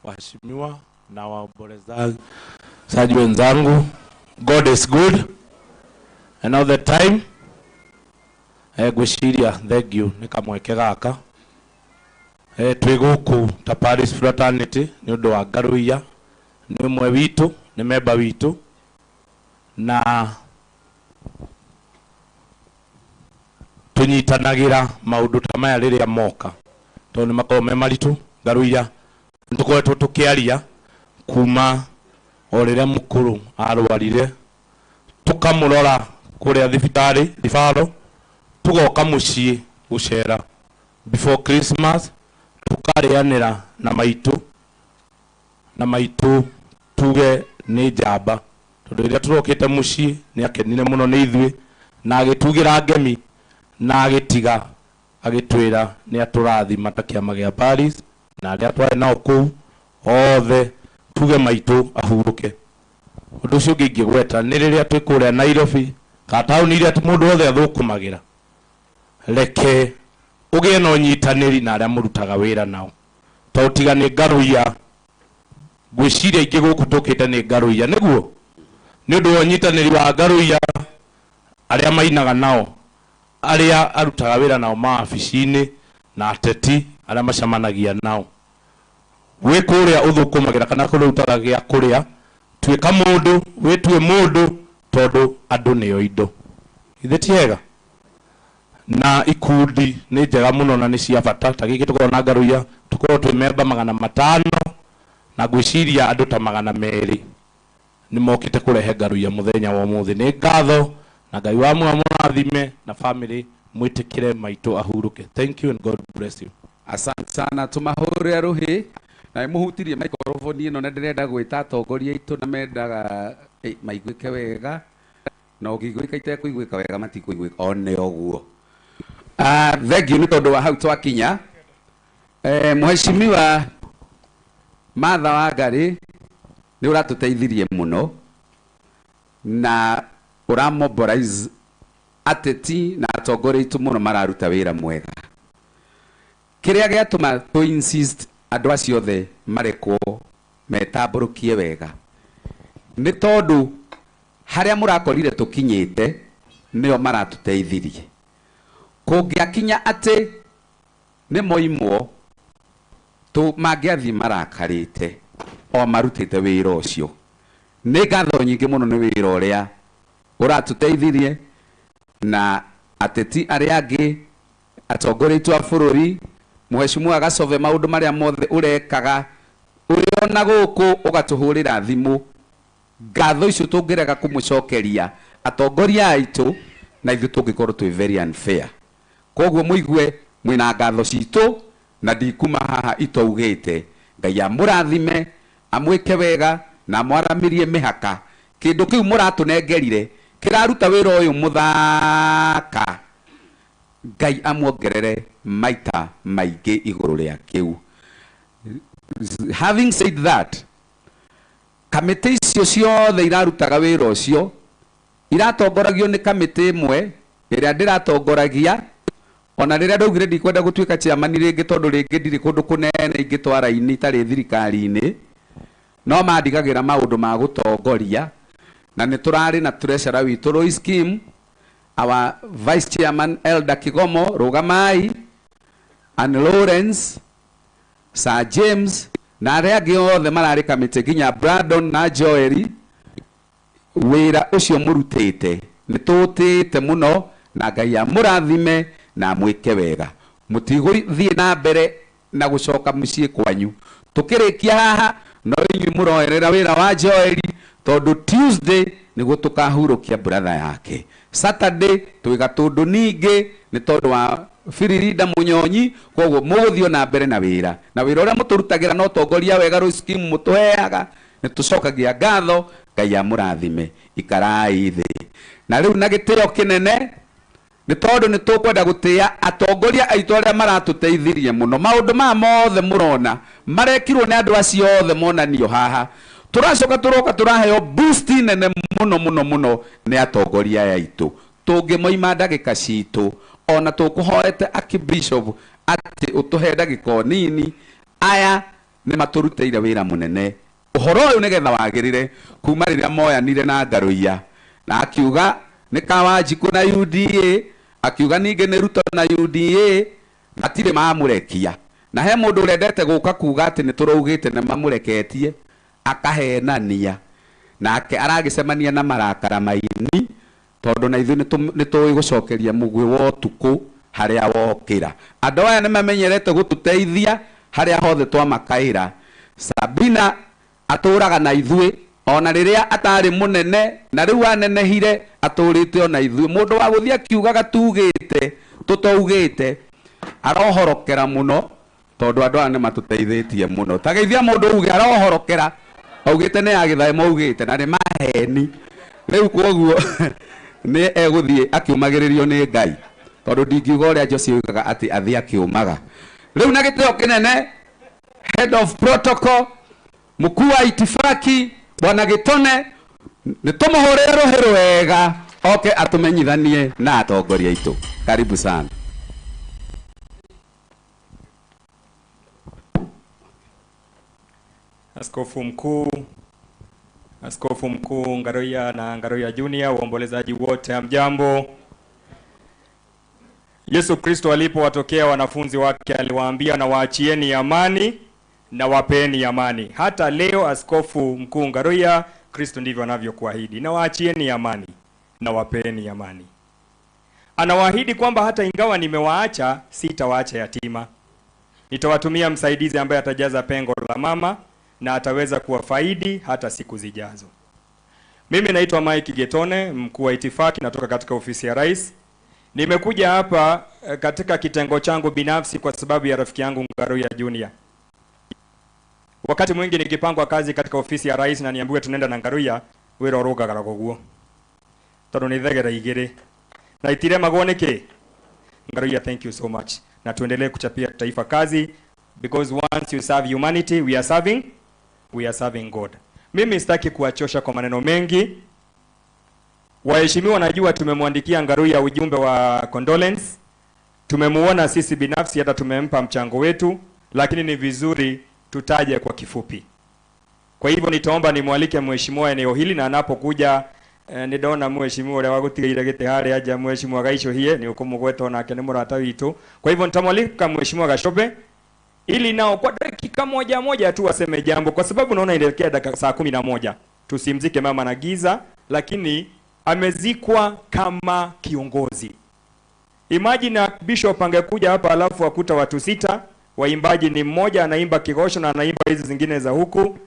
waheshimiwa na waombolezaji wenzangu. God is good and all the time. Ngwĩciria thank you nĩ kamweke gaka. Twĩ gũkũ ta Paris Fraternity nĩ ũndũ wa Ngaruiya, nĩ ũmwe witũ, nĩ memba witũ, na tũnyitanagĩra maũndũ ta maya rĩrĩa moka tondũ nĩ makoragwo me maritũ. Ngaruiya nĩ tũkoretwo tũkĩaria kuma o rĩrĩa mũkũrũ arwarire, tũkamũrora kũrĩa thibitarĩ Ribaro, tũgoka mũciĩ gũcera before Christmas, tũkarĩanĩra na maitũ, na maitũ tuge nĩ njamba tondũ rĩrĩa tũrokĩte mũciĩ nĩ akenire mũno nĩ ithuĩ na agĩtugĩra ngemi na agĩtiga agĩtwĩra nĩ atũrathima ta kĩama gĩa Paris na arĩa twarĩ nao kũu othe, tuge maitũ ahurũke. Ũndũ ũcio ũngĩ ingĩgweta nĩ rĩrĩa twĩ kũrĩa Nairobi ka taũni iria mũndũ wothe athũkũmagĩra, reke ũgĩe na ũnyitanĩri na arĩa mũrutaga wĩra nao, tondũ tiga nĩ Ngaruiya, ngwĩciria ingĩ gũkũ tũkĩte nĩ Ngaruiya nĩguo nĩ ũndũ wa ũnyitanĩri wa Ngaruiya, arĩa mainaga nao, arĩa arutaga wĩra nao mawabici-inĩ na ateti arĩa macemanagia nao. Wĩ kũrĩa ũthũkũmagĩra kana kũrĩa ũrutaga gĩa kũrĩa, tuĩka mũndũ, wĩtue mũndũ tondũ andũ nĩo indo. Ithe ti hega? Na ikundi nĩ njega mũno na nĩ cia bata, ta gĩkĩ tũkoragwo na Ngaruiya tũkoragwo twĩ memba 500 na ngwĩciria andũ ta 200 nĩ mokĩte kũrehe Ngaruiya mũthenya wa ũmũthĩ. Nĩ ngatho na Ngai wa mũrathime na family mwĩtĩkĩre maitũ ahurũke. Thank you and God bless you. Asante sana, tumahũrĩre rũhĩ. Na mũhutirie microphone ĩno na ndĩrenda gwĩta atongoria aitũ na mendaga maiguĩke wega, na ũngĩiguĩka itekũiguĩka wega matikũiguĩka one ũguo. Thank you nĩ tondũ wa hau twakinya. Mheshimiwa Martha Wangari nĩ ũratũteithirie mũno na ũramobilize ateti na atongoria aitũ mũno mararuta wĩra mwega. Kĩrĩa gĩatũma tũ insist andũ acio othe marekwo metambũrũkie wega nĩ tondũ harĩa mũrakorire tũkinyĩte nĩo maratũteithirie. Kũngĩakinya atĩ nĩ moimwo tũ mangĩathiĩ marakarĩte o marutĩte wĩra ũcio. Nĩ ngatho nyingĩ mũno nĩ wĩra ũrĩa ũratũteithirie na ateti arĩa angĩ atongoria aitũ a bũrũri. Mheshimiwa Gacove maũndũ marĩa mothe ũrekaga ũrĩ ona gũkũ ũgatũhũrĩra thimũ, ngatho icio tũngĩrega kũmũcokeria atongoria aitũ na ithuĩ tũngĩkorwo twĩ very unfair. Koguo mũigue mwĩna ngatho citũ na ndikuma haha itaugĩte. Ngai amũrathime, amwĩke wega na amwaramĩrie mĩhaka. Kĩndũ kĩu mũratũnengerire kĩraruta wĩra ũyũ mũthaka, Ngai amuongerere maita maingĩ igũrũ rĩa kĩu. Having said that, kamĩtĩ icio ciothe irarutaga wĩra ũcio iratongoragio nĩ kamĩtĩ ĩmwe ĩrĩa ndĩratongoragia ona rĩrĩa ndaugire ndikwenda gũtuĩka chairman rĩngĩ tondũ rĩngĩ ndirĩ kũndũ kũnene ingĩtwara ini itarĩ thirikari-inĩ, no mandigagĩra maũndũ ma gũtongoria na nĩ tũrarĩ na treasurer witũ Roy Kim, our vice chairman Elder Kigomo Rugamai, and Lawrence, Sir James na arĩa angĩ othe mararĩ kamĩtĩ nginya Brandon na Joel. Wĩra ũcio mũrutĩte nĩ tũũtĩĩte mũno na Ngai amũrathime na amwĩke wega. Mũtigũthiĩ na mbere na gũcoka mũciĩ kwanyu. Tũkĩrĩkia haha no inyuĩ mũroerera wĩra wa Joel tondũ Tuesday nĩguo tũkahurũkia brother yake. Saturday twĩ Gatũndũ ningĩ nĩ tondũ wa Firirinda Munyonyi, koguo mũgũthiĩ na mbere na wĩra na wĩra ũrĩa mũtũrutagĩra no tongoria wega Roy Scheme mũtũheaga nĩ tũcokagia ngatho. Ngai amũrathime, ikarai thĩ. Na rĩu na gĩtĩo kĩnene nĩ tondũ nĩ tũkwenda gũtĩa atongoria aitũ arĩa maratũteithirie mũno. Maũndũ maya mothe mũrona marekirwo nĩ andũ acio othe monanio haha. Tũracoka tũroka tũraheo boost nene mũno mũno mũno nĩ atongoria aya aitũ. Tũngĩmoima ndagĩka citũ ona tũkũhoete Archbishop atĩ ũtũhe ndagĩka o nini. Aya nĩ matũrutĩire wĩra mũnene ũhoro ũyũ nĩgetha wagĩrĩre kuma rĩrĩa moyanire na Ngaruiya na akiuga nĩ Kawanjikũ na UDA, akiuga ningĩ nĩ Ruto na UDA, matirĩ mamũrekia. Na he mũndũ ũrendete gũka kuga atĩ nĩ tũraugĩte nĩ mamũreketie akahenania, nake aragĩcemania na marakara maini tondũ na ithuĩ nĩ tũĩ gũcokeria mũgwĩ wa ũtukũ harĩa wokĩra. Andũ aya nĩ mamenyerete gũtũteithia harĩa hothe twamakaĩra. Sabina atũraga na ithuĩ ona rĩrĩa atarĩ mũnene na rĩu anenehire atũrĩte ona ithuĩ. Mũndũ wa gũthiĩ akiugaga tugĩte tũtaugĩte arohorokera mũno tondũ andũ aya nĩ matũteithĩtie mũno. Ta geithia mũndũ uge arohorokera augĩte nĩ ya Gĩthaĩ maugĩte na nĩ maheni. Rĩu koguo nĩ egũthiĩ akiũmagĩrĩrio nĩ Ngai tondũ ndingiuga ũrĩa Josie oigaga atĩ athiĩ akiũmaga. Rĩu na gĩtĩo kĩnene head of protocol mkuu wa itifaki Bwana Gĩtone nĩ tũmũhũrĩre rũhĩ wega oke atũmenyithanie na atongoria aitũ. Karibu sana. Askofu Mkuu Ngaruiya na Ngaruiya Junior, waombolezaji wote, hamjambo. Yesu Kristo alipowatokea wanafunzi wake aliwaambia, na waachieni amani na wapeni amani. Hata leo Askofu Mkuu Ngaruiya, Kristo ndivyo anavyokuahidi, na waachieni amani na wapeni amani. Anawaahidi kwamba hata ingawa nimewaacha, sitawaacha yatima. Nitawatumia msaidizi ambaye atajaza pengo la mama na ataweza kuwafaidi hata siku zijazo. Mimi naitwa Mike Getone, mkuu wa itifaki, natoka katika ofisi ya Rais. Nimekuja hapa katika kitengo changu binafsi kwa sababu ya rafiki yangu Ngaruiya Junior. Wakati mwingi nikipangwa kazi katika ofisi ya rais na niambiwe tunaenda na Ngaruiya, wira urugaga guguo. Tondu ni thegera igiri. Na itiremagwo niki? Ngaruiya, thank you so much. Na tuendelee kuchapia taifa kazi, because once you serve humanity, we are serving God. Mimi sitaki kuwachosha kwa maneno mengi. Waheshimiwa, najua tumemwandikia Ngaruiya ujumbe wa condolence. Tumemuona sisi binafsi, hata tumempa mchango wetu, lakini ni vizuri tutaje kwa kifupi. Kwa hivyo nitaomba nimwalike mheshimiwa eneo hili, na anapokuja nidona mheshimiwa uria wagutigeire gite haria aja mheshimiwa Gaicũhie ni ukumugweta onake ni murata witu. Kwa hivyo nitamwalika mheshimiwa Gachobe ili nao kwa dakika moja moja tu aseme jambo, kwa sababu naona inaelekea dakika saa 11. Tusimzike mama na giza, lakini amezikwa kama kiongozi. Imagine Bishop angekuja hapa alafu akuta watu 6, waimbaji ni mmoja anaimba kigosho na anaimba hizi zingine za huku,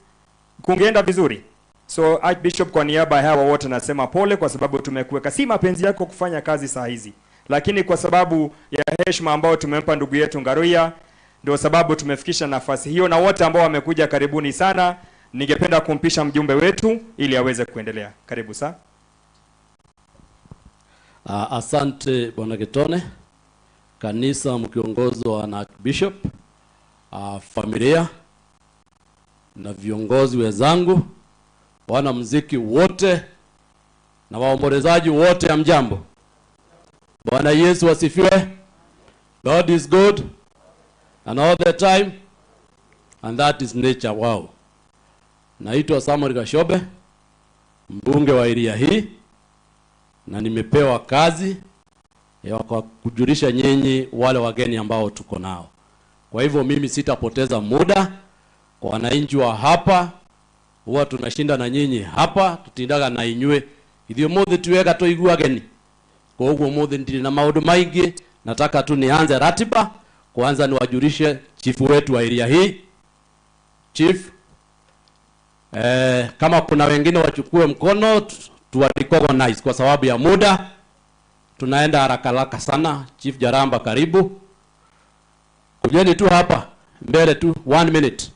kungeenda vizuri? So Archbishop, kwa niaba ya hawa wote nasema pole, kwa sababu tumekuweka. Si mapenzi yako kufanya kazi saa hizi, lakini kwa sababu ya heshima ambayo tumempa ndugu yetu Ngaruiya, ndio sababu tumefikisha nafasi hiyo. Na wote ambao wamekuja, karibuni sana. Ningependa kumpisha mjumbe wetu ili aweze kuendelea. Karibu sana. Asante Bwana Kitone, kanisa mkiongozwa na Archbishop, familia na viongozi wenzangu, wana muziki wote na waombolezaji wote, hamjambo. Bwana Yesu asifiwe. God is good and all the time, and that is nature. Wow. Naitwa Samuel Gashobe, mbunge wa area hii, na nimepewa kazi ya kwa kujulisha nyinyi wale wageni ambao tuko nao. Kwa hivyo mimi sitapoteza muda. Kwa wananchi wa hapa, huwa tunashinda na nyinyi hapa, tutindaga na inywe ithio mothe tuwega toigua ageni. Kwa hivyo mothe ndiri na maundu maingi, nataka tu nianze ratiba. Kwanza niwajulishe chifu wetu wa area hii. Chief, kama kuna wengine wachukue mkono tuwa recognize kwa sababu ya muda. Tunaenda haraka haraka sana. Chief Jaramba, karibu. Kujeni tu hapa mbele tu 1 minute.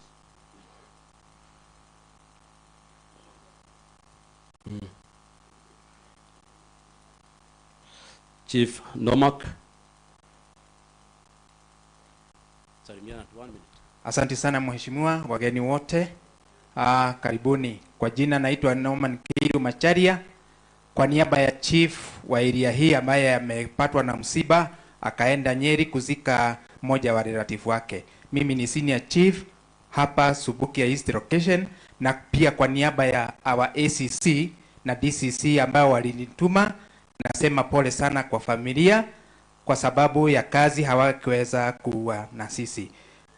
Chief Nomak. Salimiana tu 1 minute. Asante sana mheshimiwa, wageni wote. Karibuni. Kwa jina naitwa Norman Kiru Macharia. Kwa niaba ya chief wa area hii ambaye amepatwa na msiba akaenda Nyeri kuzika mmoja wa relative wake. Mimi ni senior chief hapa Subukia East Location, na pia kwa niaba ya our ACC na DCC ambao walinituma, nasema pole sana kwa familia kwa sababu ya kazi hawakuweza kuwa na sisi.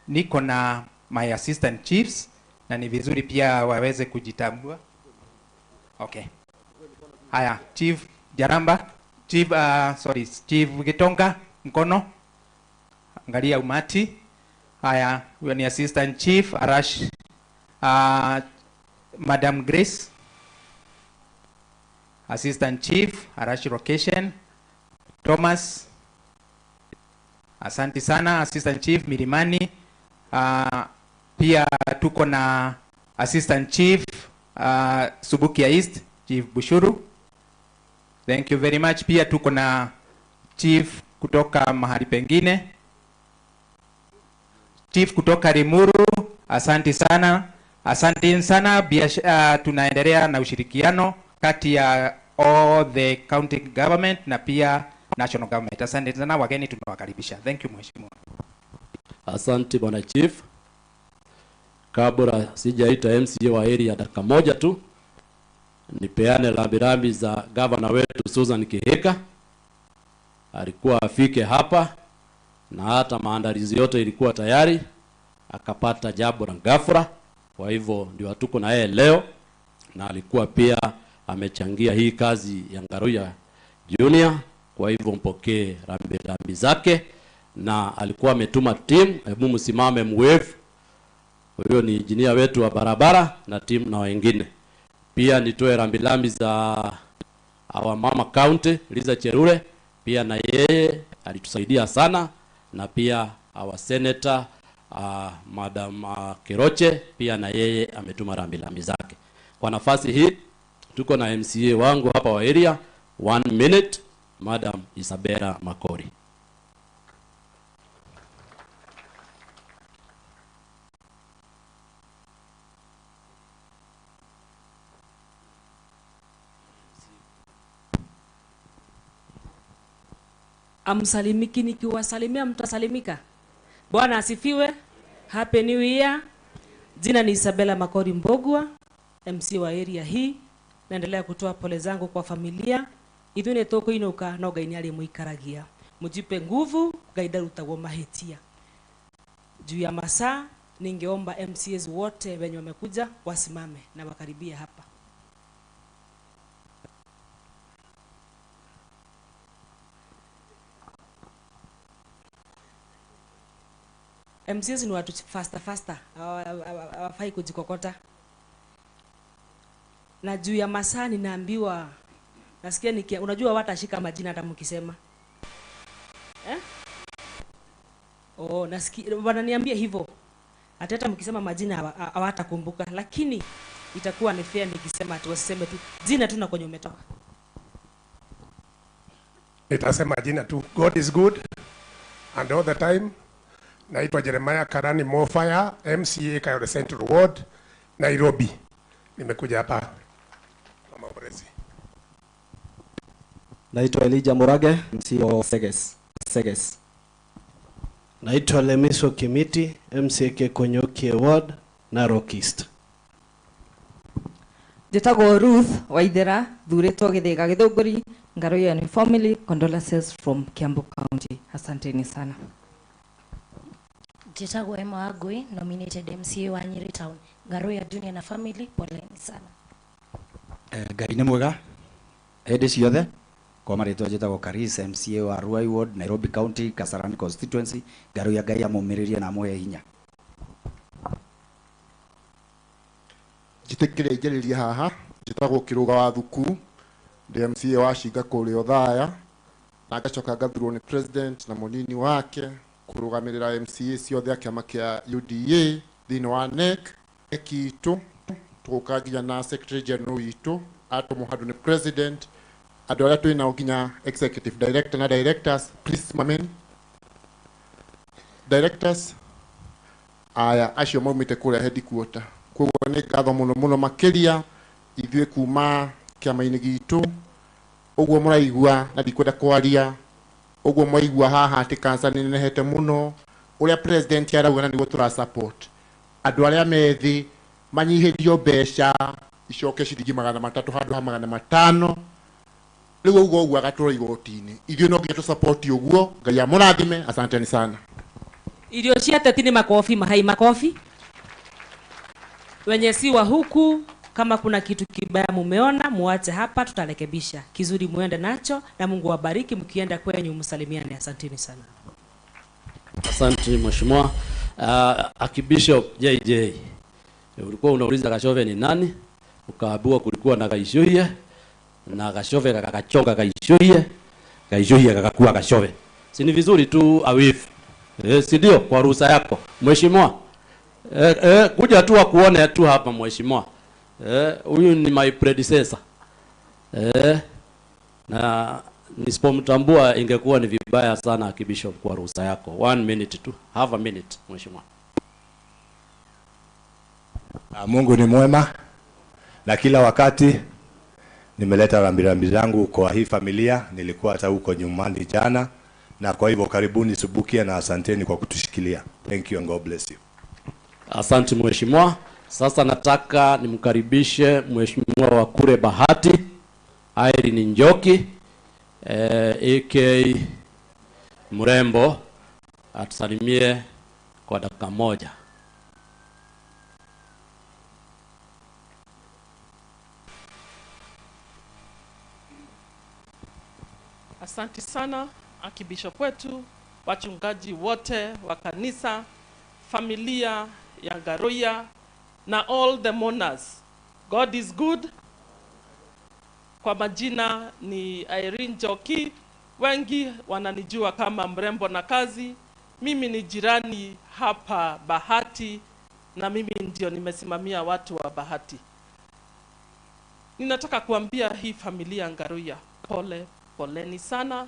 Niko na my assistant chiefs na ni vizuri pia waweze kujitambua. Okay. Haya, Chief Jaramba, Chief Chief Gitonga, mkono. Angalia umati. Haya, huyo ni assistant chief Arash, Madam Grace, assistant chief Arash Location, Thomas. Asante sana assistant chief Milimani. Pia tuko na assistant chief Subukia East, Chief Bushuru. Thank you very much. Pia tuko na chief kutoka mahali pengine, chief kutoka Limuru. Asante sana. Asante sana. Tunaendelea na ushirikiano kati ya all the county government na pia national government. Asante sana wageni, tunawakaribisha. Thank you mheshimiwa. Asante bwana chief. Kabla sijaita MCA wa area dakika moja tu, nipeane rambirambi za governor wetu Susan Kihika. Alikuwa afike hapa na hata maandalizi yote ilikuwa tayari, akapata jambo la ghafla. Kwa hivyo ndio hatuko na yeye leo, na alikuwa pia amechangia hii kazi ya Ngaruiya Junior. Kwa hivyo mpokee rambirambi zake, na alikuwa ametuma team. Hebu msimame mwevu. Huyo ni engineer wetu wa barabara na team na wengine. Pia nitoe rambirambi za our mama county Liza Cherure, pia na yeye alitusaidia sana, na pia our senator Madam Keroche pia na yeye ametuma rambirambi zake. Kwa nafasi hii tuko na MCA wangu hapa wa area, 1 minute, Madam Isabella Makori. Amsalimiki, nikiwasalimia mtasalimika. Bwana asifiwe. Happy New Year. Jina ni Isabella Makori Mbogwa, MC wa area hii. Naendelea kutoa pole zangu kwa familia. Ithuĩ nĩ tũkũinũka no Ngai nĩ arĩmũikaragia. Mujipe nguvu, Ngai ndarutagwo mahĩtia. Juu ya masaa, ningeomba MCAs wote wenye wamekuja wasimame na wakaribia hapa. MCAs ni watu faster faster, hawafai kujikokota. Na juu ya masaa ninaambiwa, nasikia nikia, unajua watashika majina hata mkisema. Eh? Oh, nasikia wananiambia hivyo. Hata mkisema majina hawatakumbuka, lakini itakuwa ni fair nikisema ati wasiseme tu jina tu na kwenye umetoka. Nitasema jina tu. God is good and all the time. Naitwa Jeremiah Karani Mofaya, MCA Kayole Central Ward, Nairobi. Nimekuja hapa kwa maombolezi. Naitwa Elijah Murage, MCA wa Seges. Seges. Naitwa Lemiso Kimiti, MCA Kekonyokie Ward, Narok East. Njĩtagwo Ruth Waithera, thuurĩtwo Gĩthĩga Gĩthũngũri, Ngaruiya ni family, condolences from Kiambu County. Asanteni sana. Njĩtagwo Emma Wangui, nominated MCA wa Nyeri Town. Ngaruiya Junior na family, poleni sana. Ngai nĩ mwega hĩndĩ ciothe. Kwa marĩtwa njĩtagwo Karis, MCA wa Ruai Ward, Nairobi County, Kasarani constituency. Ngaruiya Ngai amũmĩrĩrie na amũhe hinya. Njĩtĩkĩre njarĩrie haha, njĩtagwo Kĩrũga wa Thuku, ndĩ MCA wa Cinga kũrĩa Othaya, na ngacoka ngathurwo nĩ president na mũnini wake kũrũgamĩrĩra MCA ciothe a kĩama kĩa UDA thĩinĩ wa NEC. NEC itũ tũgũka nginya na secretary general witũ atũmwo handũ nĩ president, andũ arĩa twĩ nao nginya executive director na directors, please mamen directors aya acio maumĩte kũrĩa headquarter. Koguo nĩ ngatho mũno mũno makĩria ithuĩ kuma kĩama-inĩ gitũ. Ũguo mũraigua na ndikwenda kwaria, ũguo mwaigua haha atĩ cancer nĩ nenehete mũno, ũrĩa president arauga na nĩguo tũra support andũ arĩa methĩ manyihĩrio mbeca icoke ciringi 300 handũ ha 500. Rĩu ũguo ũguo agatũra igoti-inĩ, ithuĩ no nginya tũ support ũguo. Ngai amũrathime, asanteni sana. Irio cia ateti nĩ makobi, mahai makobi. Wenye si wa huku, kama kuna kitu kibaya mumeona, muache hapa, tutarekebisha. Kizuri muende nacho, na Mungu awabariki. Mkienda kwenyu msalimiane. Asanteni sana. Asante mheshimiwa. Archbishop JJ, ulikuwa unauliza Gachove ni nani, ukaambiwa kulikuwa na Gaicũhie, na Gachove kakachonga Gaicũhie, Gaicũhie kakakuwa Gachove. Si ni vizuri tu awifu, si ndio? Kwa ruhusa yako mheshimiwa. Kuja tu akuone tu hapa mheshimiwa. Huyu ni my predecessor. Na nisipomtambua ingekuwa ni vibaya sana Archbishop, kwa ruhusa yako. 1 minute tu, have a minute mheshimiwa. Mungu ni mwema na kila wakati. Nimeleta rambirambi zangu kwa hii familia, nilikuwa hata huko nyumbani jana, na kwa hivyo karibuni Subukia na asanteni kwa kutushikilia. Thank you and God bless you. Asante mheshimiwa. Sasa nataka nimkaribishe mheshimiwa wa Kure Bahati, Irene Njoki, AK Mrembo, atusalimie kwa dakika moja. Asante sana Archbishop wetu, wachungaji wote wa kanisa, familia ya Ngaruiya na all the mourners. God is good. Kwa majina ni Irene Njoki, wengi wananijua kama Mrembo na Kazi. Mimi ni jirani hapa Bahati na mimi ndio nimesimamia watu wa Bahati. Ninataka kuambia hii familia Ngaruiya pole, poleni sana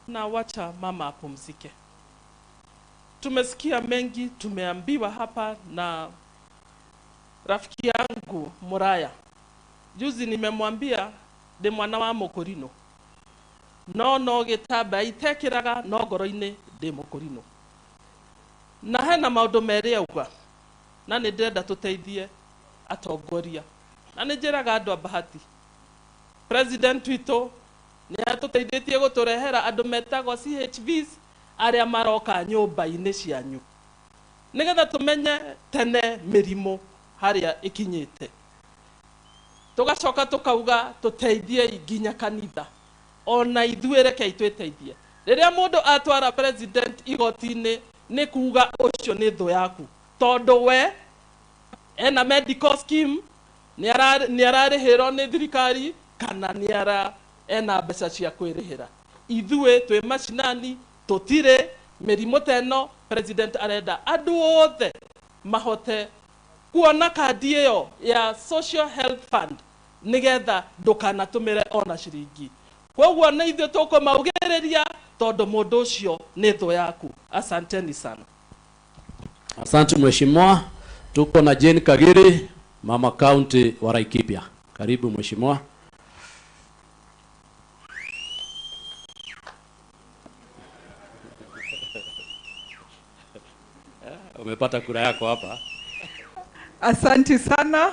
na wacha mama apumzike. Tumesikia mengi, tumeambiwa hapa na rafiki yangu Muraya. Juzi nimemwambia de mwana wa Mokorino. No no gitamba itekiraga no ngoro-inĩ ndĩ Mokorino. Na hena maũndũ merĩ auga na nĩ ndĩrenda tũteithie atongoria. Na nĩ njĩraga andũ a Bahati, president witũ nĩ atũteithĩtie gũtũrehera andũ metagwo CHVs arĩa maroka nyũmba-inĩ cianyu nĩgetha tũmenye tene mĩrimũ harĩa ĩkinyĩte. Tũgacoka tũkauga tũteithiei nginya kanitha, ona ithuĩ rekei twĩteithie. Rĩrĩa mũndũ atwara president igoti-inĩ nĩ kuga ũcio nĩ thũ yaku, tondũ we ena medical scheme, nĩ ararĩhĩrwo nĩ thirikari kana nĩ ara ena mbeca cia kwĩrĩhĩra. Ithuĩ twĩ macinani tũtirĩ mĩrimũ ta ĩno. President arenda andũ othe mahote kuona kandi ĩyo ya Social Health Fund nĩgetha ndũkanatũmĩre ona ciringi. Koguo nĩ ithuĩ tũkũmaugĩrĩria tondũ mũndũ ũcio nĩ thũ yaku. Asanteni sana. Asante mheshimiwa. Tuko na Jane Kagiri, mama county wa Laikipia. Karibu mheshimiwa. Umepata kura yako hapa. Asanti sana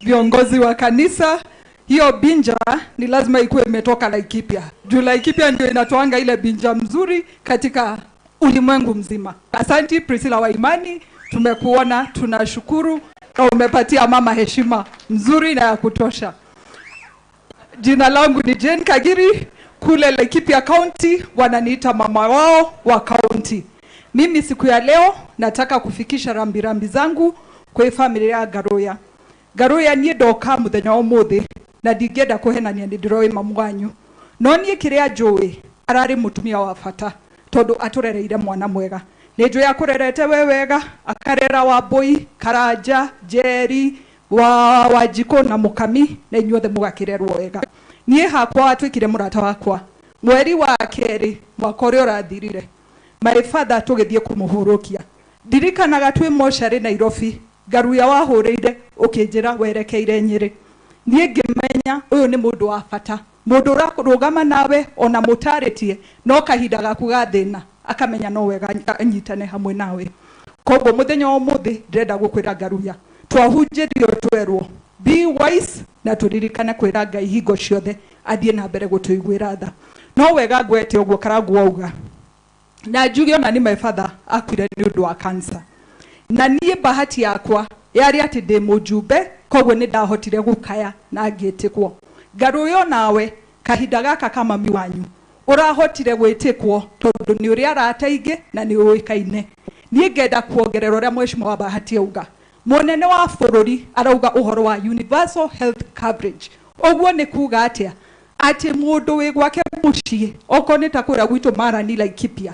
viongozi wa kanisa. Hiyo binja ni lazima ikuwe imetoka Laikipia. Juu Laikipia ndio inatoanga ile binja mzuri katika ulimwengu mzima. Asanti Priscilla Waimani, tumekuona, tunashukuru na umepatia mama heshima mzuri na ya kutosha. Jina langu ni Jane Kagiri, kule Laikipia County wananiita mama wao wa county. Mimi siku ya leo nataka kufikisha rambirambi zangu kwa familia ya Ngaruiya. Ngaruiya niĩ ndoka muthenya wa ũmũthĩ na ndingĩenda kũhenania nĩ ndĩroĩ mamu wanyu. No niĩ kĩrĩa njũĩ ararĩ mũtumia wa bata tondũ atũrereire mwana mwega. Nĩ njũĩ akũrerete we wega, akarera Wambũi, Karanja, Njeri, wa Wanjikũ na Mũkami na inyuothe mũgakĩrerwo wega. Niĩ hakwa atuĩkire mũrata wakwa mweri wa kerĩ mwaka ũrĩa ũrathirire. My father tũgĩthiĩ kũmũhurũkia. Ndirikanaga twĩ mocarĩ Nairobi, Ngaruiya wahũrĩire ũkĩnjĩra werekeire Nyĩrĩ. Niĩ ngĩmenya ũyũ nĩ mũndũ wa bata, mũndũ ũrarũgama nawe ona mũtarĩtie no kahinda gaku ga thĩna akamenya no wega anyitane hamwe nawe. Koguo mũthenya wa ũmũthĩ ndĩrenda gũkwĩra Ngaruiya, twahunjĩrio twerwo be wise na tũririkane kwĩra Ngai hingo ciothe athiĩ na mbere gũtũiguĩra tha. No wega ngwete ũguo Karangũ auga. Na njuge ona ni my father akuire nĩ ũndũ wa cancer. Na niĩ bahati yakwa yarĩ atĩ ndĩ mũjumbe, koguo nĩ ndahotire gũkaya na ngĩtĩkwo. Ngaruiya nawe kahinda gaka ka mami wanyu ũrahotire gwĩtĩkwo tondũ nĩ ũrĩ arata aingĩ na nĩ ũĩkaine. Niĩ ngenda kuongerera ũrĩa mheshimiwa wa Bahati auga. Mũnene wa bũrũri arauga ũhoro wa universal health coverage. Ũguo nĩ kuga atĩa? Atĩ mũndũ wĩ gwake mũciĩ okorwo nĩ ta kũrĩa gwitũ Marani Laikipia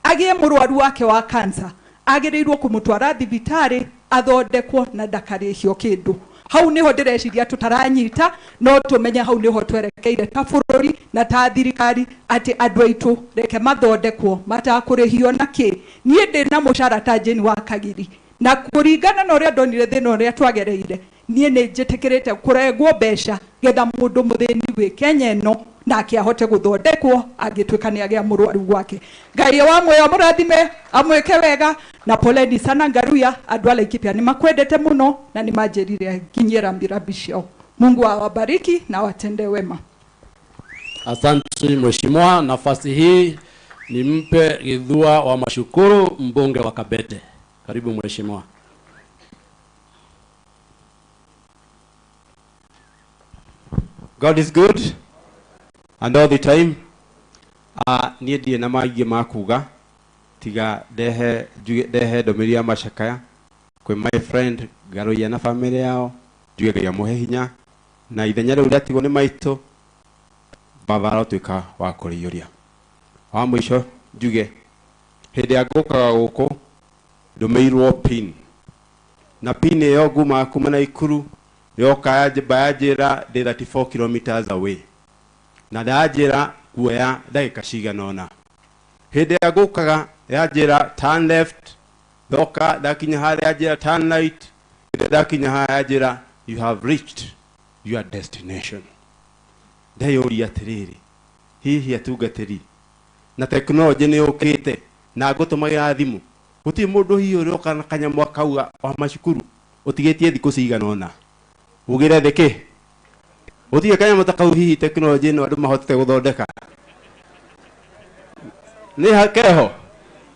agĩe mũrwaru wake wa cancer agĩrĩirwo kũmũtwara thibitarĩ athondekwo na ndakarĩhio kĩndũ. Hau niho ndĩreciria tũtaranyita, no tũmenye hau niho twerekeire ta bũrũri na ta thirikari atĩ andũ aitũ reke mathondekwo matakũrĩhio na kĩ. Niĩ ndĩna mũcara ta Jane wa Kagiri, na kũringana na ũrĩa ndonire thĩna ũrĩa twagereire, niĩ nĩ njĩtĩkĩrĩte kũrengwo mbeca getha mũndũ mũthĩni wĩ Kenya ĩno nake ahote gũthondekwo angĩtuĩka nĩ agĩa mũrwaru gwake. Ngai wa muoyo amũrathime, amwĩke wega na poleni sana Ngaruiya. Andũ a Laikipia nĩ makwendete mũno na nĩ manjĩrire nginyie rambirambi ciao. Mungu awabariki na watende wema. Asante mheshimiwa. Nafasi hii nimpe Githua wa Mashukuru, mbunge wa Kabete. Karibu mheshimiwa. God is good and all the time. Niĩ ndirĩ na maingĩ ma kuga tiga ndehe ndũmĩrĩri ya macakaya kwĩ my friend Ngaruiya na family yao, njuge Ngai amũhe hinya na ithenya rĩu rĩatigwo nĩ maitũ baba arotuĩka wa kũrĩiyũria. Wa mũico njuge Hĩndĩ ĩrĩa ngũkaga gũkũ ndũmĩirwo pin, na pin ĩyo ngumaga kuma Naikuru yoka yanjĩmba yanjĩra ndĩ 34 kilometers away, na yanjĩra kuoya ndagĩka cigana ũna. Hĩndĩ ĩrĩa ngũkaga yanjĩra turn left, ndoka ndakinya harĩa yanjĩra turn right, hĩndĩ ndakinya harĩa yanjĩra you have reached your destination. Ndeyũria atĩrĩrĩ, hihi atungatĩri na tekinoronjĩ nĩ yũkĩte na ngũtũmagĩra thimũ, gũtirĩ mũndũ hihi ũrĩoka na kanyamũ akauga wa macukuru ũtigĩtie thikũ cigana ũna ugĩre thĩ kĩ, gũtirĩ kanyamũ ta kau hihi tekinoronjĩ ĩno andũ mahotete gũthondeka nĩ keho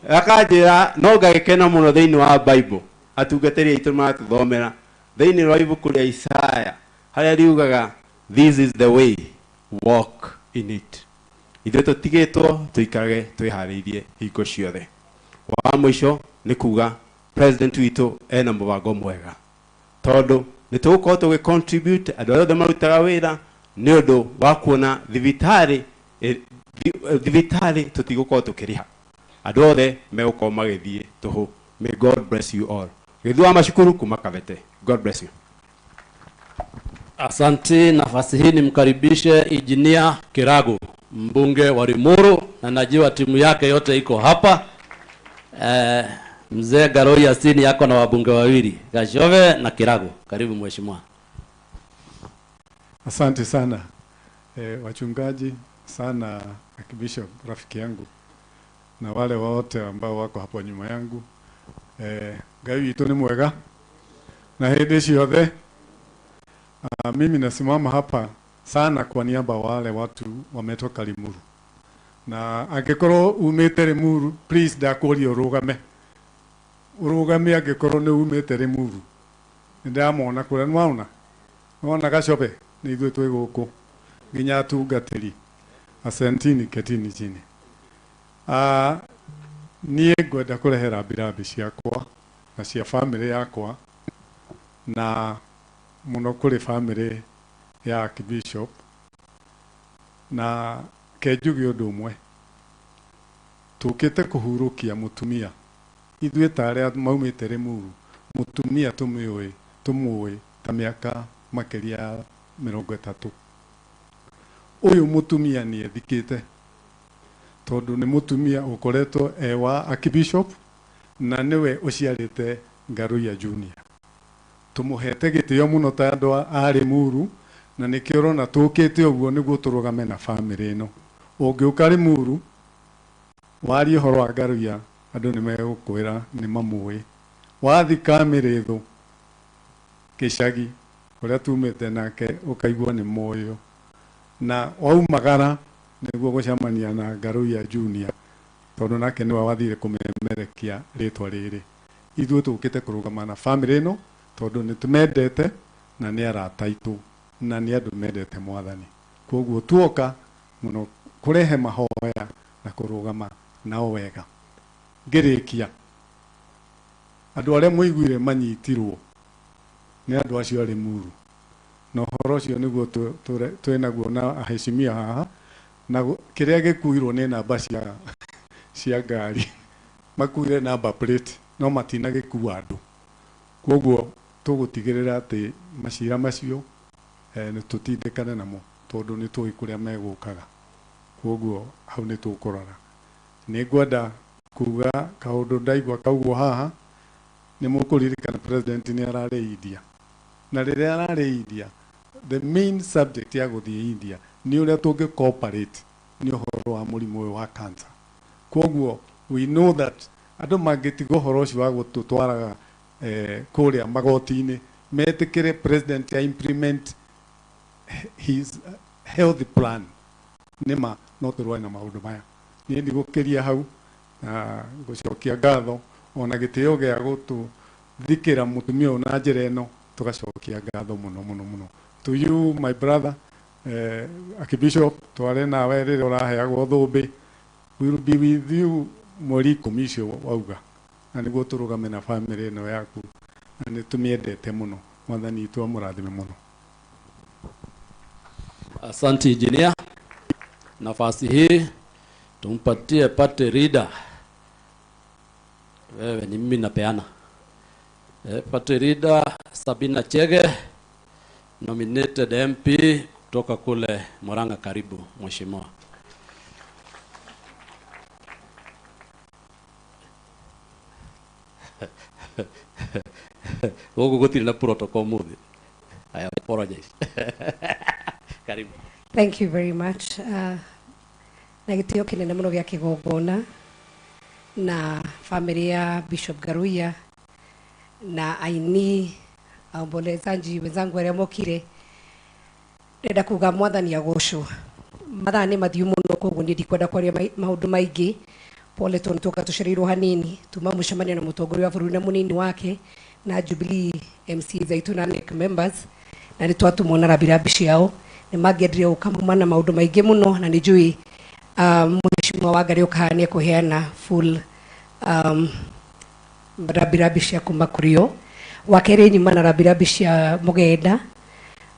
akanjĩra no ngagĩkena mũno thĩinĩ wa Bible. Atungatĩri aitũ maratũthomera thĩinĩ wa ibuku rĩa Isaya harĩa riugaga this is the way, walk in it. Ithuĩ tũtigĩtwo tũikarage twĩharĩirie hingo ciothe. Wa mũico nĩ kuga president witũ ena mũbango mwega, tondũ nĩ tũgũkorwo tũgĩ contribute andũ arĩa othe marutaga wĩra nĩ ũndũ wa kuona thibitarĩ thibitarĩ tũtigũkorwo tũkĩrĩha, andũ othe megũkorwo magĩthiĩ tũhũ. May God bless you all. Gĩthu wa macukuru kuma Kabete. God bless you. Asante. Nafasi hii nimkaribishe Engineer Kiragu, mbunge wa Limuru, na najua timu yake yote iko hapa. Mzee Garoi Yasini yako na wabunge wawili, Gachove na Kiragu. Karibu mheshimiwa. Asante sana wachungaji, sana Archbishop rafiki yangu na wale wote ambao wako hapo nyuma yangu. Ngai witũ nĩ mwega na hĩndĩ ciothe. Mimi nasimama hapa sana kwa niaba wale watu wametoka Limuru, na angĩkorwo umĩte Limuru please ndakũria ũrũgame, ũrũgame angĩkorwo nĩ umĩte Limuru. Nĩndamona kũrĩa, nĩwaona nĩwona Gacobe nĩ ithuĩ twĩ gũkũ nginya atungatĩri, asantini ketini chini. Niĩ ngwenda kũrehera rambirambi ciakwa na cia family yakwa, na mũno kũrĩ family ya Archbishop, na kenjuge ũndũ ũmwe, tũkĩte kũhurũkia mũtumia. Ithuĩ ta arĩa maumĩte Limuru, mũtumia tũmĩũĩ, tũmũĩ ta mĩaka makĩria ya 30. Ũyũ mũtumia nĩ ethikĩte, tondũ nĩ mũtumia ũkoretwo e wa Archbishop na nĩwe ũciarĩte Ngaruiya Junior. Tũmũhete gĩtĩo mũno ta andũ a Limuru, na nĩkĩo ũrona tũkĩte ũguo nĩguo tũrũgame na family ĩno. Ũngĩũka Limuru warie ũhoro wa Ngaruiya, andũ nĩ megũkwĩra nĩ mamũĩ. Wathi Kamĩrĩthũ gĩcagi kũrĩa tumĩte nake ũkaigua nĩ moyo, na waumagara nĩguo gũcemania na Ngaruiya Junior, tondũ nake nĩwe wathire kũmemerekia rĩtwa rĩrĩ. Ithuĩ tũkĩte kũrũgama na family ĩno tondũ nĩ tũmendete na nĩ arata aitũ na nĩ andũ mendete Mwathani. Koguo tuoka mũno kũrehe mahoya na kũrũgama nao wega. Ngĩrĩkia, andũ arĩa mũiguire manyitirwo nĩ andũ acio a Limuru, na ũhoro ũcio nĩguo twĩnaguo na aheshimia haha, na kĩrĩa gĩkuirwo nĩ namba cia ngari, makuire namba plate no matinagĩkua andũ. Koguo tũgũtigĩrĩra atĩ macira macio nĩ tũtindĩkane namo, tondũ nĩ tũĩ kũrĩa megũkaga. Koguo hau nĩ tũkũrora. Nĩ ngwenda kuga kaũndũ ndaigua kauguo haha, nĩ mũkũririkana president nĩ ararĩ India, na rĩrĩa ararĩ India the main subject ya gũthiĩ India nĩ ũrĩa tũngĩ cooperate nĩ ũhoro wa mũrimũ ũyũ wa cancer. Koguo we know that andũ mangĩtiga ũhoro ũcio wa gũtũtwaraga kũrĩa magoti-inĩ, metĩkĩre president ya implement his health plan, nĩma no tũrũe na maũndũ maya. Niĩ ndigũkĩria hau, na ngũcokia ngatho ona gĩtĩo gĩa gũtũthikĩra mũtumia ũyũ na njĩra ĩno, tũgacokia ngatho mũno mũno mũno. To you my brother Archbishop, tware nawe rĩrĩa ũraheagwo thũmbĩ, we will be with you mweri 10 icio wauga, na nĩguo tũrũgame na family ĩno yaku, na nĩ tũmĩendete mũno. Mwathani witũ amũrathime mũno. Asante engineer. Nafasi hii tumpatie party leader Wewe ni mimi napeana. Party leader Sabina Chege, nominated MP kutoka kule Murang'a, karibu mheshimiwa. Guku gutiri na protocol muthi. I apologize. Karibu. Thank you very much. Na gitio kinene muno gĩa kĩgongona na family ya Bishop Ngaruiya na aini aombolezaji wenzangu arĩa mokire. Ndĩrenda kuga mwathani agocwo. Mathaa nĩ mathiu mũno, koguo niĩ ndikwenda kwaria maũndũ maingĩ. Pole tondũ tũka tũcereirwo hanini, tuma mũcemanio na mũtongoria wa bũrũri na mũnini wake na Jubilee MC zaitũ na NEC members, na nĩ twatũmwo na rambirambi ciao. Nĩ mangĩendire gũka mauma na maũndũ maingĩ mũno, na nĩ njũĩ mheshimiwa Wangari ũkaga nĩ ekũheana full rambirambi cia kuma kũrĩ o. Wa kerĩ nyuma na rambirambi cia Mũgenda,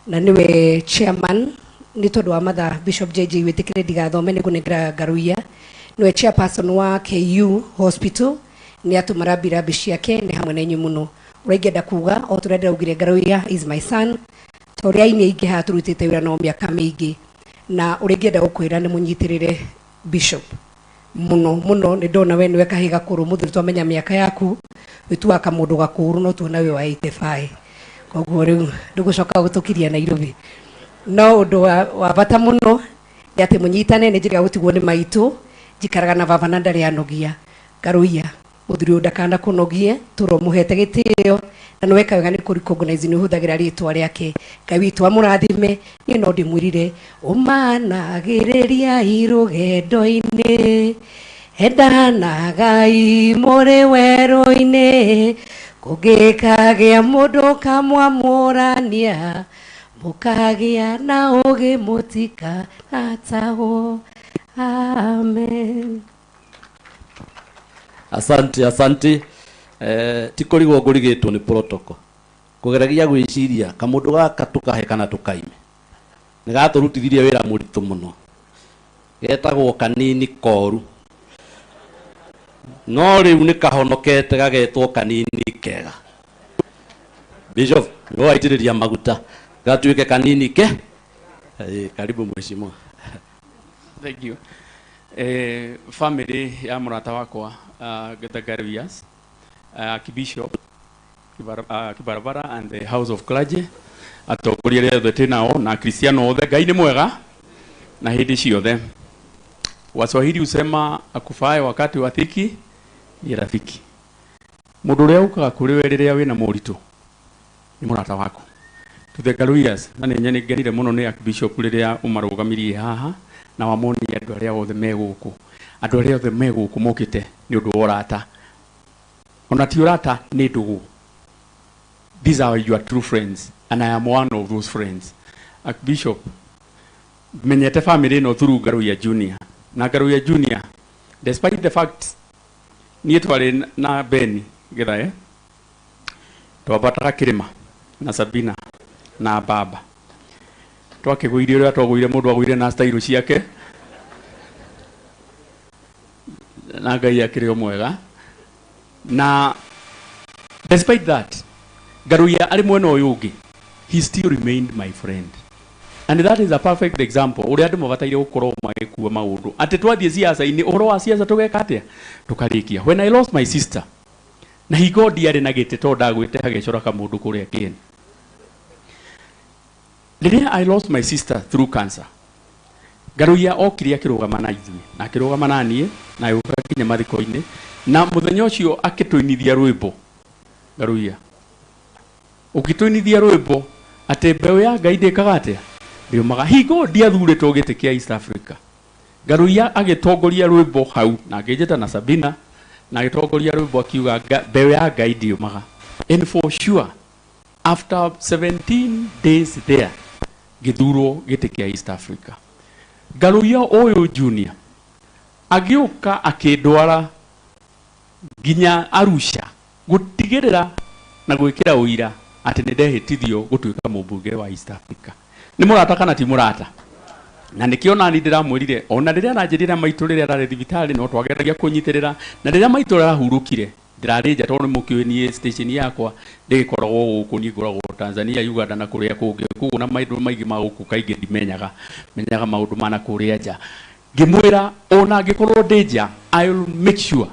na nĩwe chairman. Nĩ tondũ wa mathaa Bishop JJ wĩtĩkĩre ndigathome nĩ ngũnengera Ngaruiya, nĩwe chairperson wa KU Hospital, nĩ atũma rambirambi ciake, nĩ hamwe na inyuĩ mũno. Ũrĩa ingĩenda kuga o tũrĩa ndĩraugire, Ngaruiya is my son, ta ũrĩa aini aingĩ haha tũrutĩte wĩra nao mĩaka mĩingĩ, na ũrĩa ingĩenda gũkwĩra nĩ mũnyitĩrĩre Bishop mũno mũno. Nĩ ndona we nĩwe kahĩ gakũrũ, mũthuri twamenya mĩaka yaku, wĩtuaga kamũndũ gakũrũ, no tuona wĩ wa 85, koguo rĩu ndũgũcoka gũtũkiria Nairobi. No ũndũ wa bata mũno nĩ atĩ mũnyitane. Nĩ njĩrĩga gũtigwo nĩ maitũ, njikaraga na baba na ndarĩ anogia. Ngaruiya, mũthuri ũyũ ndakana kũnogie, tũro mũhete gĩtĩo, na nĩ weka wega nĩ kũ recognize nĩ ũhũthagĩra rĩtwa rĩake. Ngai witũ amũrathime. Niĩ no ndĩmwĩrire ũmanagĩrĩria rũgendo-inĩ, endanagai mũrĩ werũ-inĩ, kũngĩkagĩa mũndũ kamwamũrania, mũkagĩa na ũgĩ mũtikanatahwo. Amen. Asante, asante. Ti kũrigwo ngũrigĩtwo nĩ protocol. Kũgeragia gwĩciria kamũndũ gaka tũkahe kana tũkaime. Nĩ gatũrutithirie wĩra mũritũ mũno. Getagwo kanini koru. No rĩu nĩ kahonokete gagetwo kanini kega. Bishop, nĩ waitĩrĩria maguta gatuĩke kanini ke. Karibu mheshimiwa. Thank you. Family ya mũrata wakwa the Garuyas, Archbishop Kibarabara and the House of Clergy, atongoria arĩa othe twĩ nao na Kristiano othe, Ngai nĩ mwega na hĩndĩ ciothe. Waswahili husema akufae wakati wa dhiki ni rafiki. Mũndũ ũrĩa ũkaga kũrĩ we rĩrĩa wĩna moritũ nĩ mũrata waku. To the Garuyas, na nĩ ngenire mũno nĩ Archbishop rĩrĩa ũmarũgamirie haha na wamonia andũ arĩa othe me gũkũ. Andũ arĩa othe me gũkũ mokĩte nĩ ũndũ wa ũrata. Ona ti ũrata, nĩ ndũgũ. These are your true friends, and I am one of those friends. Archbishop, menyete family ĩno through Ngaruiya Junior. Na Ngaruiya Junior, despite the fact niĩ twarĩ na Ben Githae, twambataga kĩrĩma na Sabina na baba. Twakĩgũirie ũrĩa twagũire, mũndũ agũire na style ciake, na Ngai akĩrĩ o mwega. Na despite that, Ngaruiya arĩ mwena ũyũ ũngĩ, he still remained my friend. And that is a perfect example ũrĩa andũ mabataire gũkorwo magĩkua maũndũ. Atĩ twathiĩ ciaca-inĩ, ũhoro wa ciaca tũgeka atĩa? Tũkarĩkia. When I lost my sister, na hingo ndiarĩ na gĩtĩ tondũ ndagwĩte hagĩcora kamũndũ kũrĩa kĩeni. Rĩrĩa I lost my sister through cancer, Ngaruiya okire akĩrũgama na ithuĩ, na akĩrũgama na niĩ, na agĩũka nginya mathiko-inĩ, na mũthenya ũcio akĩtũinithia rwĩmbo. Ngaruiya, ũkĩtũinithia rwĩmbo atĩ mbeũ ya Ngai ndĩkaga atĩa? Ndĩũmaga. Hingo ndiathurĩtwo gĩtĩ kĩa East Africa, Ngaruiya agĩtongoria rwĩmbo hau, na akĩnjĩta na Sabina, na agĩtongoria rwĩmbo akiuga mbeũ ya Ngai ndĩũmaga. And for sure, after 17 days there, gĩthurwo gĩtĩ kĩa East Africa. Ngaruiya ũyũ Junior agĩũka akĩndwara nginya Arusha gũtigĩrĩra na gwĩkĩra ũira atĩ nĩ ndehĩtithio gũtuĩka mũmbunge wa East Africa. Nĩ mũrata kana ti mũrata? Na nĩkĩo nani ndĩramwĩrire ona rĩrĩa aranjĩrire maitũ rĩrĩa ararĩ thibitarĩ no twageragia kũnyitĩrĩra, na rĩrĩa maitũ arahurũkire Ndĩrarĩ nja tondũ nĩ mũkĩũĩ niĩ station yakwa ndĩgĩkoragwo gũkũ, niĩ ngoragwo Tanzania, Uganda na kũrĩa kũngĩ. Koguo na maũndũ maingĩ ma gũkũ kaingĩ ndimenyaga, menyaga maũndũ ma na kũrĩa nja. Ngĩmwĩra ona angĩkorwo ndĩ nja, I will make sure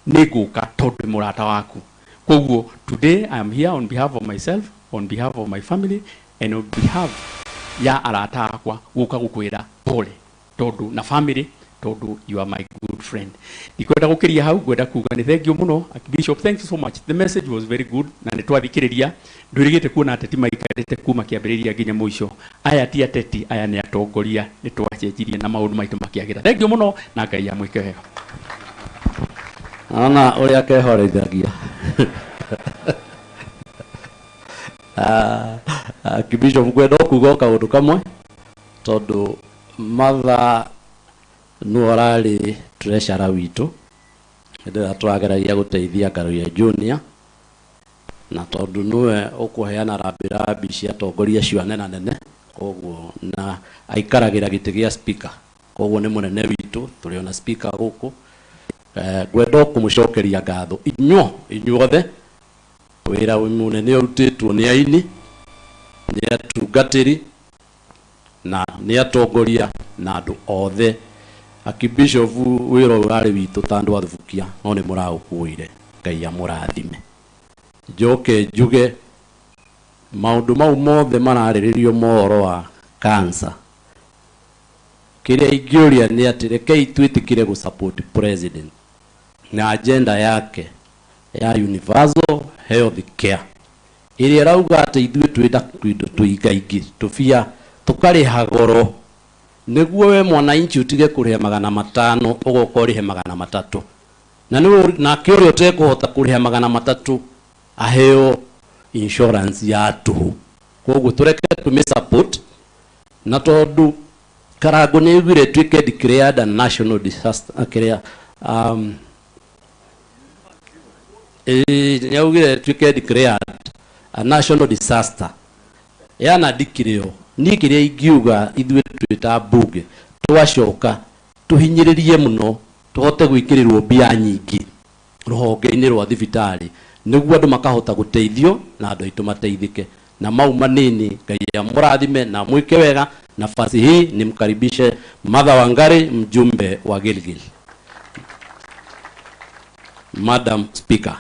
nĩ ngũka tondũ ndĩ mũrata waku. Koguo today I am here on behalf of myself, on behalf of my family and on behalf ya arata akwa gũka gũkwĩra pole tondũ na family, tondũ you are my good friend. Ndikwenda gũkĩria hau, ngwenda kuga nĩ thank you mũno Archbishop, thank you so much, the message was very good na nĩ twathikĩrĩria. Ndwĩrĩgĩte kuona ateti maikarĩte kuma kĩambĩrĩria nginya mũico. Aya ti ateti, aya nĩ atongoria, nĩ twacenjirie na maũndũ maitũ makĩagĩra. Thank you mũno na Ngai amwĩke wega. Naona ũrĩa kehoreithagia. Archbishop, ngwenda kuga o kaũndũ kamwe tondũ Martha nĩwe ũrarĩ treasurer witũ hĩndĩ ĩrĩa tũrageragia gũteithia Ngaruiya Junior, na tondũ nĩwe ũkũheana rambirambi cia atongoria acio anene nene, koguo na aikaragĩra gĩtĩ gĩa speaker, koguo nĩ mũnene witũ, tũrĩ ona speaker gũkũ. Ngwenda kũmũcokeria ngatho inyuothe, wĩra mũnene ũrutĩtwo nĩ aini, nĩ atungatĩri na nĩ atongoria na andũ othe. Archbishop, wĩra ũyũ ũrarĩ witũ ta andũ a Thubukia, no nĩ mũraũkuire, Ngai amũrathime. Njoke njuge maũndũ mau mothe mararĩrĩrio mohoro wa cancer, kĩrĩa ingĩũria nĩ atĩ rekei twĩtĩkĩre gũ support president na agenda yake ya universal health care ĩrĩa ĩrauga atĩ ithuĩ twĩna tũindo tũingaingĩ tũbia tũkarĩha goro nĩguo we mwananchi ũtige kũrĩha 500 ũgoka ũrĩhe 300, na nĩwe nake ũrĩa ũtekũhota kũrĩha 300 aheo insurance ya tũhũ. Koguo tũreke tũmĩ support, na tondũ Karango nĩ augire ĩtuĩke declared a national disaster, kĩrĩa nĩ augire ĩtuĩke declared a national disaster yana ndikĩrĩo. Niĩ kĩrĩa ingiuga ithuĩ twĩ ta mbunge twacoka tũhinyĩrĩrie mũno tũhote gwĩkĩrĩrwo mbia nyingĩ rũhonge-inĩ rwa thibitarĩ nĩguo andũ makahota gũteithio na andũ aitũ mateithĩke. Na mau manini, Ngai amũrathime na mwĩke wega. Nafasi hii nimkaribishe Martha Wangari, mjumbe wa Gilgil. Madam Speaker.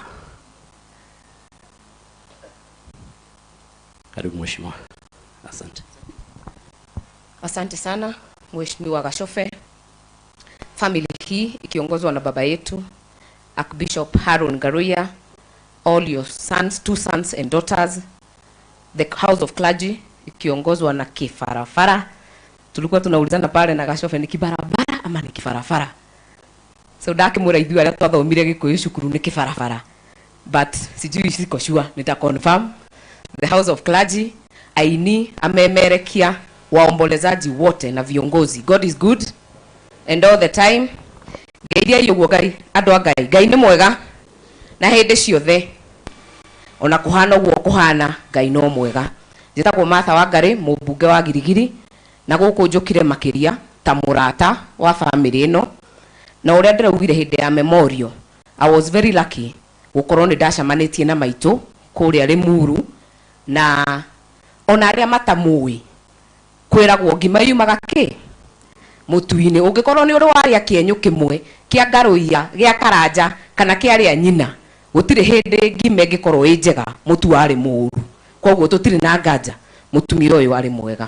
Karibu mheshimiwa. Asante. Asante sana Mheshimiwa Gashofe. Family hii ikiongozwa na baba yetu Archbishop Haron Ngaruiya, all your sons, 2 sons and daughters, the House of Clergy ikiongozwa na Kifarafara. Tulikuwa tunaulizana pale na Gashofe ni kibarabara ama ni kifarafara. So ndakimwira ithuĩ arĩa twathomire Gĩkũyũ cukuru nĩ kifarafara, but sijui siko sure, nita confirm. The House of Clergy, aini, amemerekia, waombolezaji wote na viongozi. God is good and all the time. Ngeithia ũguo Ngai, andũ a Ngai, Ngai nĩ mwega na hĩndĩ ciothe, ona kũhana ũguo kũhana, Ngai no mwega. Njĩtagwo Martha Wangari, mũmbunge wa Girigiri, na gũkũ njũkire makĩria ta mũrata wa family ĩno. Na ũrĩa ndĩraugire hĩndĩ ya memorial, I was very lucky gũkorwo nĩ ndacemanĩtie na maitũ kũrĩa Limuru, na ona arĩa matamũĩ kwĩragwo ngima yumaga kĩ mũtu-inĩ. Ũngĩkorwo nĩ ũrĩ warĩa kĩenyũ kĩmwe kĩa Ngaruiya, gĩa Karanja kana kĩa rĩa nyina, gũtirĩ hĩndĩ ngima ĩngĩkorwo ĩ njega mũtu warĩ mũũru. Koguo tũtirĩ na nganja mũtumia ũyũ warĩ mwega,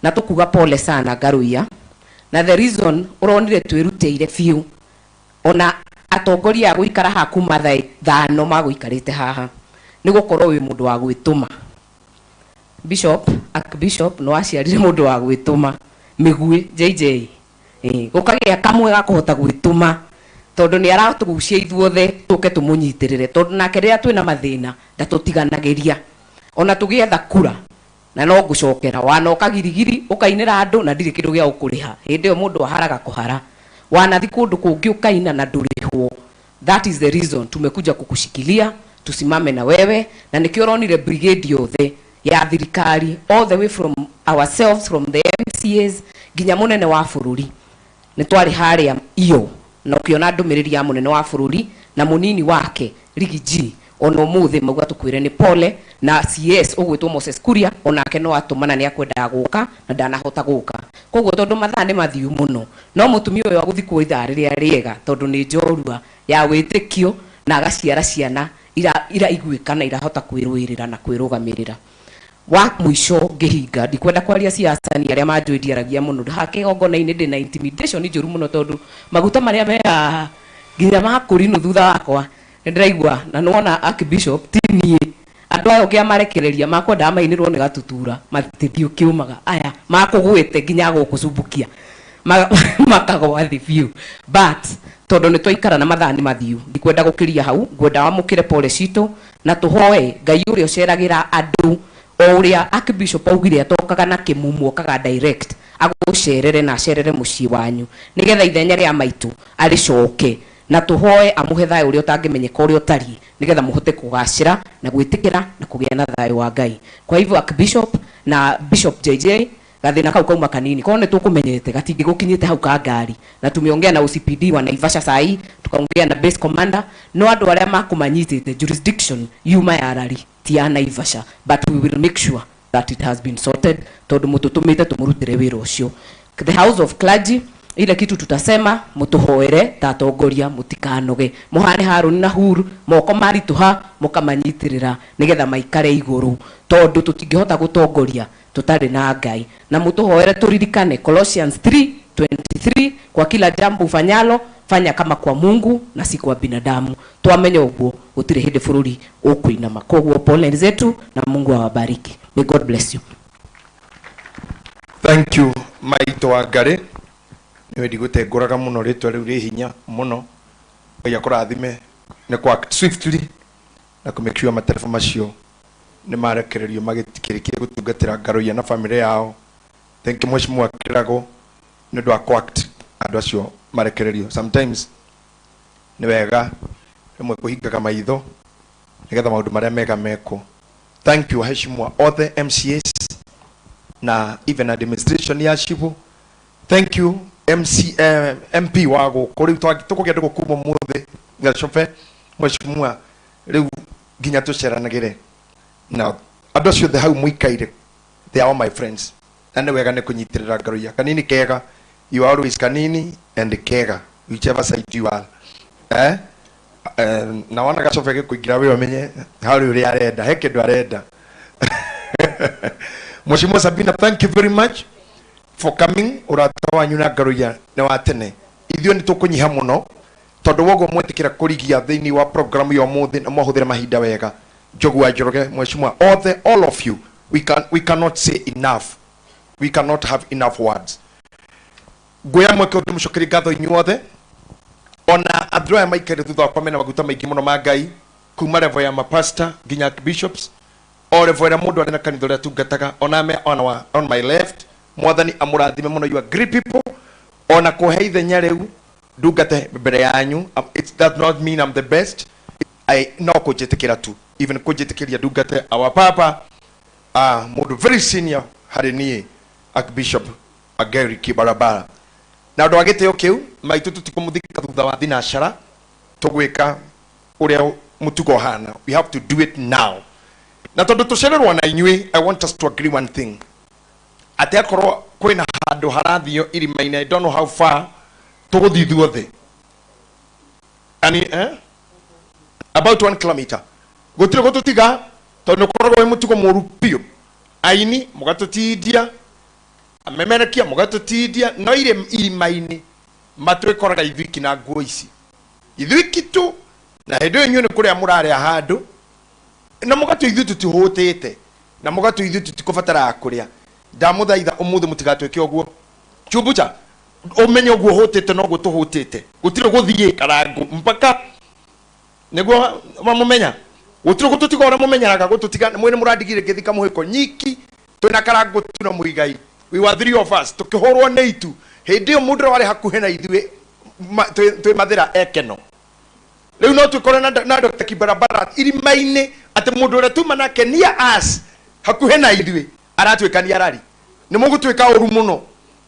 na tũkuga pole sana Ngaruiya. Na the reason ũronire twĩrutĩire biũ, ona atongoria a gũikara haha kuma thaa 5 magũikarĩte haha, nĩ gũkorwo wĩ mũndũ wa gwĩtũma. Bishop, Archbishop no aciarire mũndũ wa gwĩtũma mĩguĩ JJ. Gũkagĩa kamwe ga kũhota gwĩtũma tondũ nĩ aratũgucia ithuothe tũke tũmũnyitĩrĩre, tondũ nake rĩrĩa twĩna mathĩna ndatũtiganagĩria. Ona tũgĩetha kura na no ngũcokera wanoka Girigiri ũkainĩra andũ na ndirĩ kĩndũ gĩa gũkũrĩha, hĩndĩ ĩyo mũndũ aharaga kũhara. Wanathi kũndũ kũngĩ ũkaina na ndũrĩhwo. That is the reason tumekuja kukushikilia, tusimame na wewe, na nĩkĩo ũronire brigade yothe ya thirikari all the way from ourselves, from the MCAs nginya mũnene wa bũrũri. Nĩ twarĩ harĩa iyo, na ũkĩona ndũmĩrĩri ya mũnene wa bũrũri Na munini wake Rigi G ona umuthi mauga tukwire ni pole. Na CS ugwitwo Moses Kuria onake no atumana ni akwendaga guka na ndanahota guka. Koguo tondu mathaa ni mathiu muno, no mutumia uyu aguthikwo ithaa riria riega tondu ni njorua ya witikio na agaciara ciana iraiguika na irahota kwirwirira na kwirugamirira. Wa mwisho ngihinga ndikwenda kwaria siasa ni aria manjwindiaragia muno hake gongona-ini ndina intimidation njuru muno tondu maguta maria mea nginya makurinu thutha wakwa nindiraigua na nona Archbishop ti nie andu aya ũngĩamarekereria makwendaga mainĩrwo nĩ gatutura matithiĩ ũkĩũmaga aya makũgwĩte nginya gũkũcumbukia makagwa thĩ biũ. But tondu nĩ twaikara na mathaa nĩ mathiu, ndikwenda gũkĩria hau, ngwenda wamũkĩre pole citũ na tũhoe Ngai ũrĩa ũceragĩra andũ o ũrĩa Archbishop augire atokaga na kĩmumu okaga direct agũcerere na acerere mũciĩ wanyu nĩgetha ithenya rĩa maitũ arĩcoke, na tuhoe amuhe thayo uria utangimenyeka uria utari nigetha muhote kugacira na gwitikira na kugia na thayo wa Ngai. Kwa hivyo Archbishop na Bishop JJ gathina kau kauma kanini ko ni tukumenyete gatingigukinyite hau ka ngari, na tumeongea na OCPD wa Naivasha sai, tukaongea na base commander, no andu aria makumanyitite jurisdiction yuma ya Rari ti ya Naivasha, but we will make sure that it has been sorted tondu mututumite tumurutire wira ucio. The House of Clergy ile kitu tutasema mutuhoere ta atongoria mutikanoge muhane Haruni na Huru moko marituha mukamanyitirira nigetha maikare iguru tondu tutingihota gutongoria tutari na Ngai. Na mutuhoere turirikane Colossians 3:23, kwa kila jambo ufanyalo fanya kama kwa Mungu na si kwa binadamu. Twamenya uguo gutire hindi bururi ukuinama. Koguo pole zetu na Mungu awabariki. May God bless you. Thank you maito wa Ngari. Niwe ndigũtengũraga mũno rĩtwa rĩu rĩ hinya mũno. Ngai akũrathime nĩ kwa act swiftly na kũ make sure matereba macio nĩ marekererio magĩtikĩrĩkie gũtungatĩra Ngaruiya na family yao. Thank you Mheshimiwa Kirago nĩ ũndũ wa kũ act andũ acio marekererio. Sometimes nĩ wega rĩmwe kũhingaga maitho nĩgetha maũndũ marĩa mega mekwo. Thank you Mheshimiwa othe MCAs na even administration ya Shibu. Thank you MC MP wa gũkũ rĩu tũkũgĩa ndũgũ kuma ũmũthĩ Gacobe Mheshimiwa rĩu nginya tũceranagĩre na andũ acio othe hau mũikaire, they are all my friends, na nĩ wega nĩ kũnyitĩrĩra Ngaruiya. Kanini kega, you are always kanini and kega whichever side you are. Na wona Gacobe gĩkũingĩra wĩra ũmenye harĩ ũrĩa arenda, he kĩndũ arenda. Mheshimiwa Sabina, thank you very much for coming. Urata wanyu na Ngaruiya nĩ wa tene, ithuĩ nĩ tũkũnyiha mũno tondũ woguo mwetĩkĩra kũrigia thĩinĩ wa program ya ũmũthĩ na mwahũthĩra mahinda wega. Njogu wa Njoroge, Mheshimiwa othe, all of you, we cannot say enough, we cannot have enough words. Nguoya mweke ũndũ mũcokerie ngatho inyuothe, ona andũ aya maikaire thutha wakwa mena maguta maingĩ mũno ma Ngai, kuma level ya mapastor nginya bishops, o level ĩrĩa mũndũ arĩ na kanitha ũrĩa atungataga, ona me on my left. Mwathani amũrathime mũno, you are great people. Ona kũhe ithenya rĩu ndungate mbere yanyu, it does not mean I'm the best. I no kũnjĩtĩkĩra tu, even kũnjĩtĩkĩria ndungate our papa, mũndũ very senior harĩ niĩ, Archbishop Gary Kibarabara. Na ũndũ wa gĩtĩo kĩu maitũ tũtikũmũthika thutha wa thinacara, tũgwĩka ũrĩa mũtugo ũhana. We have to do it now. Na tondũ tũcererwo na inyuĩ, I want us to agree one thing, atĩ akorwo kwĩna handũ harathio irima-inĩ, I don't know how far tũgũthiĩ ithuothe, yani about 1 kilometer gũtirĩ gũtũtiga tondũ nĩũkoragwo wĩ mũtugo mũũru biũ. Aini mũgatũtindia, amemerekia mũgatũtindia, no irĩ irima-inĩ matwĩkoraga ithuiki na nguo ici ithuiki tu, na hĩndĩ ĩyo inyuĩ nĩ kũrĩa mũrarĩa handũ na mũgatũ ithuĩ tũtihũtĩte na mũgatũ ithuĩ tũtikũbataraga kũrĩa. Ndamũthaitha ũmũthĩ mũtigatwĩke ũguo. Chumbucha ũmenye ũguo ũhũtĩte noguo tũhũtĩte, gũtirĩ gũthiĩ Karangũ mpaka nĩguo wamũmenya, gũtirĩ gũtũtiga ũrĩa mũmenyeraga gũtũtiga. Mwene mũrandigire ngĩthika mũhĩko nyiki twĩna Karangũ tu na Mũigai, we were three of us tũkĩhũrwo nĩ itu. Hĩndĩ ĩyo mũndũ ũrĩa warĩ hakuhĩ na ithuĩ twĩ Mathĩra ekeno. Rĩu no twĩkore na Dr. Kibarabara irima-inĩ atĩ mũndũ ũrĩa tuma nake near us hakuhĩ na ithuĩ aratuĩka nĩ arari. Nĩ mũgũtuĩka ũru mũno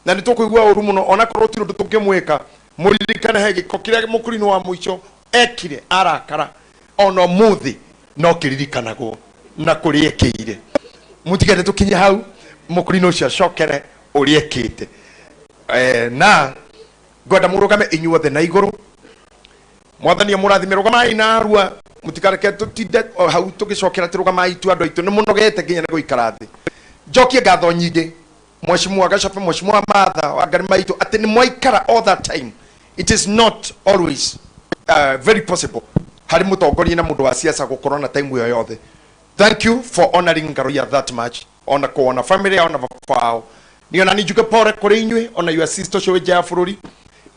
na nĩ tũkũigua ũru mũno, ona korwo ti ũndũ tũngĩmwĩka. Mũririkane he gĩko kĩrĩa mũkũrinũ wa mũico Ekire arakara ona muthi no kiririkanagwo na kuri ekiire. Mutigende tukinye hau mukurino ucio acokere uria ekite. Na ngwenda murugame inyuothe na iguru. Mwathani amurathime rugamai na arua mutikareke tutinde hau tugicokera tirugamai tu andu aitu ni munogete nginya ni guikara thi. Njokie ngatho nyingi Mheshimiwa Gacobe, Mheshimiwa Martha wa Ngarĩ Maitũ atĩ nĩ mwaikara all that time. It is not always very possible harĩ mũtongoria na mũndũ wa siasa gũkorwo na time ĩyo yothe. Thank you for honoring Ngaruiya that much. Ona kuona family ona baba wao. Niona ni njuge pore kũrĩ inyuĩ ona your sister ũcio wĩ nja ya bũrũri.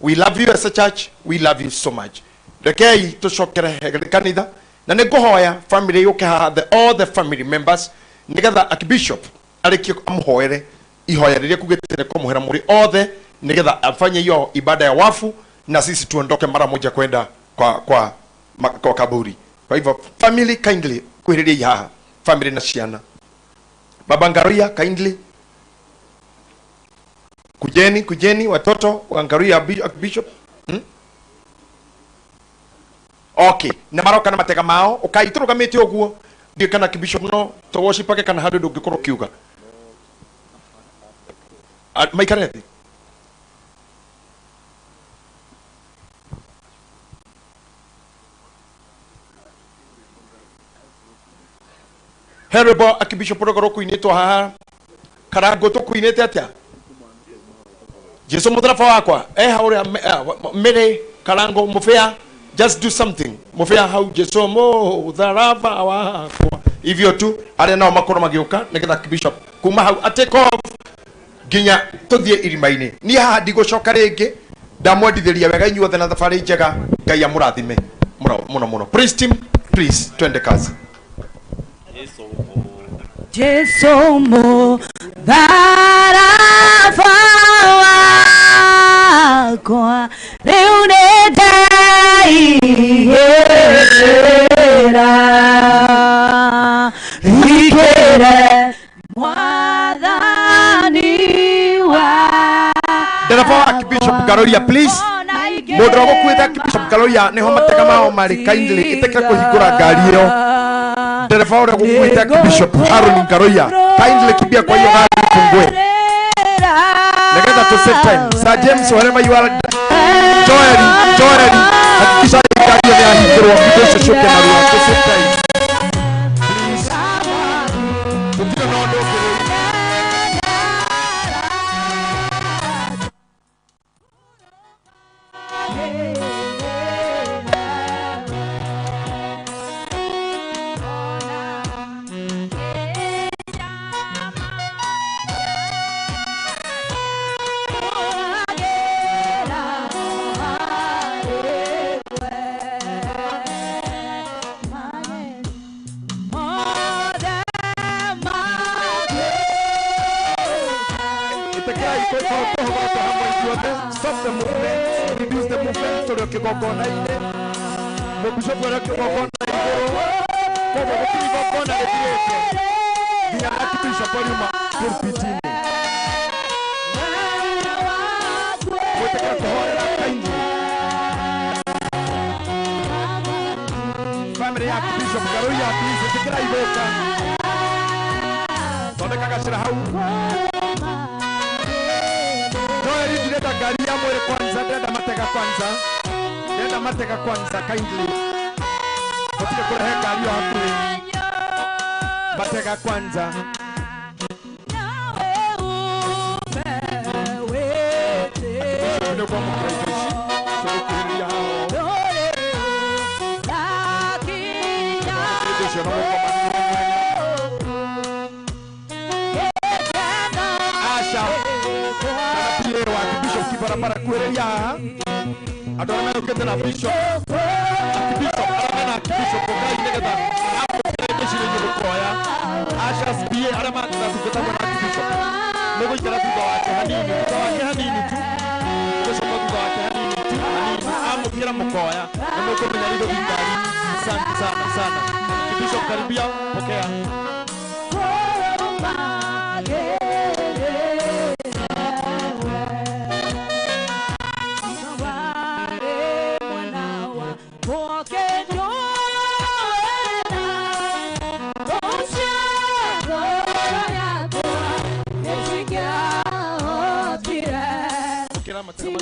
We love you as a church. We love you so much. Rekei tucokere kanitha na nĩ ngũhoya family yũke haha, all the family members nĩgetha Archbishop arĩkie amũhoere ihoya rĩrĩa kugĩte kũmũhera mũrĩ othe nĩgetha afanye hiyo ibada ya wafu na sisi tuondoke mara moja kwenda kwa kaburi. Kwa hivyo family kindly kuhĩrĩria haha, family na ciana. Baba Ngaruiya kindly kujeni, kujeni watoto wa Ngaruiya Bishop. Okay, na maroka na matega mao ukaiturugamite uguo ndiĩ kana Bishop no to worship kana handu ndũngĩkorwo kiuga maikare thĩ. He rwĩmbo Archbishop rũgoro kuinĩtwo haha Karango tũkuinĩte atĩa? Jesu mũtharaba wakwa eha ũrĩa Mary Karango mũbĩa, just do something mũbĩa hau Jesu mũtharaba wakwa hivyo tu arĩa nao makorwo magĩũka nĩgetha Archbishop kuma hau a take off nginya tũthiĩ irima-inĩ. Niĩ haha ndigũcoka rĩngĩ, ndamwendithĩria wega inyuothe na thabarĩ njega. Ngai amũrathime mũno mũno. Praise team, please twende kazi. Jesu mũtharaba wakwa rĩu nĩ ndaigĩra ikĩre Mwathani wa Ndereba wa Archbishop Ngaruiya please. Mũndũ ũrĩa ũgũkuĩte Archbishop Ngaruiya nĩho matega mao marĩ, kindly ĩtĩkĩra kũhingũra ngari ĩyo. Ndereba ũrĩa ũgũkuĩte Archbishop Haron Ngaruiya kindly kimbia kwa hiyo gari ifungue nĩgetha to save time. Sir James wherever you are, Joel, Joel hakikisha ngari ĩyo nĩyahingũrwo indo icio ciũke narua to save time. Please tũtirĩ na ũndũ ũngĩ rĩu. Stop the movement, reduce the movement tũrĩ kĩgongona-inĩ. Mũbishop ũrĩa kĩgongona igũrũ, koguo gũtirĩ igongona rĩthirĩte nginya Archbishop ariuma pulpit-inĩ. Gwĩtĩkĩra kũhoera kindly family ya Archbishop Ngaruiya please ĩtĩkĩra igũka thondeka gacĩra hau. Ndĩrenda ngari ya mwĩrĩ kwanza, ndĩrenda matega kwanza, ndĩrenda matega kwanza kindly. Gũtirĩ kũrehe ngari ĩyo hakuhĩ, matega kwanza. Nĩ kwamũkĩra indo ici tũgũkuhĩrĩria haha indo icio na mũkomanie mwene. Aca wa Archbishop Kibarabara kuhĩrĩria haha andũ arĩa mehũkĩte na Bishop Archbishop arĩa mena Archbishop ũkai nĩgetha amũkĩre indo ici rĩngĩ gũkoya. Asha SPA arĩa matungata na Archbishop mũgũikara thutha wake hanini, thutha wake hanini tu, mũgũcoka thutha wake hanini tu hanini, amũkĩra mũkoya na mũkũmenya rĩu ngari. Asante sana sana Archbishop, karibia pokea. Mwetĩkĩra matega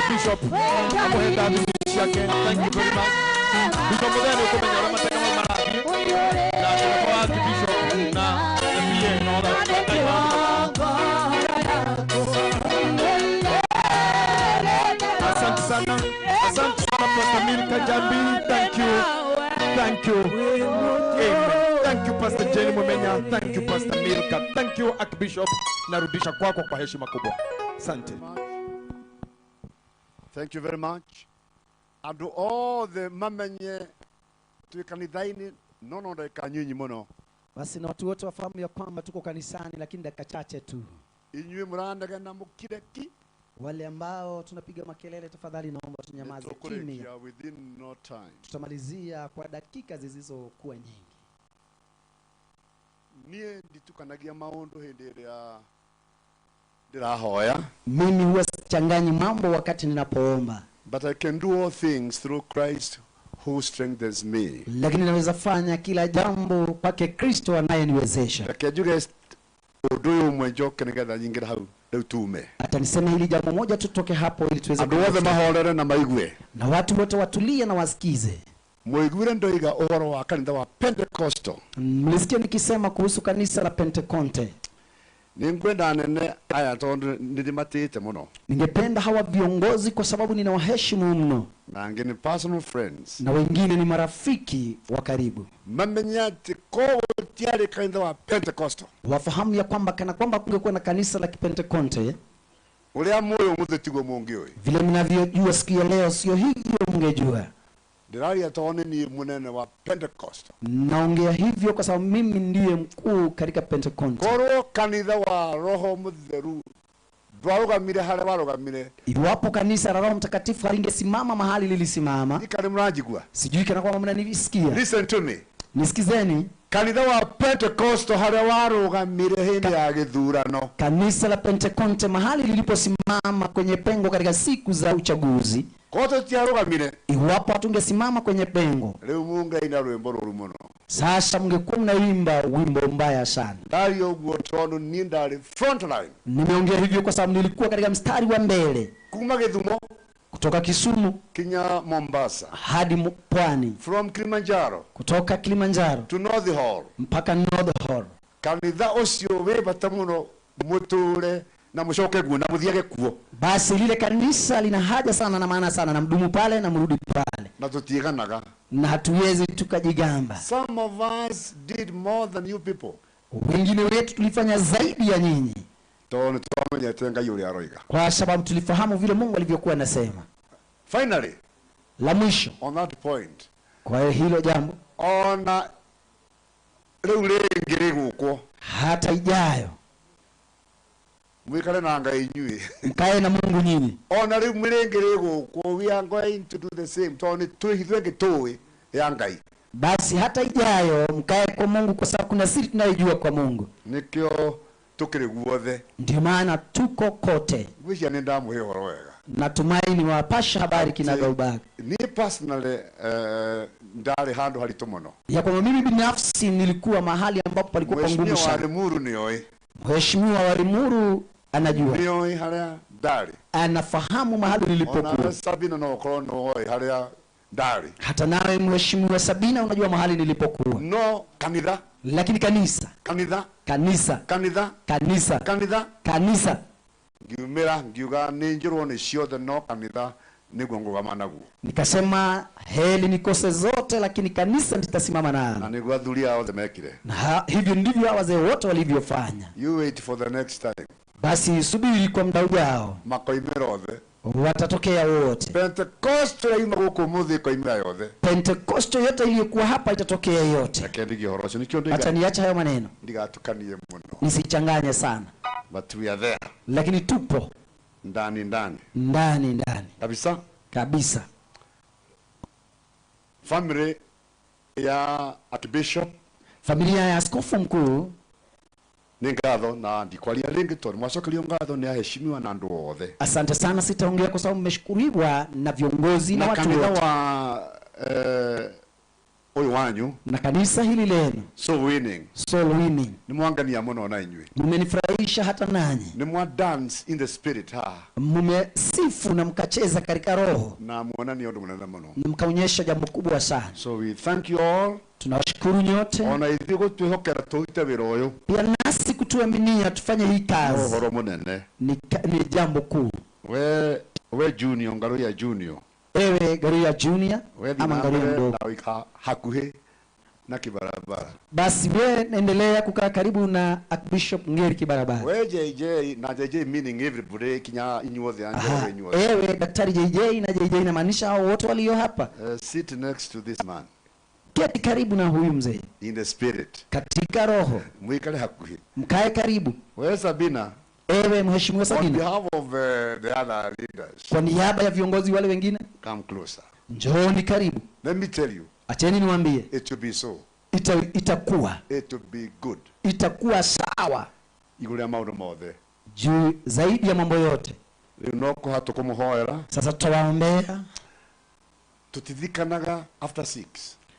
Bishop, thank you very much. Bishop Muthee nĩ ũkũmenya ũrĩa matega mau marathiĩ na nĩguo Archbishop na the PA and all that. Asante sana. Asante sana Pastor Milka Jambi. Thank you. Thank you. Amen. Thank you Pastor Jenny Mumenya. Thank you Pastor Milka. Thank you Archbishop. Narudisha kwako kwa heshima kubwa. Asante. Thank you very much. Andũ othe mamenye twi kanitha-inĩ no no ndagĩka nyinyi mũno. Basi na watu wote wafahamu ya kwamba tuko kanisani, lakini dakika chache tu. Inyuĩ mũranegena mũkire ki. Wale ambao tunapiga makelele, tafadhali naomba tunyamaze kimya. Within no time. Tutamalizia kwa dakika zisizokuwa nyingi. Niĩ nditukanagia maũndũ hĩndĩ ĩrĩa ndĩrahoya. Mimi huwa sichanganyi mambo wakati ninapoomba. But I can do all things through Christ who strengthens me. Lakini naweza fanya kila jambo kwake Kristo anayeniwezesha. Reke njuge ũndũ ũyũ ũmwe njoke nĩgetha nyingĩre hau rĩu tume. Hata niseme hili jambo moja tutoke hapo ili tuweze. Andũ othe mahorere na maigue. Na watu wote watulie na wasikize. Mwaiguire ndoiga ũhoro wa kanitha wa Pentecostal. Mlisikia nikisema kuhusu kanisa la Penteconte. Ningwenda anene aya tondu nĩndĩmatĩĩte mũno. Ningependa hawa viongozi kwa sababu ninawaheshimu mno. Na angĩ ni personal friends. Na wengine ni marafiki wa karibu. Mamenye atĩ kũu gũtiarĩ kanitha wa Pentecostal. Wafahamu ya kwamba kana kwamba kungekuwa na kanisa la Kipentekonte. Ũrĩa mũĩ ũmũthĩ tiguo mũngĩũĩ. Vile mnavyojua siku ya leo sio hivyo mngejua. Ndĩraria tondũ nĩ niĩ mũnene wa Pentecostal. Naongea hivyo kwa sababu mimi ndiye mkuu katika Penteconte. Korwo kanitha wa Roho Mũtheru ndwarũgamire harĩa warũgamire. Iwapo kanisa la Roho Mtakatifu halingesimama mahali lilisimama. Ikari mnanjigua. Sijui kana kwamba mnanisikia. Listen to me. Nisikizeni. Kanitha wa Pentecostal harĩa warũgamire hĩndĩ ya gĩthurano. Kanisa la Penteconte mahali liliposimama kwenye pengo katika siku za uchaguzi. Koto tiarũgamire. Iwapo hatungesimama kwenye pengo. Rĩu mũngaina rwĩmbo rũru mũno. Sasa mngekuwa mnaimba wimbo mbaya sana. Ndaria ũguo tondũ niĩ ndarĩ front line. Nimeongea hivyo kwa sababu nilikuwa katika mstari wa mbele. Kuma Githumo, kutoka Kisumu kinya Mombasa hadi Pwani. From Kilimanjaro, kutoka Kilimanjaro to North Hall, mpaka North Hall. Kanitha ũcio wĩ bata mũno mũtũre na mũcoke guo na mũthiage kuo. Basi lile kanisa lina haja sana na maana sana, na mdumu pale na mrudi pale. Na tutiiganaga. Na hatuwezi tukajigamba. Some of us did more than you people. Wengine wetu tulifanya zaidi ya nyinyi. Tondũ twamenyete Ngai ũrĩa aroiga. Kwa sababu tulifahamu vile Mungu alivyokuwa anasema. Finally, la mwisho, on that point. Kwa hilo jambo, ona rĩu rĩngĩ rĩgũkwo, hata ijayo mwikare na Ngai inyuĩ. Mkae na Mungu nyinyi. Ona rĩu rĩngĩ rĩgũkwo, we are going to do the same. Tondũ twĩ ithuĩ tũĩ ya Ngai. Basi hata ijayo mkae kwa Mungu kwa sababu kuna siri tunayojua kwa Mungu. Nikio tukiri guothe. Ndio maana tuko kote. Ngwĩciria nĩ ndamũhe ũhoro wega. Natumai ni wapasha habari kinagaubaga. Ni personally ndarĩ handũ haritũ mũno. Ya kwamba mimi binafsi nilikuwa mahali ambapo palikuwa ngumu Mheshimiwa sana. wa Limuru nĩoĩ. Mheshimiwa wa Limuru anajua. Nĩoĩ harĩa ndarĩ. Anafahamu mahali nilipokuwa. Ona Sabina no ũkorwo nĩoĩ harĩa ndarĩ. Hata nawe Mheshimiwa Sabina unajua mahali nilipokuwa. No kanitha. Lakini kanisa. Kanitha. Kanisa. Kanitha. Kanisa. Kanitha. Kanisa. Ngiumĩra ngiuga nĩ njũrwo nĩ ciothe no kanitha nĩguo ngũgama naguo. Nikasema heli nikose zote lakini kanisa nitasimama nalo. Na nĩguo athuri aya othe mekire. Na hivyo ndivyo wazee wote walivyofanya. You wait for the next time. Basi subiri kwa muda ujao, makoimĩra othe. Watatokea wote. Pentecost ĩraima gũkũ ũmũthĩ ĩkoimĩra yothe. Pentekoste yote iliyokuwa hapa itatokea yote. Reke ndigie ũhoro ũcio nĩkĩo Acha niache hayo maneno, ndigatukanie mũno. Nisichanganye sana, But we are there. Lakini tupo ndani ndani ndani ndani kabisa kabisa. Family ya Archbishop, familia ya askofu mkuu, nĩ ngatho na ndikwaria rĩngĩ tondũ mwacokerio ngatho nĩ aheshimiwa na andũ othe. Asante sana, sitaongea kwa sababu mmeshukuriwa na viongozi na na watu kanitha wote. Wa ũyũ wanyu na kanisa hili lenu, Soul Winning, Soul Winning, nĩ mwangania mũno na inyuĩ. Mmenifurahisha hata nanyi. Nĩ mwa dance in the spirit ha mmesifu na mkacheza katika roho na muonania ũndũ mũnene mũno na mkaonyesha jambo kubwa sana. So we thank you all. Tunawashukuru nyote. Ona ithuĩ gũtwĩhokera tũrute wĩra ũyũ, pia nasi kutuaminia tufanye hii kazi, ũhoro mũnene ni jambo kuu. We Junior, Ngaruiya Junior, ewe Ngaruiya Junior we ama thiĩ na Ngaruiya mbere mdogo, na ũikara hakuhĩ na kibarabara. Basi we endelea kukaa karibu na Archbishop Ngeri Kibarabara. We JJ na JJ meaning everybody kinya inyuothe anjoro inyuothe. Ewe Daktari JJ na JJ inamaanisha hao wote walio hapa. Sit next to this man. Keti karibu na huyu mzee. In the spirit. Katika roho. Mwikale hakuhi. Mkae karibu. We Sabina. Ewe Mheshimiwa Sabina. On behalf of the other leaders. Kwa niaba ya viongozi wale wengine. Come closer. Njooni karibu. Let me tell you. Acheni niwaambie. It will be so. Itakuwa. It will be good. Itakuwa sawa. Iguru ya maundu mothe. Juu zaidi ya mambo yote. Riu no kuhatu kumuhoera. Sasa tutawaombea. Tutithikanaga after 6.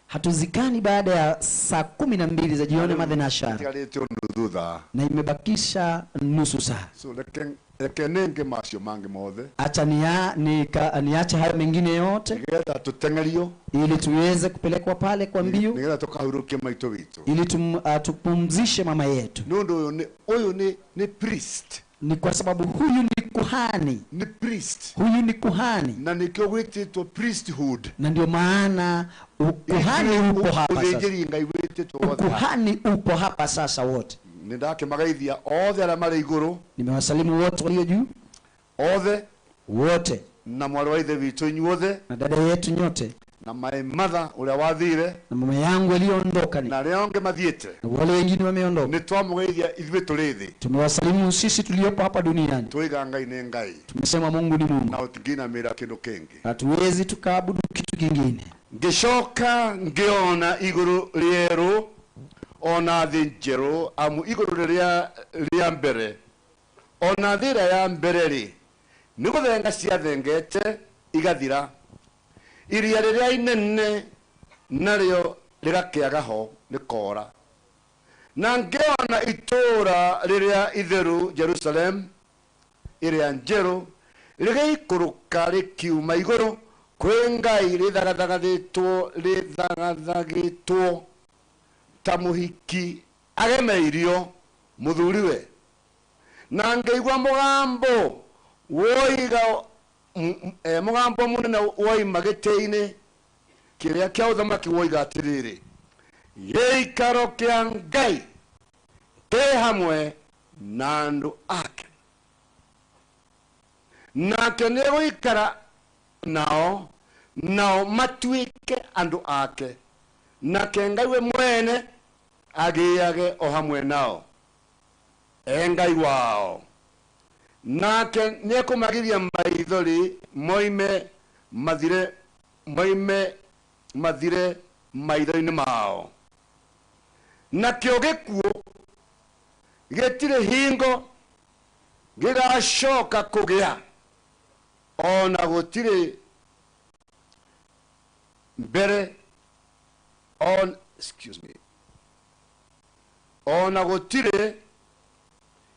Hatuzikani baada ya saa 12 za jioni madhenashara. Na imebakisha nusu saa. So reke nenge macio mangi mothe. Acha niache hayo mengine yote. Nigetha tutengerio. Ili tuweze kupelekwa pale kwa mbio. Nigetha tukahurukie maito witu. Ili tupumzishe mama yetu. Nundu uyu ni priest. Ni kwa sababu huyu ni kuhani. Ni priest. Huyu ni kuhani. Na nikio gwititwo priesthood. Na ndio maana kuhani upo hapa sasa. Kuhani upo hapa sasa wote. Nindakimagaithia othe aria mari iguru. Nimewasalimu wote walio juu. Othe wote. Na mwarĩ wa ithe witũ inyuothe. Na dada yetu nyote. Na my mother uria wathire. Na mama yangu aliondoka ni. Na aria angi mathiete. Na wale wengine wameondoka. Nitwamugeithia ithuĩ tũrĩ thĩ. Tumewasalimu sisi tuliopo hapa duniani. Tuiga Ngai nĩ Ngai. Tumesema Mungu ni Mungu. Na utinginamĩra kĩndũ kĩngĩ. Hatuwezi tukaabudu kitu kingine. Ngicoka ngiona iguru rĩerũ ona thĩ njerũ, amu iguru rĩrĩa rĩa mbere ona thĩ ĩrĩa ya mbere rĩ nĩ gũthenga ciathengete igathira, iria rĩrĩa inene narĩo rĩgakĩaga ho rĩkora. Na ngĩona itũũra rĩrĩa itheru Jerusalem ĩrĩa njerũ rĩgĩikũrũka rĩkiuma igũrũ kwĩ Ngai rĩthagathagĩtwo ta mũhiki agemeirio mũthuriwe. Na ngĩigua mũgambo woiga mũgambo mũnene woima gĩtĩ-inĩ kĩrĩa kĩa ũthamaki woiga atĩrĩrĩ, gĩikaro kĩa Ngai kĩ hamwe na andũ ake, nake nĩegũikara nao, nao matuĩke andũ ake, nake Ngai we mwene agĩage o hamwe nao, e Ngai wao. Nake nĩekũmagiria maithori moime mathire maitho-inĩ mao. Nakĩo gĩkuũ gĩtirĩ hingo gĩgacoka kũgĩa, ona gũtirĩ mbere on excuse me ona gũtirĩ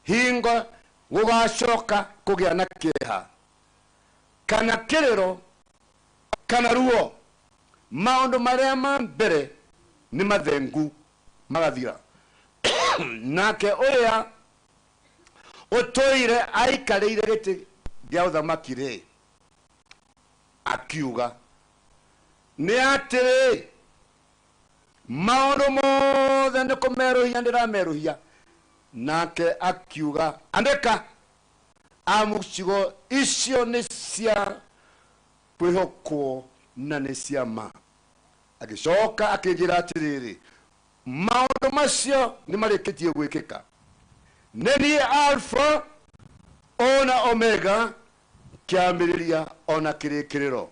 hingo gũgacoka kũgĩa na kĩeha kana kĩrĩro kana ruo. Maũndũ marĩa ma mbere nĩ mathengu magathira. Nake ũrĩa ũtũire aikarĩire gĩtĩ gĩa ũthamaki rĩ akiuga nĩ atĩrĩ, maũndũ mothe nĩ kũmerũhia ndĩramerũhia. Nake akiuga andĩka, amu ciugo icio nĩ cia kwĩhokwo na nĩ cia ma. Agĩcoka akĩnjĩra atĩrĩrĩ, maũndũ macio nĩ marĩkĩtie gwĩkĩka. Nĩ niĩ Alpha ona Omega, kĩambĩrĩria ona kĩrĩkĩrĩro.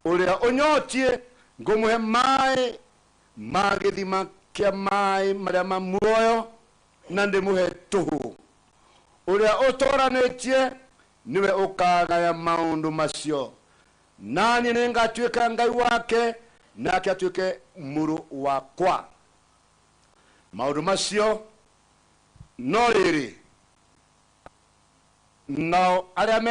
Ũrĩa ũnyotiĩ ngũmũhe maĩ ma gĩthima kĩa maĩ marĩa ma muoyo na ndĩmũhe tũhũ. Ũrĩa ũtoranĩtie nĩwe ũkagaya maũndũ macio, naniĩ nĩngatuĩka Ngai wake nake atuĩke mũrũ wakwa. Maũndũ macio no rĩrĩ, nao arĩa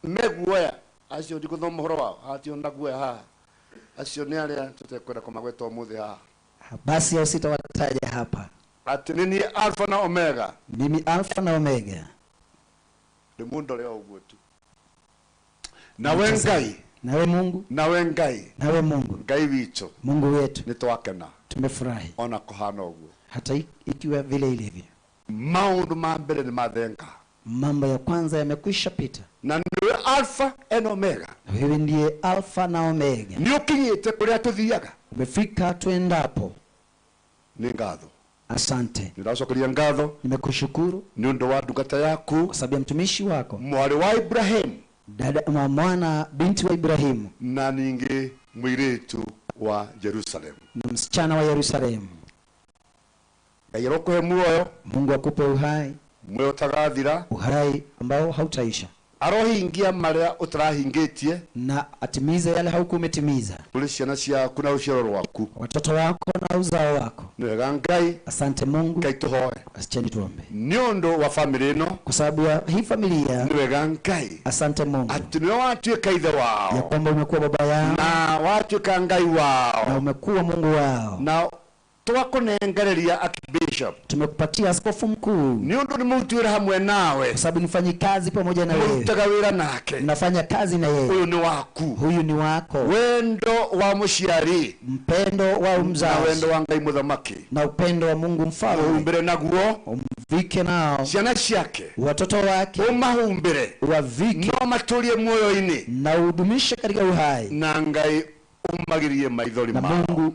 me guoya acio ndikũthoma ũhoro wao hatio na guoya haha, acio nĩ arĩa tũtekwenda kũmagweta ũmũthĩ haha. Basi hao sitawataja hapa. Ati nĩ niĩ Alpha na Omega. Mimi Alpha na Omega. Ndĩmũndore o ũguo tu. Nawe Ngai, nawe Mungu, nawe Ngai, nawe Mungu, Ngai witũ, Mungu wetu, nĩtwakena, tumefurahi ona kuhana ũguo, hata ikiwa vile ilivyo. Maũndũ ma mbere nĩ mathenga, mambo ya kwanza yamekwisha pita. Na niwe Alpha and Omega, wewe ndiye Alpha na Omega. Nĩ ũkinyĩte kũrĩa tũthiaga, umefika tuendapo. Nĩ ngatho. Asante. Nĩndacokeria ngatho. Nimekushukuru nĩ ũndũ wa ndungata yaku, kwa sababu ya mtumishi wako, mwarĩ wa Ibrahimu, dada mwana binti wa Ibrahimu, na ningĩ mũirĩtu wa Jerusalemu, na msichana wa Yerusalemu. Ngai arokuhe muoyo, Mungu akupe uhai, muoyo utagathira, uhai ambao hautaisha. Arohingia maria utarahingĩtie, na atimize yale haukumetimiza, kũrĩ ciana ciaku na rũciaro rwaku, watoto wako na uzao wako. Nĩ wega Ngai. Asante Mungu. Ngai tũhoe. Asante, tuombe. Nĩ ũndũ wa famĩlĩ ĩno, kwa sababu ya hii familia. Nĩ wega Ngai. Asante Mungu. Atĩ nĩwe watuĩka ithe wao, ya kwamba umekuwa baba yao, na watuĩka Ngai wao, na umekuwa Mungu wao, na twakunengereria Archbishop, tumekupatia askofu mkuu, nĩ ũndũ nĩ mũruti wĩra hamwe nawe, kwa sababu nifanyi kazi pamoja na wewe, mũrutaga wĩra nake, nafanya kazi na yeye. Huyu ni waku, huyu ni wako. Wendo wa mũciari, mpendo wa mzazi, na wendo wa Ngai mũthamaki, na upendo wa Mungu mfalme. Uhumbire naguo, umvike nao ciana ciake, watoto wake, umahumbire, wavike, no matũrie muoyo-inĩ, na udumishe katika uhai, na Ngai umagirie maithori na mao, Mungu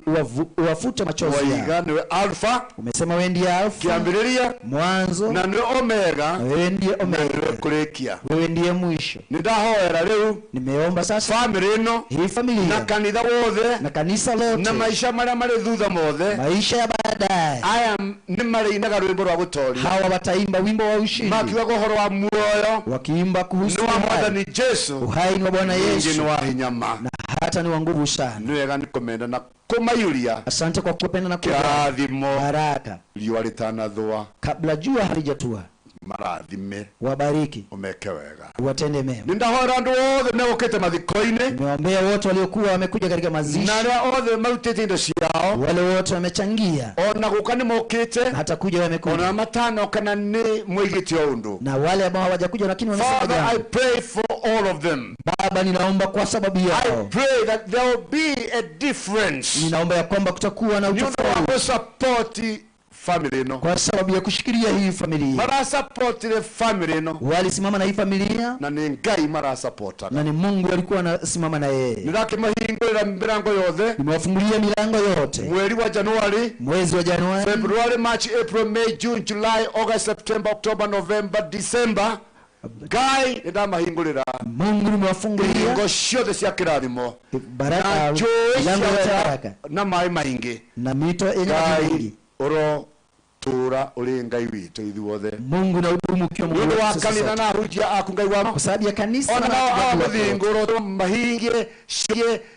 uwafute machozi yao. Waiga niwe Alpha, umesema wewe ndiye Alpha, kĩambĩrĩria, mwanzo, na niwe Omega, na wewe ndiye Omega, na niwe kũrĩkia, wewe ndiye mwisho. Nĩndahoera rĩu, nimeomba sasa famĩlĩ ĩno, hii familia, na kanitha wothe, na kanisa lote, na maisha marĩa marĩ thutha mothe, maisha ya baadaye, aya nĩ marĩinaga rwĩmbo rwa gũtoria. Hawa wataimba wimbo wa ushindi, makiugaga ũhoro wa muoyo, wakiimba kuhusu nĩ wa Mwathani Jesu, uhai wa Bwana Yesu, nĩ wa hinya ma, na hata ni wa nguvu sana. Nĩ wega nĩ kũmenda na kũmayuria. Asante kwa kupenda na kĩrathimo, baraka, riũa rĩtanathũa, kabla jua halijatua, marathime, wabariki, umeke wega, uwatende mema. Nĩndahora andũ othe megũkĩte mathiko-inĩ, nimeombea wote waliokuwa wamekuja katika mazishi, na arĩa othe marutĩte indo ciao, wale wote wamechangia, ona gũka nĩ mokĩte, hata kuja wamekuja, ona matanoka na nĩ moigĩte o ũndũ, na wale ambao hawajakuja lakini wamesema Father, jambo. I pray for all of them. Baba, ninaomba kwa sababu yao. I pray that there will be a difference. Ninaomba ya kwamba kutakuwa na utofauti. Support family no. Kwa sababu ya kushikilia hii familia. Mara support ile family no. Walisimama na hii familia. Na ni Ngai mara support. Na ni Mungu alikuwa anasimama na yeye. Nĩndakĩmahingũrĩra milango yothe. Nimewafungulia milango yote. Mweri wa Januari, mwezi wa Januari, February, March, April, May, June, July, August, September, October, November, December. Ngai nĩndamahingũrĩra. Mungu nimewafungulia hingo ciothe cia kĩrathimo, baraka, na njũĩ milango yote ya cia baraka, na maĩ maingĩ, na mito yenye maji Ngai mengi. ũrotũũra ũrĩ Ngai witũ ithuothe. Mungu na udumu ukiwa Mungu Nĩ ũndũ wa wetu sisi kanitha sote. na ahunjia aku Ngai wa Kwa sababu ya kanisa ona na nao watu wako. amũthingũrwo mahingie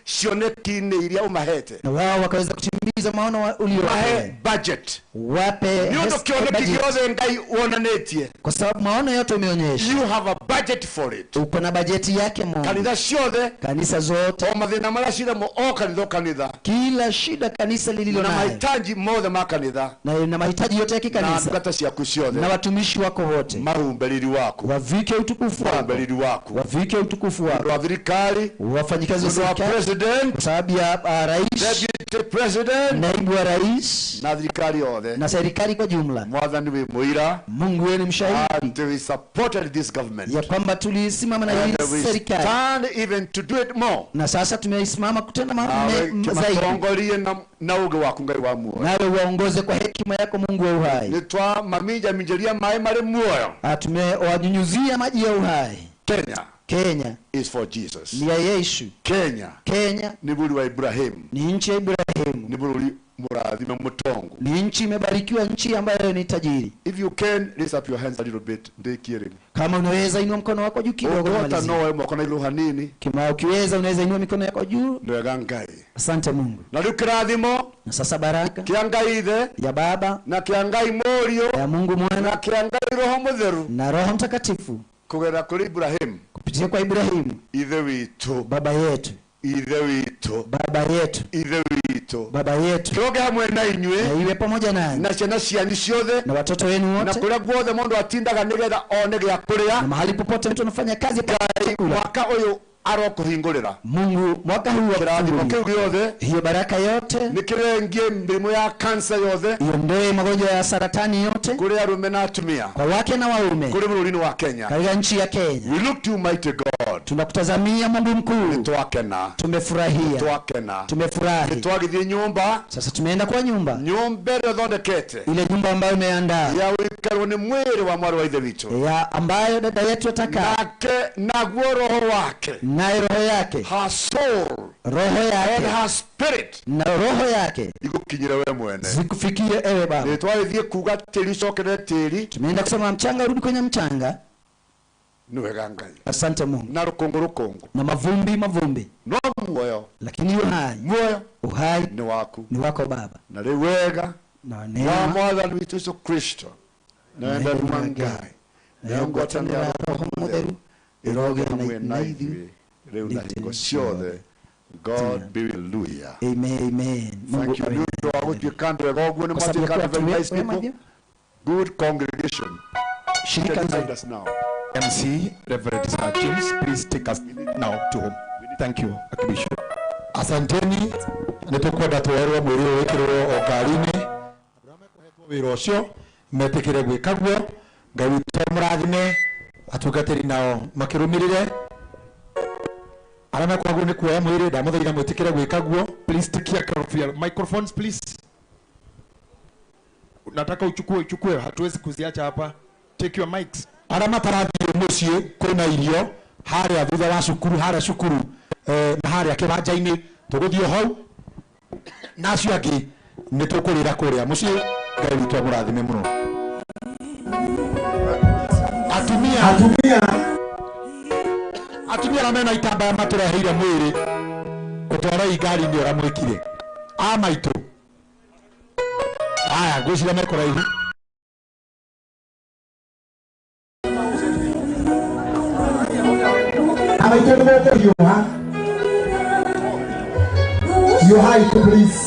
cioneki-inĩ iria ũmahete, na wao wakaweza kutimiza maono uliowapea. Mahe budget, wape nĩ ũndũ kĩoneki budget. gĩothe Ngai wonanĩtie, kwa sababu maono yote umeonyesha, you have a budget for it. Uko na bajeti yake Mungu. Kanitha ciothe, kanisa zote, o mathĩna marĩa ciramo, o kanitha o kanitha, kila shida kanisa lililo na nayo, mahitaji mothe ma kanitha, na mahitaji yote ya kikanisa, na ndungata ciaku ciothe, na watumishi wako wote, marumbe riri waku, wavike utukufu wako, marumbe riri waku, wavike utukufu wako, wa thirikari, wafanyikazi wa wa serikali, president, kwa sababu ya rais, deputy Deputy President, naibu wa rais na thirikari yothe, na serikali kwa jumla. Mwathani wi muira, Mungu yeye ni mshahidi, and we supported this government, ya kwamba tulisimama na and hii we serikali, stand even to do it more. na sasa tumeisimama kutenda mambo Nawe zaidi. kimatongorie na uge waku Ngai wa muoyo, Nawe uwaongoze kwa hekima yako Mungu wa uhai. Nĩ twamaminjaminjĩria maĩ marĩ muoyo. Tumewanyunyuzia maji ya uhai. Kenya Kenya is for Jesus. ni ya Yesu. Kenya Kenya ni bũrũri wa Ibrahim, ni nchi ya Ibrahimu, ni bũrũri mũrathime mũtongu, ni nchi imebarikiwa, nchi ambayo ni tajiri. If you can raise up your hands a little bit, ndikie rĩu. Kama unaweza inua mkono wako juu kidogo, Ũngĩhota nimalizie. no woe moko na igũrũ hanini. Kama ukiweza unaweza inua mikono yako juu. Nĩ wega Ngai. Asante Mungu. Na rĩu kĩrathimo Na sasa baraka kĩa Ngai Ithe ya Baba na kĩa Ngai Mũriũ ya Mungu Mwana na kĩa Ngai Roho Mũtheru na Roho Mtakatifu kũgerera kũrĩ Ibrahim kupitia kwa Ibrahimu ithe witũ, baba yetu, ithe witũ, baba yetu, ithe witũ, baba yetu, kĩroge hamwe na inyuĩ na iwe pamoja nanyi na ciana cianyu ciothe na watoto wenu na wote kũrĩa guothe mũndũ atindaga nĩgetha one gĩa kũrĩa. na mahali popote mtu anafanya kazi apate chakula. Mwaka ũyũ arokũhingũrĩra Mungu mwaka huu kĩrathimo akufungulie kĩu gĩothe, hiyo baraka yote, nĩ kĩrengie mĩrimũ ya kansa yothe iondoe magonjwa ya saratani yote kũrĩ arũme na atumia, kwa wake na waume kũrĩ bũrũri-inĩ wa Kenya. katika nchi ya Kenya. We look to mighty God. Tunakutazamia Mungu mkuu. Nĩtwakena, Tumefurahia, twakena, tumefurahi. Nĩtwagĩthiĩ nyũmba, Sasa tumeenda kwa nyumba, nyũmba ĩrĩa ũthondekete ile nyumba ambayo umeandaa ya gũikarwo nĩ mwĩrĩ wa mwarĩ wa ithe witũ, ya ambayo dada yetu atakaa, nake naguo roho wake, naye roho yake, her soul roho and yake her spirit na roho yake igũkinyĩre we mwene. zikufikie ewe Baba. Nĩtwagĩthiĩ kuga tĩri ũcokerere tĩri. Tumeenda kusema mchanga urudi kwenye mchanga. Nĩ wega Ngai. Asante Mungu. Na rũkũngũ rũkũngũ, Na mavumbi mavumbi, no muoyo, lakini uhai, muoyo uhai nĩ waku, ni wako Baba. Na rĩu wega Na wa neema mwathani witũ Yesu Kristo na wendani wa Ngai nayo ngwatanĩro ya Roho Mũtheru ĩroge hamwe na ithuĩ rĩu na hingo ciothe. God be hallelujah. Amen, amen. Mungu Thank you. awe Nĩ ũndũ wa gũtuĩka andũ ega ũguo, nĩ Kwa sababu mwatuĩka ya andũ very kuwa nice wema people. Good congregation. Shirika Can nzuri. guide us now. MC Reverend Sir James, please take us now to home. Thank you, Archbishop. Asanteni, nĩtũkwenda twerwo mwĩrĩ ũyũ wĩkĩrwo o ngari-inĩ wĩra ũcio metĩkĩre gwĩka guo. Ngai witũ amũrathime, atungatĩri nao makĩrũmĩrĩre arĩa mekwagwo nĩ kuoya mwĩrĩ, ndamũthaitha mwĩtĩkĩre gwĩka guo. Please take care of your microphones, please. Nataka uchukue, hatuwezi kuziacha hapa. Take your mics. Arĩa matarathiĩ mũciĩ kwĩna irio harĩa thutha wa cukuru, harĩa cukuru na harĩa kĩwanja-inĩ, tũgũthiĩ hau na acio angĩ nĩ tũkũrĩra kũrĩa mũciĩ. Ngai witũ amũrathime mũno. Atumia, atumia arĩa mena itambaya matũreheire mwĩrĩ, ũtwarei ngari-inĩ ũrĩa mwĩkire. A maitũ aya ngwĩciria me kũraihu. Amaitũ nĩ mekũhiũha, hiũhai tu please.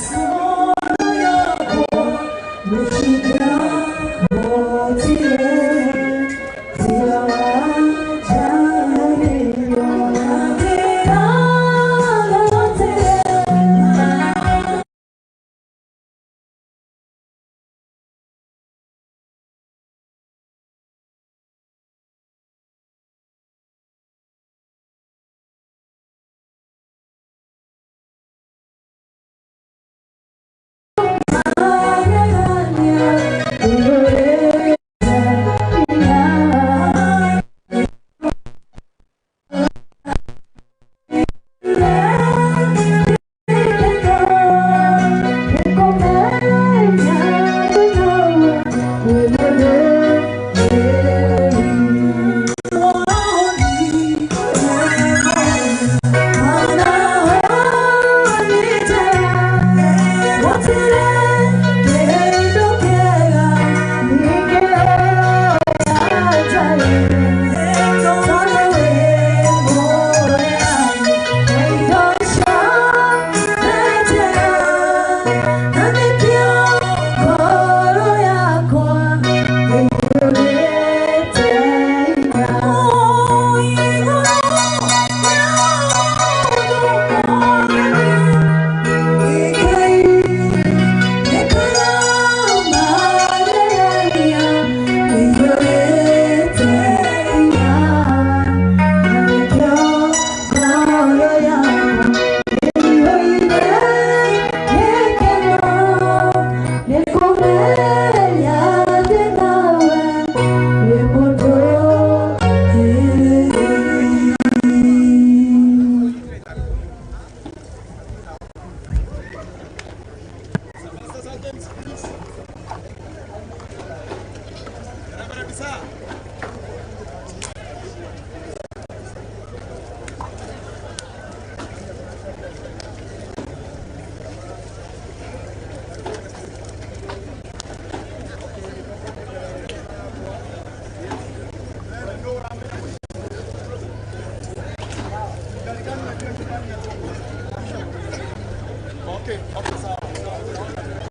Okay, okay, sawa.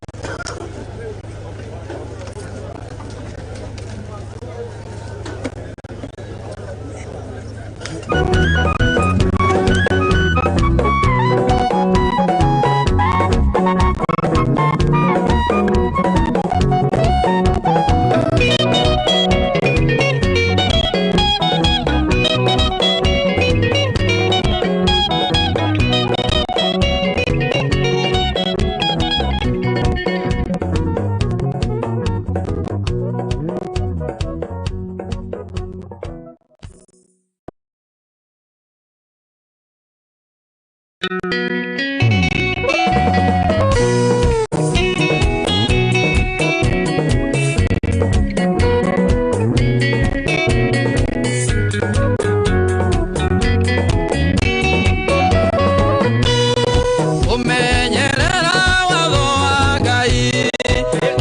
Umenyerera watho wa Ngai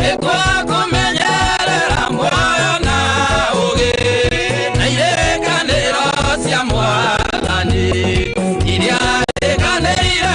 nĩkuo kũmenyerera muoyo na ũũgĩ na irĩkanĩro cia Mwathani iria rĩkanĩire.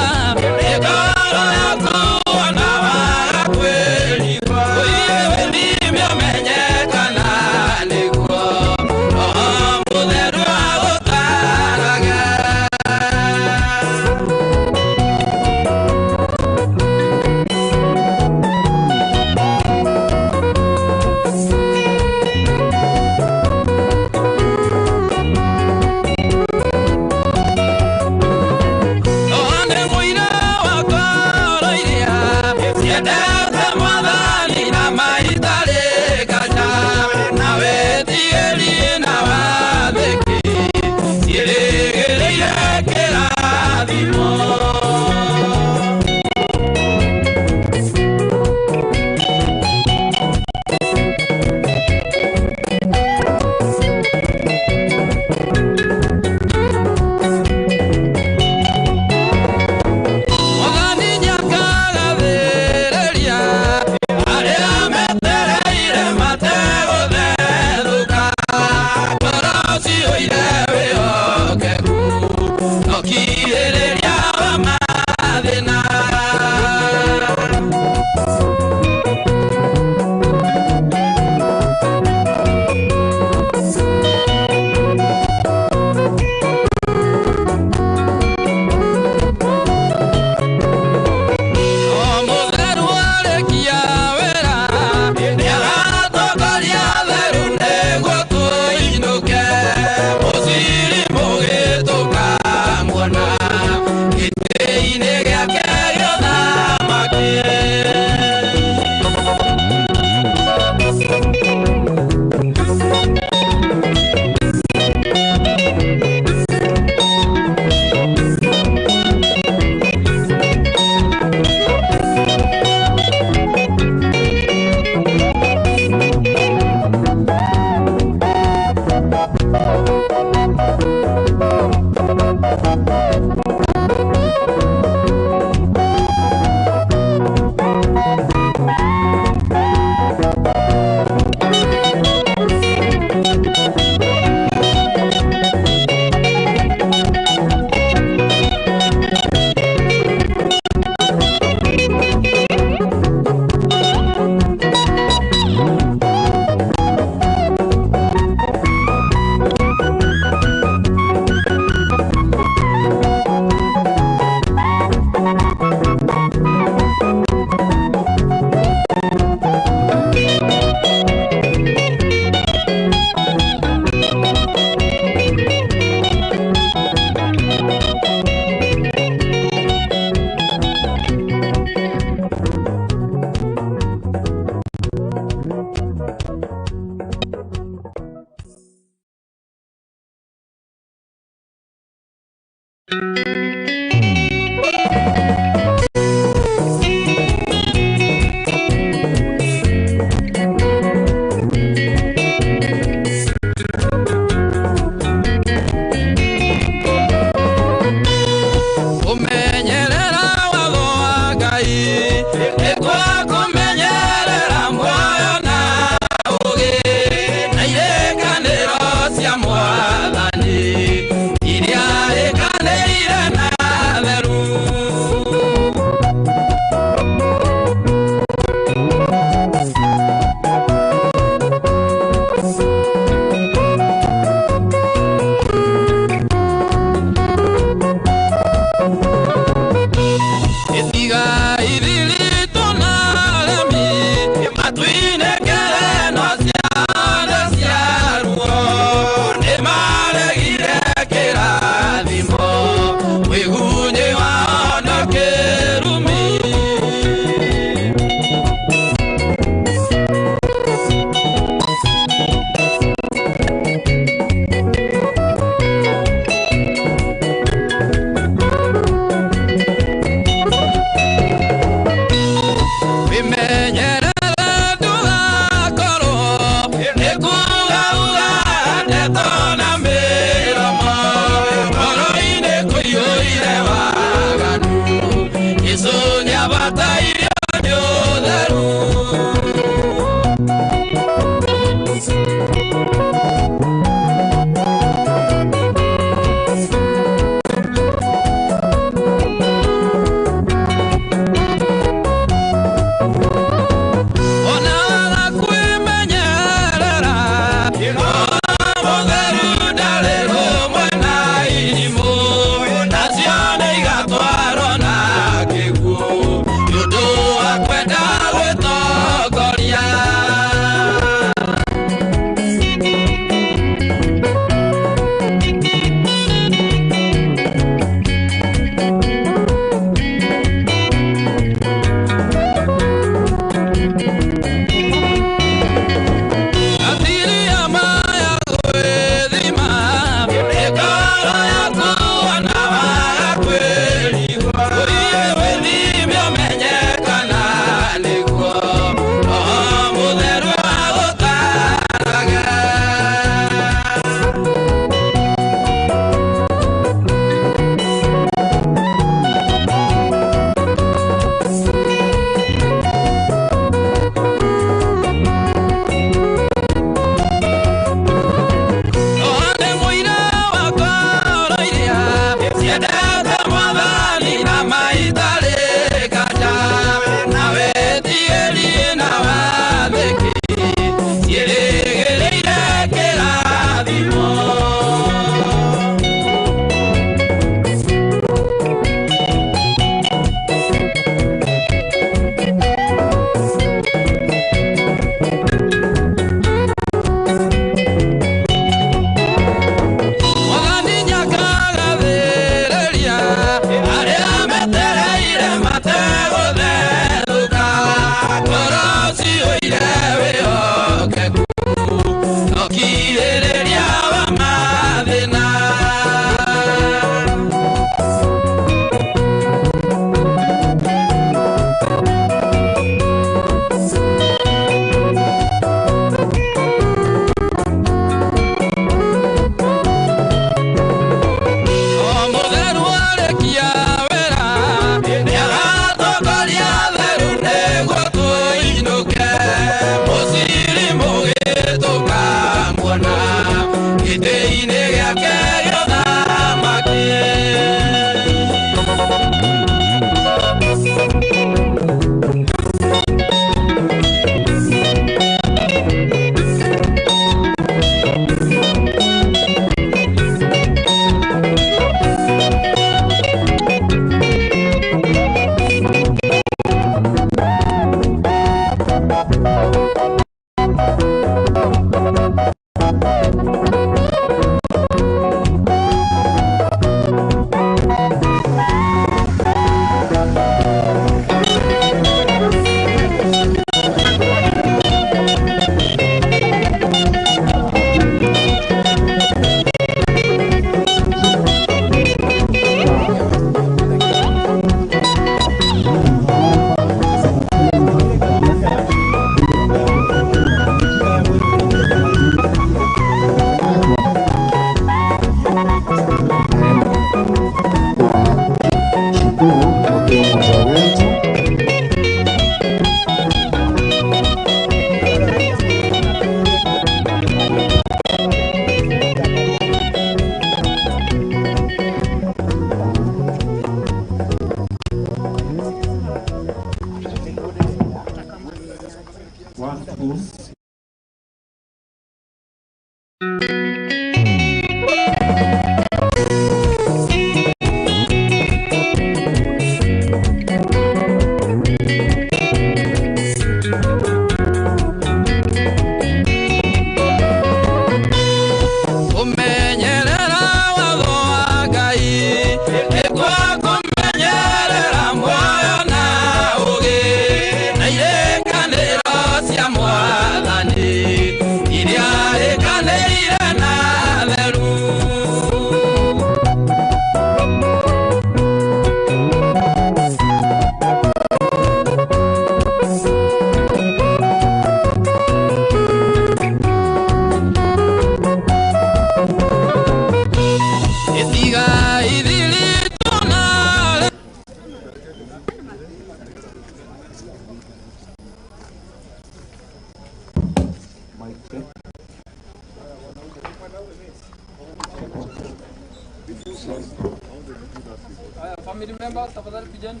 Tafadhali kujeni.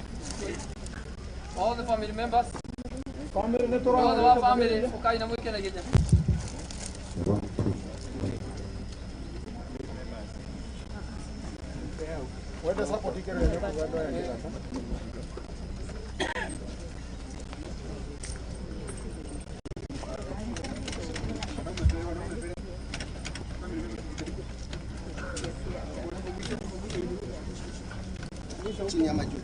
All the family members. All the family ukai na mwike na gija. Wenda support ikere ndio. Chini ya maji.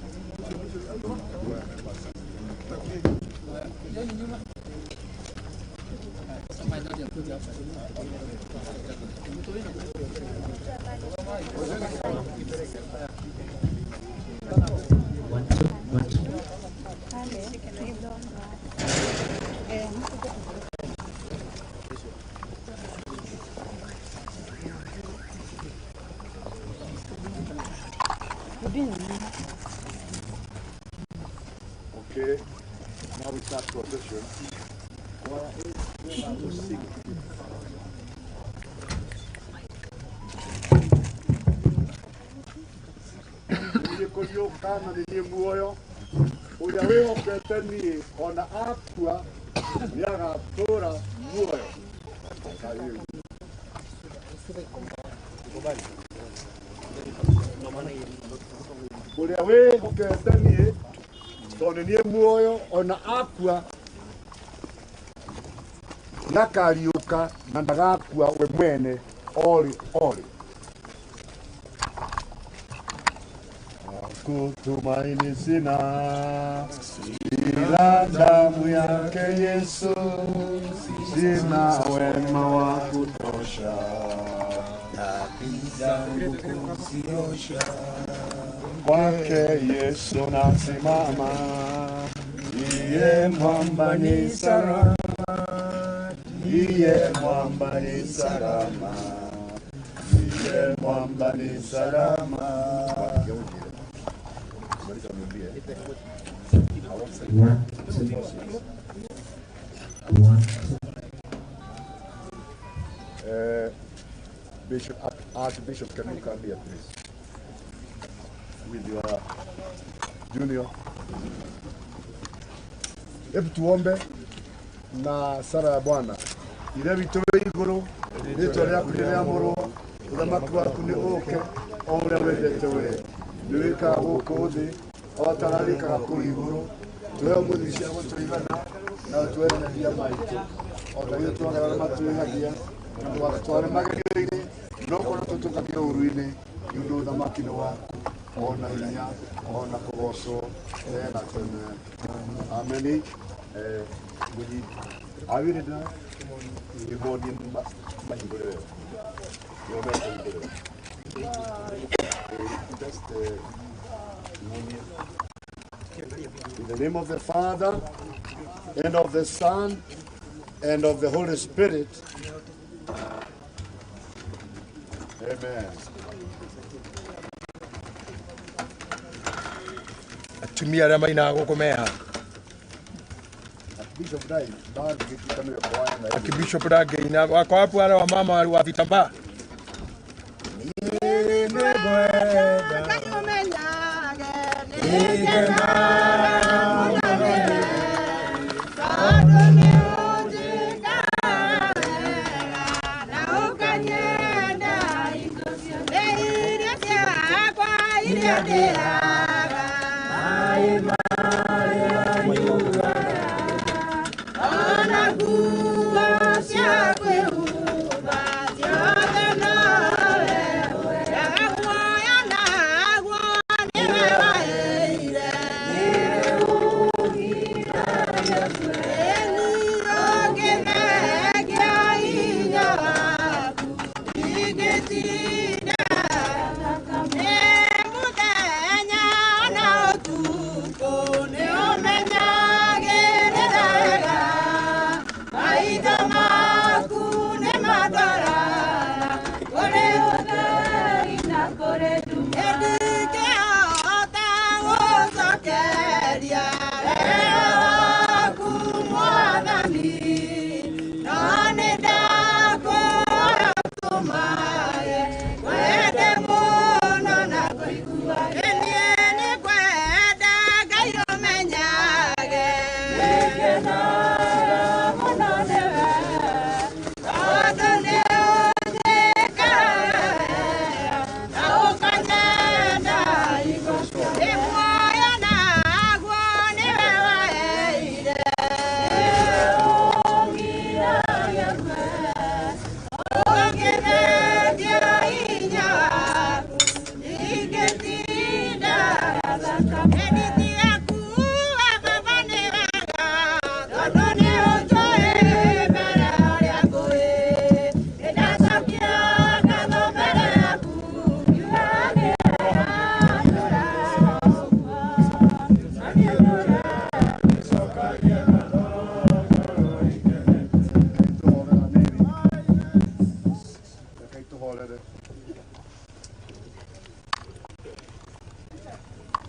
Okay, now we start procession. To sing. Niĩ kũriũka na nĩ niĩ muoyo ũrĩa wĩhokete niĩ ona akua nĩagatũũra muoyo. Ũrĩa wĩhokete niĩ tondũ nĩ niĩ muoyo ona akua nĩakariũka na ndagakua we mwene orĩ orĩ. Kutumaini sina ila damu yake Yesu, sina wema wa kutosha, dhambi zangu kuziosha. Kwake Yesu nasimama, ndiye mwamba ni salama, ndiye mwamba ni salama, ndiye mwamba ni salama. Bishop, Archbishop, can you come here, please? With your junior. Hebu tuombe na sala ya Bwana. Ithe witũ wĩ igũrũ, rĩtwa rĩaku nĩrĩamũrwo, ũthamaki waku nĩ ũũke, o ũrĩa wendete wee. Nĩ wĩkaga gũkũ thĩ, o ta ũrĩa wĩkaga kũu igũrũ. Tũhe ũmũthĩ cia gũtũigana, na ũtuohere mehia maitũ, o ta ũrĩa tuoheraga arĩa matwĩhagia, na ndũgatũtware magerio-inĩ, no korwo tũtũkagie ũũru-inĩ, nĩ ũndũ ũthamaki nĩ waku, ona hinya, ona kũgocwo tene na tene. Ameni. Awire na nĩguo mahingũre wega. Nĩguo mekũhingũre wega. Just in the name of the Father, and of the Son, and of the Holy Spirit. Amen. Atumia arĩa mainaga gũkũ meha. Bishop Dai, Archbishop ndangĩina wako wapi wale wa mama wa vitambaa? Yeah.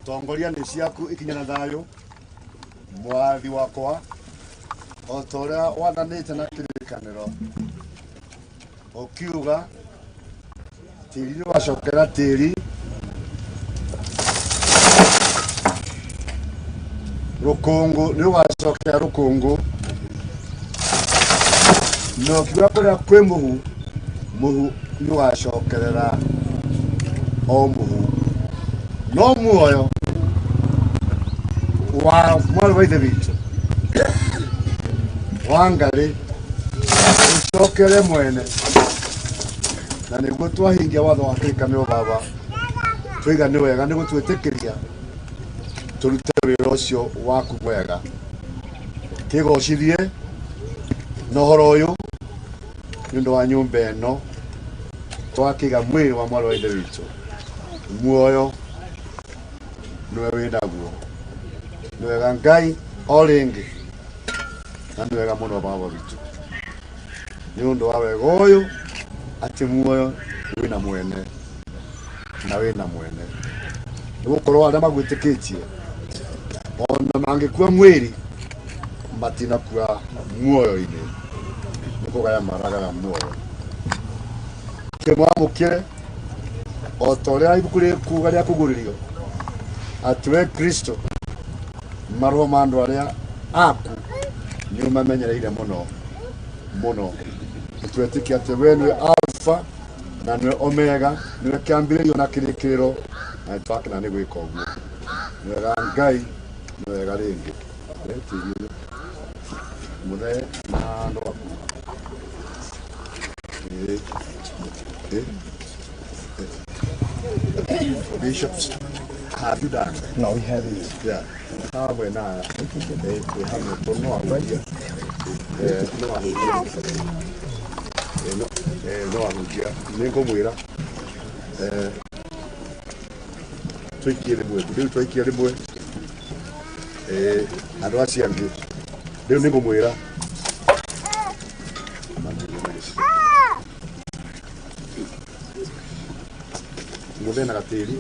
Tongoria nĩ ciaku ikinya na thayũ mwathi wakwa o ta ũrĩa wathanĩte na kĩrĩkanĩro ũkiuga tĩri nĩwacokera tĩri rũkũngũ nĩũgacokera rũkũngũ na ũkiuga kũrĩa kwĩ mũhu mũhu nĩũgacokerera o mũhu no muoyo wa mwarĩ wa ithe witũ wa Ngarĩ ũcokere mwene na nĩguo twahingia watho wa kĩrĩkanĩro baba twiga nĩ wega nĩ gũtwĩtĩkĩria tũrute wĩra ũcio waku mwega kĩgocithie na ũhoro ũyũ nĩ ũndũ wa nyũmba ĩno twakĩiga mwĩrĩ wa mwarĩ wa ithe witũ muoyo nĩwe wĩnaguo nĩ wega Ngai o rĩngĩ na nĩ wega mũno baba witũ nĩ ũndũ wa wega ũyũ atĩ muoyo wĩna mwene na wĩna mwene nĩ gũkorwo arĩa magwĩtĩkĩtie ona mangĩkua mwĩrĩ matinakua muoyo-inĩ nĩ kũgaya maragaga muoyo kĩmwamũkĩre o ta ũrĩa ibuku rĩkuga rĩa kũgũrĩrio atĩ we Kristo marũa ma andũ arĩa aku nĩ ũmamenyereire mũno mũno twetĩkia atĩ we nĩwe Alpha na nĩwe Omega nĩwe kĩambĩrĩrio na kĩrĩkĩrĩro na nĩtwakena nĩ gwĩka ũguo nĩ wega Ngai nĩ wega rĩngĩ mũthee na andũ aku Bishops, have you done? No, we haven't. Yeah. Hamwe na hamwe no ahunjia no ahunjia no ahunjia nĩ ngũmwĩra tũikie rĩmwe rĩu twaikia rĩmwe andũ acio angĩ rĩu nĩ ngũmwĩra mũthee na gatĩri.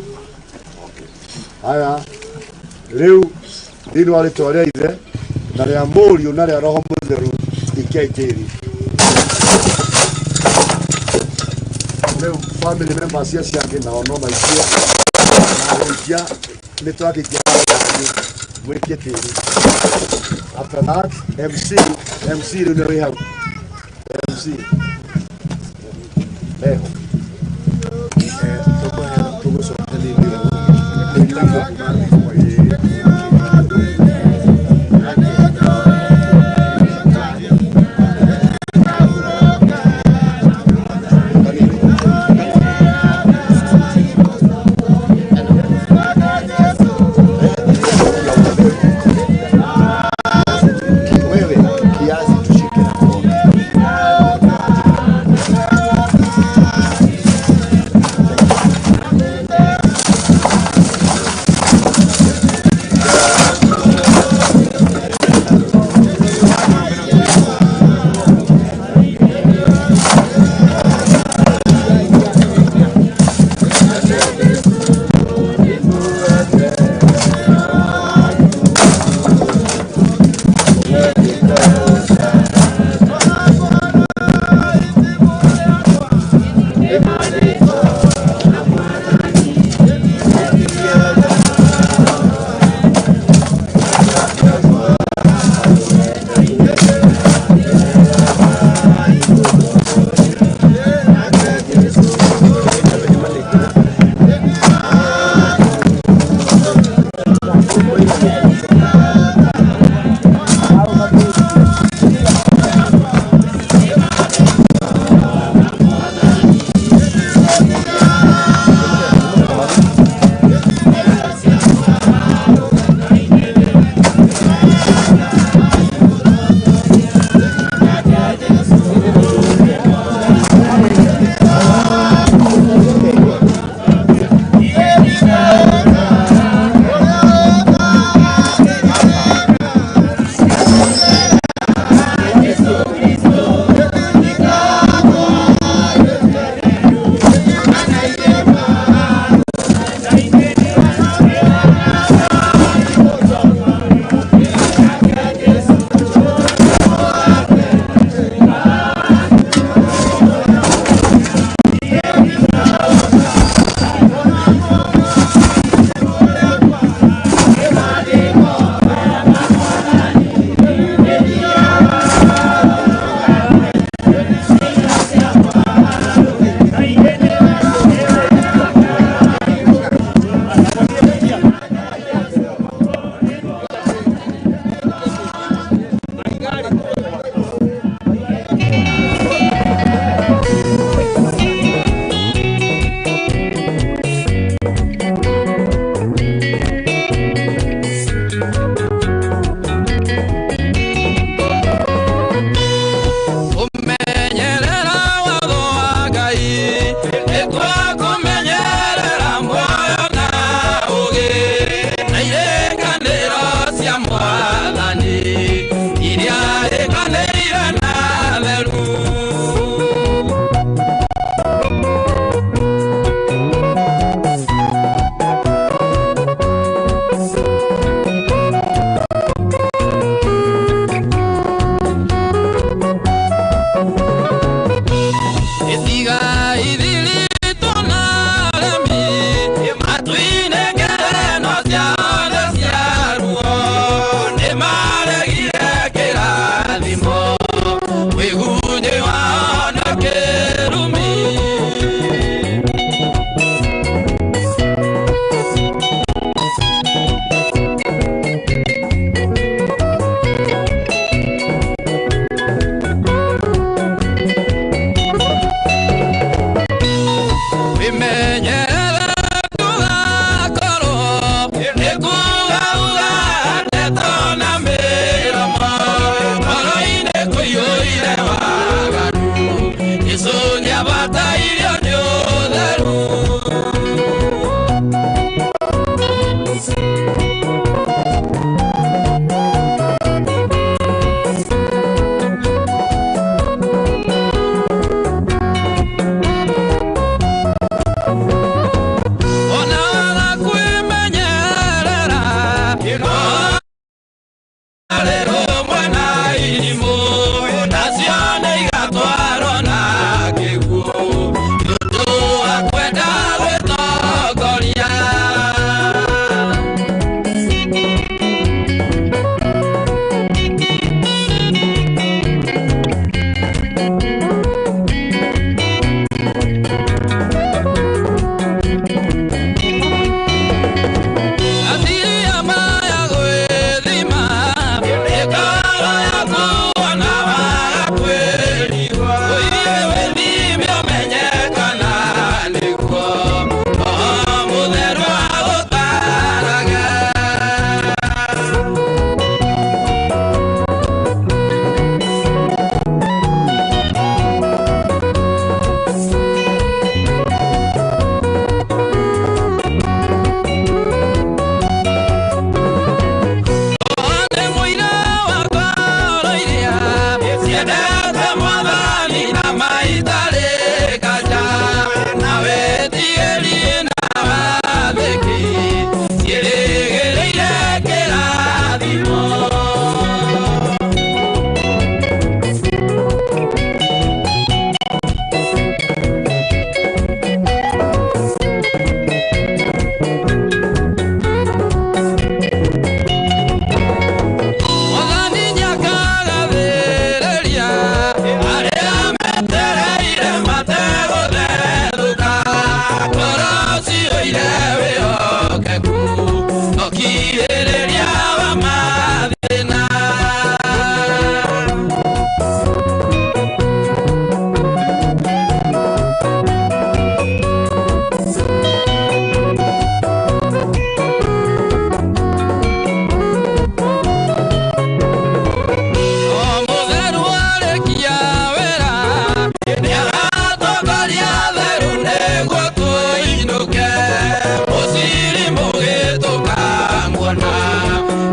Haya rĩu thĩinĩ wa rĩtwa rĩa ithe na rĩa mũriũ na rĩa roho mũtheru ikiai tĩri rĩu family members cia ciangĩ nao no maikie na gũikia nĩ twakĩikia mwĩkie tĩri. After that MC rĩu nĩ wĩ hau MC eho tũgũcoka nĩ wewe kiazi tushike na mkono.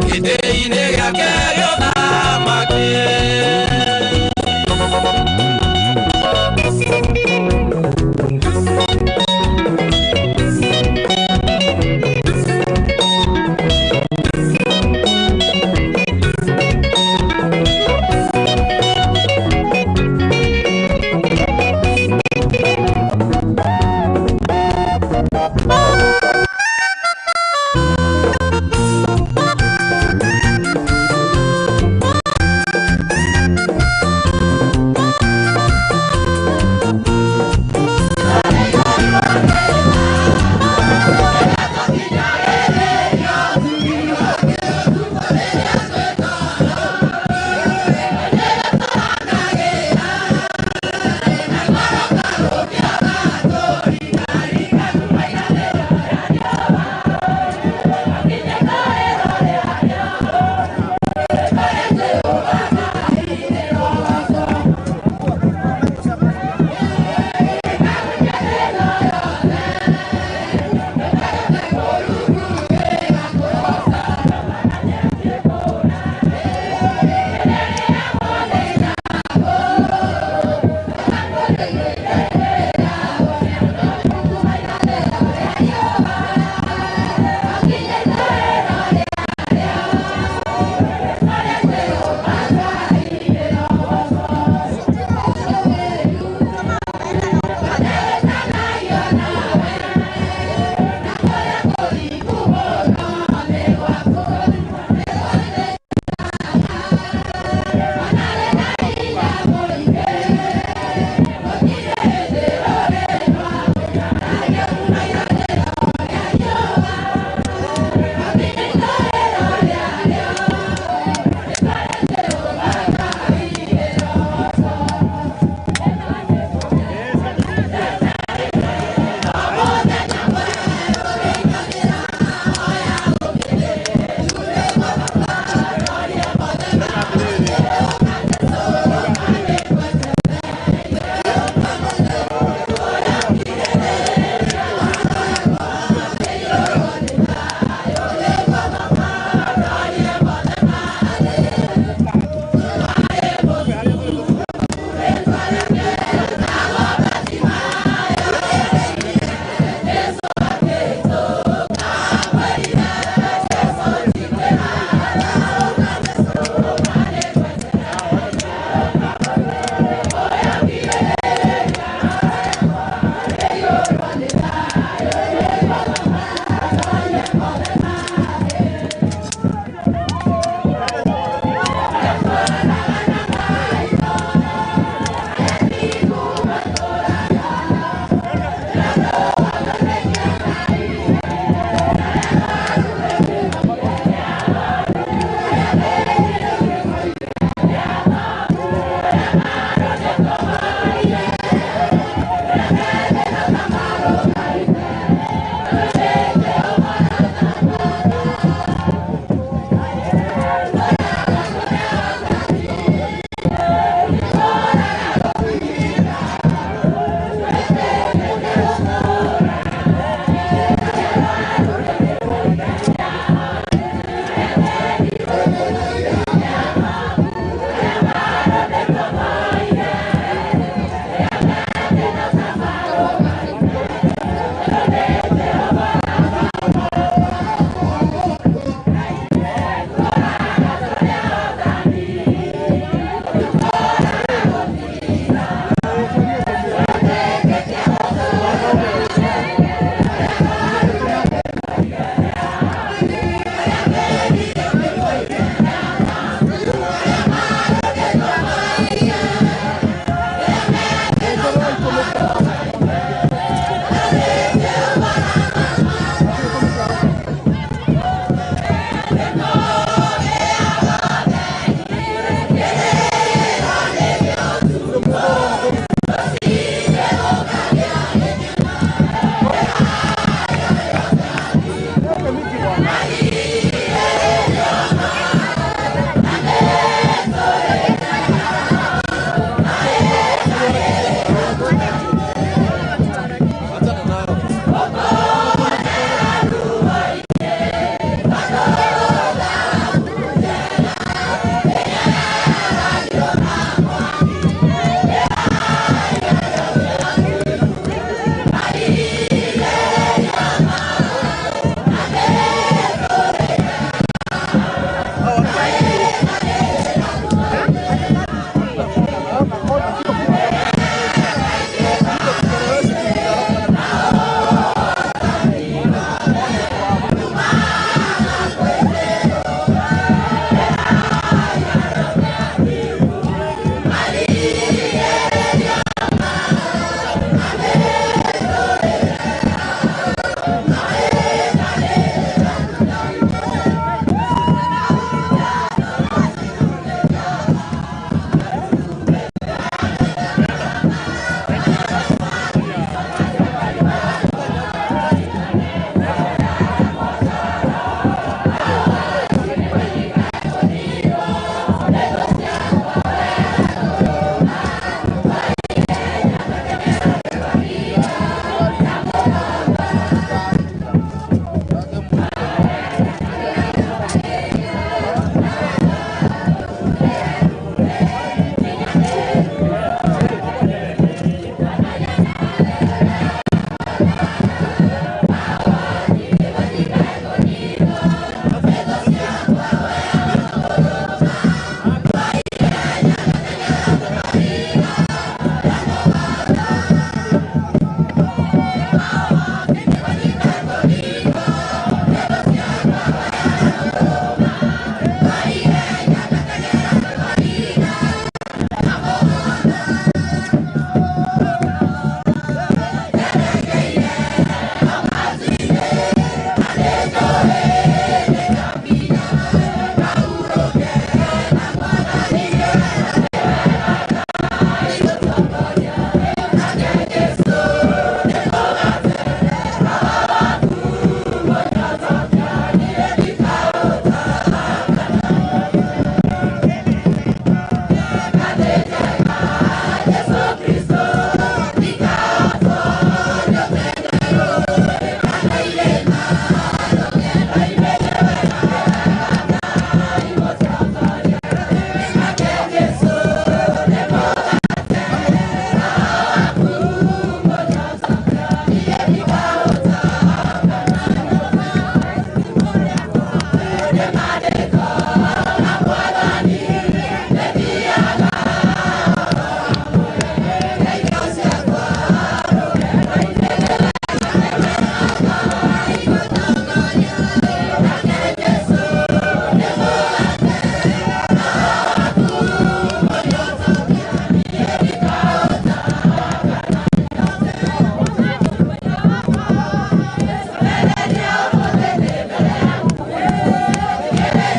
Gĩtĩ-inĩ gĩake gĩa ũthamaki.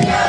Yeah.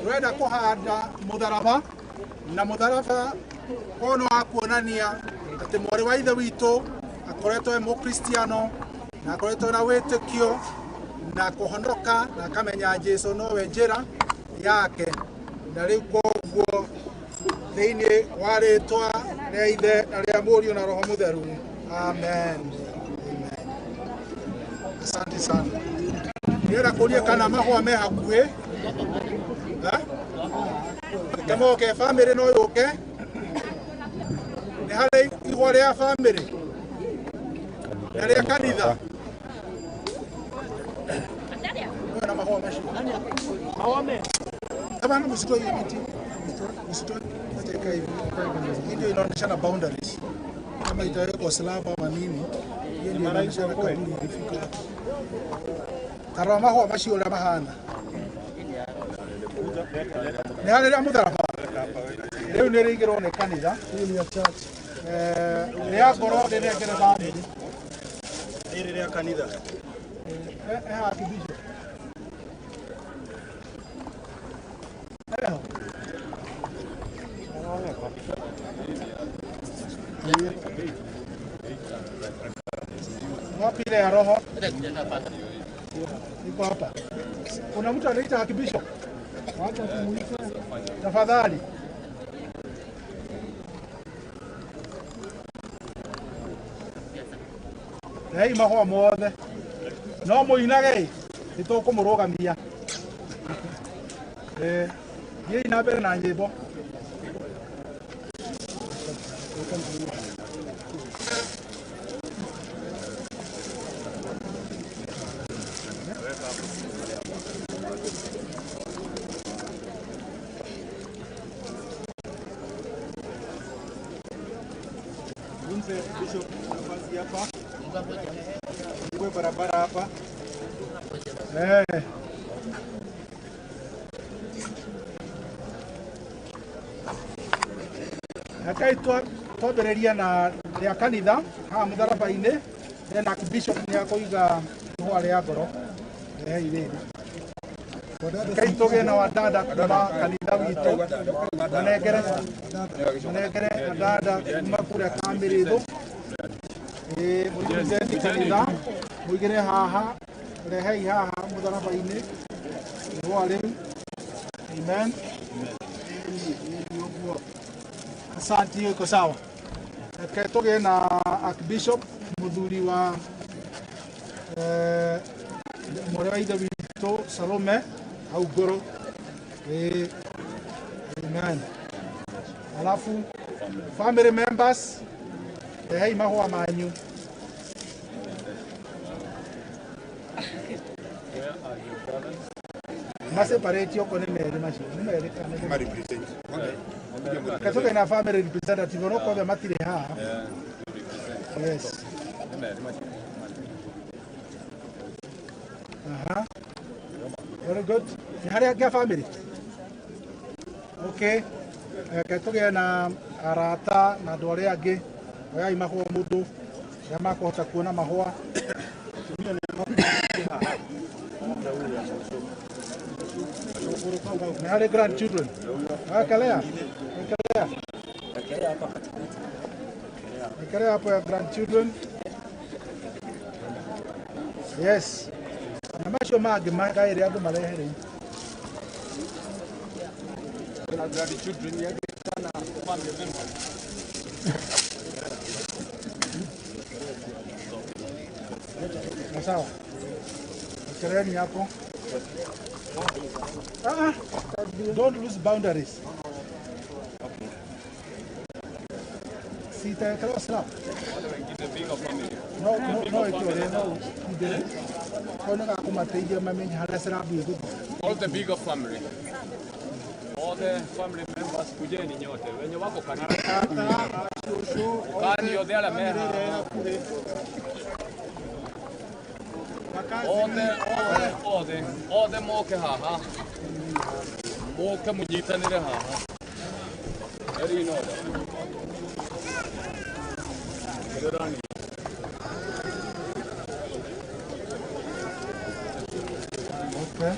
Turenda kuhanda mutharaba na mutharaba ono wa kuonania ati mwari wa ithe witũ akoretwo e mũkristiano na akoretwo na wĩtĩkio na kũhonoka na akamenya Jesu nowe njĩra yake. Na rĩu koguo thĩinĩ wa rĩtwa rĩa Ithe na rĩa Mũriũ na Roho Mũtheru, amen. Amen. Asante sana. Nĩrenda kũria kana mahũa me hakuhĩ. Kemoke family no yũke. Nĩ harĩ ihũa rĩa family na rĩa kanitha. Na mahũa macio. Mahũa me. Hapana, msitoe hiyo miti. Msitoe. Nataka hivi. Ndio inaonyeshana boundaries. Kama itawekwa slab ama nini, hiyo ndio inaonyeshana kaburi ilifika. Tarora mahũa macio ũrĩa mahana. Nĩ harĩ rĩa mũtharaba. Rĩu nĩ rĩigĩrwo nĩ kanitha. Rĩa ngoro rĩnengere family. Rĩrĩ rĩa kanitha. Archbishop. Wapi ile ya roho? Iko hapa. Kuna mtu anaita Archbishop? Wacha tumuite. Tafadhali. Rei mahũa mothe. No mũinage nĩ tũkũmũrũgamia. Thiĩi na mbere na nyĩmbo. Mpe Bishop nafasi hapa. Kwa barabara hapa. Hakai twambĩrĩria na rĩa kanitha haha mũtharaba-inĩ, then Archbishop nĩ akũiga ihũa rĩa ngoro. Rehei rĩrĩ. Rekei tũgĩe na wadada kuma kanitha witũ, manengere adada kuma kũrĩa Kamĩrĩthũ. Mũrepresent kanitha, mũigĩre haha, rehei haha mũtharaba-inĩ ihũa rĩu. Amen. Asante, hiyo iko sawa. Reke tũgĩe na Archbishop mũthuri wa mwarĩ wa ithe witũ Salome hau ngoro. Amen. Alafu family members, rehei mahũa manyu. Maseparate okorwo nĩ merĩ macio, nĩ merĩ kana nĩ Ma-represent. Reke tũgĩe na family representative onokorwo othe matirĩ haha. Yes. Aha. Very good. Nĩ harĩ angĩ a family? Okay. Reke tũgĩe na arata na andũ arĩa angĩ. Oyai mahũa mũndũ arĩa makũhota kuona mahũa. Nĩ harĩ grandchildren? Wekelea. Wekelea. Wekelea hapo ya grandchildren. Yes. Na macio mangĩ magaĩre andũ marehe rĩu. Grandchildren yake sana family members. Sawa. Wekeleni hapo. Don't lose boundaries. Sitawekelewa slab. No, no, ĩkĩore no ithire. Kau nĩ gakũmateithia mamenye harĩa slab ĩgũthiĩ. All the bigger family. All the family members kujeni nyote. Wenye wako karibu. Kani othe arĩa me haha. Othe othe moke haha. Moke mũnyitanĩre haha. Very in order. Okay.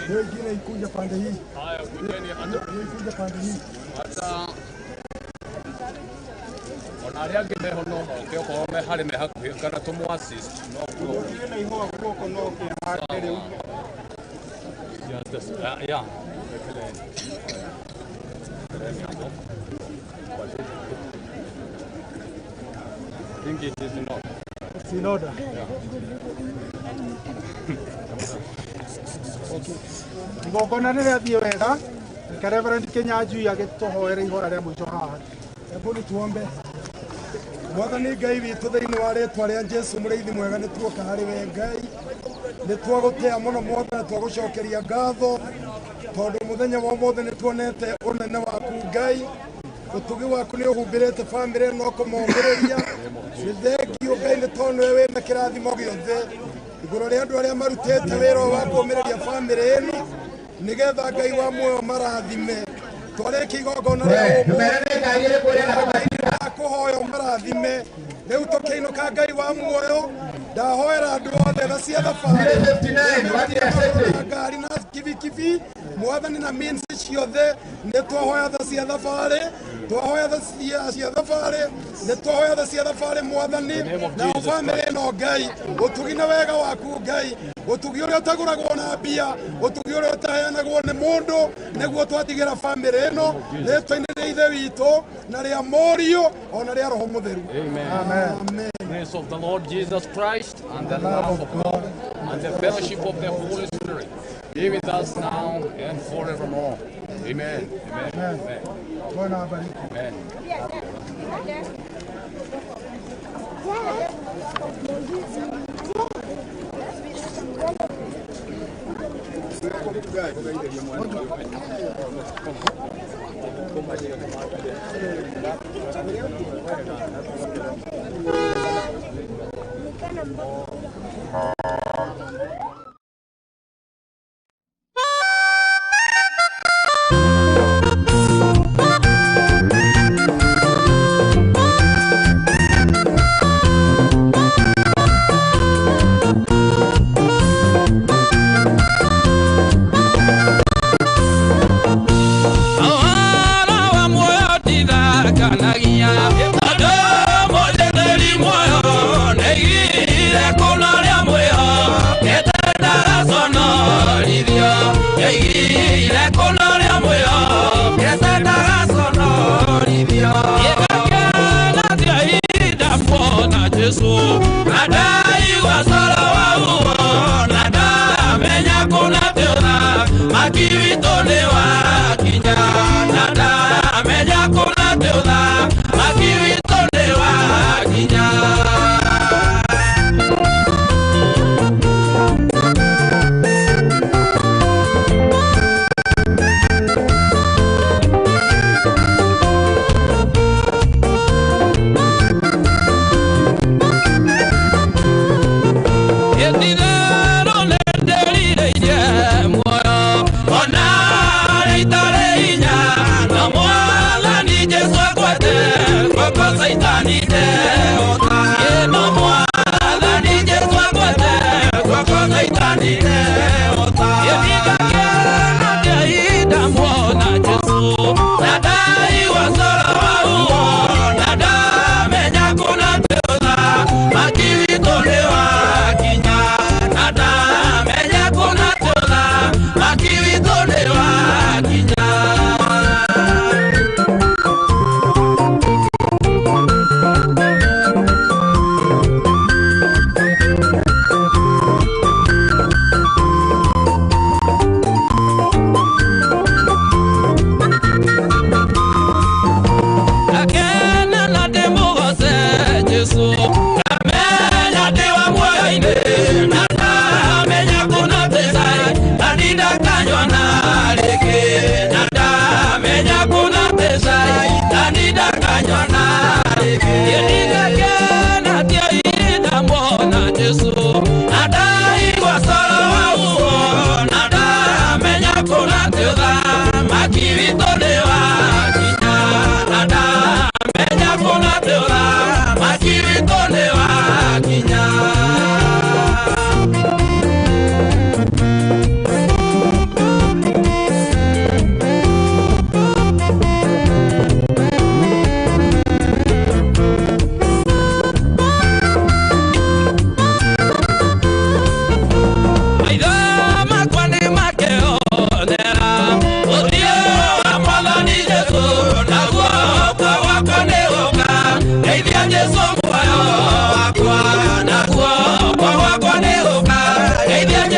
Hiyo ingine ikuja pande hii. Haya, kujeni hata Hiyo ikuja pande hii. Hata ona arĩa angĩ meho no moke okorwo me harĩ me hakuhĩ kana tũmũ assist no kuo. Ũngĩ na ihũa guoko no kĩhande rĩu. Yes, this, yeah. Wekeleni hapo. But I think it is in order. It's in order. Yeah. Okay. Igongona nĩ rĩathiĩ wega. Reke Reverend Kinyanjui agĩtũhoere ihora rĩa mũico haha. Hebu nĩ tuombe. Mwathani Ngai witũ thĩinĩ wa rĩtwa rĩa Jesu mũrĩithi mwega nĩ tuoka harĩ we Ngai. Nĩ twagũtĩa mũno Mwathani, twagũcokeria ngatho tondũ mũthenya wa ũmũthĩ nĩ tuonete ũnene waku Ngai. Ũtugi waku nĩ ũhumbĩrĩte bamĩrĩ ĩno ũkũmomĩrĩria. Nĩ thengio Ngai nĩ tondũ nĩwe wĩna kĩrathimo gĩothe igũrũ rĩa andũ arĩa marutĩte wĩra wa kũũmĩrĩria bamĩrĩ ĩno nĩgetha Ngai wa muoyo marathime. Twarĩkia igongona rĩa ũmũthĩ kũhoya ũmarathime. Rĩu tũkĩinũka Ngai wa muoyo ndahoera andũ othe tha cia thabarĩ ngari na kibikibi Mwathani na means ciothe nĩ twahoya tha cia thabarĩ, twahoya tha cia thabarĩ, nĩ twahoya tha cia thabarĩ Mwathani na bamĩrĩ ĩno Ngai ũtugi na wega waku Ngai, ũtugi ũrĩa ũtagũragwo na mbia, ũtugi ũrĩa ũtaheanagwo nĩ mũndũ nĩguo twatigĩra bamĩrĩ ĩno rĩtwa-inĩ rĩa Ithe witũ na rĩa Mũriũ ona rĩa Roho Mũtheru. Amen. Amen. Grace of the Lord Jesus Christ and the love of God and the fellowship of the Holy Spirit be with us now and forevermore. Amen. Amen. Amen. Bwana awabariki. Amen.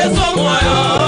Jesu muoyo.